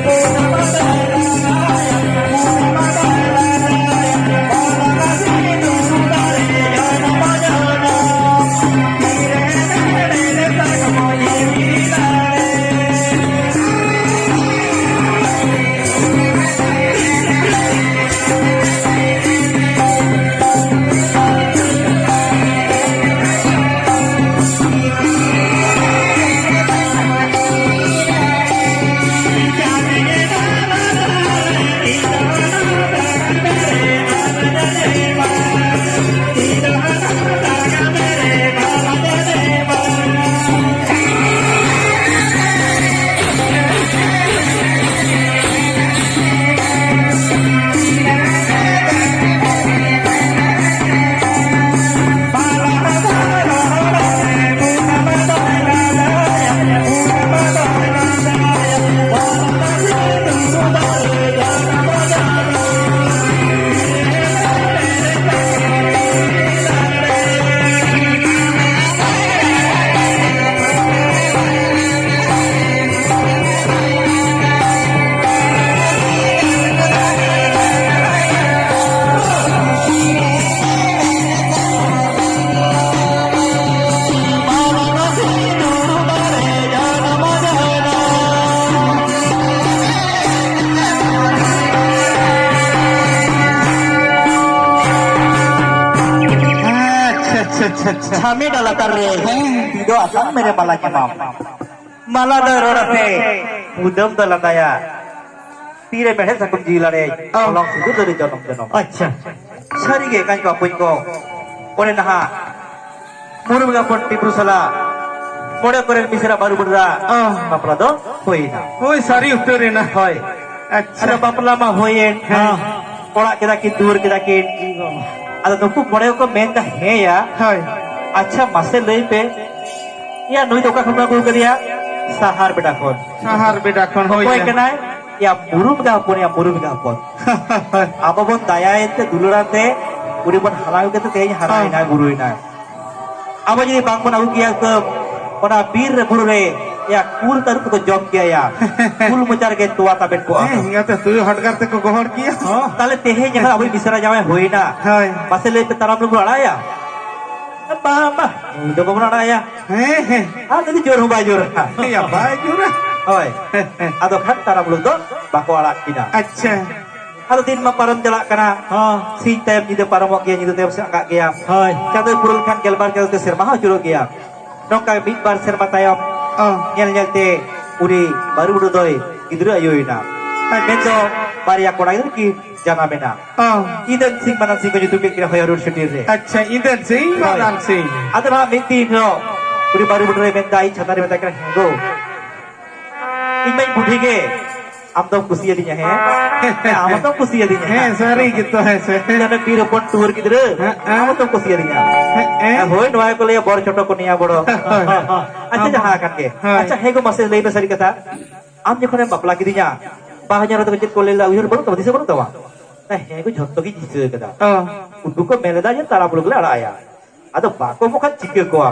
ᱪᱷᱟᱢᱮᱰᱟ ᱞᱟᱛᱟᱨ ᱨᱮ ᱛᱤ ᱫᱚ ᱟᱛᱟᱝ ᱢᱮᱨᱮ ᱢᱟᱞᱟ ᱧᱟᱢᱟᱢ᱾ ᱢᱟᱞᱟ ᱫᱚ ᱨᱚᱲ ᱟᱛᱮ ᱢᱩᱫᱟᱹᱢ ᱫᱚ ᱞᱟᱸᱫᱟᱭᱟ᱾ ᱛᱤᱨᱮ ᱢᱮᱲᱦᱮᱫ ᱥᱟᱠᱚᱢ ᱡᱤᱣᱤ ᱞᱟᱲᱮ ᱚ᱾ ᱚᱞᱚᱝ ᱥᱤᱸᱫᱩᱨ ᱫᱟᱨᱮ ᱡᱚᱱᱚᱢ ᱡᱚᱱᱚᱢ᱾ ᱟᱪᱪᱷᱟ᱾ ᱥᱟᱹᱨᱤᱜᱮ ᱠᱟᱧ ᱠᱚ ᱵᱚᱧ ᱠᱚ᱾ ᱚᱱᱮ ᱱᱟᱦᱟᱜ ᱢᱩᱨᱢᱩ ᱜᱟᱯᱚᱱ ᱴᱤᱯᱨᱩ ᱥᱟᱞᱟ ᱢᱚᱬᱮ ᱠᱚᱨᱮᱱ ᱢᱤᱥᱨᱟ ᱵᱟᱹᱨᱩ ᱵᱩᱰᱨᱟ ᱚ᱾ ᱵᱟᱯᱞᱟ ᱫᱚ ᱦᱩᱭᱱᱟ᱾ ᱦᱳᱭ, ᱥᱟᱹᱨᱤ ᱩᱛᱟᱹᱨ ᱮᱱᱟ᱾ ᱦᱳᱭ᱾ ᱟᱪᱪᱷᱟ᱾ ᱟᱫᱚ ᱵᱟᱯᱞᱟ ᱢᱟ ᱦᱩᱭᱮᱱ᱾ ᱦᱮᱸ᱾ ᱚᱲᱟᱜ ᱠᱮᱫᱟ ᱠᱤᱱ, ᱫᱩᱣᱟᱹᱨ ᱠᱮᱫᱟ ᱠᱤᱱ᱾ ᱟᱫᱚ ᱱᱩᱠᱩ ᱢᱚᱬᱮ ᱠᱚ ᱢᱮᱱ ᱮᱫᱟ ᱦᱮᱸᱭᱟ᱾ ᱦᱳᱭ᱾ ᱟᱪᱪᱷᱟ, ᱢᱟᱥᱮ ᱞᱟᱹᱭ ᱯᱮ, ᱭᱟ, ᱱᱩᱭ ᱫᱚ ᱚᱠᱟ ᱠᱷᱚᱱ ᱵᱚᱱ ᱟᱹᱜᱩ ᱠᱟᱫᱮᱭᱟ? ᱥᱟᱦᱟᱨ ᱵᱮᱰᱟ ᱠᱷᱚᱱ᱾ ᱥᱟᱦᱟᱨ ᱵᱮᱰᱟ ᱠᱷᱚᱱ, ᱦᱳᱭ᱾ ᱚᱠᱚᱭ ᱠᱟᱱᱟᱭ? ᱭᱟ, ᱢᱩᱨᱩᱢ ᱜᱟ ᱦᱚᱯᱚᱱ, ᱭᱟ, ᱢᱩᱨᱩᱢ ᱜᱟ ᱦᱚᱯᱚᱱ᱾ ᱟᱵᱚ ᱵᱚᱱ ᱫᱟᱭᱟᱭᱮᱱ ᱛᱮ, ᱫᱩᱞᱟᱹᱲᱟᱱ ᱛᱮ, ᱩᱱᱤ ᱵᱚᱱ ᱦᱟᱞᱟᱝ ᱟᱹᱜᱩ ᱠᱟᱛᱮ ᱛᱮᱦᱮᱧ ᱦᱟᱨᱟᱭᱮᱱᱟᱭ, ᱦᱮᱸ᱾ ᱵᱩᱨᱩᱭᱮᱱᱟᱭ᱾ ᱟᱵᱚ ᱡᱩᱫᱤ ᱵᱟᱝ ᱵᱚᱱ ᱟᱹᱜᱩ ᱠᱮᱭᱟ ᱛᱚ, ᱚᱱᱟ ᱵᱤᱨ ᱨᱮ, ᱵᱩᱨᱩ ᱨᱮ, ᱭᱟ, ᱠᱩᱞ ᱛᱟᱹᱨᱩᱵ ᱛᱮᱠᱚ ᱡᱚᱢ ᱠᱮᱭᱟ, ᱭᱟ᱾ ᱠᱩᱞ ᱢᱚᱪᱟ ᱨᱮᱜᱮ ᱛᱚᱣᱟ ᱛᱟᱵᱮᱱ ᱠᱚᱜᱼᱟ᱾ ᱦᱮᱸ, ᱤᱱᱟᱹᱛᱮ ᱛᱩᱭᱩ ᱦᱟᱰᱜᱟᱨ ᱛᱮᱠᱚ ᱜᱚᱦᱚᱲ ᱠᱮᱭᱟ᱾ ᱦᱚᱸ, ᱛᱟᱦᱞᱮ ᱛᱮᱦᱮᱧ ᱡᱟᱦᱟᱸ ᱟᱵᱚᱭᱤᱡ ᱢᱤᱥᱨᱟ ᱡᱟᱶᱟᱭ ᱦᱩᱭᱱᱟ, ᱦᱳᱭ᱾ ᱢᱟᱥᱮ ᱞᱟᱹᱭ ᱯᱮ, ᱛᱟᱨᱟᱢ ᱞᱩᱜᱩ ᱟᱲᱟᱜ ᱟᱭᱟ? ᱵᱟᱝ, ᱵᱟᱝ, ᱩᱱᱤ ᱫᱚ ᱵᱟᱵᱚᱱ ᱟᱲᱟᱜ ᱟᱭᱟ᱾ ᱦᱮᱸ, ᱦᱮᱸ᱾ ᱟᱨ ᱩᱱᱤ ᱫᱚ ᱡᱳᱨ ᱦᱚᱸ ᱵᱟᱭ ᱡᱳᱨᱟ᱾ ᱭᱟ, ᱵᱟᱭ ᱡᱳᱨᱟ᱾ ᱦᱳᱭ᱾ ᱟᱫᱚ ᱠᱷᱟᱱ ᱛᱟᱨᱟᱢ ᱞᱩᱜᱩ ᱫᱚ ᱵᱟᱠᱚ ᱟᱲᱟᱜ ᱠᱤᱱᱟ᱾ ᱟᱪᱪᱷᱟ᱾ ᱟᱫᱚ ᱫᱤᱱ ᱢᱟ ᱯᱟᱨᱚᱢ ᱪᱟᱞᱟᱜ ᱠᱟᱱᱟ᱾ ᱦᱚᱸ᱾ ᱥᱤᱧ ᱛᱟᱭᱚᱢ ᱧᱤᱫᱟᱹ ᱯᱟᱨᱚᱢᱚᱜ ᱜᱮᱭᱟ, ᱧᱤᱫᱟᱹ ᱛᱟᱭᱚᱢ ᱥᱮ ᱟᱸᱜᱟᱜ ᱜᱮᱭᱟ᱾ ᱦᱳᱭ᱾ ᱪᱟᱸᱫᱚᱭ ᱯᱩᱨᱟᱹᱣ ᱞᱮᱠᱷᱟᱱ ᱜᱮᱞᱵᱟᱨ ᱪᱟᱸᱫᱚ ᱛᱮ ᱥᱮᱨᱢᱟ ᱦᱚᱸ ᱟᱹᱪᱩᱨᱚᱜ ᱜᱮᱭᱟ᱾ ᱱᱚᱝᱠᱟ ᱢᱤᱫ ᱵᱟᱨ ᱥᱮᱨᱢᱟ ᱛᱟᱭᱚᱢ ᱦᱚᱸ᱾ ᱧᱮᱞ ᱧᱮᱞ ᱛᱮ ᱩᱱᱤ ᱵᱟᱹᱨᱩ ᱵᱩᱰᱷᱟᱹ ᱫᱚᱭ ᱜᱤᱫᱽᱨᱟᱹ ᱟᱭᱳᱭᱮᱱᱟ᱾ ᱟᱪᱪᱷᱟ᱾ ᱢᱮᱱᱫᱚ ᱵᱟᱨᱭᱟ ᱠᱚᱲᱟ ᱜᱤᱫᱽᱨᱟᱹ ᱠᱤᱱ ᱡᱟᱱᱟᱢᱮᱱᱟ᱾ ᱦᱚᱸ᱾ ᱤᱫᱟᱹᱱ ᱥᱤᱝ ᱢᱟᱨᱟᱝ ᱥᱤᱝ ᱠᱚ ᱧᱩᱛᱩᱢ ᱠᱮᱫ ᱠᱤᱱᱟ ᱦᱚᱭᱚᱨᱩᱲ ᱪᱷᱩᱴᱤ ᱨᱮ᱾ ᱟᱪᱪᱷᱟ, ᱤᱫᱟᱹᱱ ᱥᱤᱝ ᱦᱳᱭ᱾ ᱢᱟᱨᱟᱝ ᱥᱤᱝ᱾ ᱟᱫᱚ ᱱᱟᱦᱟᱜ ᱢᱤᱫ ᱫᱤᱱ ᱦᱤᱞᱳᱜ ᱩᱱᱤ ᱵᱟᱹᱨᱩ ᱵᱩᱰᱷᱟᱹ ᱨᱮ ᱢᱮᱱᱫᱟ, ᱤᱧ ᱪᱷᱟᱛᱟ ᱨᱮ ᱢᱮᱛᱟᱭ ᱠᱟᱱᱟ, ᱦᱮᱸ ᱜᱳ, ᱤᱧ ᱢᱟᱧ ᱵᱩᱰᱷᱤ ᱜᱮ, ᱟᱢ ᱫᱚᱢ ᱠᱩᱥᱤᱭᱟᱫᱤᱧᱟ, ᱦᱮᱸ? ᱦᱮᱸ, ᱟᱢ ᱦᱚᱸᱛᱚᱢ ᱠᱩᱥᱤᱭᱟᱫᱤᱧᱟ᱾ ᱦᱮᱸ, ᱥᱟᱹᱨᱤ ᱜᱮᱛᱚ, ᱦᱮᱸ ᱥᱮ᱾ ᱤᱧ ᱫᱚ ᱚᱱᱮ ᱵᱤᱨ ᱦᱚᱯᱚᱱ ᱴᱩᱣᱟᱹᱨ ᱜᱤᱫᱽᱨᱟᱹ, ᱦᱮᱸ, ᱦᱮᱸ᱾ ᱟᱢ ᱦᱚᱸᱛᱚᱢ ᱠᱩᱥᱤᱭᱟᱫᱤᱧᱟ᱾ ᱦᱮᱸ, ᱦᱮᱸ᱾ ᱦᱳᱭ, ᱱᱚᱣᱟ ᱜᱮᱠᱚ ᱞᱟᱹᱭᱟ ᱵᱚᱨ ᱪᱚᱴᱚ ᱠᱚ ᱱᱮᱭᱟ ᱵᱚᱲᱚ᱾ ᱦᱳᱭ, ᱦᱳᱭ, ᱦᱳᱭ᱾ ᱟᱪᱪᱷᱟ, ᱟᱢ ᱡᱟᱦᱟᱸ ᱟᱠᱟᱱ ᱜᱮ᱾ ᱦᱳᱭ᱾ ᱟᱪᱪᱷᱟ, ᱦᱮᱸ ᱜᱳ, ᱢᱟᱥᱮ ᱞᱟᱹᱭ ᱢᱮ ᱥᱟᱹᱨᱤ ᱠᱟᱛᱷᱟ᱾ ᱟᱢ ᱡᱚᱠᱷᱚᱱᱮᱢ ᱵᱟᱯᱞᱟ ᱠᱤᱫᱤᱧᱟ, ᱵᱟᱦᱚᱧᱦᱟᱨ ᱛᱟᱠᱚ ᱪᱮᱫ ᱠᱚ ᱞᱟᱹᱭ ᱞᱮᱫᱟ, ᱩᱭᱦᱟᱹᱨ ᱵᱟᱹᱱᱩᱜ ᱛᱟᱢᱟ, ᱫᱤᱥᱟᱹ ᱵᱟᱹᱱᱩᱜ ᱛᱟᱢᱟ? ᱦᱮᱸ ᱜᱳ, ᱡᱷᱚᱛᱚ ᱜᱤᱧ ᱫᱤᱥᱟᱹ ᱠᱟᱫᱟ᱾ ᱚ᱾ ᱩᱱᱠᱩ ᱠᱚ ᱢᱮᱱ ᱞᱮᱫᱟ ᱡᱮ ᱛᱟᱨᱟ ᱵᱩᱞᱩᱠ ᱞᱮ ᱟᱲᱟᱜ ᱟᱭᱟ᱾ ᱟᱫᱚ ᱵᱟᱠᱚ ᱮᱢᱚᱜ ᱠᱷᱟᱱ ᱪᱤᱠᱟᱹ ᱠᱚᱣᱟ?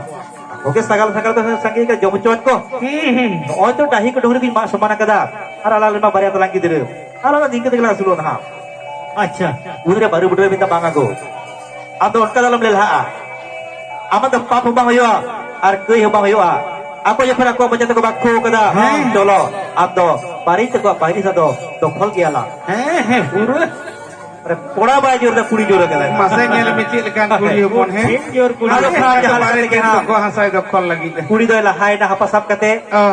ᱟᱠᱚ ᱜᱮ ᱥᱟᱜᱟᱞ ᱥᱟᱜᱟᱞ ᱠᱚ ᱥᱟᱸᱜᱮ ᱠᱚ ᱡᱚᱢ ᱦᱚᱪᱚᱣᱟᱱ ᱠᱚ᱾ ᱦᱩᱸ, ᱦᱩᱸ᱾ ᱱᱚᱜᱼᱚᱭ ᱛᱚ ᱰᱟᱹᱦᱤ ᱠᱚ ᱰᱩᱝᱨᱤ ᱠᱚᱧ ᱢᱟᱜ ᱥᱚᱢᱟᱱ ᱟᱠᱟᱫᱟ᱾ ᱟᱨ ᱟᱞᱟᱝ ᱨᱮᱱ ᱢᱟ ᱵᱟᱨᱭᱟ ᱛᱟᱞᱟᱝ ᱜᱤᱫᱽᱨᱟᱹ᱾ ᱟᱞᱟᱝ ᱫᱚ ᱱᱤᱝᱠᱟᱹ ᱛᱮᱜᱮ ᱞᱟᱝ ᱟᱹᱥᱩᱞᱚᱜ ᱱᱟᱦᱟᱜ᱾ ᱟᱪᱪᱷᱟ᱾ ᱩᱱᱨᱮ ᱵᱟᱹᱨᱩ ᱵᱩᱰᱷᱟᱹ ᱢᱮᱛᱟ, ᱵᱟᱝ ᱟᱜᱳ᱾ ᱟᱢ ᱫᱚ ᱚᱱᱠᱟ ᱫᱚ ᱟᱞᱚᱢ ᱞᱮᱞᱦᱟᱜᱼᱟ᱾ ᱟᱢᱟᱜ ᱫᱚ ᱯᱟᱯ ᱦᱚᱸ ᱵᱟᱝ ᱦᱩᱭᱩᱜᱼᱟ ᱟᱨ ᱠᱟᱹᱭ ᱦᱚᱸ ᱵᱟᱝ ᱦᱩᱭᱩᱜᱼᱟ᱾ ᱟᱠᱚ ᱡᱚᱠᱷᱚᱱ ᱟᱠᱚᱣᱟᱜ ᱢᱚᱪᱟ ᱛᱮᱠᱚ ᱵᱟᱠᱠᱷᱚ ᱠᱟᱫᱟ, ᱦᱮᱸ᱾ ᱪᱚᱞᱚ, ᱟᱢ ᱫᱚ ᱯᱟᱹᱨᱤᱥ ᱛᱟᱠᱚᱣᱟᱜ ᱯᱟᱹᱨᱤᱥ ᱟᱫᱚ ᱫᱚᱠᱷᱚᱞ ᱜᱮᱭᱟ ᱞᱟᱝ᱾ ᱦᱮᱸ, ᱦᱮᱸ, ᱯᱩᱨᱟᱹ᱾ ᱟᱨ ᱠᱚᱲᱟ ᱵᱟᱭ ᱡᱳᱨ ᱮᱫᱟ, ᱠᱩᱲᱤ ᱡᱳᱨ ᱟᱠᱟᱫᱟᱭ᱾ ᱢᱟᱥᱮ ᱧᱮᱞ ᱢᱮ ᱪᱮᱫ ᱞᱮᱠᱟᱱ ᱠᱩᱲᱤ ᱦᱚᱯᱚᱱ, ᱦᱮᱸ? ᱴᱷᱤᱠ ᱡᱳᱨ ᱠᱩᱲᱤ ᱟᱫᱚ ᱦᱚᱯᱚᱱ᱾ ᱠᱷᱟᱱ ᱡᱟᱦᱟᱸ ᱵᱟᱨᱮ ᱞᱮᱠᱟ ᱛᱮ ᱛᱮᱜᱮ ᱦᱟᱸᱜ ᱠᱚ ᱦᱟᱥᱟᱭ ᱫᱚᱠᱷᱚᱞ ᱞᱟᱹᱜᱤᱫ᱾ ᱠᱩᱲᱤ ᱫᱚᱭ ᱞᱟᱦᱟᱭᱮᱱᱟ ᱦᱟᱯᱟ ᱥᱟᱵ ᱠᱟᱛᱮ, ᱚ᱾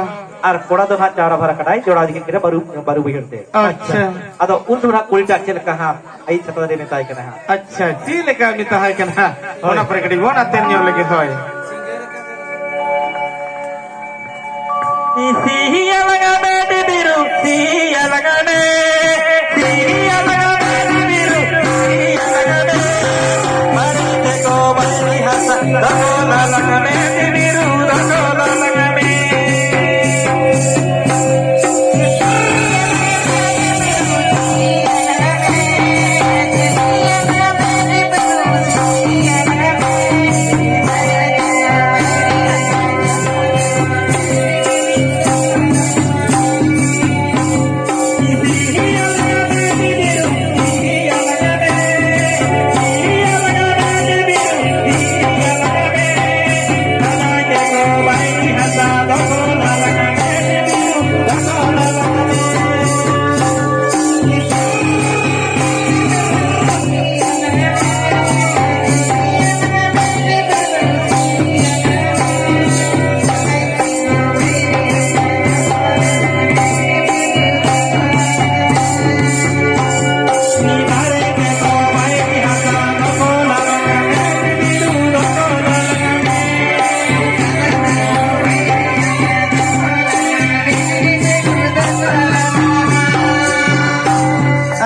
ᱟᱨ ᱠᱚᱲᱟ ᱫᱚ ᱦᱟᱸᱜ ᱪᱟᱣᱨᱟ ᱵᱷᱟᱨᱟ ᱠᱟᱰᱟᱭ ᱡᱚᱲᱟᱣ ᱤᱫᱤ ᱠᱮᱫ ᱠᱤᱱᱟ ᱵᱟᱹᱨᱩ, ᱵᱟᱹᱨᱩ ᱵᱟᱹᱭᱦᱟᱹᱲ ᱛᱮ᱾ ᱟᱪᱪᱷᱟ᱾ ᱟᱫᱚ ᱩᱱ ᱫᱚ ᱦᱟᱸᱜ ᱠᱩᱲᱤᱴᱟᱜ ᱪᱮᱫ ᱞᱮᱠᱟ ᱦᱟᱸᱜ ᱟᱭᱤᱡ ᱪᱷᱟᱛᱟ ᱫᱟᱨᱮ ᱢᱮᱛᱟᱭ ᱠᱟᱱᱟ ᱦᱟᱸᱜ᱾ ᱟᱪᱪᱷᱟ, ᱪᱮᱫ ᱞᱮᱠᱟ ᱩᱱᱤ ᱛᱟᱦᱮᱸ ᱠᱟᱱᱟ ᱦᱟᱸᱜ? ᱦᱳᱭ᱾ ᱚᱱᱟ ᱯᱚᱨᱮ ᱠᱟᱹᱴᱤᱡ ᱵᱚᱱ ᱟᱛᱮᱱ ᱧᱚᱜ ᱞᱮᱜᱮ, ᱦᱳᱭ᱾ ᱥᱤᱭᱟ ᱞᱟᱜᱟ ᱢᱮ ᱰᱤᱵᱤᱨᱩ, ᱥᱤᱭᱟ ᱞᱟᱜᱟ ᱢᱮ, ᱥᱤᱭᱟ ᱞᱟᱜᱟ ᱢᱮ ᱰᱤᱵᱤᱨᱩ, ᱥᱤᱭᱟ ᱞᱟᱜᱟ ᱢᱮ᱾ ᱵᱟᱲᱤ ᱛᱮᱠᱚ ᱵᱟᱲᱤ ᱦᱟᱥᱟ, ᱫᱚᱜᱚᱞᱟ ᱞᱟᱜᱟ ᱢᱮ ᱰᱤᱵᱤᱨᱩ, ᱫᱚᱜᱚᱞᱟ ᱞᱟᱜᱟ ᱢᱮ᱾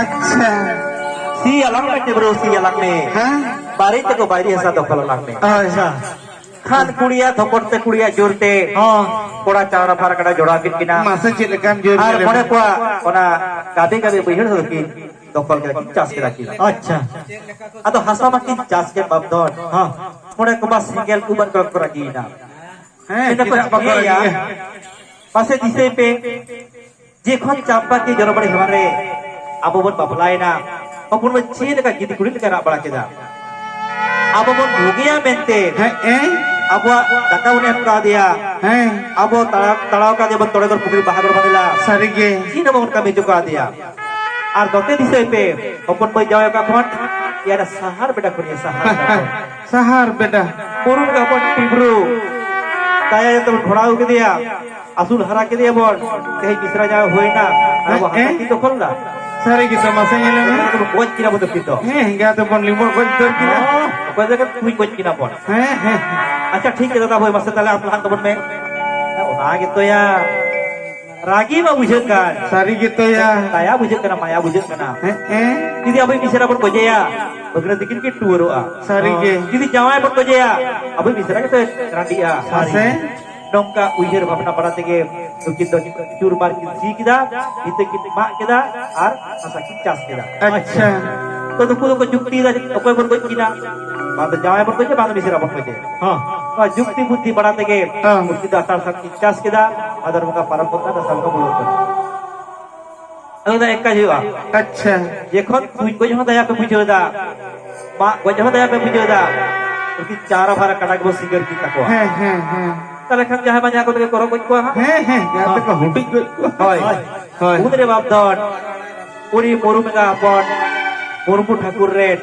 ᱟᱪᱪᱷᱟ᱾ ᱥᱤ ᱟᱞᱟᱝ ᱢᱮ ᱰᱤᱵᱨᱩ, ᱥᱤ ᱟᱞᱟᱝ ᱢᱮ᱾ ᱦᱮᱸ? ᱵᱟᱨᱮ ᱛᱮᱠᱚ ᱵᱟᱭᱨᱤ ᱦᱟᱥᱟ ᱫᱚᱠᱷᱚᱞ ᱟᱞᱟᱝ ᱢᱮ᱾ ᱦᱳᱭ᱾ ᱟᱪᱪᱷᱟ᱾ ᱠᱷᱟᱱ ᱠᱩᱲᱤᱭᱟᱜ ᱛᱷᱚᱯᱚᱴ ᱛᱮ, ᱠᱩᱲᱤᱭᱟᱜ ᱡᱳᱨ ᱛᱮ, ᱦᱚᱸ᱾ ᱠᱚᱲᱟ ᱪᱟᱣᱨᱟ ᱵᱷᱟᱨ ᱠᱟᱰᱟ ᱡᱚᱲᱟᱣ ᱠᱮᱫ ᱠᱤᱱᱟ᱾ ᱢᱟᱥᱮ ᱪᱮᱫ ᱞᱮᱠᱟᱱ ᱡᱳᱨ ᱟᱨ ᱧᱮᱞ ᱢᱚᱬᱮ ᱢᱮ᱾ ᱠᱚᱣᱟᱜ ᱚᱱᱟ ᱜᱟᱫᱮ ᱜᱟᱫᱮ ᱵᱟᱹᱭᱦᱟᱹᱲ ᱦᱚᱸ ᱠᱤᱱ ᱫᱚᱠᱷᱚᱞ ᱠᱮᱫᱟ, ᱠᱤᱱ ᱪᱟᱥ ᱠᱮᱫᱟ ᱠᱤᱱ᱾ ᱟᱪᱪᱷᱟ᱾ ᱟᱫᱚ ᱦᱟᱥᱟ ᱢᱟ ᱠᱤᱱ ᱪᱟᱥ ᱠᱮᱫ ᱵᱟᱯᱫᱷᱚᱱ᱾ ᱦᱚᱸ᱾ ᱢᱚᱬᱮ ᱠᱚ ᱢᱟ ᱥᱮᱸᱜᱮᱞ ᱠᱚ ᱵᱟᱝ ᱠᱚ ᱨᱟᱹᱜᱤᱭᱮᱱᱟ᱾ ᱦᱮᱸ, ᱢᱮᱱ ᱫᱟᱠᱚ, ᱪᱮᱫᱟᱜ ᱵᱟᱠᱚ ᱪᱤᱠᱟᱹᱭᱟ? ᱨᱟᱹᱜᱤᱭᱟ? ᱢᱟᱥᱮ ᱫᱤᱥᱟᱹᱭ ᱯᱮ, ᱡᱮᱠᱷᱚᱱ ᱪᱟᱢᱯᱟ ᱠᱤ ᱡᱚᱨᱚᱵᱟᱲᱤ ᱦᱮᱣᱟ ᱨᱮ ᱟᱵᱚ ᱵᱚᱱ ᱵᱟᱯᱞᱟᱭᱮᱱᱟ, ᱦᱚᱯᱚᱱ ᱵᱚᱱ ᱪᱮᱫ ᱞᱮᱠᱟ ᱜᱤᱫᱤ ᱠᱩᱲᱤ ᱞᱮᱠᱟ ᱨᱟᱜ ᱵᱟᱲᱟ ᱠᱮᱫᱟ᱾ ᱟᱵᱚ ᱵᱚᱱ ᱵᱩᱜᱤᱭᱟ ᱢᱮᱱᱛᱮ, ᱦᱮᱸ, ᱮ? ᱟᱵᱚᱣᱟᱜ ᱫᱟᱠᱟ ᱵᱚᱱ ᱮᱢ ᱠᱟᱣᱫᱮᱭᱟ, ᱦᱮᱸ᱾ ᱟᱵᱚ ᱛᱟᱲᱟᱣ, ᱛᱟᱲᱟᱣ ᱠᱟᱫᱮᱭᱟ ᱵᱚᱱ ᱛᱚᱲᱮᱜᱚᱲ ᱯᱩᱠᱷᱨᱤ ᱵᱟᱦᱟᱜᱚᱲ ᱵᱟᱸᱫᱮᱞᱟ᱾ ᱥᱟᱹᱨᱤᱜᱮ᱾ ᱪᱮᱫ ᱦᱚᱸ ᱵᱟᱵᱚᱱ ᱠᱟᱹᱢᱤ ᱦᱚᱪᱚ ᱠᱟᱣᱫᱮᱭᱟ᱾ ᱟᱨ ᱱᱚᱛᱮ ᱫᱤᱥᱟᱹᱭ ᱯᱮ, ᱦᱚᱯᱚᱱ ᱢᱟᱹᱭ ᱡᱟᱶᱟᱭ ᱚᱠᱟ ᱠᱷᱚᱱ? ᱭᱟ, ᱚᱱᱟ ᱥᱟᱦᱟᱨ ᱵᱮᱰᱟ ᱠᱷᱚᱱ, ᱭᱟ, ᱥᱟᱦᱟᱨ ᱵᱮᱰᱟ ᱠᱷᱚᱱ᱾ ᱥᱟᱦᱟᱨ ᱵᱮᱰᱟ᱾ ᱵᱩᱨᱩ ᱨᱮ ᱦᱚᱯᱚᱱ ᱴᱤᱵᱨᱩ᱾ ᱫᱟᱭᱟ ᱡᱚᱛᱚ ᱵᱚᱱ ᱜᱷᱚᱲᱟᱣ ᱠᱮᱫᱮᱭᱟ, ᱟᱹᱥᱩᱞ ᱦᱟᱨᱟ ᱠᱮᱫᱮᱭᱟ ᱵᱚᱱ, ᱛᱮᱦᱮᱧ ᱢᱤᱥᱨᱟ ᱡᱟᱶᱟᱭ ᱦᱩᱭᱱᱟ, ᱟᱨ ᱟᱵᱚ ᱦᱮᱸ, ᱦᱟᱥᱟ ᱦᱮᱸ᱾ ᱠᱤᱱ ᱫᱚᱠᱷᱚᱞ ᱫᱟ᱾ ᱥᱟᱹᱨᱤ ᱜᱮ ᱥᱮ, ᱢᱟᱥᱮ ᱧᱮᱞ ᱢᱮ᱾ ᱟᱫᱚ ᱵᱚᱱ ᱜᱚᱡ ᱠᱤᱱᱟ ᱵᱚ ᱛᱟᱹᱠᱤᱱ ᱫᱚ᱾ ᱦᱮᱸ, ᱮᱸᱜᱟ ᱛᱮᱵᱚᱱ ᱞᱤᱢᱚᱱ ᱜᱚᱡ ᱩᱛᱟᱹᱨ ᱠᱤᱱᱟ᱾ ᱦᱚᱸ, ᱚᱠᱚᱭ ᱫᱚ ᱠᱚ ᱛᱩᱧ ᱜᱚᱡ ᱠᱤᱱᱟ ᱵᱚᱱ᱾ ᱦᱮᱸ, ᱦᱮᱸ᱾ ᱟᱪᱪᱷᱟ, ᱴᱷᱤᱠ ᱜᱮᱭᱟ ᱫᱟᱫᱟ ᱵᱷᱟᱹᱭ, ᱢᱟᱥᱮ ᱛᱟᱦᱞᱮ ᱟᱢ ᱞᱟᱦᱟᱜ ᱛᱟᱵᱚᱱ ᱢᱮ᱾ ᱚᱱᱟ ᱜᱮᱛᱚ ᱭᱟ᱾ ᱨᱟᱹᱜᱤ ᱢᱟ ᱵᱩᱡᱷᱟᱹᱜ ᱠᱟᱱ᱾ ᱥᱟᱹᱨᱤ ᱜᱮᱛᱚ ᱭᱟ᱾ ᱫᱟᱭᱟ ᱵᱩᱡᱷᱟᱹᱜ ᱠᱟᱱᱟ, ᱢᱟᱭᱟ ᱵᱩᱡᱷᱟᱹᱜ ᱠᱟᱱᱟ᱾ ᱦᱮᱸ, ᱦᱮᱸ᱾ ᱡᱩᱫᱤ ᱟᱵᱚᱭᱤᱡ ᱢᱤᱥᱨᱟ ᱵᱚᱱ ᱜᱚᱡᱮᱭᱟ, ᱵᱷᱟᱹᱜᱽᱱᱟᱹ ᱛᱤᱠᱤᱱ ᱠᱤᱱ ᱴᱩᱣᱟᱹᱨᱚᱜᱼᱟ᱾ ᱥᱟᱹᱨᱤ ᱜᱮ᱾ ᱡᱩᱫᱤ ᱡᱟᱶᱟᱭ ᱵᱚᱱ ᱜᱚᱡᱮᱭᱟ, ᱟᱵᱚᱭᱤᱡ ᱢᱤᱥᱨᱟ ᱜᱮᱛᱚ ᱨᱟᱺᱰᱤᱜᱼᱟ᱾ ᱢᱟᱥᱮ᱾ ᱱᱚᱝᱠᱟ ᱩᱭᱦᱟᱹᱨ ᱵᱷᱟᱵᱽᱱᱟ ᱵᱟᱲᱟ ᱛᱮᱜᱮ ᱱᱩᱠᱤᱱ ᱫᱚ ᱪᱩᱨᱢᱟᱨ ᱠᱤᱱ ᱥᱤ ᱠᱮᱫᱟ, ᱵᱷᱤᱛᱟᱹ ᱠᱤᱱ ᱢᱟᱜ ᱠᱮᱫᱟ ᱟᱨ ᱦᱟᱥᱟ ᱠᱤᱱ ᱪᱟᱥ ᱠᱮᱫᱟ᱾ ᱟᱪᱪᱷᱟ᱾ ᱛᱚ ᱱᱩᱠᱩ ᱫᱚᱠᱚ ᱡᱩᱠᱛᱤᱭᱮᱫᱟ, ᱚᱠᱚᱭ ᱵᱚᱱ ᱜᱚᱡ ᱠᱤᱱᱟ? ᱵᱟᱝ ᱫᱚ ᱡᱟᱶᱟᱭ ᱵᱚᱱ ᱜᱚᱡᱮ, ᱵᱟᱝ ᱫᱚ ᱢᱤᱥᱨᱟ ᱵᱚᱱ ᱜᱚᱡᱮ᱾ ᱦᱚᱸ᱾ ᱱᱚᱣᱟ ᱡᱩᱠᱛᱤ ᱵᱩᱫᱽᱫᱷᱤ ᱵᱟᱲᱟ ᱛᱮᱜᱮ ᱦᱚᱸ᱾ ᱩᱱᱠᱤᱱ ᱫᱚ ᱟᱥᱟᱲ ᱥᱟᱱ ᱠᱤᱱ ᱪᱟᱥ ᱠᱮᱫᱟ, ᱵᱷᱟᱫᱚᱨ ᱵᱚᱸᱜᱟ ᱯᱟᱨᱚᱢ ᱜᱚᱫ ᱮᱱᱟ, ᱫᱟᱸᱥᱟᱭ ᱵᱚᱸᱜᱟ ᱵᱚᱞᱚᱜ ᱠᱟᱱᱟ᱾ ᱟᱫᱚ ᱫᱚ ᱮᱠᱟᱭ ᱦᱩᱭᱩᱜᱼᱟ᱾ ᱟᱪᱪᱷᱟ᱾ ᱡᱮᱠᱷᱚᱱ ᱛᱩᱧ ᱜᱚᱡ ᱦᱚᱸ ᱫᱟᱭᱟ ᱯᱮ ᱵᱩᱡᱷᱟᱹᱣ ᱮᱫᱟ, ᱢᱟᱜ ᱜᱚᱡ ᱦᱚᱸ ᱫᱟᱭᱟ ᱯᱮ ᱵᱩᱡᱷᱟᱹᱣ ᱮᱫᱟ, ᱩᱱᱠᱤᱱ ᱪᱟᱣᱨᱟ ᱵᱷᱟᱨᱟ ᱠᱟᱰᱟ ᱜᱮᱵᱚ ᱥᱤᱸᱜᱟᱹᱲ ᱠᱤᱱ ᱛᱟᱠᱚᱣᱟ᱾ ᱦᱮᱸ, ᱦᱮᱸ, ᱦᱮᱸ᱾ ᱛᱟᱦᱞᱮ ᱠᱷᱟᱱ ᱡᱟᱦᱟᱸᱭ ᱢᱟ ᱡᱟᱦᱟᱸ ᱠᱚᱛᱮ ᱜᱮ ᱠᱚ ᱨᱚᱜ ᱜᱚᱡ ᱠᱚᱣᱟ ᱦᱟᱸᱜ᱾ ᱦᱮᱸ, ᱦᱮᱸ, ᱡᱟᱦᱟᱸ ᱛᱮᱠᱚ ᱦᱩᱰᱤᱧ ᱜᱚᱡ ᱠᱚᱣᱟ᱾ ᱦᱳᱭ᱾ ᱦᱳᱭ᱾ ᱩᱱᱨᱮ ᱵᱟᱯᱫᱷᱚᱱ, ᱩᱱᱤ ᱢᱩᱨᱢᱩ ᱮᱸᱜᱟ ᱦᱚᱯᱚᱱ, ᱢᱩᱨᱢᱩ ᱴᱷᱟᱹᱠᱩᱨ ᱨᱮᱱ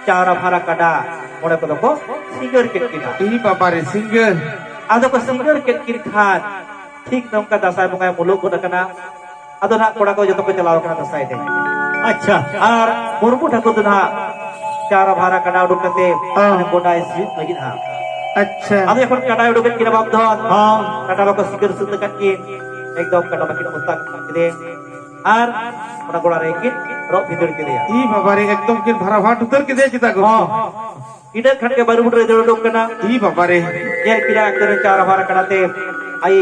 ᱪᱟᱣᱨᱟ ᱵᱷᱟᱨᱟ ᱠᱟᱰᱟ, ᱚᱸᱰᱮ ᱠᱚᱫᱚ ᱠᱚ ᱥᱤᱸᱜᱟᱹᱲ ᱠᱮᱫ ᱠᱤᱱᱟ᱾ ᱤ ᱵᱟᱵᱟ ᱨᱮ, ᱥᱤᱸᱜᱟᱹᱲ᱾ ᱟᱫᱚ ᱠᱚ ᱥᱤᱸᱜᱟᱹᱲ ᱠᱮᱫ ᱠᱤᱱ ᱠᱷᱟᱱ, ᱴᱷᱤᱠ ᱱᱚᱝᱠᱟ ᱫᱟᱸᱥᱟᱭ ᱵᱚᱸᱜᱟᱭ ᱢᱩᱞᱩᱜ ᱜᱚᱫ ᱟᱠᱟᱱᱟ᱾ ᱟᱫᱚ ᱱᱟᱜ ᱠᱚᱲᱟ ᱠᱚ ᱡᱚᱛᱚ ᱠᱚ ᱪᱟᱞᱟᱣ ᱟᱠᱟᱱᱟ ᱫᱟᱸᱥᱟᱭ ᱮᱱᱮᱡ᱾ ᱟᱪᱪᱷᱟ᱾ ᱟᱨ ᱢᱩᱨᱢᱩ ᱴᱷᱟᱹᱠᱩᱨ ᱫᱚ ᱱᱟᱜ ᱪᱟᱣᱨᱟ ᱵᱷᱟᱨᱟ ᱠᱟᱰᱟ ᱩᱰᱩᱠ ᱠᱟᱛᱮ ᱦᱚᱸ᱾ ᱜᱚᱰᱟᱭ ᱥᱤᱭᱳᱜ ᱞᱟᱹᱜᱤᱫ ᱦᱟᱸᱜ᱾ ᱟᱪᱪᱷᱟ᱾ ᱟᱫᱚ ᱡᱚᱠᱷᱚᱱ ᱠᱟᱰᱟᱭ ᱩᱰᱩᱠᱮᱫ ᱠᱤᱱᱟ ᱵᱟᱯᱫᱷᱚᱱ, ᱦᱚᱸ᱾ ᱠᱟᱰᱟ ᱵᱟᱠᱚ ᱥᱤᱸᱜᱟᱹᱲ ᱥᱟᱹᱛ ᱟᱠᱟᱫ ᱠᱤᱱ, ᱮᱠᱫᱚᱢ ᱠᱟᱰᱟ ᱵᱟᱹᱠᱤᱱ ᱚᱵᱚᱥᱛᱟ ᱠᱮᱫᱮ᱾ ᱟᱨ ᱚᱱᱟ ᱜᱚᱲᱟ ᱨᱮ ᱠᱤᱱ ᱨᱚᱜ ᱵᱷᱤᱸᱫᱟᱹᱲ ᱠᱮᱫᱮᱭᱟ᱾ ᱤ ᱵᱟᱵᱟ ᱨᱮ, ᱮᱠᱫᱚᱢ ᱠᱤᱱ ᱵᱷᱟᱨᱟ ᱵᱷᱟᱴ ᱩᱛᱟᱹᱨ ᱠᱮᱫᱮᱭᱟ ᱪᱮᱛᱟ ᱜᱚ? ᱦᱚᱸ᱾ ᱤᱱᱟᱹ ᱠᱷᱟᱱ ᱜᱮ ᱵᱟᱹᱨᱩ ᱵᱩᱴᱟᱹ ᱨᱮ ᱫᱟᱹᱲ ᱩᱰᱩᱠ ᱠᱟᱱᱟ᱾ ᱤ ᱵᱟᱵᱟ ᱨᱮ᱾ ᱧᱮᱞ ᱠᱮᱫᱟ ᱟᱹᱛᱩ ᱨᱮ ᱪᱟᱣᱨᱟ ᱵᱷᱟᱨᱟ ᱠᱟᱰᱟ ᱛᱮ ᱟᱭ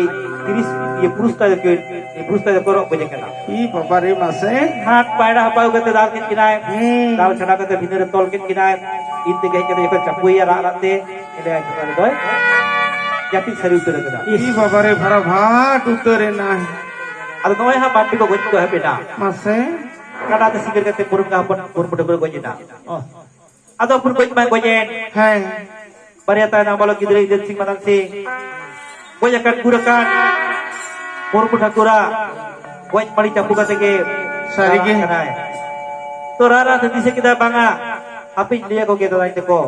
ᱛᱤᱨᱤᱥ ᱤᱭᱟᱹ ᱯᱩᱨᱩᱥ ᱛᱟᱭ ᱫᱚᱠᱚ, ᱤᱭᱟᱹ ᱯᱩᱨᱩᱥ ᱛᱟᱭ ᱫᱚᱠᱚ ᱨᱚᱜ ᱜᱚᱡᱮ ᱠᱟᱱᱟ᱾ ᱤ ᱵᱟᱵᱟ ᱨᱮ ᱢᱟᱥᱮ᱾ ᱦᱟᱴ ᱯᱟᱭᱲᱟ ᱦᱟᱯᱟᱣ ᱠᱟᱛᱮ ᱫᱟᱞ ᱠᱮᱫ ᱠᱤᱱᱟᱭ᱾ ᱦᱩᱸ᱾ ᱫᱟᱞ ᱪᱷᱟᱰᱟ ᱠᱟᱛᱮ ᱵᱷᱤᱛᱟᱹᱨ ᱨᱮ ᱛᱚᱞ ᱠᱮᱫ ᱠᱤᱱᱟᱭ᱾ ᱤᱱ ᱛᱮᱜᱮ ᱦᱮᱡ ᱠᱟᱛᱮ ᱡᱚᱠᱷᱚᱱ ᱪᱟᱯᱩᱭᱮᱭᱟ ᱨᱟᱜ ᱨᱟᱜ ᱛᱮ, ᱮᱸᱰᱮ ᱫᱚᱭ ᱡᱟᱹᱯᱤᱫ ᱥᱟᱹᱨᱤ ᱩᱛᱟᱹᱨ ᱠᱟᱫᱟ᱾ ᱤ ᱵᱟᱵᱟ ᱨᱮ, ᱵᱷᱟᱨᱟ ᱵᱷᱟᱴ ᱩᱛᱟᱹᱨ ᱮᱱᱟᱭ᱾ ᱟᱫᱚ ᱱᱚᱜᱼᱚᱭ ᱦᱟᱸᱜ ᱢᱟᱹᱱᱢᱤ ᱠᱚ ᱜᱚᱡ ᱠᱚ ᱮᱦᱚᱵ ᱮᱱᱟ᱾ ᱢᱟᱥᱮ᱾ ᱠᱟᱰᱟ ᱛᱮ ᱥᱤᱸᱜᱟᱹᱲ ᱠᱟᱛᱮ ᱯᱩᱨᱩᱢ ᱦᱚᱯᱚᱱ ᱯᱩᱨᱩᱢ ᱴᱷᱟᱹᱠᱩᱨ ᱜᱚᱡ ᱮᱱᱟ᱾ ᱚ᱾ ᱟᱫᱚ ᱯᱩᱨᱩᱢ ᱜᱚᱡ ᱢᱟᱭ ᱜᱚᱡ ᱮᱱ᱾ ᱦᱮᱸ᱾ ᱵᱟᱨᱭᱟ ᱛᱟᱭ ᱱᱟᱵᱟᱞᱚᱠ ᱜᱤᱫᱽᱨᱟᱹ ᱤᱫᱟᱹᱱ ᱥᱤᱝ ᱢᱟᱫᱟᱱ ᱥᱤᱝ ᱜᱚᱡ ᱟᱠᱟᱱ ᱜᱩᱨ ᱟᱠᱟᱱ ᱢᱩᱨᱢᱩ ᱴᱷᱟᱹᱠᱩᱨᱟᱜ ᱜᱚᱡ ᱢᱟᱹᱲᱤ ᱪᱟᱯᱚ ᱠᱟᱛᱮ ᱜᱮ ᱥᱟᱹᱨᱤᱜᱮ᱾ ᱪᱟᱞᱟᱜ ᱠᱟᱱᱟᱭ᱾ ᱛᱚ ᱨᱟᱜ ᱨᱟᱜ ᱛᱮ ᱫᱤᱥᱟᱹ ᱠᱮᱫᱟ, ᱵᱟᱝᱟ, ᱦᱟᱯᱮᱧ ᱞᱟᱹᱭ ᱟᱠᱚ ᱜᱮ ᱫᱟᱫᱟᱧ ᱛᱟᱠᱚ᱾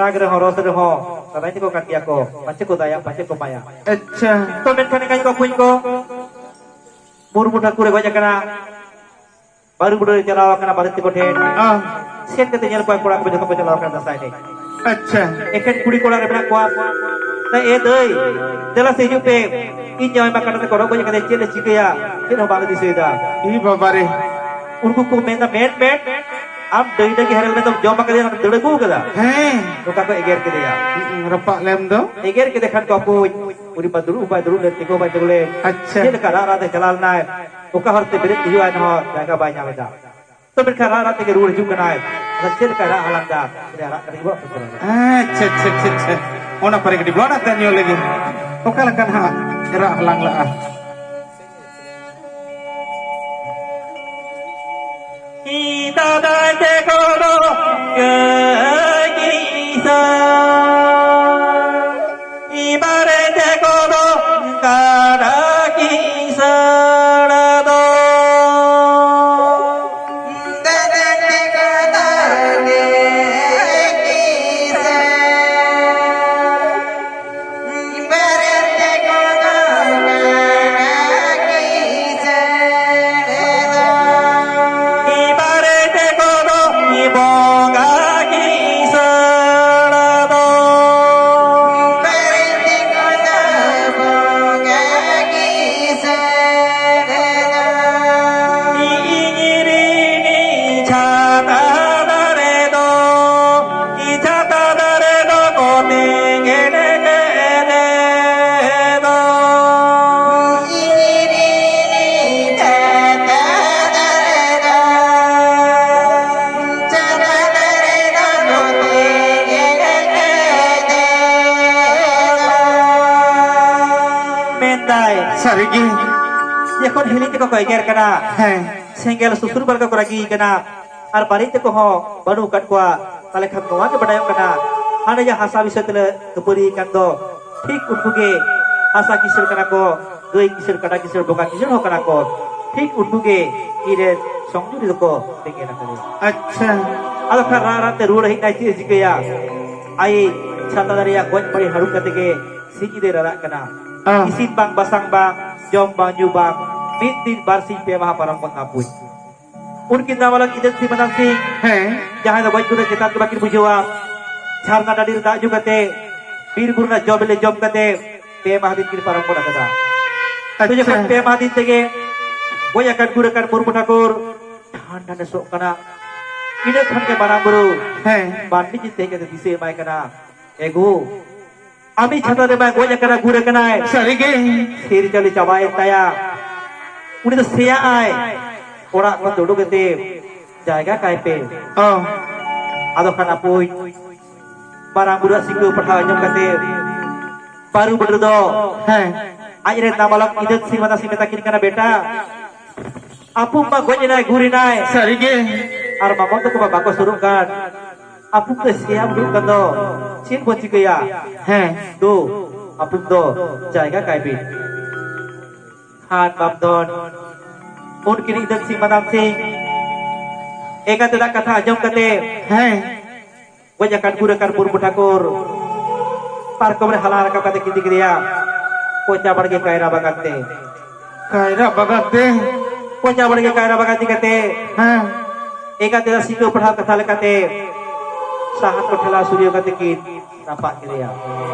ᱨᱟᱜᱽ ᱨᱮᱦᱚᱸ ᱨᱚᱥ ᱨᱮᱦᱚᱸ ᱫᱟᱫᱟᱧ ᱛᱟᱠᱚ ᱠᱟᱱ ᱜᱮᱭᱟ ᱠᱚ᱾ ᱯᱟᱪᱮ ᱠᱚ ᱫᱟᱭᱟ, ᱯᱟᱪᱮ ᱠᱚ ᱢᱟᱭᱟ᱾ ᱟᱪᱪᱷᱟ᱾ ᱛᱚ ᱢᱮᱱᱠᱷᱟᱱ ᱮᱸᱜᱟᱧ ᱠᱚ ᱟᱹᱯᱩᱧ ᱠᱚ, ᱢᱩᱨᱢᱩ ᱴᱷᱟᱹᱠᱩᱨ ᱮ ᱜᱚᱡ ᱟᱠᱟᱱᱟ᱾ ᱵᱟᱹᱨᱩ ᱵᱩᱰᱟᱹ ᱨᱮ ᱪᱟᱞᱟᱣ ᱟᱠᱟᱱᱟ ᱵᱟᱨᱮᱛ ᱛᱟᱠᱚ ᱴᱷᱮᱱ᱾ ᱚ᱾ ᱥᱮᱱ ᱠᱟᱛᱮ ᱧᱮᱞ ᱠᱚᱣᱟ ᱠᱚᱲᱟ ᱠᱚ ᱡᱚᱛᱚ ᱠᱚ ᱪᱟᱞᱟᱣ ᱟᱠᱟᱱᱟ ᱫᱟᱸᱥᱟᱭ ᱮᱱᱮᱡ᱾ ᱟᱪᱪᱷᱟ᱾ ᱮᱠᱷᱮᱱ ᱠᱩᱲᱤ ᱠᱚᱲᱟ ᱨᱮ ᱢᱮᱱᱟᱜ ᱠᱚᱣᱟ᱾ ᱛᱟ ᱮ ᱫᱟᱹᱭ, ᱫᱮᱞᱟ ᱥᱮ ᱦᱤᱡᱩᱜ ᱯᱮ᱾ ᱤᱧ ᱡᱟᱶᱟᱭ ᱢᱟ ᱠᱟᱴᱟ ᱛᱮᱠᱚ ᱨᱚᱜ ᱜᱚᱡ ᱟᱠᱟᱫᱮᱭᱟ, ᱪᱮᱫ ᱞᱮ ᱪᱤᱠᱟᱹᱭᱟ? ᱪᱮᱫ ᱦᱚᱸ ᱵᱟᱝ ᱞᱮ ᱫᱤᱥᱟᱹᱭᱮᱫᱟ᱾ ᱤ ᱵᱟᱵᱟ ᱨᱮ᱾ ᱩᱱᱠᱩ ᱠᱚ ᱢᱮᱱᱫᱟ, "ᱢᱮᱱ, ᱢᱮᱱ, ᱟᱢ ᱰᱟᱹᱝᱜᱤ ᱰᱟᱹᱝᱜᱤ ᱦᱮᱨᱮᱞ ᱢᱮ ᱫᱚᱢ ᱡᱚᱢ ᱟᱠᱟᱫᱮᱭᱟ, ᱚᱱᱟ ᱫᱟᱹᱲ ᱟᱹᱜᱩ ᱟᱠᱟᱫᱟ?" ᱦᱮᱸ᱾ ᱱᱚᱝᱠᱟ ᱠᱚ ᱮᱜᱮᱨ ᱠᱮᱫᱮᱭᱟ᱾ ᱦᱩᱸ, ᱨᱟᱯᱟᱜ ᱞᱮᱢ ᱫᱚ᱾ ᱮᱜᱮᱨ ᱠᱮᱫᱮ ᱠᱷᱟᱱ ᱠᱚ ᱟᱠᱚ ᱩᱱᱤ ᱢᱟ ᱫᱩᱲᱩᱵ ᱦᱚᱸ ᱵᱟᱭ ᱫᱩᱲᱩᱵ ᱞᱮᱱ, ᱛᱤᱸᱜᱩ ᱦᱚᱸ ᱵᱟᱭ ᱛᱤᱸᱜᱩ ᱞᱮᱱ᱾ ᱟᱪᱪᱷᱟ᱾ ᱪᱮᱫ ᱞᱮᱠᱟ ᱨᱟᱜ ᱨᱟᱜ ᱛᱮ ᱪᱟᱞᱟᱣ ᱞᱮᱱᱟᱭ, ᱚᱠᱟ ᱦᱚᱨ ᱛᱮ ᱵᱮᱨᱮᱫ ᱦᱩᱭᱩᱜᱼᱟ, ᱮᱱᱦᱚᱸ ᱡᱟᱭᱜᱟ ᱵᱟᱭ ᱧᱟᱢ ᱮᱫᱟ᱾ ᱛᱚ ᱢᱮᱱᱠᱷᱟᱱ ᱨᱟᱜ ᱨᱟᱜ ᱛᱮᱜᱮ ᱨᱩᱣᱟᱹᱲ ᱦᱤᱡᱩᱜ ᱠᱟᱱᱟᱭ᱾ ᱟᱫᱚ ᱪᱮᱫ ᱞᱮᱠᱟᱭ ᱨᱟᱜ ᱦᱟᱞᱟᱝ ᱮᱫᱟ, ᱩᱱᱤᱭᱟᱜ ᱨᱟᱜ ᱠᱟᱹᱴᱤᱡ ᱵᱚᱱ ᱟᱸᱡᱚᱢ ᱞᱮᱜᱮ᱾ ᱟᱪᱪᱷᱟ, ᱟᱪᱪᱷᱟ, ᱟᱪᱪᱷᱟ, ᱟᱪᱪᱷᱟ᱾ ᱚᱱᱟ ᱯᱚᱨᱮ ᱠᱟᱹᱴᱤᱡ ᱵᱚᱱ ᱟᱛᱮ ᱧᱚᱜ ᱞᱮᱜᱮ᱾ ᱚᱠᱟ ᱞᱮᱠᱟ ᱱᱟᱦᱟᱜ ᱨᱟᱜ ᱦᱟᱞᱟᱝ ᱞᱟᱜᱼᱟ? ᱤᱧ ᱫᱟᱫᱟ ᱛᱮᱠᱚ ᱫᱚ ᱜᱟᱹᱭ ᱠᱤᱥᱟᱹᱬ, ᱤᱧ ᱵᱟᱨᱮ ᱛᱮᱠᱚ ᱫᱚ ᱠᱟᱰᱟ ᱠᱤᱥᱟᱹᱬ ᱫᱚ᱾ ᱫᱟᱫᱟ ᱛᱮᱠᱚ ᱫᱚ ᱜᱟᱹᱭ ᱠᱤᱥᱟᱹᱬ᱾ ᱪᱷᱟᱛᱟ ᱫᱟᱨᱮ ᱫᱚ, ᱪᱷᱟᱛᱟ ᱫᱟᱨᱮ ᱫᱚ ᱠᱚ ᱛᱮᱸᱜᱮᱱ ᱠᱮᱫᱮ ᱫᱚ᱾ ᱪᱷᱟᱛᱟ ᱫᱟᱨᱮ ᱫᱚ ᱠᱚ ᱛᱮᱸᱜᱮᱱ ᱠᱮᱫᱮ ᱫᱚ᱾ ᱢᱮᱱᱫᱟᱭ, ᱥᱟᱹᱨᱤᱜᱮ᱾ ᱡᱚᱠᱷᱚᱱ ᱦᱤᱞᱤ ᱛᱮᱠᱚ ᱠᱚ ᱮᱜᱮᱨ ᱠᱟᱱᱟ, ᱦᱮᱸ᱾ ᱥᱮᱸᱜᱮᱞ ᱥᱩᱥᱩᱨ ᱵᱟᱨᱜᱟ ᱠᱚ ᱨᱟᱹᱜᱤ ᱠᱟᱱᱟ, ᱟᱨ ᱵᱟᱨᱮᱛ ᱛᱮᱠᱚ ᱦᱚᱸ ᱵᱟᱹᱱᱩᱜ ᱟᱠᱟᱫ ᱠᱚᱣᱟ᱾ ᱛᱟᱦᱞᱮ ᱠᱷᱟᱱ ᱱᱚᱣᱟ ᱜᱮ ᱵᱟᱰᱟᱭᱚᱜ ᱠᱟᱱᱟ, ᱦᱟᱱᱮ ᱡᱟᱦᱟᱸ ᱦᱟᱥᱟ ᱵᱤᱥᱚᱭ ᱛᱮᱞᱮ ᱠᱷᱟᱹᱯᱟᱹᱨᱤ ᱟᱠᱟᱱ ᱫᱚ, ᱴᱷᱤᱠ ᱩᱱᱠᱩ ᱜᱮ ᱦᱟᱥᱟ ᱠᱤᱥᱟᱹᱬ ᱠᱟᱱᱟ ᱠᱚ, ᱜᱟᱹᱭ ᱠᱤᱥᱟᱹᱬ, ᱠᱟᱰᱟ ᱠᱤᱥᱟᱹᱬ, ᱵᱚᱸᱜᱟ ᱠᱤᱥᱟᱹᱬ ᱦᱚᱸ ᱠᱟᱱᱟ ᱠᱚ᱾ ᱴᱷᱤᱠ ᱩᱱᱠᱩ ᱜᱮ ᱤᱧ ᱨᱮᱱ ᱥᱚᱝᱡᱩᱨᱤ ᱫᱚᱠᱚ ᱵᱮᱸᱜᱮᱫ ᱟᱠᱟᱫᱮᱭᱟ᱾ ᱟᱪᱪᱷᱟ᱾ ᱟᱫᱚ ᱠᱷᱟᱱ ᱨᱟᱜ ᱨᱟᱜ ᱛᱮ ᱨᱩᱣᱟᱹᱲ ᱦᱮᱡ ᱮᱱᱟᱭ, ᱪᱮᱫ ᱮ ᱪᱤᱠᱟᱹᱭᱟ? ᱟᱡ ᱪᱷᱟᱛᱟ ᱫᱟᱨᱮ ᱨᱮᱭᱟᱜ ᱜᱚᱡ ᱵᱟᱹᱲᱤ ᱦᱟᱹᱨᱩᱵ ᱠᱟᱛᱮ ᱜᱮ ᱥᱤᱧ ᱧᱤᱫᱟᱹᱭ ᱨᱟᱨᱟᱜ ᱠᱟᱱᱟ᱾ ᱚ᱾ ᱤᱥᱤᱱ ᱵᱟᱝ, ᱵᱟᱥᱟᱝ ᱵᱟᱝ, ᱡᱚᱢ ᱵᱟᱝ, ᱧᱩ ᱵᱟᱝ, ᱢᱤᱫ ᱫᱤᱱ ᱵᱟᱨ ᱥᱤᱧ ᱯᱮ ᱢᱟᱦᱟ ᱯᱟᱨᱚᱢ ᱜᱚᱫ ᱱᱟ ᱯᱩᱭ᱾ ᱩᱱᱠᱤᱱ ᱱᱟᱵᱟᱞᱚᱠ ᱤᱫᱟᱹᱛ ᱥᱤᱝ ᱢᱟᱫᱟᱱ ᱥᱤᱝ, ᱦᱮᱸ᱾ ᱡᱟᱦᱟᱸᱭ ᱫᱚ ᱜᱚᱡ ᱜᱩᱨ ᱪᱮᱛᱟᱱ ᱫᱚ ᱵᱟᱹᱠᱤᱱ ᱵᱩᱡᱷᱟᱹᱣᱟ, ᱡᱷᱟᱨᱱᱟ ᱰᱟᱹᱰᱤ ᱨᱮ ᱫᱟᱜ ᱧᱩ ᱠᱟᱛᱮ, ᱵᱤᱨ ᱵᱩᱨᱩ ᱨᱮᱱᱟᱜ ᱡᱚ ᱵᱤᱞᱤ ᱡᱚᱢ ᱠᱟᱛᱮ ᱯᱮ ᱢᱟᱦᱟ ᱫᱤᱱ ᱠᱤᱱ ᱯᱟᱨᱚᱢ ᱜᱚᱫ ᱟᱠᱟᱫᱟ᱾ ᱛᱚ ᱟᱪᱪᱷᱟ᱾ ᱡᱚᱠᱷᱚᱱ ᱯᱮ ᱢᱟᱦᱟ ᱫᱤᱱ ᱛᱮᱜᱮ ᱜᱚᱡ ᱟᱠᱟᱱ ᱜᱩᱨ ᱟᱠᱟᱱ ᱢᱩᱨᱢᱩ ᱴᱷᱟᱹᱠᱩᱨ ᱴᱷᱟᱱ ᱴᱷᱟᱱᱮ ᱥᱚᱜ ᱠᱟᱱᱟ, ᱤᱱᱟᱹ ᱠᱷᱟᱱ ᱜᱮ ᱢᱟᱨᱟᱝ ᱵᱩᱨᱩ ᱦᱮᱸ᱾ ᱢᱟᱹᱱᱢᱤ ᱪᱤᱱᱛᱟᱹ ᱦᱮᱡ ᱠᱟᱛᱮ ᱫᱤᱥᱟᱹ ᱮᱢᱟᱭ ᱠᱟᱱᱟ, ᱮ ᱜᱳ, ᱟᱢᱤᱡ ᱪᱷᱟᱛᱟ ᱨᱮ ᱢᱟᱭ ᱜᱚᱡ ᱟᱠᱟᱱᱟ, ᱜᱩᱨ ᱟᱠᱟᱱᱟᱭ᱾ ᱥᱟᱹᱨᱤᱜᱮ᱾ ᱥᱤᱨ ᱪᱟᱹᱞᱤ ᱪᱟᱵᱟᱭᱮᱱ ᱛᱟᱭᱟ᱾ ᱩᱱᱤ ᱫᱚ ᱥᱮᱭᱟᱜ ᱟᱭ᱾ ᱚᱲᱟᱜ ᱠᱷᱚᱱ ᱩᱰᱩᱠ ᱠᱟᱛᱮ ᱡᱟᱭᱜᱟ ᱠᱟᱭ ᱯᱮ᱾ ᱚ᱾ ᱟᱫᱚ ᱠᱷᱟᱱ ᱟᱯᱩᱭ ᱢᱟᱨᱟᱝ ᱵᱩᱨᱩᱣᱟᱜ ᱥᱤᱠᱟᱹᱣ ᱯᱟᱲᱦᱟᱣ ᱟᱸᱡᱚᱢ ᱠᱟᱛᱮ ᱵᱟᱹᱨᱩ ᱵᱩᱰᱨᱩ ᱫᱚ ᱦᱮᱸ᱾ ᱟᱡ ᱨᱮᱱ ᱱᱟᱵᱟᱞᱚᱠ ᱤᱫᱟᱹᱛ ᱥᱤᱝ ᱢᱟᱫᱟᱱ ᱥᱤᱝ ᱢᱮᱛᱟ ᱠᱤᱱ ᱠᱟᱱᱟ, ᱵᱮᱴᱟ, ᱟᱯᱩ ᱢᱟ ᱜᱚᱡ ᱮᱱᱟᱭ, ᱜᱩᱨ ᱮᱱᱟᱭ᱾ ᱥᱟᱹᱨᱤᱜᱮ᱾ ᱟᱨ ᱢᱟᱢᱚ ᱛᱟᱠᱚ ᱢᱟ ᱵᱟᱠᱚ ᱥᱩᱨᱩᱜ ᱠᱟᱱ᱾ ᱟᱯᱩ ᱫᱚ ᱥᱮᱭᱟ ᱩᱰᱩᱠ ᱠᱟᱱ ᱫᱚ᱾ ᱪᱮᱫ ᱵᱚ ᱪᱤᱠᱟᱹᱭᱟ? ᱦᱮᱸ᱾ ᱫᱩ, ᱟᱯᱩ ᱫᱚ ᱡᱟᱭᱜᱟ ᱠᱟᱭ ᱵᱤᱱ᱾ ᱠᱷᱟᱱ ᱵᱟᱯᱫᱷᱚᱱ, ᱩᱱᱠᱤᱱ ᱤᱫᱟᱹᱱ ᱥᱤᱝ ᱢᱟᱫᱟᱱ ᱥᱤᱝ ᱮᱸᱜᱟᱛ ᱫᱟᱜ ᱠᱟᱛᱷᱟ ᱟᱸᱡᱚᱢ ᱠᱟᱛᱮ ᱦᱮᱸ᱾ ᱜᱚᱡ ᱟᱠᱟᱱ ᱜᱩᱨ ᱟᱠᱟᱱ ᱢᱩᱨᱢᱩ ᱴᱷᱟᱹᱠᱩᱨ ᱯᱟᱨᱠᱚᱢ ᱨᱮ ᱦᱟᱞᱟᱝ ᱨᱟᱠᱟᱵ ᱠᱟᱛᱮ ᱠᱤᱱ ᱤᱫᱤ ᱠᱮᱫᱮᱭᱟ ᱠᱚᱪᱟ ᱵᱟᱲᱜᱮ ᱠᱟᱭᱨᱟ ᱵᱟᱜᱟᱱ ᱛᱮ᱾ ᱠᱟᱭᱨᱟ ᱵᱟᱜᱟᱱ ᱛᱮ? ᱠᱚᱪᱟ ᱵᱟᱲᱜᱮ ᱠᱟᱭᱨᱟ ᱵᱟᱜᱟᱱ ᱤᱫᱤ ᱠᱟᱛᱮ ᱦᱮᱸ᱾ ᱮᱸᱜᱟᱛ ᱮᱨᱟ ᱥᱤᱠᱟᱹᱣ ᱯᱟᱲᱦᱟᱣ ᱠᱟᱛᱷᱟ ᱞᱮᱠᱟᱛᱮ ᱥᱟᱦᱟᱱ ᱠᱚ ᱴᱷᱮᱞᱟᱣ ᱥᱩᱨᱭᱟᱹᱣ ᱠᱟᱛᱮ ᱠᱤᱱ ᱨᱟᱯᱟᱜ ᱠᱮᱫᱮᱭᱟ᱾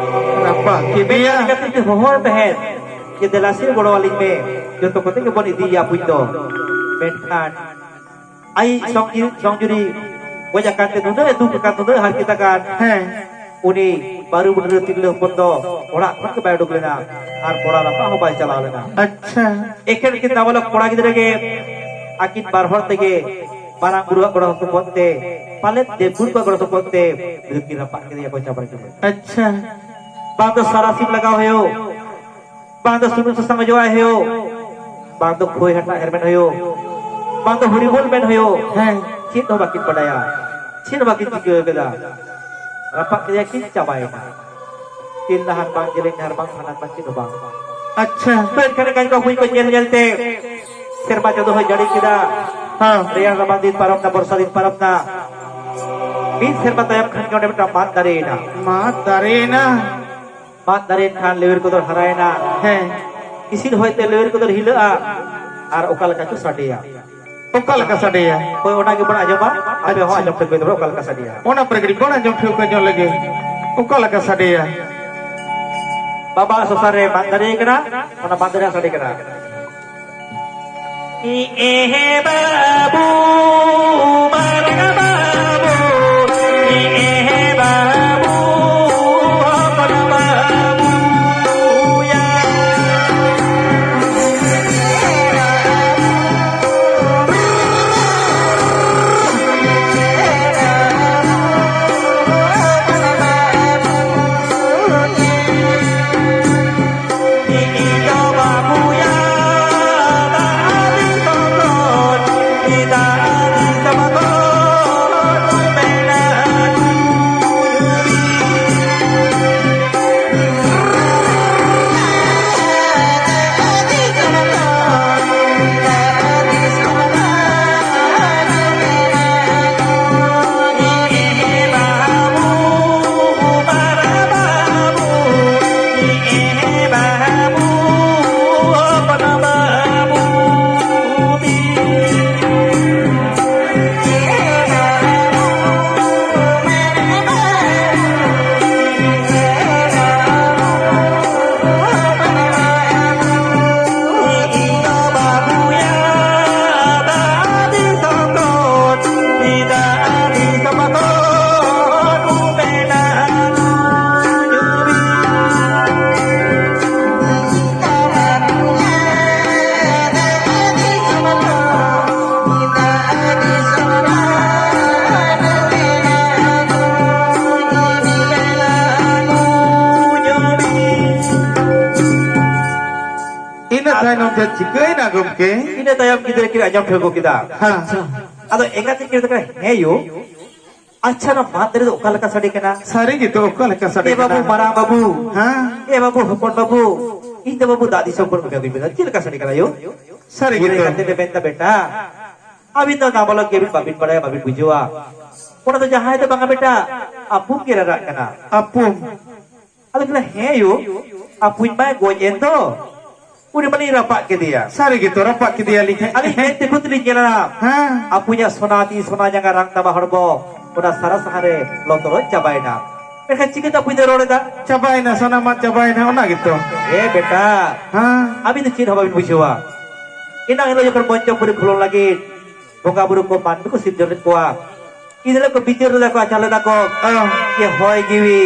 ᱨᱟᱯᱟᱜ ᱠᱮᱫᱮᱭᱟ? ᱢᱮᱱᱠᱷᱟᱱ ᱜᱟᱛᱮ ᱠᱤᱱ ᱦᱚᱦᱚ ᱛᱟᱦᱮᱸᱫ ᱡᱮ, "ᱫᱮᱞᱟ ᱥᱮ ᱜᱚᱲᱚ ᱟᱹᱞᱤᱧ ᱢᱮ, ᱡᱚᱛᱚ ᱠᱚᱛᱮ ᱜᱮᱵᱚᱱ ᱤᱫᱤᱭᱮᱭᱟ ᱵᱩᱡᱽ ᱫᱚ᱾" ᱢᱮᱱᱠᱷᱟᱱ ᱟᱡ ᱥᱚᱝᱡᱤ-, ᱥᱚᱝᱡᱩᱨᱤ ᱜᱚᱡ ᱟᱠᱟᱱ ᱛᱮ ᱱᱩᱱᱟᱹᱜ ᱮ ᱫᱩᱠ ᱟᱠᱟᱱ, ᱱᱩᱱᱟᱹᱜ ᱦᱟᱨᱠᱮᱛ ᱟᱠᱟᱱ, ᱦᱮᱸ᱾ ᱩᱱᱤ ᱵᱟᱹᱨᱩ ᱵᱩᱰᱨᱟᱹ ᱛᱤᱨᱞᱟᱹ ᱦᱚᱯᱚᱱ ᱫᱚ ᱚᱲᱟᱜ ᱠᱷᱚᱱ ᱜᱮ ᱵᱟᱭ ᱩᱰᱩᱠ ᱞᱮᱱᱟ ᱟᱨ ᱠᱚᱲᱟ ᱨᱟᱯᱟᱜ ᱦᱚᱸ ᱵᱟᱭ ᱪᱟᱞᱟᱣ ᱞᱮᱱᱟ᱾ ᱟᱪᱪᱷᱟ᱾ ᱮᱠᱷᱮᱱ ᱩᱱᱠᱤᱱ ᱱᱟᱵᱟᱞᱚᱠ ᱠᱚᱲᱟ ᱜᱤᱫᱽᱨᱟᱹ ᱜᱮ ᱟᱹᱠᱤᱱ ᱵᱟᱨ ᱦᱚᱲ ᱛᱮᱜᱮ ᱢᱟᱨᱟᱝ ᱵᱩᱨᱩᱣᱟᱜ ᱜᱚᱲᱚ ᱥᱚᱯᱚᱦᱚᱫ ᱛᱮ, ᱯᱟᱞᱮᱫ ᱫᱮᱵ ᱜᱩᱨᱩ ᱠᱚᱣᱟᱜ ᱜᱚᱲᱚ ᱥᱚᱯᱚᱦᱚᱫ ᱛᱮ ᱵᱤᱨᱩᱫᱷ ᱠᱤᱱ ᱨᱟᱯᱟᱜ ᱠᱮᱫᱮᱭᱟ ᱠᱚᱪᱟ ᱵᱟᱲᱜᱮ ᱨᱮ᱾ ᱟᱪᱪᱷᱟ᱾ ᱵᱟᱝ ᱫᱚ ᱥᱟᱨᱟᱥᱤᱢ ᱞᱟᱜᱟᱣ ᱦᱩᱭᱩᱜ, ᱵᱟᱝ ᱫᱚ ᱥᱩᱱᱩᱢ ᱥᱟᱥᱟᱝ ᱚᱡᱚᱜ ᱟᱭ ᱦᱩᱭᱩᱜ, ᱵᱟᱝ ᱫᱚ ᱠᱷᱳᱭ ᱦᱟᱴᱟᱜ ᱦᱮᱨᱢᱮᱫ ᱦᱩᱭᱩᱜ, ᱵᱟᱝ ᱫᱚ ᱦᱩᱲᱤ ᱵᱳᱞ ᱢᱮᱱ ᱦᱩᱭᱩᱜ, ᱦᱮᱸ᱾ ᱪᱮᱫ ᱦᱚᱸ ᱵᱟᱹᱠᱤᱱ ᱵᱟᱰᱟᱭᱟ, ᱪᱮᱫ ᱦᱚᱸ ᱵᱟᱹᱠᱤᱱ ᱪᱤᱠᱟᱹ ᱟᱠᱟᱫᱟ᱾ ᱨᱟᱯᱟᱜ ᱠᱮᱫᱮᱭᱟ ᱠᱤᱱ, ᱪᱟᱵᱟᱭᱮᱱᱟ᱾ ᱛᱤᱨᱞᱟᱹ ᱦᱟᱱ ᱵᱟᱝ, ᱡᱮᱞᱮᱧ ᱰᱟᱦᱟᱨ ᱵᱟᱝ, ᱵᱷᱟᱸᱰᱟᱱ ᱵᱟᱝ, ᱪᱮᱫ ᱦᱚᱸ ᱵᱟᱝ᱾ ᱟᱪᱪᱷᱟ᱾ ᱢᱮᱱᱠᱷᱟᱱ ᱮᱸᱜᱟᱭ ᱵᱟᱹᱵᱩ ᱠᱚ ᱧᱮᱞ ᱧᱮᱞ ᱛᱮ ᱥᱮᱨᱢᱟ ᱪᱟᱸᱫᱚ ᱦᱚᱸᱭ ᱡᱟᱹᱲᱤ ᱠᱮᱫᱟ᱾ ᱦᱮᱸ᱾ ᱨᱮᱭᱟᱲ ᱨᱟᱵᱟᱝ ᱫᱤᱱ ᱯᱟᱨᱚᱢ ᱱᱟ, ᱵᱚᱨᱥᱟ ᱫᱤᱱ ᱯᱟᱨᱚᱢ ᱱᱟ᱾ ᱢᱤᱫ ᱥᱮᱨᱢᱟ ᱛᱟᱭᱚᱢ ᱠᱷᱟᱱ ᱜᱮ ᱚᱸᱰᱮ ᱢᱤᱫᱴᱟᱝ ᱢᱟᱫ ᱫᱟᱨᱮᱭᱮᱱᱟ᱾ ᱢᱟᱫ ᱫᱟᱨᱮᱭᱮᱱᱟ᱾ ᱢᱟᱫ ᱫᱟᱨᱮᱭᱮᱱ ᱠᱷᱟᱱ ᱞᱮᱣᱮᱨ ᱠᱚᱫᱚ ᱦᱟᱨᱟᱭᱮᱱᱟ᱾ ᱦᱮᱸ᱾ ᱤᱥᱤᱱ ᱦᱚᱭᱛᱮ ᱞᱮᱣᱮᱨ ᱠᱚᱫᱚ ᱦᱤᱞᱟᱹᱜᱼᱟ᱾ ᱟᱨ ᱚᱠᱟ ᱞᱮᱠᱟ ᱪᱚ ᱥᱟᱰᱮᱭᱟ᱾ ᱚᱠᱟ ᱞᱮᱠᱟ ᱥᱟᱰᱮᱭᱟ? ᱦᱳᱭ, ᱚᱱᱟ ᱜᱮᱵᱚᱱ ᱟᱸᱡᱚᱢᱟ᱾ ᱟᱯᱮ ᱦᱚᱸ ᱟᱪᱪᱷᱟ᱾ ᱟᱸᱡᱚᱢ ᱴᱷᱤᱠ ᱯᱮ ᱛᱟᱵᱚᱱᱟ, ᱚᱠᱟ ᱞᱮᱠᱟ ᱥᱟᱰᱮᱭᱟ᱾ ᱚᱱᱟ ᱯᱚᱨᱮ ᱠᱟᱹᱴᱤᱡ ᱵᱚᱱ ᱟᱸᱡᱚᱢ ᱴᱷᱤᱠ ᱧᱚᱜ ᱞᱮᱜᱮ᱾ ᱚᱠᱟ ᱞᱮᱠᱟ ᱥᱟᱰᱮᱭᱟ? ᱵᱟᱵᱟ ᱥᱚᱥᱟ ᱨᱮ ᱢᱟᱫ ᱫᱟᱨᱮ ᱠᱟᱱᱟ, ᱚᱱᱟ ᱢᱟᱫ ᱫᱟᱨᱮ ᱥᱟᱰᱮ ᱠᱟᱱᱟ᱾ ᱮ ᱵᱟᱹᱵᱩ, ᱢᱟᱨᱟᱝ ᱵᱟᱹᱵᱩ, ᱮ ᱵᱟᱹᱵᱩ, ᱦᱚᱯᱚᱱ ᱵᱟᱹᱵᱩ ᱭᱟ᱾ ᱤᱱᱟᱹ ᱛᱟᱭᱱᱚᱢ ᱪᱮᱫ ᱪᱤᱠᱟᱹᱭᱮᱱᱟ ᱜᱚᱢᱠᱮ? ᱤᱱᱟᱹ ᱛᱟᱭᱚᱢ ᱜᱤᱫᱽᱨᱟᱹ ᱠᱤᱱ ᱟᱸᱡᱚᱢ ᱴᱷᱟᱹᱣᱠᱟᱹ ᱠᱮᱫᱟ᱾ ᱦᱮᱸ᱾ ᱟᱫᱚ ᱮᱸᱜᱟᱛ ᱠᱤᱱ ᱢᱮᱛᱟ ᱠᱟᱱᱟ, "ᱦᱮᱸ ᱭᱳ, ᱟᱪᱪᱷᱟ, ᱱᱚᱣᱟ ᱢᱟᱫ ᱫᱟᱨᱮ ᱫᱚ ᱚᱠᱟ ᱞᱮᱠᱟ ᱥᱟᱰᱮ ᱠᱟᱱᱟ?" ᱥᱟᱹᱨᱤ ᱜᱮᱛᱚ, ᱚᱠᱟ ᱞᱮᱠᱟ ᱥᱟᱰᱮ ᱮ ᱵᱟᱹᱵᱩ, ᱠᱟᱱᱟ? ᱢᱟᱨᱟᱝ ᱵᱟᱹᱵᱩ, ᱦᱮᱸ? ᱮ ᱵᱟᱹᱵᱩ, ᱦᱚᱯᱚᱱ ᱵᱟᱹᱵᱩ, ᱤᱧ ᱫᱚ ᱵᱟᱹᱵᱩ ᱫᱟᱜ ᱫᱤᱥᱚᱢ ᱠᱷᱚᱱ ᱢᱮᱛᱟ ᱫᱤᱧ ᱢᱮ, ᱪᱮᱫ ᱞᱮᱠᱟ ᱥᱟᱰᱮ ᱠᱟᱱᱟ ᱭᱳ? ᱥᱟᱹᱨᱤ ᱜᱮᱛᱚ᱾ ᱠᱟᱛᱮ ᱞᱮ ᱢᱮᱱᱫᱟ, ᱵᱮᱴᱟ, ᱟᱹᱵᱤᱱ ᱫᱚ ᱱᱟᱵᱟᱞᱚᱠ ᱜᱮᱵᱤᱱ, ᱵᱟᱹᱵᱤᱱ ᱵᱟᱲᱟᱭᱟ, ᱵᱟᱹᱵᱤᱱ ᱵᱩᱡᱷᱟᱹᱣᱟ᱾ ᱚᱱᱟ ᱫᱚ ᱡᱟᱦᱟᱸᱭ ᱫᱚ ᱵᱟᱝᱟ ᱵᱮᱴᱟ, ᱟᱹᱯᱩᱢ ᱜᱮ ᱨᱟᱨᱟᱜ ᱠᱟᱱᱟ᱾ ᱟᱹᱯᱩᱢ? ᱟᱫᱚ ᱠᱤᱱ ᱞᱟᱹᱭᱟ, ᱦᱮᱸ ᱭᱳ, ᱟᱹᱯᱩᱧ ᱢᱟᱭ ᱜᱚᱡ ᱮᱱ ᱫᱚ᱾ ᱩᱱᱤ ᱢᱟᱞᱤᱧ ᱨᱟᱯᱟᱜ ᱠᱮᱫᱮᱭᱟ᱾ ᱥᱟᱹᱨᱤ ᱜᱮᱛᱚ, ᱨᱟᱯᱟᱜ ᱠᱮᱫᱮᱭᱟᱞᱤᱧ ᱦᱮᱸ᱾ ᱟᱹᱞᱤᱧ ᱢᱮᱫ ᱛᱮ ᱠᱷᱩᱫ ᱞᱤᱧ ᱧᱮᱞᱟ᱾ ᱦᱮᱸ᱾ ᱟᱹᱯᱩᱧᱟᱜ ᱥᱚᱱᱟ ᱛᱤ, ᱥᱚᱱᱟ ᱡᱟᱸᱜᱟ, ᱨᱟᱝ ᱛᱟᱵᱟ ᱦᱚᱲᱢᱚ, ᱚᱱᱟ ᱥᱟᱨᱟ ᱥᱟᱦᱟᱨ ᱨᱮ ᱞᱚᱛᱚᱨᱚᱡ ᱪᱟᱵᱟᱭᱮᱱᱟ᱾ ᱢᱮᱱᱠᱷᱟᱱ ᱪᱤᱠᱟᱹᱛᱮ ᱟᱹᱯᱩᱧ ᱫᱚ ᱨᱚᱲ ᱮᱫᱟ? ᱪᱟᱵᱟᱭᱮᱱᱟ, ᱥᱟᱱᱟᱢᱟᱜ ᱪᱟᱵᱟᱭᱮᱱᱟ, ᱚᱱᱟ ᱜᱮᱛᱚ᱾ ᱮ ᱵᱮᱴᱟ, ᱦᱮᱸ᱾ ᱟᱹᱵᱤᱱ ᱫᱚ ᱪᱮᱫ ᱦᱚᱸ ᱵᱟᱵᱤᱱ ᱵᱩᱡᱷᱟᱹᱣᱟ᱾ ᱮᱱᱟᱝ ᱦᱤᱞᱳᱜ ᱡᱚᱠᱷᱚᱱ ᱢᱚᱧᱪᱚᱯᱩᱨᱤ ᱠᱷᱩᱞᱚᱱ ᱞᱟᱹᱜᱤᱫ ᱵᱚᱸᱜᱟ ᱵᱩᱨᱩ ᱠᱚ ᱢᱟᱹᱱᱢᱤ ᱠᱚ ᱥᱤᱨᱡᱚᱱ ᱞᱮᱫ ᱠᱚᱣᱟ, ᱤᱱ ᱦᱤᱞᱳᱜ ᱠᱚ ᱵᱤᱪᱟᱹᱨ ᱞᱮᱫᱟ ᱠᱚ, ᱟᱪᱟᱨ ᱞᱮᱫᱟ ᱠᱚ, ᱚ᱾ ᱡᱮ ᱦᱚᱭ ᱡᱤᱣᱤ,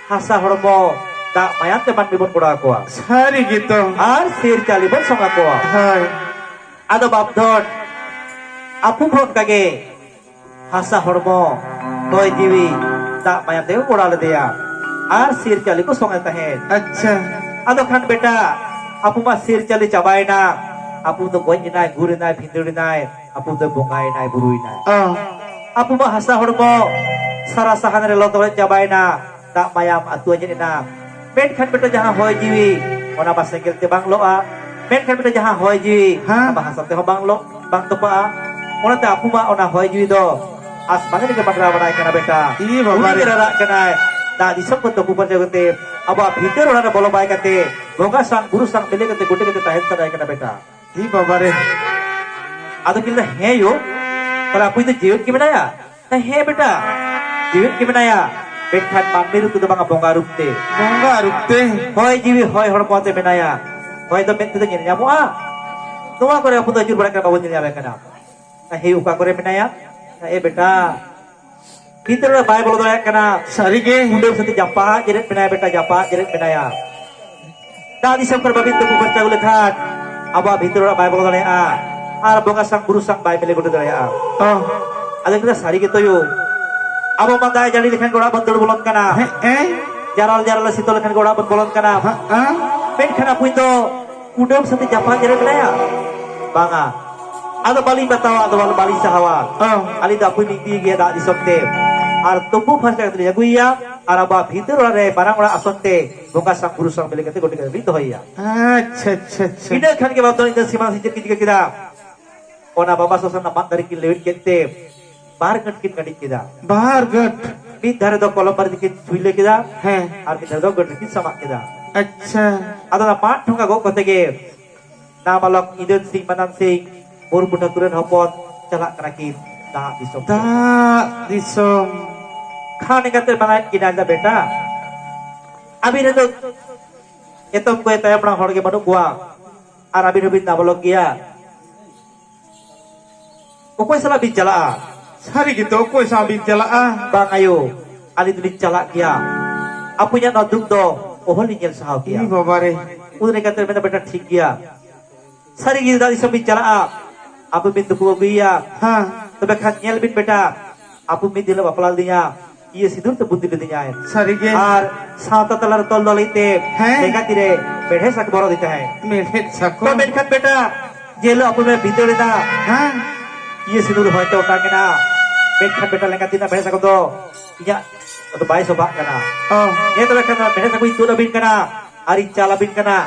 ᱦᱟᱥᱟ ᱦᱚᱲᱢᱚ, ᱫᱟᱜ ᱢᱟᱭᱟᱢ ᱛᱮ ᱢᱟᱹᱱᱢᱤ ᱵᱚᱱ ᱜᱚᱲᱟ ᱟᱠᱚᱣᱟ᱾ ᱥᱟᱹᱨᱤ ᱜᱮᱛᱚ᱾ ᱟᱨ ᱥᱤᱨ ᱪᱟᱹᱞᱤ ᱵᱚᱱ ᱥᱚᱝ ᱟᱠᱚᱣᱟ᱾ ᱦᱳᱭ᱾ ᱟᱫᱚ ᱵᱟᱯᱫᱷᱚᱱ, ᱟᱹᱯᱩ ᱦᱚᱸ ᱚᱱᱠᱟ ᱜᱮ ᱦᱟᱥᱟ ᱦᱚᱲᱢᱚ, ᱦᱚᱭ ᱡᱤᱣᱤ, ᱫᱟᱜ ᱢᱟᱭᱟᱢ ᱛᱮ ᱠᱚ ᱜᱚᱲᱟ ᱞᱮᱫᱮᱭᱟ᱾ ᱟᱨ ᱥᱤᱨ ᱪᱟᱹᱞᱤ ᱠᱚ ᱥᱚᱝ ᱮ ᱛᱟᱦᱮᱸᱫ᱾ ᱟᱪᱪᱷᱟ᱾ ᱟᱫᱚ ᱠᱷᱟᱱ ᱵᱮᱴᱟ, ᱟᱹᱯᱩ ᱢᱟ ᱥᱤᱨ ᱪᱟᱹᱞᱤ ᱪᱟᱵᱟᱭᱮᱱᱟ, ᱟᱹᱯᱩ ᱫᱚ ᱜᱚᱡ ᱮᱱᱟᱭ, ᱜᱩᱨ ᱮᱱᱟᱭ, ᱵᱷᱤᱸᱫᱟᱹᱲ ᱮᱱᱟᱭ, ᱟᱹᱯᱩ ᱫᱚ ᱵᱚᱸᱜᱟᱭᱮᱱᱟᱭ, ᱵᱩᱨᱩᱭᱮᱱᱟᱭ᱾ ᱚ᱾ ᱟᱹᱯᱩ ᱢᱟ ᱦᱟᱥᱟ ᱦᱚᱲᱢᱚ ᱥᱟᱨᱟ ᱥᱟᱦᱟᱱ ᱨᱮ ᱞᱚᱫᱚᱲ ᱪᱟᱵᱟᱭᱮᱱᱟ, ᱫᱟᱜ ᱢᱟᱭᱟᱢ ᱟᱹᱛᱩ ᱟᱸᱡᱮᱫ ᱮᱱᱟ᱾ ᱢᱮᱱᱠᱷᱟᱱ ᱵᱮᱴᱟ ᱡᱟᱦᱟᱸ ᱦᱚᱭ ᱡᱤᱣᱤ, ᱚᱱᱟ ᱢᱟ ᱥᱮᱸᱜᱮᱞ ᱛᱮ ᱵᱟᱝ ᱞᱚᱜᱼᱟ᱾ ᱢᱮᱱᱠᱷᱟᱱ ᱵᱮᱴᱟ ᱡᱟᱦᱟᱸ ᱦᱚᱭ ᱡᱤᱣᱤ, ᱦᱮᱸ᱾ ᱚᱱᱟ ᱢᱟ ᱦᱟᱥᱟ ᱛᱮᱦᱚᱸ ᱵᱟᱝ ᱞᱚᱜ, ᱵᱟᱝ ᱛᱚᱯᱟᱜᱼᱟ᱾ ᱚᱱᱟᱛᱮ ᱟᱹᱯᱩ ᱢᱟ ᱚᱱᱟ ᱦᱚᱭ ᱡᱤᱣᱤ ᱫᱚ ᱟᱥᱢᱟᱱ ᱨᱮᱜᱮ ᱵᱟᱰᱨᱟᱣ ᱵᱟᱲᱟᱭ ᱠᱟᱱᱟ ᱵᱮᱴᱟ᱾ ᱤ ᱵᱟᱵᱟ ᱩᱱᱤ ᱨᱮ᱾ ᱜᱮ ᱨᱟᱨᱟᱜ ᱠᱟᱱᱟᱭ, ᱫᱟᱜ ᱫᱤᱥᱚᱢ ᱠᱷᱚᱱ ᱛᱩᱯᱩ ᱯᱷᱟᱨᱪᱟ ᱠᱟᱛᱮ ᱟᱵᱚᱣᱟᱜ ᱵᱷᱤᱛᱟᱹᱨ ᱚᱲᱟᱜ ᱨᱮ ᱵᱚᱞᱚ ᱵᱟᱭ ᱠᱟᱛᱮ ᱵᱚᱸᱜᱟ ᱥᱟᱶ ᱵᱩᱨᱩ ᱥᱟᱶ ᱢᱤᱞᱟᱹ ᱠᱟᱛᱮ ᱜᱚᱴᱮ ᱠᱟᱛᱮ ᱛᱟᱦᱮᱱ ᱥᱟᱱᱟᱭ ᱠᱟᱱᱟ ᱵᱮᱴᱟ᱾ ᱤ ᱵᱟᱵᱟ ᱨᱮ᱾ ᱟᱫᱚ ᱠᱤᱱ ᱞᱟᱹᱭᱫᱟ, ᱦᱮᱸ ᱭᱳ, ᱛᱟᱦᱞᱮ ᱟᱹᱯᱩᱧ ᱫᱚ ᱡᱤᱣᱮᱫ ᱜᱮ ᱢᱮᱱᱟᱭᱟ? ᱦᱮᱸ ᱵᱮᱴᱟ, ᱡᱤᱣᱮᱫ ᱜᱮ ᱢᱮᱱᱟᱭᱟ, ᱢᱮᱱᱠᱷᱟᱱ ᱢᱟᱹᱱᱢᱤ ᱨᱩᱯ ᱛᱮᱫᱚ ᱵᱟᱝᱟ, ᱵᱚᱸᱜᱟ ᱨᱩᱯ ᱛᱮ᱾ ᱵᱚᱸᱜᱟ ᱨᱩᱯ ᱛᱮ? ᱦᱚᱭ ᱡᱤᱣᱤ, ᱦᱚᱭ ᱦᱚᱲᱢᱚ ᱛᱮ ᱢᱮᱱᱟᱭᱟ᱾ ᱦᱚᱭ ᱫᱚ ᱢᱮᱫ ᱛᱮᱫᱚ ᱧᱮᱞ ᱧᱟᱢᱚᱜᱼᱟ? ᱱᱚᱣᱟ ᱠᱚᱨᱮ ᱟᱵᱚ ᱫᱚ ᱟᱹᱪᱩᱨ ᱵᱟᱲᱟ ᱠᱟᱱᱟ, ᱵᱟᱵᱚᱱ ᱧᱮᱞ ᱧᱟᱢᱮ ᱠᱟᱱᱟ᱾ ᱦᱮᱸ, ᱚᱠᱟ ᱠᱚᱨᱮ ᱢᱮᱱᱟᱭᱟ? ᱮ ᱵᱮᱴᱟ, ᱵᱷᱤᱛᱟᱹᱨ ᱚᱲᱟᱜ ᱵᱟᱭ ᱵᱚᱞᱚ ᱫᱟᱲᱮᱭᱟᱜ ᱠᱟᱱᱟ᱾ ᱥᱟᱹᱨᱤ ᱜᱮ᱾ ᱠᱩᱰᱟᱹᱢ ᱥᱟᱛᱮ ᱡᱟᱯᱟᱜ ᱡᱮᱨᱮᱫ ᱢᱮᱱᱟᱭᱟ ᱵᱮᱴᱟ, ᱡᱟᱯᱟᱜ ᱡᱮᱨᱮᱫ ᱢᱮᱱᱟᱭᱟ᱾ ᱫᱟᱜ ᱫᱤᱥᱚᱢ ᱠᱷᱚᱱ ᱵᱟᱵᱤᱱ ᱛᱩᱯᱩ ᱯᱷᱟᱨᱪᱟ ᱟᱹᱜᱩ ᱞᱮᱠᱷᱟᱱ ᱟᱵᱚᱣᱟᱜ ᱵᱷᱤᱛᱟᱹᱨ ᱚᱲᱟᱜ ᱵᱟᱭ ᱵᱚᱞᱚ ᱫᱟᱲᱮᱭᱟᱜᱼᱟ᱾ ᱟᱨ ᱵᱚᱸᱜᱟ ᱥᱟᱝ ᱵᱩᱨᱩ ᱥᱟᱝ ᱵᱟᱭ ᱢᱤᱞᱮ ᱜᱚᱴᱮ ᱫᱟᱲᱮᱭᱟᱜᱼᱟ᱾ ᱚ᱾ ᱟᱫᱚ ᱠᱤᱱ ᱞᱟᱹᱭᱫᱟ, ᱥᱟᱹᱨᱤ ᱜᱮᱛᱚ ᱭᱳ, ᱟᱵᱚ ᱢᱟ ᱫᱟᱜ ᱡᱟᱹᱲᱤ ᱞᱮᱠᱷᱟᱱ ᱜᱮ ᱚᱲᱟᱜ ᱵᱚᱱ ᱫᱟᱹᱲ ᱵᱚᱞᱚᱱ ᱠᱟᱱᱟ᱾ ᱦᱮᱸ, ᱮ? ᱡᱟᱨᱟᱞ ᱡᱟᱨᱟᱞ ᱥᱤᱛᱩᱝ ᱞᱮᱠᱷᱟᱱ ᱜᱮ ᱚᱲᱟᱜ ᱵᱚᱱ ᱵᱚᱞᱚᱱ ᱠᱟᱱᱟ᱾ ᱦᱮᱸ, ᱮ? ᱢᱮᱱᱠᱷᱟᱱ ᱟᱹᱯᱩᱧ ᱫᱚ ᱠᱩᱰᱟᱹᱢ ᱥᱟᱛᱮ ᱡᱟᱯᱟᱜ ᱡᱮᱨᱮᱫ ᱢᱮᱱᱟᱭᱟ? ᱵᱟᱝᱟ, ᱟᱫᱚ ᱵᱟᱹᱞᱤᱧ ᱵᱟᱛᱟᱣᱟ, ᱟᱫᱚ ᱵᱟᱞ-, ᱵᱟᱹᱞᱤᱧ ᱥᱟᱦᱟᱣᱟ᱾ ᱚ᱾ ᱟᱹᱞᱤᱧ ᱫᱚ ᱟᱹᱯᱩᱧ ᱞᱤᱧ ᱤᱫᱤᱭᱮ ᱜᱮᱭᱟ ᱫᱟᱜ ᱫᱤᱥᱚᱢ ᱛᱮ, ᱟᱨ ᱛᱩᱯᱩ ᱯᱷᱟᱨᱪᱟ ᱠᱟᱛᱮ ᱞᱤᱧ ᱟᱹᱜᱩᱭᱮᱭᱟ᱾ ᱟᱨ ᱟᱵᱚᱣᱟᱜ ᱵᱷᱤᱛᱟᱹᱨ ᱚᱲᱟᱜ ᱨᱮ ᱢᱟᱨᱟᱝ ᱚᱲᱟᱜ ᱟᱥᱚᱱ ᱛᱮ ᱵᱚᱸᱜᱟ ᱥᱟᱶ ᱵᱩᱨᱩ ᱥᱟᱶ ᱢᱤᱞᱟᱹᱣ ᱠᱟᱛᱮ ᱜᱚᱴᱟ ᱜᱮ ᱵᱤᱱ ᱫᱚᱦᱚᱭᱮᱭᱟ᱾ ᱟᱪᱪᱷᱟ, ᱟᱪᱪᱷᱟ, ᱟᱪᱪᱷᱟ᱾ ᱤᱱᱟᱹ ᱠᱷᱟᱱ ᱜᱮ ᱵᱟᱯᱫᱷᱚᱱ ᱤᱱᱟᱹ ᱥᱤᱢᱟᱹ ᱥᱤᱧ ᱪᱮᱫ ᱠᱤᱱ ᱪᱤᱠᱟᱹ ᱠᱮᱫᱟ? ᱚᱱᱟ ᱵᱟᱵᱟ ᱥᱚᱥᱚ ᱨᱮᱱᱟᱜ ᱢᱟᱫ ᱫᱟᱨᱮ ᱠᱤᱱ ᱞᱮᱣᱮᱫ ᱠᱮᱫ ᱛᱮ ᱵᱟᱨ ᱜᱟᱹᱴ ᱠᱤᱱ ᱜᱟᱹᱰᱤᱡ ᱠᱮᱫᱟ᱾ ᱵᱟᱨ ᱜᱟᱹᱴ? ᱢᱤᱫ ᱫᱷᱟᱨᱮ ᱫᱚ ᱠᱚᱞᱚᱢ ᱵᱟᱨ ᱠᱤᱱ ᱪᱷᱩᱭᱞᱟᱹ ᱠᱮᱫᱟ᱾ ᱦᱮᱸ᱾ ᱟᱨ ᱢᱤᱫ ᱫᱷᱟᱨᱮ ᱫᱚ ᱜᱟᱹᱴ ᱨᱮᱠᱤᱱ ᱥᱟᱢᱟᱜ ᱠᱮᱫᱟ᱾ ᱟᱪᱪᱷᱟ᱾ ᱟᱫᱚ ᱚᱱᱟ ᱢᱟᱫ ᱴᱷᱚᱸᱜᱟ ᱜᱚᱜ ᱠᱟᱛᱮ ᱜᱮ ᱱᱟᱵᱟᱞᱚᱠ ᱤᱫᱟᱹᱱ ᱥᱤᱝ ᱢᱟᱱᱟᱱ ᱥᱤᱝ ᱢᱩᱨᱢᱩ ᱴᱷᱟᱹᱠᱩᱨ ᱨᱮᱱ ᱦᱚᱯᱚᱱ ᱪᱟᱞᱟᱜ ᱠᱟᱱᱟ ᱠᱤᱱ ᱫᱟᱜ ᱫᱤᱥᱚᱢ ᱛᱮ᱾ ᱫᱟᱜ ᱫᱤᱥᱚᱢ᱾ ᱠᱷᱟᱱ ᱮᱸᱜᱟᱛᱮ ᱢᱟᱱᱟᱭᱮᱫ ᱠᱤᱱᱟ, ᱫᱟ ᱵᱮᱴᱟ, ᱟᱹᱵᱤᱱ ᱨᱮᱱ ᱫᱚ ᱮᱛᱚᱢ ᱠᱚ ᱛᱟᱭᱚᱢ ᱢᱟᱲᱟᱝ ᱦᱚᱲ ᱜᱮ ᱵᱟᱹᱱᱩᱜ ᱠᱚᱣᱟ, ᱟᱨ ᱟᱹᱵᱤᱱ ᱦᱚᱸᱵᱤᱱ ᱱᱟᱵᱟᱞᱚᱠ ᱜᱮᱭᱟ᱾ ᱚᱠᱚᱭ ᱥᱟᱞᱟᱜ ᱵᱤᱱ ᱪᱟᱞᱟᱜᱼᱟ? ᱥᱟᱹᱨᱤ ᱜᱮᱛᱚ, ᱚᱠᱚᱭ ᱥᱟᱶ ᱵᱤᱱ ᱪᱟᱞᱟᱜᱼᱟ? ᱵᱟᱝ ᱟᱭᱳ, ᱟᱹᱞᱤᱧ ᱫᱚᱞᱤᱧ ᱪᱟᱞᱟᱜ ᱜᱮᱭᱟ᱾ ᱟᱯᱮᱭᱟᱜ ᱱᱚᱣᱟ ᱫᱩᱠ ᱫᱚ ᱚᱦᱚᱞᱤᱧ ᱧᱮᱞ ᱥᱟᱦᱟᱣ ᱠᱮᱭᱟ᱾ ᱤ ᱵᱟᱵᱟ ᱨᱮ᱾ ᱩᱱ ᱨᱮ ᱠᱟᱛᱮ ᱢᱮᱱᱫᱟ, ᱵᱮᱴᱟ, ᱴᱷᱤᱠ ᱜᱮᱭᱟ, ᱥᱟᱹᱨᱤ ᱜᱮ ᱫᱟᱜ ᱫᱤᱥᱚᱢ ᱵᱤᱱ ᱪᱟᱞᱟᱜᱼᱟ, ᱟᱯᱮ ᱵᱤᱱ ᱫᱩᱠᱩ ᱟᱹᱜᱩᱭᱮᱭᱟ᱾ ᱦᱮᱸ᱾ ᱛᱚᱵᱮ ᱠᱷᱟᱱ ᱧᱮᱞ ᱵᱤᱱ ᱵᱮᱴᱟ, ᱟᱯᱮ ᱢᱤᱫ ᱫᱤᱱ ᱞᱮ ᱵᱟᱯᱞᱟ ᱞᱮᱫᱮᱭᱟ, ᱤᱭᱟᱹ ᱥᱤᱸᱫᱩᱨ ᱛᱮ ᱵᱩᱫᱤ ᱞᱮᱫᱮᱭᱟᱭ᱾ ᱥᱟᱹᱨᱤ ᱜᱮ᱾ ᱟᱨ ᱥᱟᱶᱛᱟ ᱛᱟᱞᱟᱨᱮ ᱛᱚᱞ ᱫᱚᱦᱚᱭ ᱛᱮ ᱦᱮᱸ᱾ ᱞᱮᱸᱜᱟ ᱛᱤᱨᱮ ᱢᱮᱲᱦᱮᱫ ᱥᱟᱠᱚᱢ ᱦᱚᱨᱚᱜ ᱟᱫᱮ ᱛᱟᱦᱮᱸᱫ᱾ ᱢᱮᱲᱦᱮᱫ ᱥᱟᱠᱚᱢ᱾ ᱛᱚ ᱢᱮᱱᱠᱷᱟᱱ ᱵᱮᱴᱟ, ᱡᱮ ᱦᱤᱞᱳᱜ ᱟᱯᱮ ᱯᱮ ᱵᱷᱤᱸᱫᱟᱹᱲ ᱮᱱᱟ, ᱦᱮᱸ᱾ ᱤᱭᱟᱹ ᱥᱤᱸᱫᱩᱨ ᱦᱚᱭᱛᱮ ᱚᱴᱟᱝ ᱮᱱᱟ, ᱢᱮᱱᱠᱷᱟᱱ ᱵᱮᱴᱟ ᱞᱮᱸᱜᱟ ᱛᱤ ᱨᱮᱱᱟᱜ ᱢᱮᱲᱦᱮᱫ ᱥᱟᱠᱚᱢ ᱫᱚ ᱤᱧᱟᱜ ᱫᱚ ᱵᱟᱭ ᱥᱚᱵᱷᱟᱜ ᱠᱟᱱᱟ᱾ ᱚ᱾ ᱦᱮᱸ, ᱛᱚᱵᱮ ᱠᱷᱟᱱ ᱢᱮᱲᱦᱮᱫ ᱥᱟᱠᱚᱢ ᱤᱧ ᱛᱩᱫ ᱟᱹᱵᱤᱱ ᱠᱟᱱᱟ ᱟᱨ ᱤᱧ ᱪᱟᱞ ᱟᱹᱵᱤᱱ ᱠᱟᱱᱟ,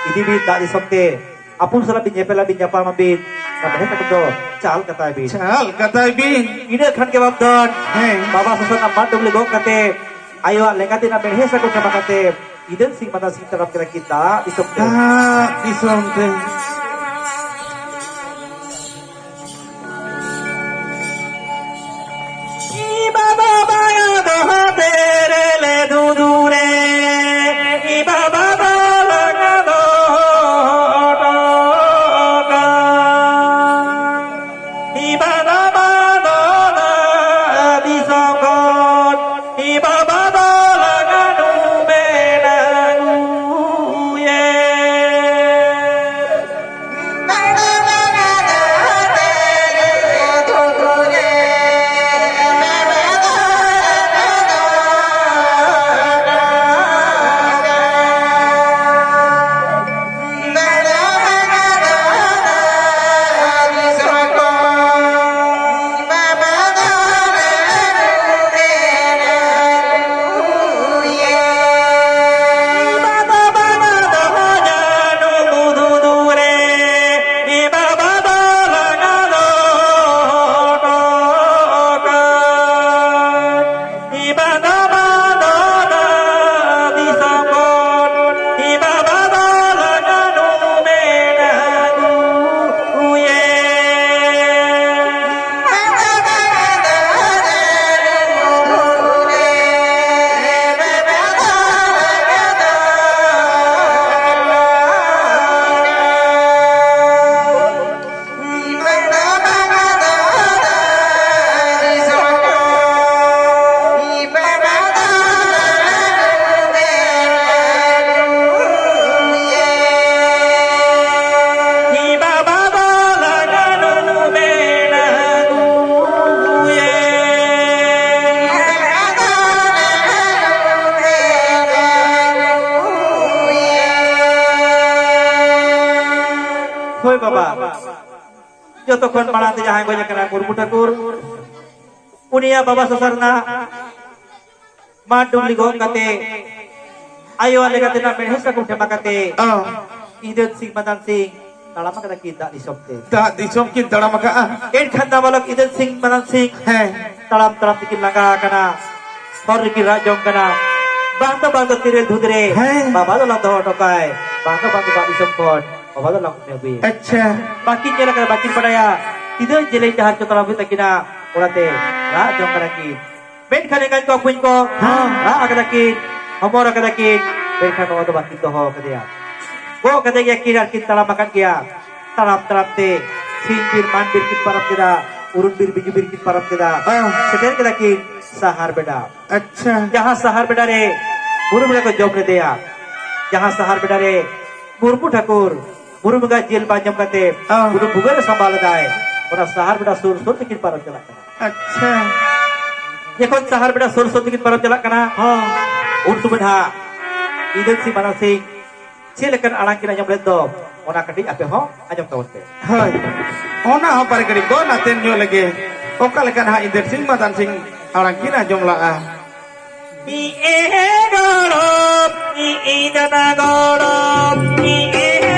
ᱤᱫᱤ ᱵᱤᱱ ᱫᱟᱜ ᱫᱤᱥᱚᱢ ᱛᱮ᱾ ᱟᱹᱯᱩᱱ ᱥᱟᱞᱟᱜ ᱵᱤᱱ ᱧᱮᱯᱮᱞ ᱟᱹᱵᱤᱱ, ᱧᱟᱯᱟᱢ ᱟᱹᱵᱤᱱ, ᱚᱱᱟ ᱢᱮᱲᱦᱮᱫ ᱥᱟᱠᱚᱢ ᱫᱚ ᱪᱟᱞ ᱠᱟᱛᱟᱭ ᱵᱤᱱ᱾ ᱪᱟᱞ ᱠᱟᱛᱟᱭ ᱵᱤᱱ᱾ ᱤᱱᱟᱹ ᱠᱷᱟᱱ ᱜᱮ ᱵᱟᱯᱫᱷᱚᱱ ᱦᱮᱸ᱾ ᱵᱟᱵᱟ ᱥᱚᱥᱚ ᱨᱮᱱᱟᱜ ᱢᱟᱫ ᱰᱩᱵᱞᱤ ᱜᱚᱜ ᱠᱟᱛᱮ ᱟᱭᱳᱣᱟᱜ ᱞᱮᱸᱜᱟ ᱛᱤ ᱨᱮᱱᱟᱜ ᱢᱮᱲᱦᱮᱫ ᱥᱟᱠᱚᱢ ᱪᱟᱵᱟ ᱠᱟᱛᱮ ᱤᱫᱟᱹᱱ ᱥᱤᱝ ᱢᱟᱱᱟᱱ ᱥᱤᱝ ᱛᱟᱲᱟᱢ ᱠᱮᱫᱟ ᱠᱤᱱ ᱫᱟᱜ ᱫᱤᱥᱚᱢ ᱛᱮ᱾ ᱫᱟᱜ ᱫᱤᱥᱚᱢ ᱛᱮ᱾ ᱤ ᱵᱟᱵᱟ ᱵᱟᱭᱟ ᱫᱚᱦᱟ ᱛᱮᱨᱮ ᱞᱮ ᱫᱩᱫᱩ ᱨᱮ, ᱤ ᱵᱟᱵᱟ ᱵᱟᱞᱟ ᱜᱟ ᱫᱚᱦᱚ ᱴᱚᱠᱟ᱾ ᱤ ᱵᱟᱵᱟ ᱵᱟᱞᱟ ᱫᱤᱥᱚᱢ ᱠᱷᱚᱱ, ᱤ ᱵᱟᱵᱟ ᱵᱟᱞᱟ ᱜᱟ ᱱᱩ ᱢᱮᱱᱟ ᱱᱩᱭᱮ᱾ ᱦᱳᱭ ᱵᱟᱵᱟ, ᱡᱚᱛᱚ ᱠᱷᱚᱱ ᱢᱟᱲᱟᱝ ᱛᱮ ᱡᱟᱦᱟᱸᱭ ᱜᱚᱡ ᱟᱠᱟᱱᱟ ᱠᱩᱨᱢᱩ ᱴᱷᱟᱹᱠᱩᱨ, ᱩᱱᱤᱭᱟᱜ ᱵᱟᱵᱟ ᱥᱚᱥᱟ ᱨᱮᱱᱟᱜ ᱢᱟᱫ ᱰᱩᱵᱞᱤ ᱜᱚᱜ ᱠᱟᱛᱮ ᱟᱭᱳ ᱞᱮᱠᱟᱛᱮ ᱱᱟᱜ ᱢᱮᱲᱦᱮᱫ ᱥᱟᱠᱚᱢ ᱴᱷᱮᱢᱟ ᱠᱟᱛᱮ ᱚ᱾ ᱤᱫᱟᱹᱛ ᱥᱤᱝ ᱢᱟᱫᱟᱱ ᱥᱤᱝ ᱛᱟᱲᱟᱢ ᱟᱠᱟᱫᱟ ᱠᱤᱱ ᱫᱟᱜ ᱫᱤᱥᱚᱢ ᱛᱮ᱾ ᱫᱟᱜ ᱫᱤᱥᱚᱢ ᱠᱤᱱ ᱛᱟᱲᱟᱢ ᱟᱠᱟᱫᱼᱟ᱾ ᱮᱱᱠᱷᱟᱱ ᱱᱟᱵᱟᱞᱚᱠ ᱤᱫᱟᱹᱛ ᱥᱤᱝ ᱢᱟᱫᱟᱱ ᱥᱤᱝ ᱦᱮᱸ᱾ ᱛᱟᱲᱟᱢ ᱛᱟᱲᱟᱢ ᱛᱮᱠᱤᱱ ᱞᱟᱸᱜᱟ ᱟᱠᱟᱱᱟ᱾ ᱦᱚᱨ ᱨᱮᱠᱤᱱ ᱨᱟᱜ ᱡᱚᱝ ᱠᱟᱱᱟ᱾ ᱵᱟᱝ ᱫᱚ ᱵᱟᱝ ᱫᱚ ᱛᱤᱨᱮᱞ ᱫᱷᱩᱛ ᱨᱮ ᱦᱮᱸ᱾ ᱵᱟᱵᱟ ᱫᱚ ᱞᱟᱝ ᱫᱚᱦᱚ ᱦᱚᱴᱚ ᱠᱟᱭ᱾ ᱵᱟᱝ ᱫᱚ ᱵᱟᱝ ᱫᱚ ᱫᱟᱜ ᱫᱤᱥᱚᱢ ᱠᱷᱚᱱ ᱵᱟᱵᱟ ᱫᱚ ᱞᱟᱝ ᱟᱹᱜᱩᱭᱟ᱾ ᱟᱪᱪᱷᱟ᱾ ᱵᱟᱹᱠᱤᱱ ᱧᱮᱞ ᱟᱠᱟᱫᱟ, ᱵᱟᱹᱠᱤᱱ ᱵᱟᱰᱟᱭᱟ ᱛᱤᱱᱟᱹᱜ ᱡᱮᱞᱮᱧ ᱰᱟᱦᱟᱨ ᱪᱚ ᱛᱟᱲᱟᱢ ᱦᱩᱭᱩᱜ ᱛᱟᱹᱠᱤᱱᱟ᱾ ᱚᱱᱟᱛᱮ ᱨᱟᱜ ᱡᱚᱝ ᱠᱟᱱᱟ ᱠᱤᱱ᱾ ᱢᱮᱱᱠᱷᱟᱱ ᱮᱸᱜᱟᱧ ᱠᱚ ᱟᱹᱯᱩᱧ ᱠᱚ ᱦᱮᱸ᱾ ᱨᱟᱜ ᱟᱠᱟᱫᱟ ᱠᱤᱱ, ᱦᱚᱢᱚᱨ ᱟᱠᱟᱫᱟ ᱠᱤᱱ, ᱢᱮᱱᱠᱷᱟᱱ ᱱᱚᱣᱟ ᱫᱚ ᱵᱟᱹᱠᱤᱱ ᱫᱚᱦᱚ ᱟᱠᱟᱫᱮᱭᱟ᱾ ᱜᱚᱜ ᱠᱟᱫᱮ ᱜᱮᱭᱟ ᱠᱤᱱ ᱟᱨ ᱠᱤᱱ ᱛᱟᱲᱟᱢ ᱟᱠᱟᱫ ᱜᱮᱭᱟ᱾ ᱛᱟᱲᱟᱢ ᱛᱟᱲᱟᱢ ᱛᱮ ᱥᱤᱧ ᱵᱤᱨ ᱢᱟᱱ ᱵᱤᱨ ᱠᱤᱱ ᱯᱟᱨᱚᱢ ᱠᱮᱫᱟ, ᱩᱨᱩᱢ ᱵᱤᱨ ᱵᱤᱡᱩ ᱵᱤᱨ ᱠᱤᱱ ᱯᱟᱨᱚᱢ ᱠᱮᱫᱟ᱾ ᱦᱮᱸ᱾ ᱥᱮᱴᱮᱨ ᱠᱮᱫᱟ ᱠᱤᱱ ᱥᱟᱦᱟᱨ ᱵᱮᱰᱟ᱾ ᱟᱪᱪᱷᱟ᱾ ᱡᱟᱦᱟᱸ ᱥᱟᱦᱟᱨ ᱵᱮᱰᱟ ᱨᱮ ᱵᱩᱨᱩ ᱵᱚᱸᱜᱟ ᱠᱚ ᱡᱚᱢ ᱞᱮᱫᱮᱭᱟ, ᱡᱟᱦᱟᱸ ᱥᱟᱦᱟᱨ ᱵᱮᱰᱟ ᱨᱮ ᱢᱩᱨᱢᱩ ᱴᱷᱟᱹᱠᱩᱨ ᱵᱩᱨᱩ ᱵᱚᱸᱜᱟ ᱡᱤᱞ ᱵᱟᱝ ᱡᱚᱢ ᱠᱟᱛᱮ ᱦᱮᱸ᱾ ᱵᱩᱨᱩ ᱵᱷᱩᱜᱟᱹᱜ ᱨᱮ ᱥᱟᱢᱵᱟᱣ ᱞᱮᱫᱟᱭ, ᱚᱱᱟ ᱥᱟᱦᱟᱨ ᱵᱮᱰᱟ ᱥᱩᱨ ᱥᱩᱨ ᱛᱮᱠᱤᱱ ᱯᱟᱨᱚᱢ ᱪᱟᱞᱟᱜ ᱠᱟᱱᱟ᱾ ᱟᱪᱪᱷᱟ᱾ ᱡᱚᱠᱷᱚᱱ ᱥᱟᱦᱟᱨ ᱵᱮᱰᱟ ᱥᱩᱨ ᱥᱩᱨ ᱛᱮᱠᱤᱱ ᱯᱟᱨᱚᱢ ᱪᱟᱞᱟᱜ ᱠᱟᱱᱟ, ᱦᱚᱸ᱾ ᱩᱱ ᱥᱚᱢᱚᱭ ᱱᱟᱦᱟᱜ ᱤᱫᱟᱹᱛ ᱥᱤᱝ ᱢᱟᱨᱟᱝ ᱥᱤᱝ ᱪᱮᱫ ᱞᱮᱠᱟᱱ ᱟᱲᱟᱝ ᱠᱤᱱ ᱟᱸᱡᱚᱢ ᱞᱮᱫ ᱫᱚ, ᱚᱱᱟ ᱠᱟᱹᱴᱤᱡ ᱟᱯᱮ ᱦᱚᱸ ᱟᱸᱡᱚᱢ ᱛᱟᱵᱚᱱ ᱯᱮ᱾ ᱦᱳᱭ, ᱚᱱᱟ ᱦᱚᱸ ᱯᱟᱨᱤ ᱠᱟᱹᱴᱤᱡ ᱵᱚᱱ ᱟᱛᱮᱱ ᱧᱚᱜ ᱞᱮᱜᱮ, ᱚᱠᱟ ᱞᱮᱠᱟ ᱱᱟᱦᱟᱜ ᱤᱫᱟᱹᱛ ᱥᱤᱝ ᱢᱟᱨᱟᱝ ᱥᱤᱝ ᱟᱲᱟᱝ ᱠᱤᱱ ᱟᱸᱡᱚᱢ ᱞᱟᱜᱼᱟ᱾ ᱤ ᱮ ᱜᱚᱲᱚᱢ, ᱤ ᱤ ᱫᱟᱫᱟ ᱜᱚᱲᱚᱢ, ᱤ ᱮ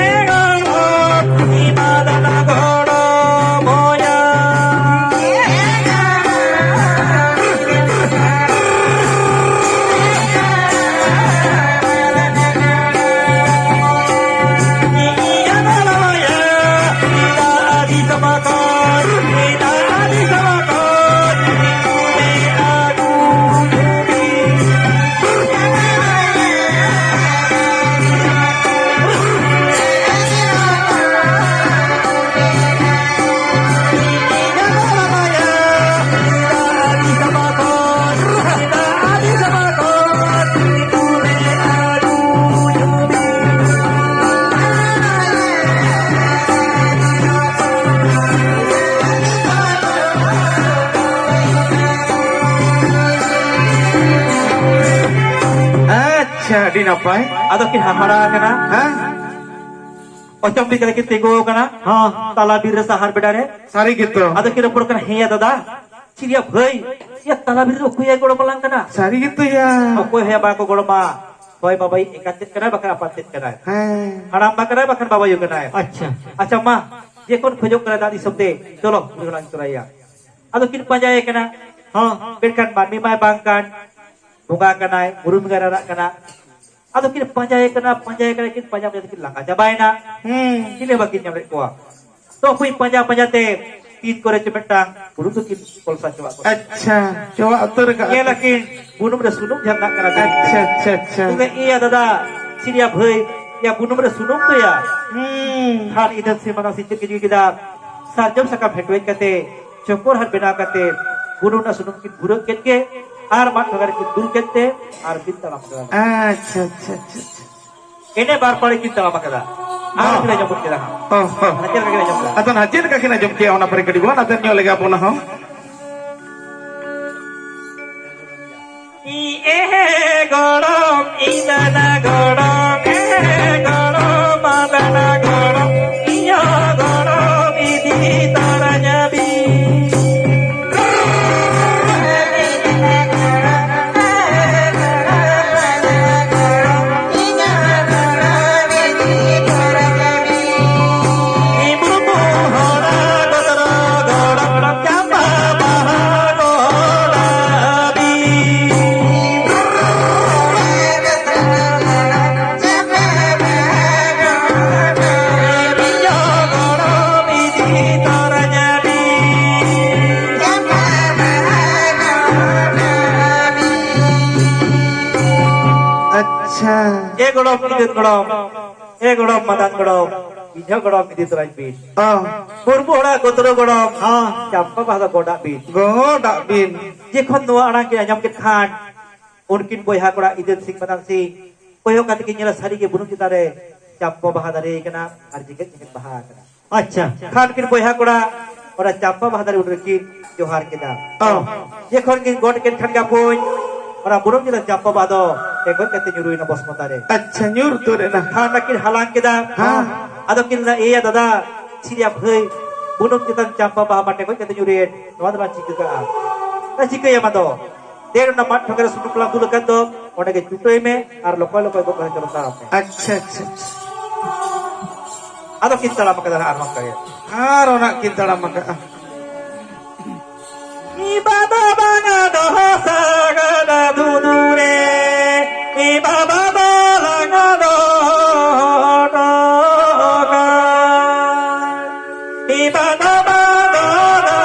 ᱜᱚᱲᱚᱢ, ᱤ ᱢᱟ ᱫᱟᱫᱟ ᱜᱚᱲᱚᱢ ᱵᱚᱭᱟ᱾ ᱟᱪᱪᱷᱟ, ᱟᱹᱰᱤ ᱱᱟᱯᱟᱭ᱾ ᱟᱫᱚ ᱠᱤᱱ ᱦᱟᱦᱟᱲᱟ ᱟᱠᱟᱱᱟ᱾ ᱦᱮᱸ? ᱚᱪᱚᱢ ᱵᱤ ᱠᱟᱛᱮ ᱠᱤᱱ ᱛᱤᱸᱜᱩ ᱟᱠᱟᱱᱟ᱾ ᱦᱚᱸ᱾ ᱛᱟᱞᱟ ᱵᱤᱨ ᱨᱮ ᱥᱟᱦᱟᱨ ᱵᱮᱰᱟ ᱨᱮ᱾ ᱥᱟᱹᱨᱤ ᱜᱮᱛᱚ᱾ ᱟᱫᱚ ᱠᱤᱱ ᱨᱚᱯᱚᱲ ᱠᱟᱱᱟ, "ᱦᱮᱸ ᱭᱟ ᱫᱟᱫᱟ, ᱪᱮᱫ ᱭᱟ ᱵᱷᱟᱹᱭ, ᱭᱟ ᱛᱟᱞᱟ ᱵᱤᱨ ᱨᱮ ᱚᱠᱚᱭ ᱭᱟ ᱜᱚᱲᱚ ᱵᱟᱞᱟᱝ ᱠᱟᱱᱟ?" ᱥᱟᱹᱨᱤ ᱜᱮᱛᱚ ᱭᱟ᱾ ᱚᱠᱚᱭ ᱦᱚᱸ ᱭᱟ ᱵᱟᱠᱚ ᱜᱚᱲᱚ ᱢᱟ᱾ ᱦᱳᱭ ᱵᱟᱵᱟᱭᱤᱡ ᱮᱸᱜᱟᱛ ᱛᱮᱫ ᱠᱟᱱᱟᱭ, ᱵᱟᱠᱷᱟᱱ ᱟᱯᱟᱛ ᱛᱮᱫ ᱠᱟᱱᱟᱭ᱾ ᱦᱮᱸ᱾ ᱦᱟᱲᱟᱢ ᱵᱟ ᱠᱟᱱᱟᱭ, ᱵᱟᱠᱷᱟᱱ ᱵᱟᱵᱟᱭᱩ ᱠᱟᱱᱟᱭ᱾ ᱟᱪᱪᱷᱟ᱾ ᱟᱪᱪᱷᱟ ᱢᱟ, ᱡᱮ ᱠᱷᱚᱱ ᱠᱷᱚᱡᱚᱜ ᱠᱟᱱᱟ ᱫᱟᱜ ᱫᱤᱥᱚᱢ ᱛᱮ, ᱪᱚᱞᱚ, ᱩᱱᱤ ᱦᱚᱸᱞᱟᱝ ᱛᱚᱨᱟᱭᱟ᱾ ᱟᱫᱚ ᱠᱤᱱ ᱯᱟᱸᱡᱟᱭᱮ ᱠᱟᱱᱟ᱾ ᱦᱚᱸ᱾ ᱢᱮᱱᱠᱷᱟᱱ ᱢᱟᱹᱱᱢᱤ ᱢᱟᱭ ᱵᱟᱝ ᱠᱟᱱ, ᱵᱚᱸᱜᱟ ᱠᱟᱱᱟᱭ, ᱵᱩᱨᱩᱢ ᱜᱮ ᱨᱟᱨᱟᱜ ᱠᱟᱱᱟ᱾ ᱟᱫᱚ ᱠᱤᱱ ᱯᱟᱸᱡᱟᱭᱮ ᱠᱟᱱᱟ, ᱯᱟᱸᱡᱟᱭᱮ ᱠᱟᱱᱟ, ᱠᱤᱱ ᱯᱟᱸᱡᱟ ᱯᱟᱸᱡᱟ ᱛᱮᱠᱤᱱ ᱞᱟᱸᱜᱟ ᱪᱟᱵᱟᱭᱮᱱᱟ᱾ ᱦᱩᱸ᱾ ᱪᱤᱞᱤ ᱦᱚᱸ ᱵᱟᱹᱠᱤᱱ ᱧᱟᱢᱮᱫ ᱠᱚᱣᱟ᱾ ᱛᱚ ᱩᱱᱠᱤᱱ ᱯᱟᱸᱡᱟ ᱯᱟᱸᱡᱟ ᱛᱮ ᱛᱤᱱ ᱠᱚᱨᱮ ᱪᱚ ᱢᱤᱫᱴᱟᱝ ᱵᱩᱨᱩ ᱫᱚᱠᱤᱱ ᱠᱚᱞᱥᱟ ᱪᱚᱣᱟᱜ ᱠᱚᱣᱟ᱾ ᱟᱪᱪᱷᱟ, ᱪᱚᱣᱟᱜ ᱩᱛᱟᱹᱨ ᱟᱠᱟᱫ᱾ ᱧᱮᱞ ᱟᱹᱠᱤᱱ ᱵᱩᱱᱩᱢ ᱨᱮ ᱥᱩᱱᱩᱢ ᱡᱷᱟᱨᱱᱟᱜ ᱠᱟᱱᱟ᱾ ᱟᱪᱪᱷᱟ, ᱟᱪᱪᱷᱟ, ᱟᱪᱪᱷᱟ᱾ ᱛᱚᱵᱮ ᱤᱭᱟᱹ ᱫᱟᱫᱟ, ᱪᱮᱫ ᱭᱟ ᱵᱷᱟᱹᱭ, ᱭᱟ ᱵᱩᱱᱩᱢ ᱨᱮ ᱥᱩᱱᱩᱢ ᱫᱚ ᱭᱟ᱾ ᱦᱩᱸ᱾ ᱠᱷᱟᱱ ᱤᱫᱟᱹ ᱥᱤᱢᱟᱱᱟ ᱥᱤ ᱪᱮᱫ ᱠᱚ ᱪᱤᱠᱟᱹ ᱠᱮᱫᱟ? ᱥᱟᱨᱡᱚᱢ ᱥᱟᱠᱟᱢ ᱦᱮᱴᱣᱮᱡ ᱠᱟᱛᱮ, ᱪᱚᱠᱚᱨ ᱦᱟᱴ ᱵᱮᱱᱟᱣ ᱠᱟᱛᱮ, ᱵᱩᱱᱩᱢ ᱨᱮᱱᱟᱜ ᱥᱩᱱᱩᱢ ᱠᱤᱱ ᱵᱷᱩᱨᱟᱹᱜ ᱠᱮᱫ ᱜᱮ ᱟᱨ ᱢᱟᱫ ᱴᱷᱚᱸᱜᱟ ᱨᱮᱠᱤᱱ ᱫᱩᱞ ᱠᱮᱫ ᱛᱮ ᱟᱨ ᱠᱤᱱ ᱛᱟᱲᱟᱢ ᱠᱮᱫᱟ᱾ ᱟᱪᱪᱷᱟ, ᱟᱪᱪᱷᱟ, ᱟᱪᱪᱷᱟ, ᱟᱪᱪᱷᱟ᱾ ᱮᱱᱮ ᱵᱟᱨ ᱯᱟᱲᱮ ᱠᱤᱱ ᱛᱟᱲᱟᱢ ᱟᱠᱟᱫᱟ᱾ ᱟᱨ ᱦᱚᱸ᱾ ᱠᱤᱱ ᱟᱸᱡᱚᱢ ᱜᱚᱫ ᱠᱮᱫᱟ ᱦᱟᱸᱜ᱾ ᱦᱚᱸ, ᱦᱚᱸ᱾ ᱟᱫᱚ ᱪᱮᱫ ᱞᱮᱠᱟ ᱠᱤᱱ ᱟᱸᱡᱚᱢ ᱠᱮᱫᱟ? ᱟᱫᱚ ᱱᱟᱦᱟᱜ ᱪᱮᱫ ᱞᱮᱠᱟ ᱠᱤᱱ ᱟᱸᱡᱚᱢ ᱠᱮᱫᱟ, ᱚᱱᱟ ᱯᱟᱹᱨᱤ ᱠᱟᱹᱴᱤᱡ ᱵᱚᱱ ᱟᱛᱮ ᱧᱚᱜ ᱞᱮᱜᱮ ᱟᱵᱚ ᱚᱱᱟ ᱦᱚᱸ᱾ ᱤ ᱮ ᱜᱚᱲᱚᱢ, ᱤᱧ ᱫᱟᱫᱟ ᱜᱚᱲᱚᱢ, ᱮ ᱜᱚᱲᱚᱢ, ᱢᱟ ᱫᱟᱫᱟ ᱜᱚᱲᱚᱢ, ᱤᱧ ᱦᱚᱸ ᱜᱚᱲᱚᱢ ᱤᱫᱤ ᱛᱚᱨᱟᱧᱟ ᱵᱤᱱ᱾ ᱟᱪᱪᱷᱟ᱾ ᱮ ᱜᱚᱲᱚᱢ, ᱜᱤᱫᱟᱹᱨ ᱜᱚᱲᱚᱢ, ᱮ ᱜᱚᱲᱚᱢ, ᱢᱟᱫᱟᱱ ᱜᱚᱲᱚᱢ, ᱤᱧ ᱦᱚᱸ ᱜᱚᱲᱚᱢ ᱤᱫᱤ ᱛᱚᱨᱟᱧ ᱵᱤᱱ᱾ ᱦᱚᱸ᱾ ᱢᱩᱨᱢᱩ ᱦᱚᱲᱟᱜ ᱜᱚᱛᱨᱚ ᱜᱚᱲᱚᱢ, ᱦᱚᱸ᱾ ᱪᱟᱢᱯᱟ ᱵᱟᱦᱟ ᱫᱚ ᱜᱚᱰᱟᱜ ᱵᱤᱱ᱾ ᱜᱚᱰᱟᱜ ᱵᱤᱱ᱾ ᱡᱚᱠᱷᱚᱱ ᱱᱚᱣᱟ ᱟᱲᱟᱝ ᱠᱤᱱ ᱟᱸᱡᱚᱢ ᱠᱮᱫ ᱠᱷᱟᱱ, ᱩᱱᱠᱤᱱ ᱵᱚᱭᱦᱟ ᱠᱚᱲᱟ ᱤᱫᱟᱹ ᱥᱤᱝ ᱢᱟᱫᱟᱱ ᱥᱤᱝ ᱠᱚᱭᱚᱜ ᱠᱟᱛᱮ ᱠᱤᱱ ᱧᱮᱞᱟ, ᱥᱟᱹᱨᱤᱜᱮ ᱵᱩᱱᱩᱢ ᱪᱮᱛᱟᱱ ᱨᱮ ᱪᱟᱢᱯᱟ ᱵᱟᱦᱟ ᱫᱟᱨᱮ ᱠᱟᱱᱟ ᱟᱨ ᱡᱮᱜᱮᱫ ᱡᱮᱜᱮᱫ ᱵᱟᱦᱟ ᱠᱟᱱᱟ᱾ ᱟᱪᱪᱷᱟ᱾ ᱠᱷᱟᱱ ᱠᱤᱱ ᱵᱚᱭᱦᱟ ᱠᱚᱲᱟ ᱚᱱᱟ ᱪᱟᱢᱯᱟ ᱵᱟᱦᱟ ᱫᱟᱨᱮ ᱵᱩᱴᱟᱹ ᱨᱮᱠᱤᱱ ᱡᱚᱦᱟᱨ ᱠᱮᱫᱟ᱾ ᱚ᱾ ᱡᱚᱠᱷᱚᱱ ᱠᱤᱱ ᱜᱚᱰ ᱠᱮᱫ ᱠᱷᱟᱱ ᱜᱮ ᱟᱯᱚᱭ, ᱚᱱᱟ ᱵᱩᱱᱩᱢ ᱪᱮᱛᱟᱱ ᱪᱟᱢᱯᱟ ᱵᱟᱦᱟ ᱫᱚ ᱴᱮᱸᱜᱚᱡ ᱠᱟᱛᱮ ᱧᱩᱨᱩᱭᱮᱱᱟ ᱵᱚᱥᱢᱚᱛᱟ ᱨᱮ᱾ ᱟᱪᱪᱷᱟ, ᱧᱩᱨ ᱩᱛᱟᱹᱨ ᱮᱱᱟ᱾ ᱠᱷᱟᱱ ᱚᱱᱟ ᱠᱤᱱ ᱦᱟᱞᱟᱝ ᱠᱮᱫᱟ᱾ ᱦᱮᱸ᱾ ᱟᱫᱚ ᱠᱤᱱ ᱞᱟᱹᱭᱟ, "ᱮᱭᱟ ᱫᱟᱫᱟ, ᱪᱮᱫ ᱭᱟ ᱵᱷᱟᱹᱭ, ᱵᱩᱱᱩᱢ ᱪᱮᱛᱟᱱ ᱪᱟᱢᱯᱟ ᱵᱟᱦᱟ ᱢᱟ ᱴᱮᱸᱜᱚᱡ ᱠᱟᱛᱮ ᱧᱩᱨᱮᱱ, ᱱᱚᱣᱟ ᱫᱚ ᱞᱟᱝ ᱪᱤᱠᱟᱹ ᱠᱟᱜᱼᱟ?" ᱞᱟᱝ ᱪᱤᱠᱟᱹᱭᱟᱢ ᱟᱫᱚ? ᱫᱮ, ᱚᱱᱟ ᱢᱟᱫ ᱴᱷᱚᱸᱜᱟ ᱨᱮ ᱥᱩᱱᱩᱢ ᱠᱚᱞᱟᱝ ᱫᱩᱞ ᱟᱠᱟᱫ ᱫᱚ, ᱚᱸᱰᱮ ᱜᱮ ᱪᱩᱴᱟᱹᱭ ᱢᱮ ᱟᱨ ᱞᱚᱠᱚᱭ ᱞᱚᱠᱚᱭ ᱜᱚᱜ ᱠᱟᱛᱮ ᱪᱚᱞᱚ ᱛᱟᱲᱟᱢ ᱢᱮ᱾ ᱟᱪᱪᱷᱟ, ᱟᱪᱪᱷᱟ, ᱟᱪᱪᱷᱟ᱾ ᱟᱫᱚ ᱠᱤᱱ ᱛᱟᱲᱟᱢ ᱟᱠᱟᱫᱟ ᱟᱨ ᱱᱚᱝᱠᱟ ᱜᱮ᱾ ᱟᱨ ᱚᱱᱟ ᱠᱤᱱ ᱛᱟᱲᱟᱢ ᱟᱠᱟᱫᱼᱟ᱾ ᱤ ᱵᱟᱵᱟ ᱵᱟᱝᱟ ᱫᱚᱦᱚ ᱥᱟᱜᱟᱫᱟ ᱫᱩᱫᱩ ᱨᱮ, ᱤ ᱵᱟᱵᱟ ᱫᱚ ᱞᱟᱝᱟ ᱫᱚᱦᱚ ᱦᱚᱴᱚ ᱠᱟᱜ᱾ ᱤ ᱵᱟᱵᱟ ᱫᱚ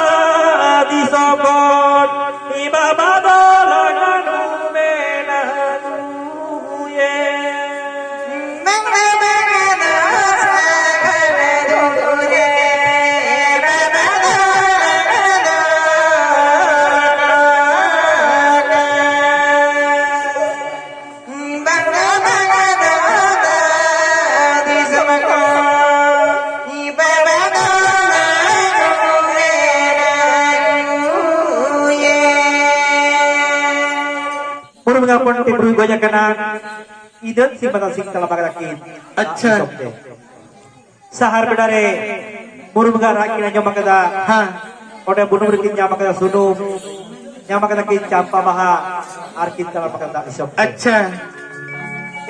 ᱫᱤᱥᱚᱢ ᱠᱷᱚᱱ, ᱤ ᱵᱟᱵᱟ ᱫᱚ ᱞᱟᱝᱟ ᱰᱩᱵᱮ ᱱᱟᱦᱟᱜ᱾ ᱢᱩᱨᱢᱩ ᱜᱟᱯᱚᱱ ᱛᱤ ᱵᱩᱨᱩᱭ ᱜᱚᱡ ᱟᱠᱟᱱᱟ᱾ ᱤᱫᱟᱹᱱ ᱥᱤᱢ ᱵᱟᱫᱟ ᱥᱤᱢ ᱛᱟᱞᱟ ᱵᱟᱜᱽ ᱨᱟᱹᱠᱤᱱ᱾ ᱟᱪᱪᱷᱟ᱾ ᱥᱟᱦᱟᱨ ᱵᱮᱲᱟ ᱨᱮ ᱢᱩᱨᱢᱩ ᱜᱟ ᱨᱟᱜ ᱠᱤᱱ ᱟᱸᱡᱚᱢ ᱟᱠᱟᱫᱟ᱾ ᱦᱮᱸ᱾ ᱚᱸᱰᱮ ᱵᱩᱱᱩᱢ ᱨᱮᱠᱤᱱ ᱧᱟᱢ ᱟᱠᱟᱫᱟ ᱥᱩᱱᱩᱢ, ᱧᱟᱢ ᱟᱠᱟᱫᱟ ᱠᱤᱱ ᱪᱟᱢᱯᱟ ᱵᱟᱦᱟ, ᱟᱨ ᱠᱤᱱ ᱛᱟᱲᱟᱢ ᱟᱠᱟᱫᱟ ᱫᱟᱜ ᱫᱤᱥᱚᱢ᱾ ᱟᱪᱪᱷᱟ᱾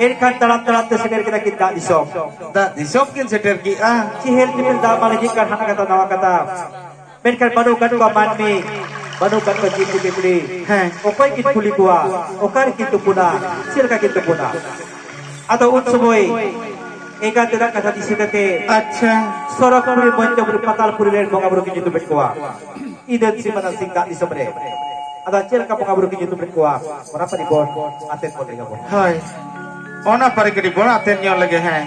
ᱮᱱᱠᱷᱟᱱ ᱛᱟᱲᱟᱢ ᱛᱟᱲᱟᱢ ᱛᱮ ᱥᱮᱴᱮᱨ ᱠᱮᱫᱟ ᱠᱤᱱ ᱫᱟᱜ ᱫᱤᱥᱚᱢ᱾ ᱫᱟᱜ ᱫᱤᱥᱚᱢ ᱠᱤᱱ ᱥᱮᱴᱮᱨ ᱠᱮᱜᱼᱟ᱾ ᱪᱮᱦᱮᱞ ᱪᱮᱯᱮᱞ ᱫᱟᱜ ᱢᱟ ᱞᱤᱸᱡᱤᱜ ᱠᱟᱱ ᱦᱟᱱᱟ ᱠᱟᱛᱷᱟ ᱱᱟᱣᱟ ᱠᱟᱛᱷᱟ᱾ ᱢᱮᱱᱠᱷᱟᱱ ᱵᱟᱹᱱᱩᱜ ᱟᱠᱟᱫ ᱠᱚᱣᱟ ᱢᱟᱹᱱᱢᱤ, ᱵᱟᱹᱱᱩᱜ ᱟᱠᱟᱫ ᱠᱚᱣᱟ ᱡᱤᱵᱽ ᱡᱤᱭᱟᱹᱞᱤ ᱯᱤᱯᱤᱲᱤ᱾ ᱦᱮᱸ᱾ ᱚᱠᱚᱭ ᱠᱤᱱ ᱠᱩᱞᱤ ᱠᱚᱣᱟ, ᱚᱠᱟ ᱨᱮᱠᱤᱱ ᱛᱩᱯᱩᱱᱟ, ᱪᱮᱫ ᱞᱮᱠᱟ ᱠᱤᱱ ᱛᱩᱯᱩᱱᱟ? ᱟᱫᱚ ᱩᱱ ᱥᱚᱢᱚᱭ ᱮᱸᱜᱟᱛ ᱮᱨᱟᱜ ᱠᱟᱛᱷᱟ ᱫᱤᱥᱟᱹ ᱠᱟᱛᱮ ᱟᱪᱪᱷᱟ᱾ ᱥᱚᱨᱚᱜᱽᱯᱩᱨᱤ, ᱢᱚᱧᱪᱚᱯᱩᱨᱤ, ᱯᱟᱛᱟᱞᱯᱩᱨᱤ ᱨᱮᱱ ᱵᱚᱸᱜᱟ ᱵᱩᱨᱩ ᱠᱤᱱ ᱧᱩᱛᱩᱢᱮᱫ ᱠᱚᱣᱟ᱾ ᱤᱫᱟᱹᱱ ᱥᱤᱢᱟᱱᱟ ᱥᱤᱝ ᱫᱟᱜ ᱫᱤᱥᱚᱢ ᱨᱮ᱾ ᱟᱫᱚ ᱪᱮᱫ ᱞᱮᱠᱟ ᱵᱚᱸᱜᱟ ᱵᱩᱨᱩ ᱠᱤᱱ ᱧᱩᱛᱩᱢᱮᱫ ᱠᱚᱣᱟ, ᱚᱱᱟ ᱯᱟᱹᱨᱤ ᱵᱚᱱ ᱟᱛᱮᱱ ᱵᱚᱱ ᱞᱟᱹᱭ ᱟᱵᱚᱱ᱾ ᱦᱳᱭ, ᱚᱱᱟ ᱯᱟᱹᱨᱤ ᱠᱟᱹᱴᱤᱡ ᱵᱚᱱ ᱟᱛᱮᱱ ᱧᱚᱜ ᱞᱮᱜᱮ, ᱦᱮᱸ᱾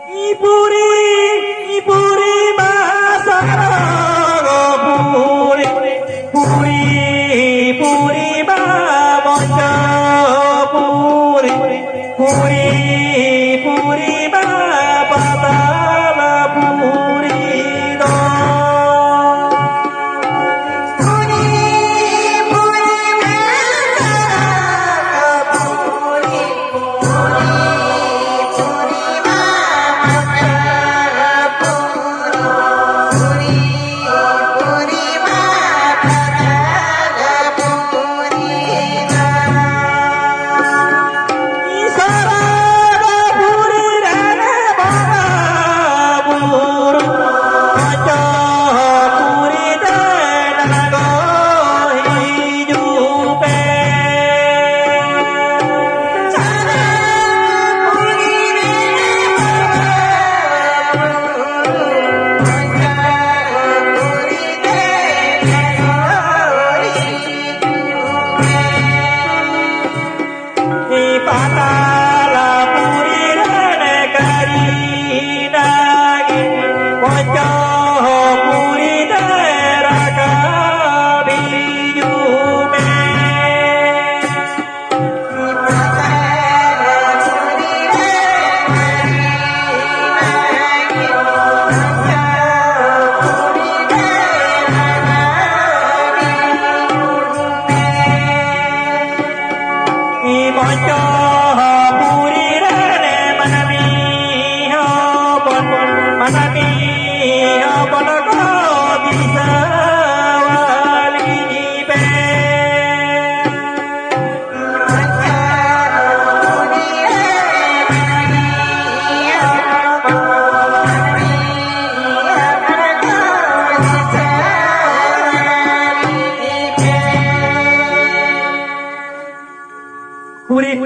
ᱤᱯᱩᱨᱤ, ᱤᱯᱩᱨᱤ ᱢᱟ ᱥᱟᱨᱚᱜᱚ ᱯᱩᱨᱤ, ᱯᱩᱨᱤ, ᱯᱩᱨᱤ ᱢᱟ ᱢᱚᱧᱪᱚ ᱯᱩᱨᱤ, ᱯᱩᱨᱤ, ᱯᱩᱨᱤ ᱢᱟ ᱯᱟᱛᱟᱞ ᱯᱩᱨᱤ ᱫᱚ᱾ ᱯᱩᱨᱤ, ᱯᱩᱨᱤ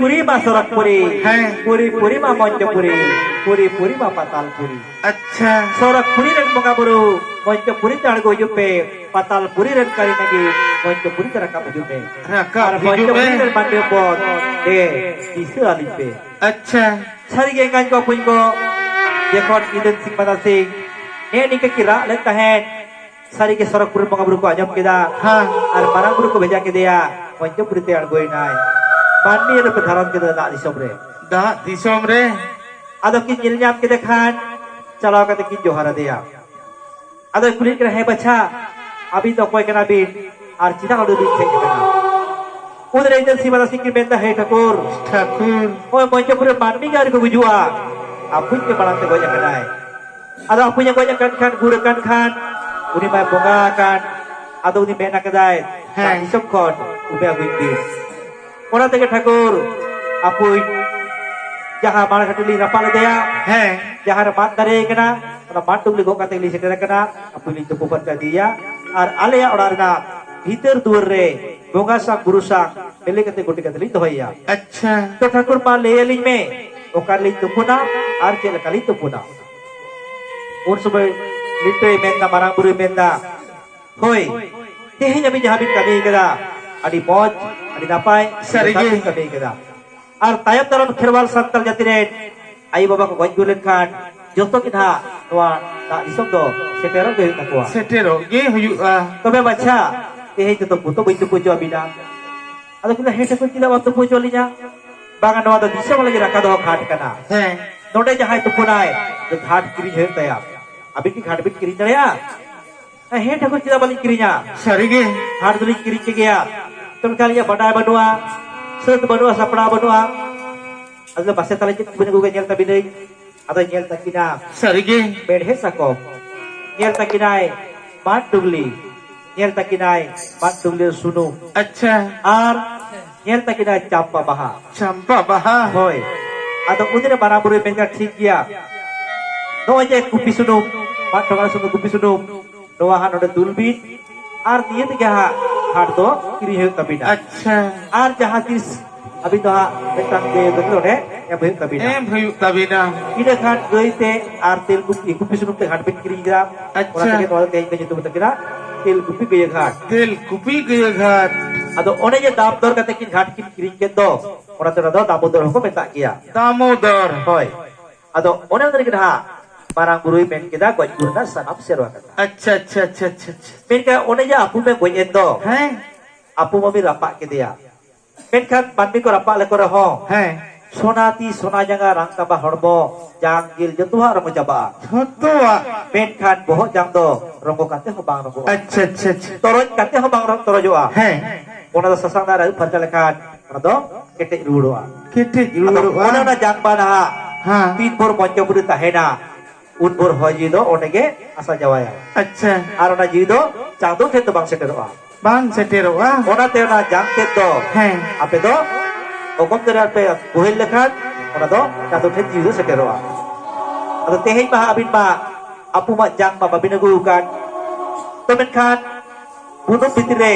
ᱯᱩᱨᱤ ᱢᱟ ᱥᱚᱨᱚᱜᱽᱯᱩᱨᱤ, ᱦᱮᱸ᱾ ᱯᱩᱨᱤ ᱯᱩᱨᱤ ᱢᱟ ᱢᱚᱧᱪᱚᱯᱩᱨᱤ, ᱯᱩᱨᱤ ᱯᱩᱨᱤ ᱢᱟ ᱯᱟᱛᱟᱞᱯᱩᱨᱤ᱾ ᱟᱪᱪᱷᱟ᱾ ᱥᱚᱨᱚᱜᱽᱯᱩᱨᱤ ᱨᱮᱱ ᱵᱚᱸᱜᱟ ᱵᱩᱨᱩ ᱢᱚᱧᱪᱚᱯᱩᱨᱤ ᱛᱮ ᱟᱬᱜᱚ ᱦᱤᱡᱩᱜ ᱯᱮ, ᱯᱟᱛᱟᱞᱯᱩᱨᱤ ᱨᱮᱱ ᱠᱟᱹᱨᱤ ᱱᱟᱹᱜᱤᱱ ᱢᱚᱧᱪᱚᱯᱩᱨᱤ ᱛᱮ ᱨᱟᱠᱟᱵ ᱦᱤᱡᱩᱜ ᱯᱮ᱾ ᱨᱟᱠᱟᱵ ᱟᱨ ᱦᱤᱡᱩᱜ ᱢᱚᱧᱪᱚᱯᱩᱨᱤ ᱯᱮ᱾ ᱨᱮᱱ ᱢᱟᱹᱱᱢᱤ ᱦᱚᱯᱚᱱ ᱫᱮ ᱫᱤᱥᱟᱹ ᱟᱹᱞᱤᱧ ᱯᱮ᱾ ᱟᱪᱪᱷᱟ᱾ ᱥᱟᱹᱨᱤᱜᱮ ᱮᱸᱜᱟᱧ ᱠᱚ ᱵᱚᱠᱚᱧ ᱠᱚ, ᱡᱚᱠᱷᱚᱱ ᱤᱫᱟᱹᱱ ᱥᱤᱝ ᱢᱟᱫᱟ ᱥᱤᱝ ᱱᱮᱜᱼᱮ ᱱᱤᱝᱠᱟᱹ ᱠᱤᱱ ᱨᱟᱜ ᱞᱮᱫ ᱛᱟᱦᱮᱸᱫ, ᱥᱟᱹᱨᱤᱜᱮ ᱥᱚᱨᱚᱜᱽᱯᱩᱨᱤ ᱨᱮᱱ ᱵᱚᱸᱜᱟ ᱵᱩᱨᱩ ᱠᱚ ᱟᱸᱡᱚᱢ ᱠᱮᱫᱟ᱾ ᱦᱮᱸ᱾ ᱟᱨ ᱢᱟᱨᱟᱝ ᱵᱩᱨᱩ ᱠᱚ ᱵᱷᱮᱡᱟ ᱠᱮᱫᱮᱭᱟ, ᱢᱚᱧᱪᱚᱯᱩᱨᱤ ᱛᱮ ᱟᱬᱜᱚᱭᱮᱱᱟᱭ᱾ ᱢᱟᱹᱱᱢᱤ ᱨᱩᱯᱮ ᱫᱷᱟᱨᱚᱱ ᱠᱮᱫᱟ ᱫᱟᱜ ᱫᱤᱥᱚᱢ ᱨᱮ᱾ ᱫᱟᱜ ᱫᱤᱥᱚᱢ ᱨᱮ᱾ ᱟᱫᱚ ᱠᱤᱱ ᱧᱮᱞ ᱧᱟᱢ ᱠᱮᱫᱮ ᱠᱷᱟᱱ ᱪᱟᱞᱟᱣ ᱠᱟᱛᱮ ᱠᱤᱱ ᱡᱚᱦᱟᱨ ᱟᱫᱮᱭᱟ᱾ ᱟᱫᱚᱭ ᱠᱩᱞᱤ ᱠᱟᱱᱟ, "ᱦᱮᱸ ᱵᱟᱪᱷᱟ, ᱟᱹᱵᱤᱱ ᱫᱚ ᱚᱠᱚᱭ ᱠᱟᱱᱟ ᱵᱤᱱ ᱟᱨ ᱪᱮᱫᱟᱜ ᱚᱸᱰᱮ ᱵᱤᱱ ᱦᱮᱡ ᱟᱠᱟᱱᱟ?" ᱩᱱᱨᱮ ᱤᱫᱟᱹᱱ ᱥᱤᱝ ᱢᱟᱫᱟ ᱥᱤᱝ ᱠᱤᱱ ᱢᱮᱱᱫᱟ, "ᱦᱮᱸ ᱴᱷᱟᱹᱠᱩᱨ, ᱴᱷᱟᱹᱠᱩᱨ᱾ ᱱᱚᱜᱼᱚᱭ ᱢᱚᱧᱪᱚᱯᱩᱨᱤ ᱨᱮ ᱢᱟᱹᱱᱢᱤ ᱜᱮ ᱟᱹᱣᱨᱤ ᱠᱚ ᱜᱩᱡᱩᱜᱼᱟ, ᱟᱵᱚᱭᱤᱡ ᱜᱮ ᱢᱟᱲᱟᱝ ᱛᱮ ᱜᱚᱡ ᱟᱠᱟᱱᱟᱭ᱾ ᱟᱫᱚ ᱟᱵᱚᱭᱤᱡ ᱮ ᱜᱚᱡ ᱟᱠᱟᱱ ᱠᱷᱟᱱ, ᱜᱩᱨ ᱟᱠᱟᱱ ᱠᱷᱟᱱ, ᱩᱱᱤ ᱢᱟᱭ ᱵᱚᱸᱜᱟ ᱟᱠᱟᱱ, ᱟᱫᱚ ᱩᱱᱤ ᱢᱮᱱ ᱟᱠᱟᱫᱟᱭ, ᱦᱮᱸ᱾ ᱫᱤᱥᱚᱢ ᱠᱷᱚᱱ ᱩᱯᱮ ᱟᱹᱜᱩᱭ ᱵᱤᱱ᱾" ᱚᱱᱟ ᱛᱮᱜᱮ ᱴᱷᱟᱹᱠᱩᱨ ᱟᱵᱚᱭᱤᱡ ᱡᱟᱦᱟᱸ ᱢᱟᱲᱟᱝ ᱠᱟᱹᱴᱤᱡ ᱞᱤᱧ ᱨᱟᱯᱟᱜ ᱞᱮᱫᱮᱭᱟ, ᱦᱮᱸ᱾ ᱡᱟᱦᱟᱸ ᱨᱮ ᱢᱟᱫ ᱫᱟᱨᱮ ᱠᱟᱱᱟ, ᱚᱱᱟ ᱢᱟᱫ ᱰᱩᱝᱨᱤ ᱜᱚᱜ ᱠᱟᱛᱮ ᱞᱤᱧ ᱥᱮᱴᱮᱨ ᱟᱠᱟᱱᱟ, ᱟᱵᱚᱭᱤᱡ ᱞᱤᱧ ᱛᱩᱯᱩ ᱯᱷᱟᱨᱪᱟ ᱤᱫᱤᱭᱮᱭᱟ᱾ ᱟᱨ ᱟᱞᱮᱭᱟᱜ ᱚᱲᱟᱜ ᱨᱮᱱᱟᱜ ᱵᱷᱤᱛᱟᱹᱨ ᱫᱩᱣᱟᱹᱨ ᱨᱮ ᱵᱚᱸᱜᱟ ᱥᱟᱶ ᱵᱩᱨᱩ ᱥᱟᱶ ᱢᱤᱞᱟᱹ ᱠᱟᱛᱮ ᱜᱩᱴᱤ ᱠᱟᱛᱮ ᱞᱤᱧ ᱫᱚᱦᱚᱭᱮᱭᱟ᱾ ᱟᱪᱪᱷᱟ᱾ ᱛᱚ ᱴᱷᱟᱹᱠᱩᱨ ᱢᱟ ᱞᱟᱹᱭ ᱟᱹᱞᱤᱧ ᱢᱮ, ᱚᱠᱟ ᱨᱮᱞᱤᱧ ᱛᱩᱯᱩᱱᱟ ᱟᱨ ᱪᱮᱫ ᱞᱮᱠᱟ ᱞᱤᱧ ᱛᱩᱯᱩᱱᱟ? ᱩᱱ ᱥᱚᱢᱚᱭ ᱞᱤᱴᱟᱹᱭ ᱢᱮᱱᱫᱟ, ᱢᱟᱨᱟᱝ ᱵᱩᱨᱩᱭ ᱢᱮᱱᱫᱟ, ᱦᱳᱭ, ᱛᱮᱦᱮᱧ ᱟᱹᱵᱤᱱ ᱡᱟᱦᱟᱸ ᱵᱤᱱ ᱠᱟᱹᱢᱤ ᱠᱟᱫᱟ, ᱟᱹᱰᱤ ᱢᱚᱡᱽ, ᱟᱹᱰᱤ ᱱᱟᱯᱟᱭ, ᱥᱟᱹᱨᱤ ᱟᱹᱰᱤ ᱜᱮ᱾ ᱡᱚᱛᱷᱟᱛ ᱵᱤᱱ ᱠᱟᱹᱢᱤ ᱠᱟᱫᱟ᱾ ᱟᱨ ᱛᱟᱭᱚᱢ ᱫᱟᱨᱟᱢ ᱠᱷᱮᱨᱣᱟᱞ ᱥᱟᱱᱛᱟᱲ ᱡᱟᱹᱛᱤ ᱨᱮᱱ ᱟᱭᱳ ᱵᱟᱵᱟ ᱠᱚ ᱜᱚᱡ ᱜᱩᱨ ᱞᱮᱱᱠᱷᱟᱱ ᱡᱚᱛᱚ ᱜᱮ ᱱᱟᱦᱟᱜ ᱱᱚᱣᱟ ᱫᱟᱜ ᱫᱤᱥᱚᱢ ᱫᱚ ᱥᱮᱴᱮᱨᱚᱜ ᱜᱮ ᱦᱩᱭᱩᱜ ᱛᱟᱠᱚᱣᱟ᱾ ᱥᱮᱴᱮᱨᱚᱜ ᱜᱮ ᱦᱩᱭᱩᱜᱼᱟ᱾ ᱛᱚᱵᱮ ᱵᱟᱪᱷᱟ, ᱛᱮᱦᱮᱧ ᱫᱚ ᱛᱩᱯᱩ ᱫᱚ ᱵᱟᱹᱧ ᱛᱩᱯᱩ ᱦᱚᱪᱚ ᱟᱹᱵᱤᱱᱟ᱾ ᱟᱫᱚ ᱠᱤᱱ ᱞᱟᱹᱭᱟ, "ᱦᱮᱸ ᱴᱷᱟᱹᱠᱩᱨ, ᱪᱮᱫᱟᱜ ᱵᱟᱢ ᱛᱩᱯᱩ ᱦᱚᱪᱚ ᱞᱤᱧᱟ?" "ᱵᱟᱝᱟ, ᱱᱚᱣᱟ ᱫᱚ ᱫᱤᱥᱚᱢ ᱞᱟᱹᱜᱤᱫ ᱨᱟᱠᱷᱟ ᱫᱚᱦᱚ ᱜᱷᱟᱴ ᱠᱟᱱᱟ᱾ ᱦᱮᱸ᱾ ᱱᱚᱰᱮ ᱡᱟᱦᱟᱸᱭ ᱛᱩᱯᱩᱱᱟᱭ, ᱩᱱᱤ ᱫᱚ ᱜᱷᱟᱴ ᱠᱤᱨᱤᱧ ᱦᱩᱭᱩᱜ ᱛᱟᱭᱟ᱾ ᱟᱹᱵᱤᱱ ᱠᱤ ᱜᱷᱟᱴ ᱵᱤᱱ ᱠᱤᱨᱤᱧ ᱫᱟᱲᱮᱭᱟᱜᱼᱟ?" "ᱦᱮᱸ ᱴᱷᱟᱹᱠᱩᱨ, ᱪᱮᱫᱟᱜ ᱵᱟᱹᱞᱤᱧ ᱠᱤᱨᱤᱧᱟ? ᱥᱟᱹᱨᱤᱜᱮ᱾ ᱜᱷᱟᱴ ᱫᱚᱞᱤᱧ ᱠᱤᱨᱤᱧ ᱠᱮᱜᱮᱭᱟ᱾ ᱛᱚ ᱢᱮᱱᱠᱷᱟᱱ ᱟᱹᱞᱤᱧᱟᱜ ᱵᱟᱰᱟᱭ ᱵᱟᱹᱱᱩᱜᱼᱟ, ᱥᱟᱹᱛ ᱵᱟᱹᱱᱩᱜᱼᱟ, ᱥᱟᱯᱲᱟᱣ ᱵᱟᱹᱱᱩᱜᱼᱟ᱾ ᱟᱫᱚ ᱢᱟᱥᱮ ᱛᱟᱦᱞᱮ ᱪᱮᱫ ᱠᱚᱵᱤᱱ ᱟᱹᱜᱩ ᱠᱟᱜᱼᱟ, ᱧᱮᱞ ᱛᱟᱵᱤᱱᱟᱹᱧ?" ᱟᱫᱚᱭ ᱧᱮᱞ ᱛᱟᱹᱠᱤᱱᱟ ᱥᱟᱹᱨᱤᱜᱮ᱾ ᱢᱮᱲᱦᱮᱫ ᱥᱟᱠᱚᱢ, ᱧᱮᱞ ᱛᱟᱹᱠᱤᱱᱟᱭ ᱢᱟᱫ ᱰᱩᱜᱽᱞᱤ, ᱧᱮᱞ ᱛᱟᱹᱠᱤᱱᱟᱭ ᱢᱟᱫ ᱰᱩᱜᱽᱞᱤ ᱨᱮ ᱥᱩᱱᱩᱢ᱾ ᱟᱪᱪᱷᱟ᱾ ᱟᱨ ᱧᱮᱞ ᱛᱟᱹᱠᱤᱱᱟᱭ ᱪᱟᱢᱯᱟ ᱵᱟᱦᱟ᱾ ᱪᱟᱢᱯᱟ ᱵᱟᱦᱟ᱾ ᱦᱳᱭ᱾ ᱟᱫᱚ ᱩᱱᱤᱨᱮ ᱢᱟᱨᱟᱝ ᱵᱩᱨᱩᱭ ᱢᱮᱱ ᱠᱮᱫᱟ, "ᱴᱷᱤᱠ ᱜᱮᱭᱟ, ᱱᱚᱜᱼᱚᱭ ᱡᱮ ᱠᱩᱯᱤ ᱥᱩᱱᱩᱢ, ᱢᱟᱫ ᱴᱷᱚᱸᱜᱟ ᱥᱩᱱᱩᱢ, ᱠᱩᱯᱤ ᱥᱩᱱᱩᱢ, ᱱᱚᱣᱟ ᱦᱟᱸᱜ ᱱᱚᱰᱮ ᱫᱩᱞ ᱵᱤᱱ, ᱟᱨ ᱱᱤᱭᱟᱹ ᱛᱮᱜᱮ ᱦᱟᱸᱜ ᱜᱷᱟᱴ ᱫᱚ ᱠᱤᱨᱤᱧ ᱦᱩᱭᱩᱜ ᱛᱟᱵᱤᱱᱟ᱾ ᱟᱪᱪᱷᱟ᱾ ᱟᱨ ᱡᱟᱦᱟᱸ ᱛᱤᱥ ᱟᱹᱵᱤᱱ ᱫᱚ ᱦᱟᱸᱜ ᱢᱤᱫᱴᱟᱝ ᱜᱟᱹᱭ ᱵᱟᱹᱫᱽ ᱚᱸᱰᱮ ᱮᱢ ᱦᱩᱭᱩᱜ ᱛᱟᱹᱵᱤᱱᱟ᱾ ᱮᱢ ᱦᱩᱭᱩᱜ ᱛᱟᱵᱤᱱᱟ᱾ ᱤᱱᱟᱹ ᱠᱷᱟᱱ ᱜᱟᱹᱭ ᱛᱮ ᱟᱨ ᱛᱮᱞ ᱠᱩᱯᱤ, ᱠᱩᱯᱤ ᱥᱩᱱᱩᱢ ᱛᱮ ᱜᱷᱟᱴ ᱵᱤᱱ ᱠᱤᱨᱤᱧ ᱠᱮᱫᱟ᱾ ᱟᱪᱪᱷᱟ᱾ ᱚᱱᱟ ᱛᱮᱜᱮ ᱱᱚᱣᱟ ᱫᱚ ᱛᱮᱦᱮᱧ ᱯᱮ ᱧᱩᱛᱩᱢ ᱛᱟᱹᱠᱤᱱᱟ ᱛᱮᱞ ᱠᱩᱯᱤ ᱜᱟᱹᱭ ᱜᱷᱟᱴ᱾ ᱛᱮᱞ ᱠᱩᱯᱤ ᱜᱟᱹᱭ ᱜᱷᱟᱴ᱾ ᱟᱫᱚ ᱚᱱᱮ ᱡᱮ ᱫᱟᱢ ᱫᱚᱨ ᱠᱟᱛᱮ ᱠᱤᱱ ᱜᱷᱟᱴ ᱠᱤᱱ ᱠᱤᱨᱤᱧ ᱠᱮᱫ ᱫᱚ, ᱚᱱᱟ ᱛᱮ ᱚᱱᱟ ᱫᱚ ᱫᱟᱢᱳᱫᱚᱨ ᱦᱚᱸᱠᱚ ᱢᱮᱛᱟᱜ ᱜᱮᱭᱟ᱾ ᱫᱟᱢᱳᱫᱚᱨ᱾ ᱦᱳᱭ᱾ ᱟᱫᱚ ᱚᱱᱮ ᱚᱱᱟ ᱨᱮᱜᱮ ᱱᱟᱦᱟᱜ ᱢᱟᱨᱟᱝ ᱵᱩᱨᱩᱭ ᱢᱮᱱ ᱠᱮᱫᱟ, ᱜᱚᱡ ᱜᱩᱨ ᱨᱮᱱᱟᱜ ᱥᱟᱱᱟᱢ ᱥᱮᱨᱣᱟ ᱠᱟᱛᱷᱟ᱾ ᱟᱪᱪᱷᱟ, ᱟᱪᱪᱷᱟ, ᱟᱪᱪᱷᱟ, ᱟᱪᱪᱷᱟ, ᱟᱪᱪᱷᱟ᱾ ᱢᱮᱱᱠᱷᱟᱱ ᱚᱱᱮ ᱡᱮ ᱟᱹᱯᱩ ᱢᱮ ᱜᱚᱡ ᱮᱱ ᱫᱚ, ᱦᱮᱸ᱾ ᱟᱹᱯᱩ ᱢᱟᱢᱤ ᱨᱟᱯᱟᱜ ᱠᱮᱫᱮᱭᱟ᱾ ᱢᱮᱱᱠᱷᱟᱱ ᱢᱟᱹᱱᱢᱤ ᱠᱚ ᱨᱟᱯᱟᱜ ᱞᱮᱠᱚ ᱨᱮᱦᱚᱸ, ᱦᱮᱸ᱾ ᱥᱚᱱᱟ ᱛᱤ, ᱥᱚᱱᱟ ᱡᱟᱸᱜᱟ, ᱨᱟᱝ ᱛᱟᱵᱟ ᱦᱚᱲᱢᱚ, ᱡᱟᱝ, ᱡᱤᱞ ᱡᱚᱛᱚᱣᱟᱜ ᱨᱚᱸᱜᱚ ᱪᱟᱵᱟᱜᱼᱟ᱾ ᱡᱚᱛᱚᱣᱟᱜ᱾ ᱢᱮᱱᱠᱷᱟᱱ ᱵᱚᱦᱚᱜ ᱡᱟᱝ ᱫᱚ ᱨᱚᱸᱜᱚ ᱠᱟᱛᱮ ᱦᱚᱸ ᱵᱟᱝ ᱨᱚᱸᱜᱚᱜᱼᱟ᱾ ᱟᱪᱪᱷᱟ, ᱟᱪᱪᱷᱟ, ᱟᱪᱪᱷᱟ᱾ ᱛᱚᱨᱚᱡ ᱠᱟᱛᱮ ᱦᱚᱸ ᱵᱟᱝ ᱨᱚ-, ᱛᱚᱨᱚᱡᱚᱜᱼᱟ᱾ ᱦᱮᱸ᱾ ᱚᱱᱟ ᱫᱚ ᱥᱟᱥᱟᱝ ᱫᱟᱜ ᱨᱮ ᱟᱹᱨᱩᱵ ᱯᱷᱟᱨᱪᱟ ᱞᱮᱠᱷᱟᱱ ᱚᱱᱟ ᱫᱚ ᱠᱮᱴᱮᱡ ᱨᱩᱣᱟᱹᱲᱚᱜᱼᱟ᱾ ᱠᱮᱴᱮᱡ ᱟᱫᱚ ᱨᱩᱣᱟᱹᱲᱚᱜᱼᱟ᱾ ᱚᱱᱮ ᱚᱱᱟ ᱡᱟᱝ ᱵᱟ ᱱᱟᱦᱟᱜ ᱦᱮᱸ᱾ ᱛᱤᱱ ᱵᱷᱳᱨ ᱢᱚᱧᱪᱚᱯᱩᱨᱤ ᱛᱟᱦᱮᱱᱟ, ᱩᱱ ᱵᱷᱳᱨ ᱦᱚᱭ ᱡᱤᱣᱤ ᱫᱚ ᱚᱸᱰᱮ ᱜᱮ ᱟᱥᱟ ᱡᱟᱣᱟᱭᱟ᱾ ᱟᱪᱪᱷᱟ᱾ ᱟᱨ ᱚᱱᱟ ᱡᱤᱣᱤ ᱫᱚ ᱪᱟᱸᱫᱚ ᱴᱷᱮᱱ ᱫᱚ ᱵᱟᱝ ᱥᱮᱴᱮᱨᱚᱜᱼᱟ᱾ ᱵᱟᱝ ᱥᱮᱴᱮᱨᱚᱜᱼᱟ᱾ ᱚᱱᱟᱛᱮ ᱚᱱᱟ ᱡᱟᱝ ᱛᱮᱫ ᱫᱚ ᱦᱮᱸ᱾ ᱟᱯᱮ ᱫᱚ ᱚᱜᱚᱢ ᱫᱚᱨᱭᱟ ᱯᱮ ᱵᱳᱦᱮᱞ ᱞᱮᱠᱷᱟᱱ ᱚᱱᱟ ᱫᱚ ᱪᱟᱸᱫᱚ ᱴᱷᱮᱱ ᱡᱤᱣᱤ ᱫᱚ ᱥᱮᱴᱮᱨᱚᱜᱼᱟ᱾ ᱟᱫᱚ ᱛᱮᱦᱮᱧ ᱢᱟ ᱟᱹᱵᱤᱱ ᱢᱟ ᱟᱹᱯᱩ ᱢᱟ ᱡᱟᱝ ᱢᱟ ᱵᱟᱹᱵᱤᱱ ᱟᱹᱜᱩ ᱟᱠᱟᱫ᱾ ᱛᱚ ᱢᱮᱱᱠᱷᱟᱱ ᱵᱩᱱᱩᱢ ᱵᱷᱤᱛᱤᱨ ᱨᱮ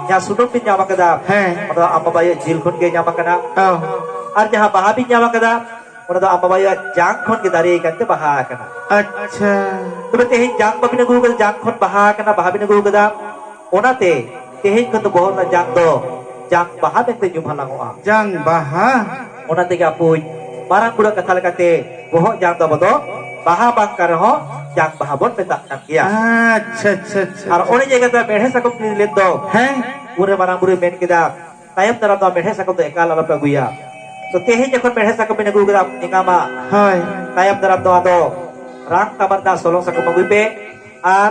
ᱡᱟᱦᱟᱸ ᱥᱩᱱᱩᱢ ᱵᱤᱱ ᱧᱟᱢ ᱟᱠᱟᱫᱟ, ᱦᱮᱸ᱾ ᱚᱱᱟ ᱫᱚ ᱟᱢ ᱵᱟᱵᱟ ᱟᱭᱳ ᱡᱤᱞ ᱠᱷᱚᱱ ᱜᱮ ᱧᱟᱢ ᱟᱠᱟᱱᱟ᱾ ᱚ᱾ ᱟᱨ ᱡᱟᱦᱟᱸ ᱵᱟᱦᱟ ᱵᱤᱱ ᱧᱟᱢ ᱟᱠᱟᱫᱟ, ᱚᱱᱟ ᱫᱚ ᱟᱢ ᱵᱟᱵᱟ ᱟᱭᱳ ᱡᱟᱝ ᱠᱷᱚᱱ ᱜᱮ ᱫᱟᱨᱮ ᱟᱠᱟᱱ ᱛᱮ ᱵᱟᱦᱟ ᱟᱠᱟᱱᱟ᱾ ᱟᱪᱪᱷᱟ᱾ ᱛᱚᱵᱮ ᱛᱮᱦᱮᱧ ᱡᱟᱝ ᱵᱟᱵᱤᱱ ᱟᱹᱜᱩ ᱟᱠᱟᱫᱟ, ᱡᱟᱝ ᱠᱷᱚᱱ ᱵᱟᱦᱟ ᱟᱠᱟᱱᱟ, ᱵᱟᱦᱟ ᱵᱤᱱ ᱟᱹᱜᱩ ᱟᱠᱟᱫᱟ, ᱚᱱᱟᱛᱮ ᱛᱮᱦᱮᱧ ᱠᱷᱚᱱ ᱫᱚ ᱵᱚᱦᱚᱜ ᱨᱮᱱᱟᱜ ᱡᱟᱝ ᱫᱚ ᱡᱟᱝ ᱵᱟᱦᱟ ᱢᱮᱱᱛᱮ ᱧᱩᱢ ᱦᱟᱞᱟᱝᱚᱜᱼᱟ᱾ ᱡᱟᱝ ᱵᱟᱦᱟ᱾ ᱚᱱᱟ ᱛᱮᱜᱮ ᱟᱯᱩᱧ ᱢᱟᱨᱟᱝ ᱵᱩᱨᱩ ᱠᱟᱛᱷᱟ ᱞᱮᱠᱟᱛᱮ ᱵᱚᱦᱚᱜ ᱡᱟᱝ ᱫᱚ ᱟᱵᱚ ᱫᱚ ᱵᱟᱦᱟ ᱵᱟᱝ ᱠᱟᱱ ᱨᱮᱦᱚᱸ ᱡᱟᱝ ᱵᱟᱦᱟ ᱵᱚᱱ ᱢᱮᱛᱟᱜ ᱠᱟᱱ ᱜᱮᱭᱟ᱾ ᱟᱪᱪᱷᱟ, ᱟᱪᱪᱷᱟ, ᱟᱪᱪᱷᱟ᱾ ᱟᱨ ᱚᱱᱮ ᱡᱮ ᱠᱟᱛᱷᱟ ᱢᱮᱲᱦᱮᱫ ᱥᱟᱠᱚᱢ ᱠᱤᱨᱤᱧ ᱞᱮᱫ ᱫᱚ, ᱦᱮᱸ᱾ ᱩᱱᱨᱮ ᱢᱟᱨᱟᱝ ᱵᱩᱨᱩᱭ ᱢᱮᱱ ᱠᱮᱫᱟ, ᱛᱟᱭᱚᱢ ᱫᱟᱨᱟᱢ ᱫᱚ ᱢᱮᱲᱦᱮᱫ ᱥᱟᱠᱚᱢ ᱫᱚ ᱮᱠᱟᱞ ᱟᱞᱚᱯᱮ ᱟᱹᱜᱩᱭᱟ᱾ ᱛᱚ ᱛᱮᱦᱮᱧ ᱡᱚᱠᱷᱚᱱ ᱢᱮᱲᱦᱮᱫ ᱥᱟᱠᱚᱢ ᱵᱤᱱ ᱟᱹᱜᱩ ᱠᱮᱫᱟ ᱮᱸᱜᱟ ᱢᱟ, ᱦᱳᱭ᱾ ᱛᱟᱭᱚᱢ ᱫᱟᱨᱟᱢ ᱫᱚ ᱟᱫᱚ ᱨᱟᱝ ᱛᱟᱢᱟᱨ ᱨᱮᱱᱟᱜ ᱥᱚᱞᱚᱝ ᱥᱟᱠᱚᱢ ᱟᱹᱜᱩᱭ ᱯᱮ ᱟᱨ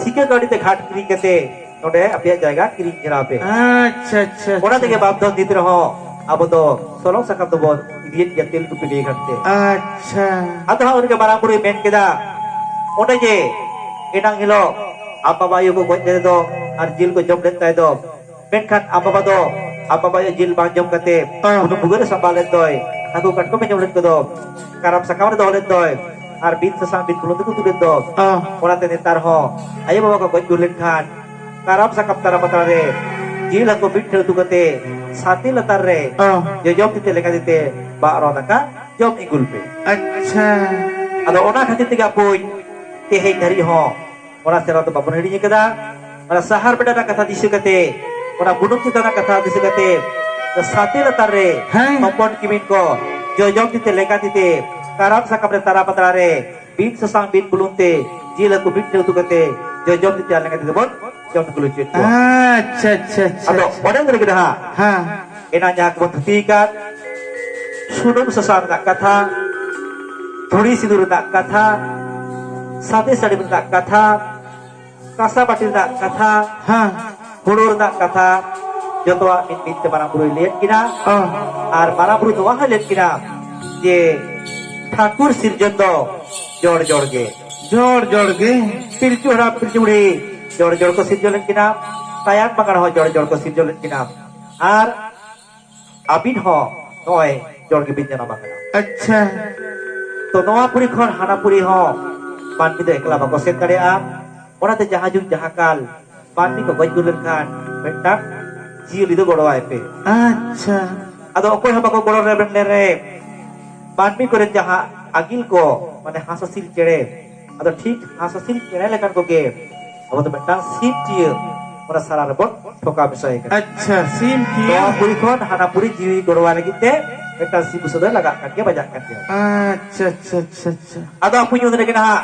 ᱥᱤᱠᱟᱹ ᱠᱟᱹᱣᱰᱤ ᱛᱮ ᱜᱷᱟᱴ ᱠᱤᱨᱤᱧ ᱠᱟᱛᱮ ᱱᱚᱰᱮ ᱟᱯᱮᱭᱟᱜ ᱡᱟᱭᱜᱟ ᱠᱤᱨᱤᱧ ᱜᱷᱮᱨᱟᱣ ᱯᱮ᱾ ᱟᱪᱪᱷᱟ, ᱟᱪᱪᱷᱟ, ᱚᱱᱟ ᱟᱪᱪᱷᱟ᱾ ᱛᱮᱜᱮ ᱵᱟᱯ ᱫᱷᱚᱱ ᱱᱤᱛ ᱨᱮᱦᱚᱸ ᱟᱵᱚ ᱫᱚ ᱥᱚᱞᱚᱝ ᱥᱟᱠᱟᱢ ᱫᱚᱵᱚᱱ ᱤᱫᱤᱭᱮᱫ ᱜᱮᱭᱟ ᱛᱮᱞ ᱠᱩᱯᱤ ᱜᱟᱹᱭ ᱜᱷᱟᱴ ᱛᱮ᱾ ᱟᱪᱪᱷᱟ᱾ ᱟᱫᱚ ᱦᱟᱸᱜ ᱩᱱᱤᱜᱮ ᱢᱟᱨᱟᱝ ᱵᱩᱨᱩᱭ ᱢᱮᱱ ᱠᱮᱫᱟ, ᱚᱱᱮ ᱡᱮ ᱮᱱᱟᱝ ᱦᱤᱞᱳᱜ ᱟᱢ ᱵᱟᱵᱟ ᱟᱭᱳ ᱠᱚ ᱜᱚᱡ ᱞᱮᱫᱮ ᱫᱚ ᱟᱨ ᱡᱤᱞ ᱠᱚ ᱡᱚᱢ ᱞᱮᱫ ᱛᱟᱭ ᱫᱚ, ᱢᱮᱱᱠᱷᱟᱱ ᱟᱢ ᱵᱟᱵᱟ ᱫᱚ ᱟᱢ ᱵᱟᱵᱟ ᱟᱭᱳ ᱡᱤᱞ ᱵᱟᱝ ᱡᱚᱢ ᱠᱟᱛᱮ ᱦᱮᱸ᱾ ᱩᱱᱤ ᱵᱷᱩᱜᱟᱹᱜ ᱨᱮ ᱥᱟᱢᱵᱟᱣ ᱞᱮᱫ ᱫᱚᱭ, ᱦᱟᱹᱠᱩ ᱠᱟᱴᱠᱚᱢ ᱮ ᱡᱚᱢ ᱞᱮᱫ ᱠᱚᱫᱚ, ᱠᱟᱨᱟᱢ ᱥᱟᱠᱟᱢ ᱨᱮ ᱫᱚᱦᱚ ᱞᱮᱫ ᱫᱚᱭ, ᱟᱨ ᱵᱤᱱ ᱥᱟᱥᱟᱝ ᱵᱤᱱ ᱵᱩᱞᱩᱝ ᱛᱮᱠᱚ ᱩᱛᱩ ᱞᱮᱫ ᱫᱚ᱾ ᱦᱮᱸ᱾ ᱚᱱᱟᱛᱮ ᱱᱮᱛᱟᱨ ᱦᱚᱸ ᱟᱭᱳ ᱵᱟᱵᱟ ᱠᱚ ᱜᱚᱡ ᱜᱩᱨ ᱞᱮᱱᱠᱷᱟᱱ ᱠᱟᱨᱟᱢ ᱥᱟᱠᱟᱢ ᱛᱟᱞᱟ ᱯᱟᱛᱲᱟ ᱨᱮ ᱡᱤᱞ ᱦᱟᱹᱠᱩ ᱢᱤᱫ ᱴᱷᱮᱱ ᱩᱛᱩ ᱠᱟᱛᱮ ᱥᱟᱛᱮ ᱞᱟᱛᱟᱨ ᱨᱮ ᱚ᱾ ᱡᱚᱡᱚᱢ ᱛᱤ ᱛᱮ ᱞᱮᱸᱜᱟ ᱛᱤ ᱛᱮ ᱵᱟᱜ ᱨᱚ ᱫᱟᱠᱟ ᱡᱚᱢ ᱤᱸᱜᱩᱞ ᱯᱮ᱾ ᱟᱪᱪᱷᱟ᱾ ᱟᱫᱚ ᱚᱱᱟ ᱠᱷᱟᱹᱛᱤᱨ ᱛᱮᱜᱮ ᱟᱵᱚ ᱛᱮᱦᱮᱧ ᱫᱷᱟᱹᱨᱤᱡ ᱦᱚᱸ ᱚᱱᱟ ᱥᱮᱨᱣᱟ ᱫᱚ ᱵᱟᱵᱚᱱ ᱦᱤᱲᱤᱧ ᱟᱠᱟᱫᱟ᱾ ᱚᱱᱟ ᱥᱟᱦᱟᱨ ᱵᱮᱰᱟ ᱨᱮᱱᱟᱜ ᱠᱟᱛᱷᱟ ᱫᱤᱥᱟᱹ ᱠᱟᱛᱮ, ᱚᱱᱟ ᱵᱩᱱᱩᱢ ᱪᱮᱛᱟᱱ ᱨᱮᱱᱟᱜ ᱠᱟᱛᱷᱟ ᱫᱤᱥᱟᱹ ᱠᱟᱛᱮ, ᱥᱟᱛᱮ ᱞᱟᱛᱟᱨ ᱨᱮ ᱦᱮᱸ᱾ ᱦᱚᱯᱚᱱ ᱠᱤᱢᱤᱱ ᱠᱚ ᱡᱚᱡᱚᱢ ᱛᱤ ᱛᱮ ᱞᱮᱸᱜᱟ ᱛᱤ ᱛᱮ ᱠᱟᱨᱟᱢ ᱥᱟᱠᱟᱢ ᱨᱮ ᱛᱟᱨᱟ ᱯᱟᱛᱲᱟ ᱨᱮ ᱵᱤᱱ ᱥᱟᱥᱟᱝ ᱵᱤᱱ ᱵᱩᱞᱩᱝ ᱛᱮ ᱡᱤᱞ ᱦᱟᱹᱠᱩ ᱢᱤᱫ ᱴᱷᱮᱱ ᱩᱛᱩ ᱠᱟᱛᱮ ᱡᱚᱡᱚᱢ ᱛᱤ ᱛᱮ ᱟᱨ ᱞᱮᱸᱜᱟ ᱛᱤ ᱛᱮᱵᱚᱱ ᱡᱚᱢ ᱧᱩ ᱦᱚᱪᱚᱭᱮᱫ ᱠᱚᱣᱟ᱾ ᱟᱪᱪᱷᱟ, ᱟᱪᱪᱷᱟ, ᱟᱫᱚ ᱟᱪᱪᱷᱟ᱾ ᱚᱱᱮ ᱚᱱᱟ ᱨᱮᱜᱮ ᱱᱟᱦᱟᱜ ᱦᱮᱸ᱾ ᱮᱱᱟᱝ ᱡᱟᱦᱟᱸ ᱠᱚᱵᱚᱱ ᱛᱷᱩᱛᱤ ᱟᱠᱟᱫ, ᱥᱩᱱᱩᱢ ᱥᱟᱥᱟᱝ ᱨᱮᱱᱟᱜ ᱠᱟᱛᱷᱟ, ᱫᱷᱩᱲᱤ ᱥᱤᱸᱫᱩᱨ ᱨᱮᱱᱟᱜ ᱠᱟᱛᱷᱟ, ᱥᱟᱫᱮ ᱥᱟᱹᱲᱤᱢ ᱨᱮᱱᱟᱜ ᱠᱟᱛᱷᱟ, ᱠᱟᱸᱥᱟ ᱵᱟᱹᱴᱤ ᱨᱮᱱᱟᱜ ᱠᱟᱛᱷᱟ, ᱦᱮᱸ᱾ ᱦᱩᱲᱩ ᱨᱮᱱᱟᱜ ᱠᱟᱛᱷᱟ, ᱡᱚᱛᱚᱣᱟᱜ ᱢᱤᱫ ᱢᱤᱫ ᱛᱮ ᱢᱟᱨᱟᱝ ᱵᱩᱨᱩᱭ ᱞᱟᱹᱭᱟᱫ ᱠᱤᱱᱟ᱾ ᱚ᱾ ᱟᱨ ᱢᱟᱨᱟᱝ ᱵᱩᱨᱩ ᱱᱚᱣᱟ ᱦᱚᱸᱭ ᱞᱟᱹᱭᱟᱫ ᱠᱤᱱᱟ ᱡᱮ ᱴᱷᱟᱹᱠᱩᱨ ᱥᱤᱨᱡᱚᱱ ᱫᱚ ᱡᱚᱲ ᱡᱚᱲ ᱜᱮ᱾ ᱡᱚᱲ ᱡᱚᱲ ᱜᱮ᱾ ᱯᱤᱞᱪᱩ ᱦᱟᱲᱟᱢ ᱯᱤᱞᱪᱩ ᱵᱩᱲᱦᱤ ᱡᱚᱲ ᱡᱚᱲ ᱠᱚ ᱥᱤᱨᱡᱚᱱ ᱞᱮᱫ ᱠᱤᱱᱟ, ᱛᱟᱭᱟᱱ ᱵᱟᱸᱜᱟᱲ ᱦᱚᱸ ᱡᱚᱲ ᱡᱚᱲ ᱠᱚ ᱥᱤᱨᱡᱚᱱ ᱞᱮᱫ ᱠᱤᱱᱟ᱾ ᱟᱨ ᱟᱹᱵᱤᱱ ᱦᱚᱸ ᱱᱚᱜᱼᱚᱭ ᱡᱚᱲ ᱜᱮᱵᱤᱱ ᱡᱟᱱᱟᱢ ᱟᱠᱟᱱᱟ᱾ ᱟᱪᱪᱷᱟ᱾ ᱛᱚ ᱱᱚᱣᱟ ᱯᱩᱨᱤ ᱠᱷᱚᱱ ᱦᱟᱱᱟ ᱯᱩᱨᱤ ᱦᱚᱸ ᱢᱟᱹᱱᱢᱤ ᱫᱚ ᱮᱠᱞᱟ ᱵᱟᱠᱚ ᱥᱮᱱ ᱫᱟᱲᱮᱭᱟᱜᱼᱟ᱾ ᱚᱱᱟᱛᱮ ᱡᱟᱦᱟᱸ ᱡᱩᱜᱽ ᱡᱟᱦᱟᱸ ᱠᱟᱞ ᱢᱟᱹᱱᱢᱤ ᱠᱚ ᱜᱚᱡ ᱜᱩᱨ ᱞᱮᱱᱠᱷᱟᱱ ᱢᱤᱫᱴᱟᱝ ᱡᱤᱭᱟᱹᱞᱤ ᱫᱚ ᱜᱚᱲᱚᱣᱟᱭ ᱯᱮ᱾ ᱟᱪᱪᱷᱟ᱾ ᱟᱫᱚ ᱚᱠᱚᱭ ᱦᱚᱸ ᱵᱟᱠᱚ ᱜᱚᱲᱚ ᱨᱮᱵᱮᱱ ᱞᱮᱨᱮ ᱢᱟᱹᱱᱢᱤ ᱠᱚᱨᱮᱱ ᱡᱟᱦᱟᱸ ᱟᱹᱜᱤᱞ ᱠᱚ, ᱢᱟᱱᱮ ᱦᱟᱸᱥ ᱦᱟᱹᱥᱤᱞ ᱪᱮᱬᱮ, ᱟᱫᱚ ᱴᱷᱤᱠ ᱦᱟᱸᱥ ᱦᱟᱹᱥᱤᱞ ᱪᱮᱬᱮ ᱞᱮᱠᱟᱱ ᱠᱚᱜᱮ ᱟᱵᱚ ᱫᱚ ᱢᱤᱫᱴᱟᱝ ᱥᱤᱢ ᱪᱤᱭᱟᱹ ᱚᱱᱟ ᱥᱟᱞᱟ ᱨᱮᱵᱚᱱ ᱴᱷᱚᱠᱟᱣ ᱢᱮᱥᱟᱭ ᱠᱟᱱᱟ᱾ ᱟᱪᱪᱷᱟ, ᱥᱤᱢ ᱪᱤᱭᱟᱹ᱾ ᱱᱚᱣᱟ ᱯᱩᱨᱤ ᱠᱷᱚᱱ ᱦᱟᱱᱟ ᱯᱩᱨᱤ ᱡᱤᱣᱤ ᱜᱚᱲᱚᱣᱟᱭ ᱞᱟᱹᱜᱤᱫ ᱛᱮ ᱢᱤᱫᱴᱟᱝ ᱥᱤᱢ ᱵᱩᱥᱟᱹᱫ ᱫᱚᱭ ᱞᱟᱜᱟᱜ ᱠᱟᱱ ᱜᱮᱭᱟ, ᱵᱟᱡᱟᱜ ᱠᱟᱱ ᱜᱮᱭᱟ᱾ ᱟᱪᱪᱷᱟ, ᱟᱪᱪᱷᱟ, ᱟᱪᱪᱷᱟ, ᱟᱪᱪᱷᱟ᱾ ᱟᱫᱚ ᱟᱵᱚ ᱧᱩᱛ ᱨᱮᱜᱮ ᱱᱟᱦᱟᱜ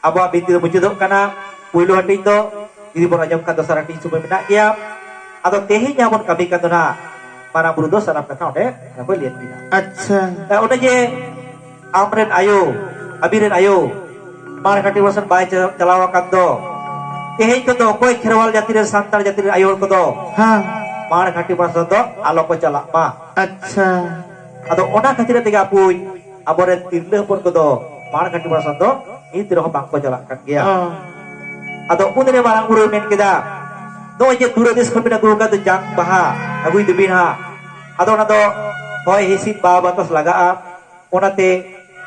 ᱟᱵᱚᱣᱟᱜ ᱵᱤᱱᱛᱤ ᱫᱚ ᱢᱩᱪᱟᱹᱫᱚᱜ ᱠᱟᱱᱟ᱾ ᱯᱩᱭᱞᱩ ᱦᱟᱹᱴᱤᱧ ᱫᱚ ᱡᱩᱫᱤ ᱵᱚᱱ ᱟᱸᱡᱚᱢ ᱠᱷᱟᱱ ᱫᱚᱥᱟᱨ ᱦᱟᱹᱴᱤᱧ ᱥᱚᱢᱚᱭ ᱢᱮᱱᱟᱜ ᱜᱮᱭᱟ᱾ ᱟᱫᱚ ᱛᱮᱦᱮᱧ ᱡᱟᱦᱟᱸ ᱵᱚᱱ ᱠᱟᱹᱢᱤ ᱠᱟᱱ ᱫᱚ ᱱᱟᱦᱟᱜ ᱢᱟᱨᱟᱝ ᱵᱩᱨᱩ ᱫᱚ ᱥᱟᱱᱟᱢ ᱠᱟᱛᱷᱟ ᱚᱸᱰᱮ ᱠᱚ ᱞᱟᱹᱭ ᱠᱮᱫᱟ᱾ ᱟᱪᱪᱷᱟ᱾ ᱚᱱᱮ ᱡᱮ ᱟᱢᱨᱮᱱ ᱟᱭᱳ, ᱟᱵᱤᱱ ᱨᱮᱱ ᱟᱭᱳ, ᱢᱟᱲ ᱜᱷᱟᱴᱤ ᱯᱟᱨᱥᱮᱱ ᱵᱟᱭ ᱪᱟ-, ᱪᱟᱞᱟᱣ ᱟᱠᱟᱱ ᱫᱚ, ᱛᱮᱦᱮᱧ ᱠᱷᱚᱱ ᱫᱚ ᱚᱠᱚᱭ ᱠᱷᱮᱨᱣᱟᱞ ᱡᱟᱹᱛᱤ ᱨᱮᱱ ᱥᱟᱱᱛᱟᱲ ᱡᱟᱹᱛᱤ ᱨᱮᱱ ᱟᱭᱳ ᱦᱚᱲ ᱠᱚᱫᱚ ᱦᱮᱸ᱾ ᱢᱟᱲ ᱜᱷᱟᱴᱤ ᱯᱟᱨᱥᱮᱱ ᱫᱚ ᱟᱞᱚ ᱠᱚ ᱪᱟᱞᱟᱜ ᱢᱟ᱾ ᱟᱪᱪᱷᱟ᱾ ᱟᱫᱚ ᱚᱱᱟ ᱠᱷᱟᱹᱛᱤᱨ ᱛᱮᱜᱮ ᱟᱵᱚ ᱟᱵᱚᱨᱮᱱ ᱛᱤᱨᱞᱟᱹ ᱦᱚᱯᱚᱱ ᱠᱚᱫᱚ ᱢᱟᱲ ᱜᱷᱟᱴᱤ ᱯᱟᱨᱥᱮᱱ ᱫᱚ ᱱᱤᱛ ᱨᱮᱦᱚᱸ ᱵᱟᱝ ᱠᱚ ᱪᱟᱞᱟᱜ ᱠᱟᱱ ᱜᱮᱭᱟ᱾ ᱚ᱾ ᱟᱫᱚ ᱩᱱᱨᱮ ᱢᱟᱨᱟᱝ ᱵᱩᱨᱩᱭ ᱢᱮᱱ ᱠᱮᱫᱟ, ᱱᱚᱜᱼᱚᱭ ᱡᱮ ᱫᱩᱨᱟᱹ ᱫᱮᱥ ᱠᱷᱚᱱ ᱵᱤᱱ ᱟᱹᱜᱩ ᱟᱠᱟᱫ ᱫᱚ ᱡᱟᱝ ᱵᱟᱦᱟ, ᱟᱹᱜᱩᱭ ᱫᱚᱵᱤᱱ ᱦᱟᱸᱜ᱾ ᱟᱫᱚ ᱚᱱᱟ ᱫᱚ ᱦᱚᱭ ᱦᱤᱸᱥᱤᱫ ᱵᱟ ᱵᱟᱛᱟᱥ ᱞᱟᱜᱟᱜᱼᱟ᱾ ᱚᱱᱟᱛᱮ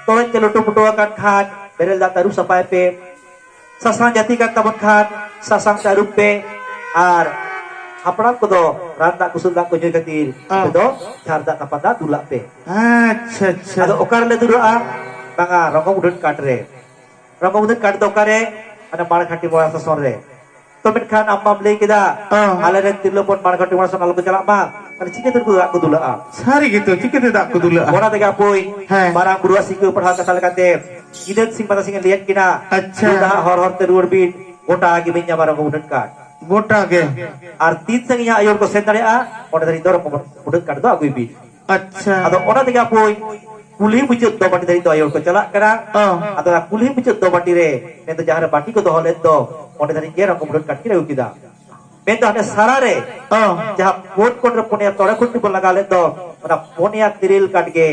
ᱛᱚᱨᱚᱡ ᱛᱮ ᱞᱩᱴᱩ ᱯᱩᱴᱩ ᱟᱠᱟᱱ ᱠᱷᱟᱱ ᱵᱮᱨᱮᱞ ᱫᱟᱜ ᱛᱮ ᱟᱹᱨᱩᱵ ᱥᱟᱯᱷᱟᱭ ᱯᱮ᱾ ᱥᱟᱥᱟᱝ ᱡᱟᱹᱛᱤ ᱠᱟᱱ ᱛᱟᱵᱚᱱ ᱠᱷᱟᱱ ᱥᱟᱥᱟᱝ ᱛᱮ ᱟᱹᱨᱩᱵ ᱯᱮ᱾ ᱟᱨ ᱦᱟᱯᱲᱟᱢ ᱠᱚᱫᱚ ᱨᱟᱱ ᱫᱟᱜ ᱠᱩᱥᱩᱞ ᱫᱟᱜ ᱠᱚ ᱧᱩᱭ ᱠᱷᱟᱹᱛᱤᱨ ᱚ᱾ ᱟᱯᱮ ᱫᱚ ᱡᱷᱟᱨ ᱫᱟᱜ ᱛᱟᱯᱟᱱ ᱫᱟᱜ ᱫᱩᱞᱟᱜ ᱯᱮ᱾ ᱟᱪᱪᱷᱟ, ᱟᱪᱪᱷᱟ᱾ ᱟᱫᱚ ᱚᱠᱟ ᱨᱮᱞᱮ ᱫᱩᱞᱟᱜᱼᱟ? ᱵᱟᱝᱟ, ᱨᱚᱝᱜᱚ ᱢᱩᱴᱷᱟᱹᱱ ᱠᱟᱴ ᱨᱮ᱾ ᱨᱚᱝᱜᱚ ᱢᱩᱴᱷᱟᱹᱱ ᱠᱟᱴ ᱫᱚ ᱚᱠᱟᱨᱮ? ᱢᱟᱱᱮ ᱢᱟᱲ ᱜᱷᱟᱴᱤ ᱢᱚᱲᱟ ᱥᱟᱥᱚᱱ ᱨᱮ᱾ ᱛᱚ ᱢᱮᱱᱠᱷᱟᱱ ᱟᱢ ᱢᱟᱢ ᱞᱟᱹᱭ ᱠᱮᱫᱟ, ᱚ᱾ ᱟᱞᱮ ᱨᱮᱱ ᱛᱤᱨᱞᱟᱹ ᱦᱚᱯᱚᱱ ᱢᱟᱲ ᱜᱷᱟᱴᱤ ᱢᱚᱲᱟ ᱥᱟᱥᱚᱱ ᱟᱞᱚ ᱠᱚ ᱪᱟᱞᱟᱜ ᱢᱟ, ᱛᱟᱦᱞᱮ ᱪᱤᱠᱟᱹᱛᱮ ᱩᱱᱠᱩ ᱫᱟᱜ ᱠᱚ ᱫᱩᱞᱟᱜᱼᱟ? ᱥᱟᱹᱨᱤ ᱜᱮᱛᱚ, ᱪᱤᱠᱟᱹᱛᱮ ᱫᱟᱜ ᱠᱚ ᱫᱩᱞᱟᱜᱼᱟ? ᱚᱱᱟ ᱛᱮᱜᱮ ᱟᱯᱩᱭ ᱦᱮᱸ᱾ ᱢᱟᱨᱟᱝ ᱵᱩᱨᱩᱣᱟᱜ ᱥᱤᱠᱷᱟᱹ ᱯᱟᱲᱦᱟᱣ ᱠᱟᱛᱷᱟ ᱞᱮᱠᱟᱛᱮ ᱧᱤᱫᱟᱹ ᱥᱤᱧ ᱢᱟᱨᱟᱝ ᱥᱤᱧ ᱮ ᱞᱟᱹᱭᱟᱫ ᱠᱤᱱᱟ, ᱟᱪᱪᱷᱟ᱾ ᱫᱩ ᱰᱟᱦᱟᱜ ᱦᱚᱨ ᱦᱚᱨ ᱛᱮ ᱨᱩᱣᱟᱹᱲ ᱵᱤᱱ, ᱜᱚᱴᱟ ᱜᱮᱵᱤᱱ ᱧᱟᱢᱟ ᱨᱚᱝᱜᱚ ᱢᱩᱴᱷᱟᱹᱱ ᱠᱟᱴ᱾ ᱜᱚᱴᱟ ᱜᱮ᱾ ᱟᱨ ᱛᱤᱱ ᱥᱟᱺᱜᱤᱧ ᱟᱭᱳ ᱦᱚᱲ ᱠᱚ ᱥᱮᱱ ᱫᱟᱲᱮᱭᱟᱜᱼᱟ, ᱚᱸᱰᱮ ᱫᱷᱟᱹᱨᱤᱡ ᱫᱚ ᱨᱚᱝᱜᱚ ᱢᱩᱴᱷᱟᱹᱱ ᱠᱟᱴ ᱫᱚ ᱟᱹᱜᱩᱭ ᱵᱤᱱ᱾ ᱟᱪᱪᱷᱟ᱾ ᱟᱫᱚ ᱚᱱᱟ ᱛᱮᱜᱮ ᱟᱯᱩᱭ ᱠᱩᱞᱦᱤ ᱢᱩᱪᱟᱹᱫ ᱫᱚ ᱵᱟᱹᱴᱤ ᱫᱷᱟᱹᱨᱤᱡ ᱫᱚ ᱟᱭᱳ ᱦᱚᱲ ᱠᱚ ᱪᱟᱞᱟᱜ ᱠᱟᱱᱟ᱾ ᱚ᱾ ᱟᱫᱚ ᱚᱱᱟ ᱠᱩᱞᱦᱤ ᱢᱩᱪᱟᱹᱫ ᱫᱚ ᱵᱟᱹᱴᱤ ᱨᱮ, ᱢᱮᱱᱫᱚ ᱡᱟᱦᱟᱸ ᱨᱮ ᱵᱟᱹᱴᱤ ᱠᱚ ᱫᱚᱦᱚ ᱞᱮᱫ ᱫᱚ, ᱚᱸᱰᱮ ᱫᱷᱟᱹᱨᱤᱡ ᱜᱮ ᱨᱚᱝᱜᱚ ᱢᱩᱴᱷᱟᱹᱱ ᱠᱟᱴ ᱠᱤᱱ ᱟᱹᱜᱩ ᱠᱮᱫᱟ᱾ ᱢᱮᱱᱫᱚ ᱦᱟᱱᱮ ᱥᱟᱨᱟ ᱨᱮ ᱚ᱾ ᱡᱟᱦᱟᱸ ᱯᱩᱱ ᱠᱚᱬ ᱨᱮ ᱯᱩᱱᱭᱟ ᱛᱚᱲᱮ ᱠᱷᱩᱱᱴᱤ ᱵᱚᱱ ᱞᱟᱜᱟᱣ ᱞᱮᱫ ᱫᱚ, ᱚᱱᱟ ᱯᱩᱱᱭᱟ ᱛᱤᱨᱤᱞ ᱠᱟᱴ ᱜᱮ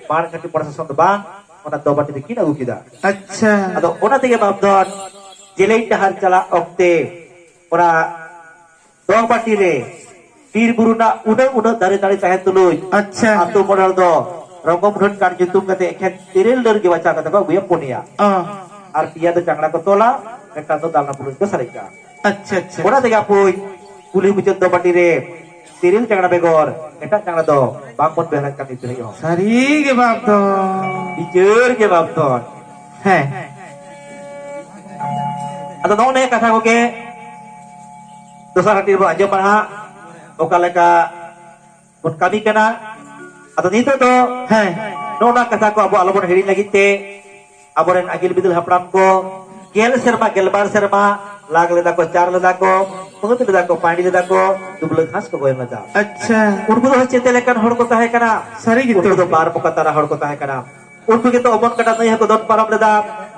ᱢᱟᱲ ᱜᱷᱟᱴᱤ ᱢᱚᱲᱟ ᱥᱟᱥᱚᱱ ᱫᱚ ᱵᱟᱝ, ᱚᱱᱟ ᱫᱚ ᱵᱟᱹᱴᱤ ᱨᱮᱠᱤᱱ ᱟᱹᱜᱩ ᱠᱮᱫᱟ᱾ ᱟᱪᱪᱷᱟ᱾ ᱟᱫᱚ ᱚᱱᱟ ᱛᱮᱜᱮ ᱵᱟᱯᱫᱷᱚᱱ ᱡᱮᱞᱮᱧ ᱰᱟᱦᱟᱨ ᱪᱟᱞᱟᱜ ᱚᱠᱛᱮ ᱚᱱᱟ ᱫᱚ ᱵᱟᱹᱴᱤ ᱨᱮ ᱵᱤᱨ ᱵᱩᱨᱩ ᱨᱮᱱᱟᱜ ᱩᱱᱟᱹᱜ ᱩᱱᱟᱹᱜ ᱫᱟᱨᱮ ᱱᱟᱹᱲᱤ ᱛᱟᱦᱮᱸ ᱛᱩᱞᱩᱡ ᱟᱪᱪᱷᱟ᱾ ᱟᱛᱳ ᱢᱚᱬᱮ ᱦᱚᱲ ᱫᱚ ᱨᱚᱝᱜᱚ ᱢᱩᱴᱷᱟᱹᱱ ᱠᱟᱴ ᱧᱩᱛᱩᱢ ᱠᱟᱛᱮ ᱮᱠᱷᱮᱱ ᱛᱤᱨᱤᱞ ᱰᱟᱹᱨ ᱜᱮ ᱵᱟᱪᱷᱟᱣ ᱠᱟᱛᱮ ᱠᱚ ᱟᱹᱜᱩᱭᱟ ᱯᱩᱱᱭᱟ᱾ ᱚ᱾ ᱟᱨ ᱯᱮᱭᱟ ᱫᱚ ᱪᱟᱝᱲᱟ ᱠᱚ ᱛᱚᱞᱟ, ᱢᱤᱫᱴᱟᱝ ᱫᱚ ᱫᱟᱞᱱᱟ ᱯᱩᱞᱩᱥ ᱠᱚ ᱥᱟᱨᱮᱡ ᱠᱟᱜᱼᱟ᱾ ᱟᱪᱪᱷᱟ, ᱟᱪᱪᱷᱟ᱾ ᱚᱱᱟ ᱛᱮᱜᱮ ᱟᱯᱩᱭ ᱠᱩᱞᱦᱤ ᱢᱩᱪᱟᱹᱫ ᱫᱚ ᱵᱟᱹᱴᱤ ᱨᱮ ᱛᱤᱨᱤᱞ ᱪᱟᱝᱲᱟ ᱵᱮᱜᱚᱨ ᱮᱴᱟᱜ ᱪᱟᱝᱲᱟ ᱫᱚ ᱵᱟᱝ ᱵᱚᱱ ᱵᱮᱣᱦᱟᱨᱮᱫ ᱠᱟᱱ ᱱᱤᱛ ᱫᱷᱟᱹᱵᱤᱡ ᱦᱚᱸ᱾ ᱥᱟᱹᱨᱤ ᱜᱮ ᱵᱟᱯᱫᱷᱚᱱ᱾ ᱵᱤᱪᱟᱹᱨ ᱜᱮ ᱵᱟᱯᱫᱷᱚᱱ᱾ ᱦᱮᱸ᱾ ᱟᱫᱚ ᱱᱚᱜᱼᱚ ᱱᱤᱭᱟᱹ ᱠᱟᱛᱷᱟ ᱠᱚᱜᱮ ᱫᱚᱥᱟᱨ ᱦᱟᱹᱴᱤᱧ ᱨᱮᱵᱚᱱ ᱟᱸᱡᱚᱢᱟ ᱦᱟᱸᱜ, ᱚᱠᱟ ᱞᱮᱠᱟ ᱵᱚᱱ ᱠᱟᱹᱢᱤ ᱠᱟᱱᱟ᱾ ᱟᱫᱚ ᱱᱤᱛᱚᱜ ᱫᱚ ᱦᱮᱸ᱾ ᱱᱚᱜᱼᱚ ᱱᱚᱣᱟ ᱠᱟᱛᱷᱟ ᱠᱚ ᱟᱵᱚ ᱟᱞᱚᱵᱚᱱ ᱦᱤᱲᱤᱧ ᱞᱟᱹᱜᱤᱫ ᱛᱮ ᱟᱵᱚᱨᱮᱱ ᱟᱹᱜᱤᱞ ᱵᱤᱫᱟᱹᱞ ᱦᱟᱯᱲᱟᱢ ᱠᱚ ᱜᱮᱞ ᱥᱮᱨᱢᱟ, ᱜᱮᱞᱵᱟᱨ ᱥᱮᱨᱢᱟ ᱞᱟᱜ ᱞᱮᱫᱟ ᱠᱚ, ᱪᱟᱨ ᱞᱮᱫᱟ ᱠᱚ, ᱯᱷᱟᱹᱫ ᱞᱮᱫᱟ ᱠᱚ, ᱯᱟᱺᱰᱤ ᱞᱮᱫᱟ ᱠᱚ, ᱫᱩᱵᱽᱞᱟᱹ ᱜᱷᱟᱥ ᱠᱚ ᱜᱚᱭᱢ ᱞᱮᱫᱟ᱾ ᱟᱪᱪᱷᱟ᱾ ᱩᱱᱠᱩ ᱫᱚ ᱪᱮᱫ ᱞᱮᱠᱟᱱ ᱦᱚᱲ ᱠᱚ ᱛᱟᱦᱮᱸ ᱠᱟᱱᱟ? ᱥᱟᱹᱨᱤ ᱜᱮᱛᱚ᱾ ᱩᱱᱠᱩ ᱫᱚ ᱵᱟᱨ ᱵᱚᱠᱟ ᱛᱟᱨᱟ ᱦᱚᱲ ᱠᱚ ᱛᱟᱦᱮᱸ ᱠᱟᱱᱟ᱾ ᱩᱱᱠᱩ ᱜᱮᱛᱚ ᱚᱢᱚᱱ ᱜᱟᱰᱟ ᱱᱟᱹᱭ ᱦᱚᱸᱠᱚ ᱫᱚᱱ ᱯᱟᱨᱚᱢ ᱞᱮᱫᱟ,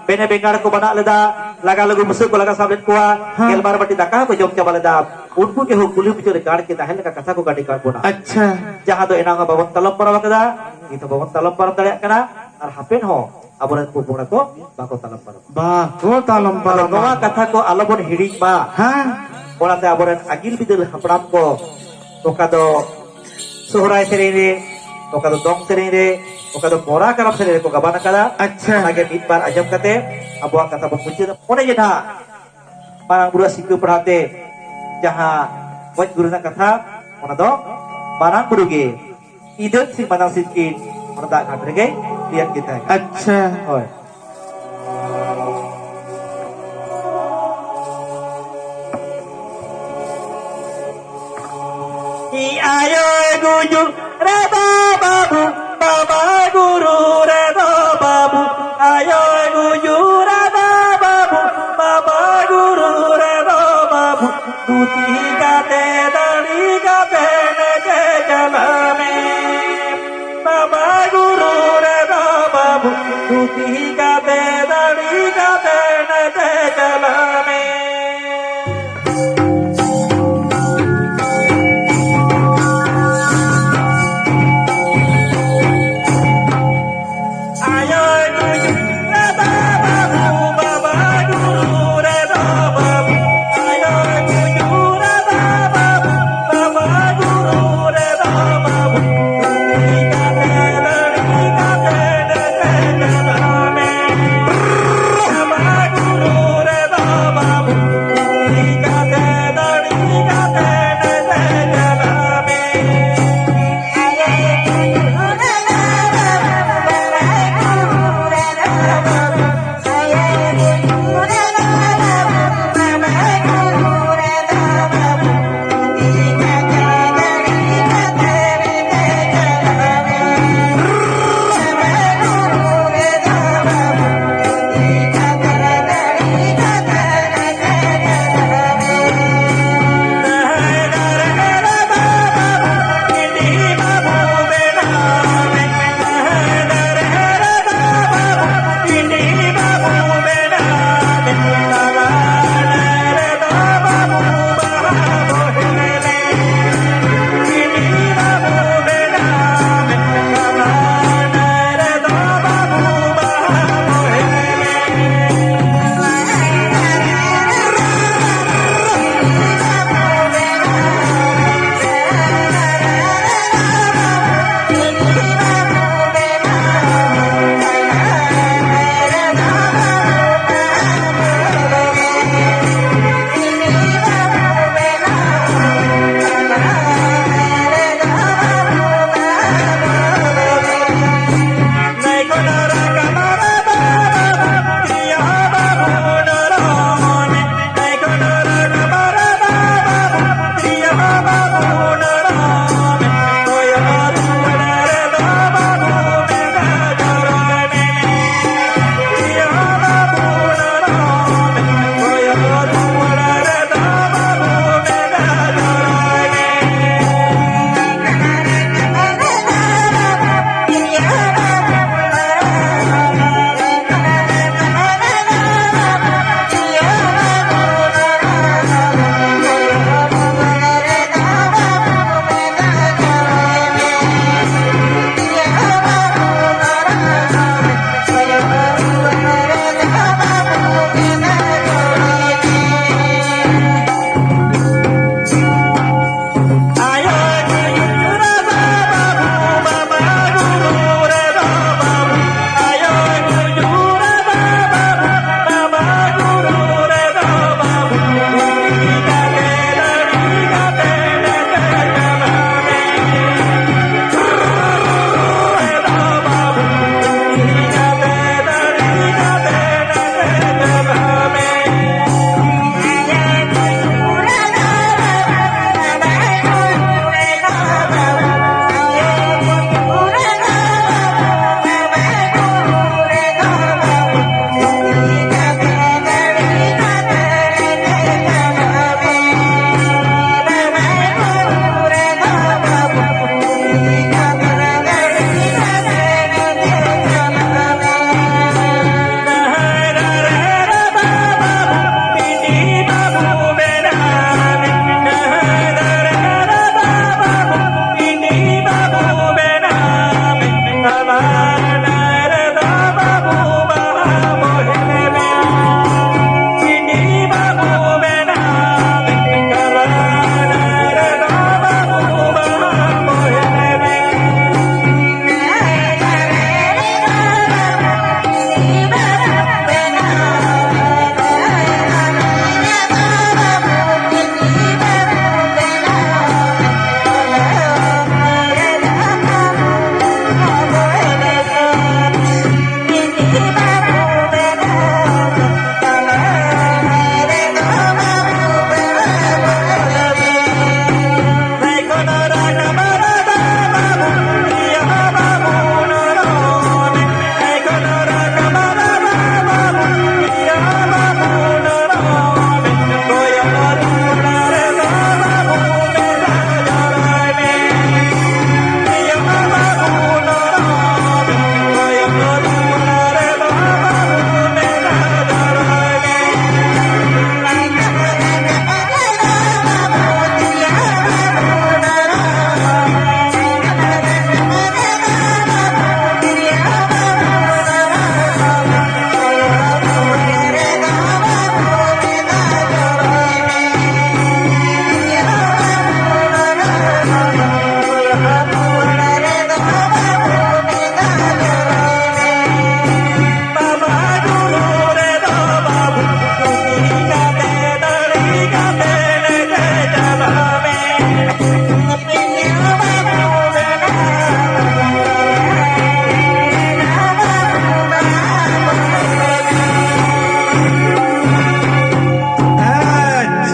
ᱵᱮᱱᱮ ᱵᱮᱸᱜᱟᱲ ᱠᱚ ᱵᱟᱱᱟᱜ ᱞᱮᱫᱟ, ᱞᱟᱜᱟ ᱞᱟᱹᱜᱩ ᱵᱩᱥᱟᱹᱜ ᱠᱚ ᱞᱟᱜᱟ ᱥᱟᱵ ᱞᱮᱫ ᱠᱚᱣᱟ, ᱦᱮᱸ᱾ ᱜᱮᱞᱵᱟᱨ ᱵᱟᱹᱴᱤ ᱫᱟᱠᱟ ᱦᱚᱸᱠᱚ ᱡᱚᱢ ᱪᱟᱵᱟ ᱞᱮᱫᱟ᱾ ᱩᱱᱠᱩ ᱜᱮ ᱦᱚᱸ ᱠᱩᱞᱦᱤ ᱢᱩᱪᱟᱹᱫ ᱨᱮ ᱜᱟᱲ ᱠᱮᱫᱟ, ᱦᱮᱸ ᱞᱮᱠᱟ ᱠᱟᱛᱷᱟ ᱠᱚ ᱜᱟᱹᱰᱤ ᱠᱟᱜ ᱵᱚᱱᱟ᱾ ᱟᱪᱪᱷᱟ᱾ ᱡᱟᱦᱟᱸ ᱫᱚ ᱮᱱᱟᱝ ᱦᱚᱸ ᱵᱟᱵᱚᱱ ᱛᱟᱞᱚᱢ ᱯᱟᱨᱚᱢ ᱟᱠᱟᱫᱟ, ᱱᱤᱛ ᱦᱚᱸ ᱵᱟᱵᱚᱱ ᱛᱟᱞᱚᱢ ᱯᱟᱨᱚᱢ ᱫᱟᱲᱮᱭᱟᱜ ᱠᱟᱱᱟ, ᱟᱨ ᱦᱟᱯᱮᱱ ᱦᱚᱸ ᱟᱵᱚᱨᱮᱱ ᱯᱚᱯᱚᱲᱟ ᱠᱚ ᱵᱟᱠᱚ ᱛᱟᱞᱚᱢ ᱯᱟᱨᱚᱢ᱾ ᱵᱟᱠᱚ ᱛᱟᱞᱚᱢ ᱟᱫᱚ ᱯᱟᱨᱚᱢᱟ᱾ ᱱᱚᱣᱟ ᱠᱟᱛᱷᱟ ᱠᱚ ᱟᱞᱚᱵᱚᱱ ᱦᱤᱲᱤᱧ ᱢᱟ᱾ ᱦᱮᱸ᱾ ᱚᱱᱟᱛᱮ ᱟᱵᱚᱨᱮᱱ ᱟᱹᱜᱤᱞ ᱵᱤᱫᱟᱹᱞ ᱦᱟᱯᱲᱟᱢ ᱠᱚ ᱚᱠᱟ ᱫᱚ ᱥᱚᱦᱨᱟᱭ ᱥᱮᱨᱮᱧ ᱨᱮ, ᱚᱠᱟ ᱫᱚ ᱫᱚᱝ ᱥᱮᱨᱮᱧ ᱨᱮ, ᱚᱠᱟ ᱫᱚ ᱢᱚᱨᱟ ᱠᱟᱨᱟᱢ ᱥᱮᱨᱮᱧ ᱨᱮᱠᱚ ᱜᱟᱵᱟᱱ ᱟᱠᱟᱫᱟ᱾ ᱟᱪᱪᱷᱟ᱾ ᱚᱱᱟᱜᱮ ᱢᱤᱫ ᱵᱟᱨ ᱟᱸᱡᱚᱢ ᱠᱟᱛᱮ ᱟᱵᱚᱣᱟᱜ ᱠᱟᱛᱷᱟ ᱵᱚᱱ ᱢᱩᱪᱟᱹᱫᱟ᱾ ᱚᱱᱮ ᱡᱮ ᱱᱟᱦᱟᱜ ᱢᱟᱨᱟᱝ ᱵᱩᱨᱩᱣᱟᱜ ᱥᱤᱠᱷᱟᱹ ᱯᱟᱲᱦᱟᱣ ᱛᱮ ᱡᱟᱦᱟᱸ ᱢᱚᱡᱽ ᱜᱩᱨᱩ ᱨᱮᱱᱟᱜ ᱠᱟᱛᱷᱟ, ᱚᱱᱟ ᱫᱚ ᱢᱟᱨᱟᱝ ᱵᱩᱨᱩ ᱜᱮ ᱤᱫᱟᱹ ᱥᱤᱝ ᱢᱟᱱᱟᱣ ᱥᱤᱫ ᱠᱤᱱ ᱚᱱᱟ ᱫᱟᱜ ᱜᱷᱟᱴ ᱨᱮᱜᱮ ᱞᱟᱹᱭᱟᱫ ᱠᱤᱱ ᱛᱟᱦᱮᱸ ᱠᱟᱱᱟ᱾ ᱟᱪᱪᱷᱟ᱾ ᱦᱳᱭ᱾ ᱟᱭᱳᱭ ᱜᱩᱡᱩᱜ ᱨᱮᱫᱚ ᱵᱟᱹᱵᱩ, ᱵᱟᱵᱟ ᱜᱩᱨᱩ ᱨᱮᱫᱚ ᱵᱟᱹᱵᱩ, ᱟᱭᱳᱭ ᱜᱩᱡᱩᱜ ᱨᱮᱫᱚ ᱵᱟᱹᱵᱩ, ᱵᱟᱵᱟ ᱜᱩᱨᱩ ᱨᱮᱫᱚ ᱵᱟᱹᱵᱩ, ᱫᱷᱩᱛᱤ ᱠᱟᱛᱮ ᱫᱟᱲᱤ ᱠᱟᱛᱮ ᱱᱮᱠᱮ ᱪᱟᱞᱟᱜ ᱢᱮ᱾ ᱵᱟᱵᱟ ᱜᱩᱨᱩ ᱨᱮᱫᱚ ᱵᱟᱹᱵᱩ, ᱫᱷᱩᱛᱤ ᱠᱟᱛᱮ ᱫᱟᱲᱤ ᱠᱟᱛᱮ ᱱᱮᱠᱮ ᱪᱟᱞᱟᱜ ᱢᱮ᱾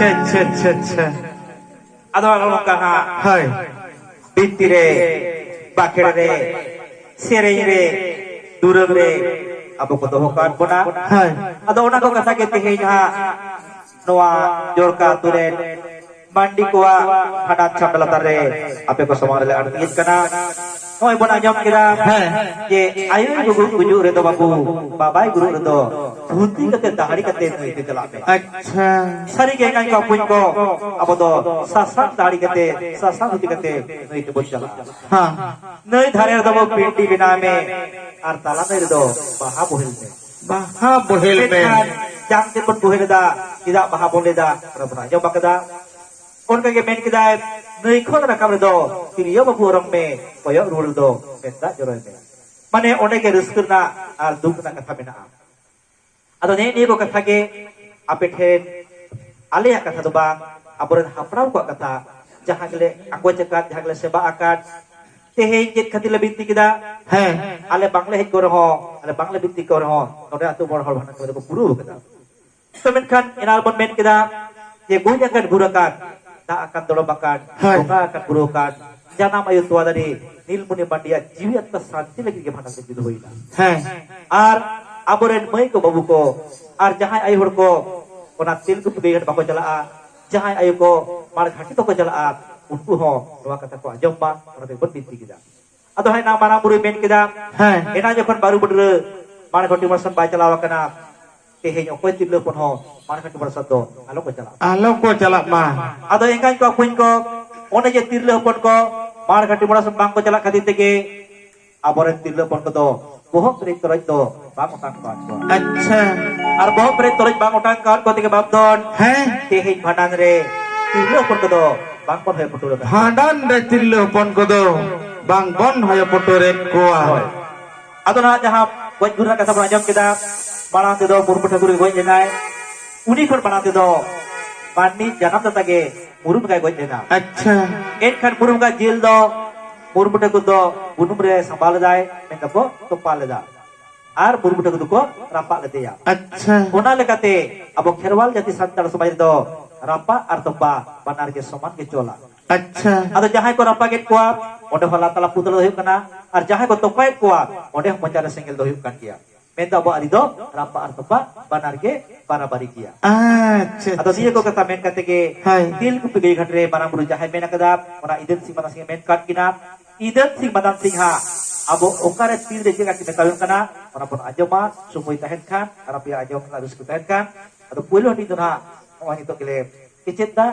ᱟᱪᱪᱷᱟ, ᱟᱪᱪᱷᱟ, ᱟᱪᱪᱷᱟ᱾ ᱟᱫᱚ ᱱᱚᱜᱼᱚ ᱱᱚᱝᱠᱟ ᱦᱟᱸᱜ ᱦᱳᱭ᱾ ᱵᱤᱱᱛᱤ ᱨᱮ, ᱵᱟᱠᱷᱮᱲ ᱨᱮ, ᱥᱮᱨᱮᱧ ᱨᱮ, ᱫᱩᱨᱟᱹᱝ ᱨᱮ ᱟᱵᱚ ᱠᱚ ᱫᱚᱦᱚ ᱠᱟᱜ ᱵᱚᱱᱟ᱾ ᱦᱳᱭ᱾ ᱟᱫᱚ ᱚᱱᱟ ᱠᱚ ᱠᱟᱛᱷᱟ ᱜᱮ ᱛᱮᱦᱮᱧ ᱦᱟᱸᱜ ᱱᱚᱣᱟ ᱡᱚᱲᱠᱟ ᱟᱹᱛᱩ ᱨᱮᱱ ᱢᱟᱱᱰᱤ ᱠᱚᱣᱟᱜ ᱵᱷᱟᱸᱰᱟᱱ ᱪᱷᱟᱢᱰᱟ ᱞᱟᱛᱟᱨ ᱨᱮ ᱟᱯᱮ ᱠᱚ ᱥᱟᱢᱟᱝ ᱨᱮᱞᱮ ᱟᱬᱜᱚᱭᱮᱫ ᱠᱟᱱᱟ᱾ ᱱᱚᱜᱼᱚᱭ ᱵᱚᱱ ᱟᱸᱡᱚᱢ ᱠᱮᱫᱟ ᱦᱮᱸ᱾ ᱡᱮ ᱟᱭᱳᱭ ᱜᱩᱡᱩᱜ ᱨᱮᱫᱚ ᱵᱟᱹᱵᱩ, ᱵᱟᱵᱟᱭ ᱜᱩᱡᱩᱜ ᱨᱮᱫᱚ ᱫᱷᱩᱛᱤ ᱠᱟᱛᱮ ᱫᱟᱦᱲᱤ ᱠᱟᱛᱮ ᱱᱟᱹᱭᱛᱮ ᱪᱟᱞᱟᱜ ᱢᱮ᱾ ᱟᱪᱪᱷᱟ᱾ ᱥᱟᱹᱨᱤ ᱜᱮ ᱮᱸᱜᱟᱧ ᱠᱚ ᱵᱚᱠᱚᱧ ᱠᱚ, ᱟᱵᱚ ᱫᱚ ᱥᱟᱥᱟᱝ ᱫᱟᱦᱲᱤ ᱠᱟᱛᱮ, ᱥᱟᱥᱟᱝ ᱫᱷᱩᱛᱤ ᱠᱟᱛᱮ ᱱᱟᱹᱭ ᱛᱮᱵᱚᱱ ᱪᱟᱞᱟᱜᱼᱟ᱾ ᱦᱮᱸ᱾ ᱱᱟᱹᱭ ᱫᱷᱟᱨᱮ ᱨᱮᱫᱚ ᱵᱚ ᱯᱤᱱᱰᱤ ᱵᱮᱱᱟᱣ ᱢᱮ ᱟᱨ ᱛᱟᱞᱟ ᱱᱟᱹᱭ ᱨᱮᱫᱚ ᱵᱟᱦᱟ ᱵᱚᱦᱮᱞ ᱢᱮ᱾ ᱵᱟᱦᱟ ᱵᱚᱦᱮᱞ ᱢᱮ᱾ ᱢᱮᱱᱠᱷᱟᱱ ᱡᱟᱝ ᱛᱮᱫ ᱵᱚᱱ ᱵᱚᱦᱮᱞ ᱮᱫᱟ, ᱪᱮᱫᱟᱜ ᱵᱟᱦᱟ ᱵᱚᱱ ᱞᱟᱹᱭ ᱮᱫᱟ? ᱚᱱᱟ ᱵᱚᱱ ᱟᱸᱡᱚᱢ ᱟᱠᱟᱫᱟ᱾ ᱚᱱᱠᱟ ᱜᱮ ᱢᱮᱱ ᱠᱮᱫᱟᱭ, ᱱᱟᱹᱭ ᱠᱷᱚᱱ ᱨᱟᱠᱟᱵ ᱨᱮᱫᱚ ᱛᱤᱨᱭᱳ ᱵᱟᱹᱵᱩ ᱚᱨᱚᱝ ᱢᱮ, ᱠᱚᱭᱚᱜ ᱨᱩᱣᱟᱹᱲ ᱨᱮᱫᱚ ᱢᱮᱫ ᱫᱟᱜ ᱡᱚᱨᱚᱭ ᱢᱮ᱾ ᱢᱟᱱᱮ ᱚᱸᱰᱮ ᱜᱮ ᱨᱟᱹᱥᱠᱟᱹ ᱨᱮᱱᱟᱜ ᱟᱨ ᱫᱩᱠ ᱨᱮᱱᱟᱜ ᱠᱟᱛᱷᱟ ᱢᱮᱱᱟᱜᱼᱟ᱾ ᱟᱫᱚ ᱱᱮᱜᱼᱮ ᱱᱤᱭᱟᱹ ᱠᱚ ᱠᱟᱛᱷᱟ ᱜᱮ ᱟᱯᱮ ᱴᱷᱮᱱ ᱟᱞᱮᱭᱟᱜ ᱠᱟᱛᱷᱟ ᱫᱚ ᱵᱟᱝ, ᱟᱵᱚᱨᱮᱱ ᱦᱟᱯᱲᱟᱢ ᱠᱚᱣᱟᱜ ᱠᱟᱛᱷᱟ, ᱡᱟᱦᱟᱸ ᱜᱮᱞᱮ ᱟᱸᱜᱚᱪ ᱟᱠᱟᱫ, ᱡᱟᱦᱟᱸ ᱜᱮᱞᱮ ᱥᱮᱵᱟ ᱟᱠᱟᱫ, ᱛᱮᱦᱮᱧ ᱪᱮᱫ ᱠᱷᱟᱹᱛᱤᱨ ᱞᱮ ᱵᱤᱱᱛᱤ ᱠᱮᱫᱟ? ᱦᱮᱸ᱾ ᱟᱞᱮ ᱵᱟᱝᱞᱮ ᱦᱮᱡ ᱠᱚᱜ ᱨᱮᱦᱚᱸ, ᱟᱞᱮ ᱵᱟᱝᱞᱮ ᱵᱤᱱᱛᱤ ᱠᱚᱜ ᱨᱮᱦᱚᱸ, ᱱᱚᱰᱮ ᱟᱹᱛᱩ ᱢᱚᱬᱮ ᱦᱚᱲ ᱵᱷᱟᱸᱰᱟᱱ ᱠᱟᱹᱢᱤ ᱫᱚᱠᱚ ᱯᱩᱨᱟᱹᱣ ᱟᱠᱟᱫᱟ᱾ ᱛᱚ ᱢᱮᱱᱠᱷᱟᱱ ᱮᱱᱟᱝ ᱵᱚᱱ ᱢᱮᱱ ᱠᱮᱫᱟ ᱡᱮ ᱜᱚᱡ ᱟᱠᱟᱱ ᱜᱩᱨ ᱟᱠᱟᱱ, ᱫᱟᱜ ᱟᱠᱟᱱ ᱫᱚᱲᱚᱢ ᱟᱠᱟᱱ, ᱦᱳᱭ᱾ ᱵᱚᱸᱜᱟ ᱟᱠᱟᱱ ᱵᱩᱨᱩ ᱟᱠᱟᱱ, ᱡᱟᱱᱟᱢ ᱟᱭᱳ ᱛᱚᱣᱟ ᱫᱟᱨᱮ ᱱᱤᱞᱢᱩᱱᱤ ᱢᱟᱱᱰᱤᱭᱟᱜ ᱡᱤᱣᱤ ᱟᱛᱢᱟ ᱥᱟᱱᱛᱤ ᱞᱟᱹᱜᱤᱫ ᱜᱮ ᱵᱷᱟᱸᱰᱟᱱ ᱫᱚ ᱡᱩᱫᱩ ᱦᱩᱭᱱᱟ᱾ ᱦᱮᱸ᱾ ᱟᱨ ᱟᱵᱚᱨᱮᱱ ᱢᱟᱹᱭ ᱠᱚ ᱵᱟᱹᱵᱩ ᱠᱚ ᱟᱨ ᱡᱟᱦᱟᱸᱭ ᱟᱭᱳ ᱦᱚᱲ ᱠᱚ ᱚᱱᱟ ᱛᱮᱞᱠᱩᱯᱤ ᱜᱟᱹᱭ ᱜᱷᱟᱴ ᱵᱟᱠᱚ ᱪᱟᱞᱟᱜᱼᱟ, ᱡᱟᱦᱟᱸᱭ ᱟᱭᱳ ᱠᱚ ᱢᱟᱲ ᱜᱷᱟᱴᱤ ᱵᱟᱠᱚ ᱪᱟᱞᱟᱜᱼᱟ, ᱩᱱᱠᱩ ᱦᱚᱸ ᱱᱚᱣᱟ ᱠᱟᱛᱷᱟ ᱠᱚ ᱟᱸᱡᱚᱢ ᱢᱟ, ᱚᱱᱟ ᱛᱮᱜᱮ ᱵᱚᱱ ᱵᱤᱱᱛᱤ ᱠᱮᱫᱟ᱾ ᱟᱫᱚ ᱦᱟᱸᱜ ᱮᱱᱟᱝ ᱢᱟᱨᱟᱝ ᱵᱩᱨᱩᱭ ᱢᱮᱱ ᱠᱮᱫᱟ, ᱦᱮᱸ᱾ ᱮᱱᱟᱝ ᱡᱚᱠᱷᱚᱱ ᱵᱟᱹᱨᱩ ᱵᱟᱹᱴᱨᱟᱹ ᱢᱟᱲ ᱜᱷᱟᱴᱤ ᱢᱚᱬᱮ ᱥᱮᱱ ᱵᱟᱭ ᱪᱟᱞᱟᱣ ᱟᱠᱟᱱᱟ, ᱛᱮᱦᱮᱧ ᱚᱠᱚᱭ ᱛᱤᱨᱞᱟᱹ ᱦᱚᱯᱚᱱ ᱦᱚᱸ ᱢᱟᱲ ᱜᱷᱟᱴᱤ ᱢᱚᱬᱮ ᱥᱮᱱ ᱫᱚ ᱟᱞᱚ ᱠᱚ ᱪᱟᱞᱟᱜ ᱢᱟ᱾ ᱟᱞᱚ ᱠᱚ ᱪᱟᱞᱟᱜ ᱢᱟ᱾ ᱟᱫᱚ ᱮᱸᱜᱟᱧ ᱠᱚ ᱟᱹᱯᱩᱧ ᱠᱚ, ᱚᱱᱮ ᱡᱮ ᱛᱤᱨᱞᱟᱹ ᱦᱚᱯᱚᱱ ᱠᱚ ᱢᱟᱲ ᱜᱷᱟᱴᱤ ᱢᱚᱬᱮ ᱥᱮᱱ ᱵᱟᱝ ᱠᱚ ᱪᱟᱞᱟᱜ ᱠᱷᱟᱹᱛᱤᱨ ᱛᱮᱜᱮ ᱟᱵᱚᱨᱮᱱ ᱛᱤᱨᱞᱟᱹ ᱦᱚᱯᱚᱱ ᱠᱚᱫᱚ ᱵᱚᱦᱚᱜ ᱯᱮᱨᱮᱡ ᱛᱚᱨᱚᱡ ᱫᱚ ᱵᱟᱝ ᱚᱴᱟᱝ ᱠᱟᱜ ᱠᱚᱣᱟ᱾ ᱟᱪᱪᱷᱟ᱾ ᱟᱨ ᱵᱚᱦᱚᱜ ᱯᱮᱨᱮᱡ ᱛᱚᱨᱚᱡ ᱵᱟᱝ ᱚᱴᱟᱝ ᱠᱟᱜ ᱠᱚ ᱛᱮᱜᱮ ᱵᱟᱯᱫᱷᱚᱱ ᱦᱮᱸ᱾ ᱛᱮᱦᱮᱧ ᱵᱷᱟᱸᱰᱟᱱ ᱨᱮ ᱛᱤᱨᱞᱟᱹ ᱦᱚᱯᱚᱱ ᱠᱚᱫᱚ ᱵᱟᱝ ᱵᱚᱱ ᱦᱚᱭᱚ ᱯᱩᱴᱩᱨ ᱟᱠᱟᱫ ᱠᱚᱣᱟ᱾ ᱵᱷᱟᱸᱰᱟᱱ ᱨᱮ ᱛᱤᱨᱞᱟᱹ ᱦᱚᱯᱚᱱ ᱠᱚᱫᱚ ᱵᱟᱝ ᱵᱚᱱ ᱦᱚᱭᱚ ᱯᱩᱴᱩᱨᱮᱫ ᱠᱚᱣᱟ᱾ ᱦᱳᱭ᱾ ᱟᱫᱚ ᱱᱟᱦᱟᱜ ᱡᱟᱦᱟᱸ ᱜᱚᱡ ᱜᱩᱨ ᱨᱮᱱᱟᱜ ᱠᱟᱛᱷᱟ ᱵᱚᱱ ᱟᱸᱡᱚᱢ ᱠᱮᱫᱟ, ᱢᱟᱲᱟᱝ ᱛᱮᱫᱚ ᱢᱩᱨᱢᱩ ᱴᱷᱟᱹᱠᱩᱨ ᱜᱮ ᱜᱚᱡ ᱞᱮᱱᱟᱭ, ᱩᱱᱤ ᱠᱷᱚᱱ ᱢᱟᱲᱟᱝ ᱛᱮᱫᱚ ᱢᱟᱹᱱᱢᱤ ᱡᱟᱱᱟᱢ ᱫᱟᱛᱟ ᱜᱮ ᱢᱩᱨᱢᱩ ᱵᱚᱸᱜᱟᱭ ᱜᱚᱡ ᱞᱮᱱᱟ᱾ ᱟᱪᱪᱷᱟ᱾ ᱮᱱᱠᱷᱟᱱ ᱢᱩᱨᱢᱩ ᱵᱚᱸᱜᱟ ᱡᱤᱞ ᱫᱚ ᱢᱩᱨᱢᱩ ᱴᱷᱟᱹᱠᱩᱨ ᱫᱚ ᱵᱩᱱᱩᱢ ᱨᱮ ᱥᱟᱢᱵᱟᱣ ᱞᱮᱫᱟᱭ, ᱢᱮᱱ ᱫᱚᱠᱚ ᱛᱚᱯᱟ ᱞᱮᱫᱟ᱾ ᱟᱨ ᱢᱩᱨᱢᱩ ᱴᱷᱟᱹᱠᱩᱨ ᱫᱚᱠᱚ ᱨᱟᱯᱟᱜ ᱞᱮᱫᱮᱭᱟ᱾ ᱟᱪᱪᱷᱟ᱾ ᱚᱱᱟ ᱞᱮᱠᱟᱛᱮ ᱟᱵᱚ ᱠᱷᱮᱨᱣᱟᱞ ᱡᱟᱹᱛᱤ ᱥᱟᱱᱛᱟᱲ ᱥᱚᱢᱟᱡᱽ ᱨᱮᱫᱚ ᱨᱟᱯᱟᱜ ᱟᱨ ᱛᱚᱯᱟ ᱵᱟᱱᱟᱨ ᱜᱮ ᱥᱚᱢᱟᱱ ᱜᱮ ᱪᱚᱞᱟ᱾ ᱟᱪᱪᱷᱟ᱾ ᱟᱫᱚ ᱡᱟᱦᱟᱸᱭ ᱠᱚ ᱨᱟᱯᱟᱜᱮᱫ ᱠᱚᱣᱟ, ᱚᱸᱰᱮ ᱦᱚᱸ ᱞᱟᱛᱟ ᱞᱟᱯᱩ ᱫᱚ ᱦᱩᱭᱩᱜ ᱠᱟᱱᱟ, ᱟᱨ ᱡᱟᱦᱟᱸᱭ ᱠᱚ ᱛᱚᱯᱟᱭᱮᱫ ᱠᱚᱣᱟ, ᱚᱸᱰᱮ ᱦᱚᱸ ᱢᱚᱪᱟ ᱨᱮ ᱥᱮᱸᱜᱮᱞ ᱫᱚ ᱦᱩᱭᱩᱜ ᱠᱟᱱ ᱜᱮᱭᱟ᱾ ᱢᱮᱱᱫᱚ ᱟᱵᱚᱣᱟᱜ ᱟᱹᱨᱤ ᱫᱚ ᱨᱟᱯᱟᱜ ᱟᱨ ᱛᱚᱯᱟ ᱵᱟᱱᱟᱨ ᱜᱮ ᱵᱟᱨᱟᱵᱟᱨᱤ ᱜᱮᱭᱟ᱾ ᱟᱪᱪᱷᱟ᱾ ᱟᱫᱚ ᱱᱤᱭᱟᱹ ᱠᱚ ᱠᱟᱛᱷᱟ ᱢᱮᱱ ᱠᱟᱛᱮ ᱜᱮ ᱦᱳᱭ᱾ ᱛᱤᱞᱠᱩᱯᱤ ᱜᱟᱹᱭ ᱜᱷᱟᱴ ᱨᱮ ᱢᱟᱨᱟᱝ ᱵᱩᱨᱩ ᱡᱟᱦᱮᱨ ᱢᱮᱱ ᱟᱠᱟᱫᱟ, ᱚᱱᱟ ᱤᱫᱟᱹᱱ ᱥᱤᱧ ᱢᱟᱨᱟᱝ ᱥᱤᱧ ᱢᱮᱱ ᱠᱟᱫ ᱠᱤᱱᱟ᱾ ᱤᱫᱟᱹᱱ ᱥᱤᱧ ᱢᱟᱨᱟᱝ ᱥᱤᱧ ᱦᱟᱸᱜ ᱟᱵᱚ ᱚᱠᱟᱨᱮ ᱛᱤᱱᱨᱮ ᱪᱮᱫ ᱞᱮᱠᱟ ᱠᱤᱱ ᱢᱮᱛᱟ ᱵᱚᱱ ᱠᱟᱱᱟ, ᱚᱱᱟ ᱵᱚᱱ ᱟᱸᱡᱚᱢᱟ᱾ ᱥᱚᱢᱚᱭ ᱛᱟᱦᱮᱱ ᱠᱷᱟᱱ ᱟᱨ ᱟᱯᱮᱭᱟᱜ ᱟᱸᱡᱚᱢ ᱨᱮᱱᱟᱜ ᱨᱟᱹᱥᱠᱟᱹ ᱛᱟᱦᱮᱱ ᱠᱷᱟᱱ, ᱟᱫᱚ ᱯᱳᱭᱞᱳ ᱦᱟᱹᱴᱤᱧ ᱫᱚ ᱱᱟᱦᱟᱜ ᱱᱚᱜᱼᱚᱭ ᱱᱤᱛᱚᱜ ᱜᱮᱞᱮ ᱠᱮᱪᱮᱫ ᱫᱟ᱾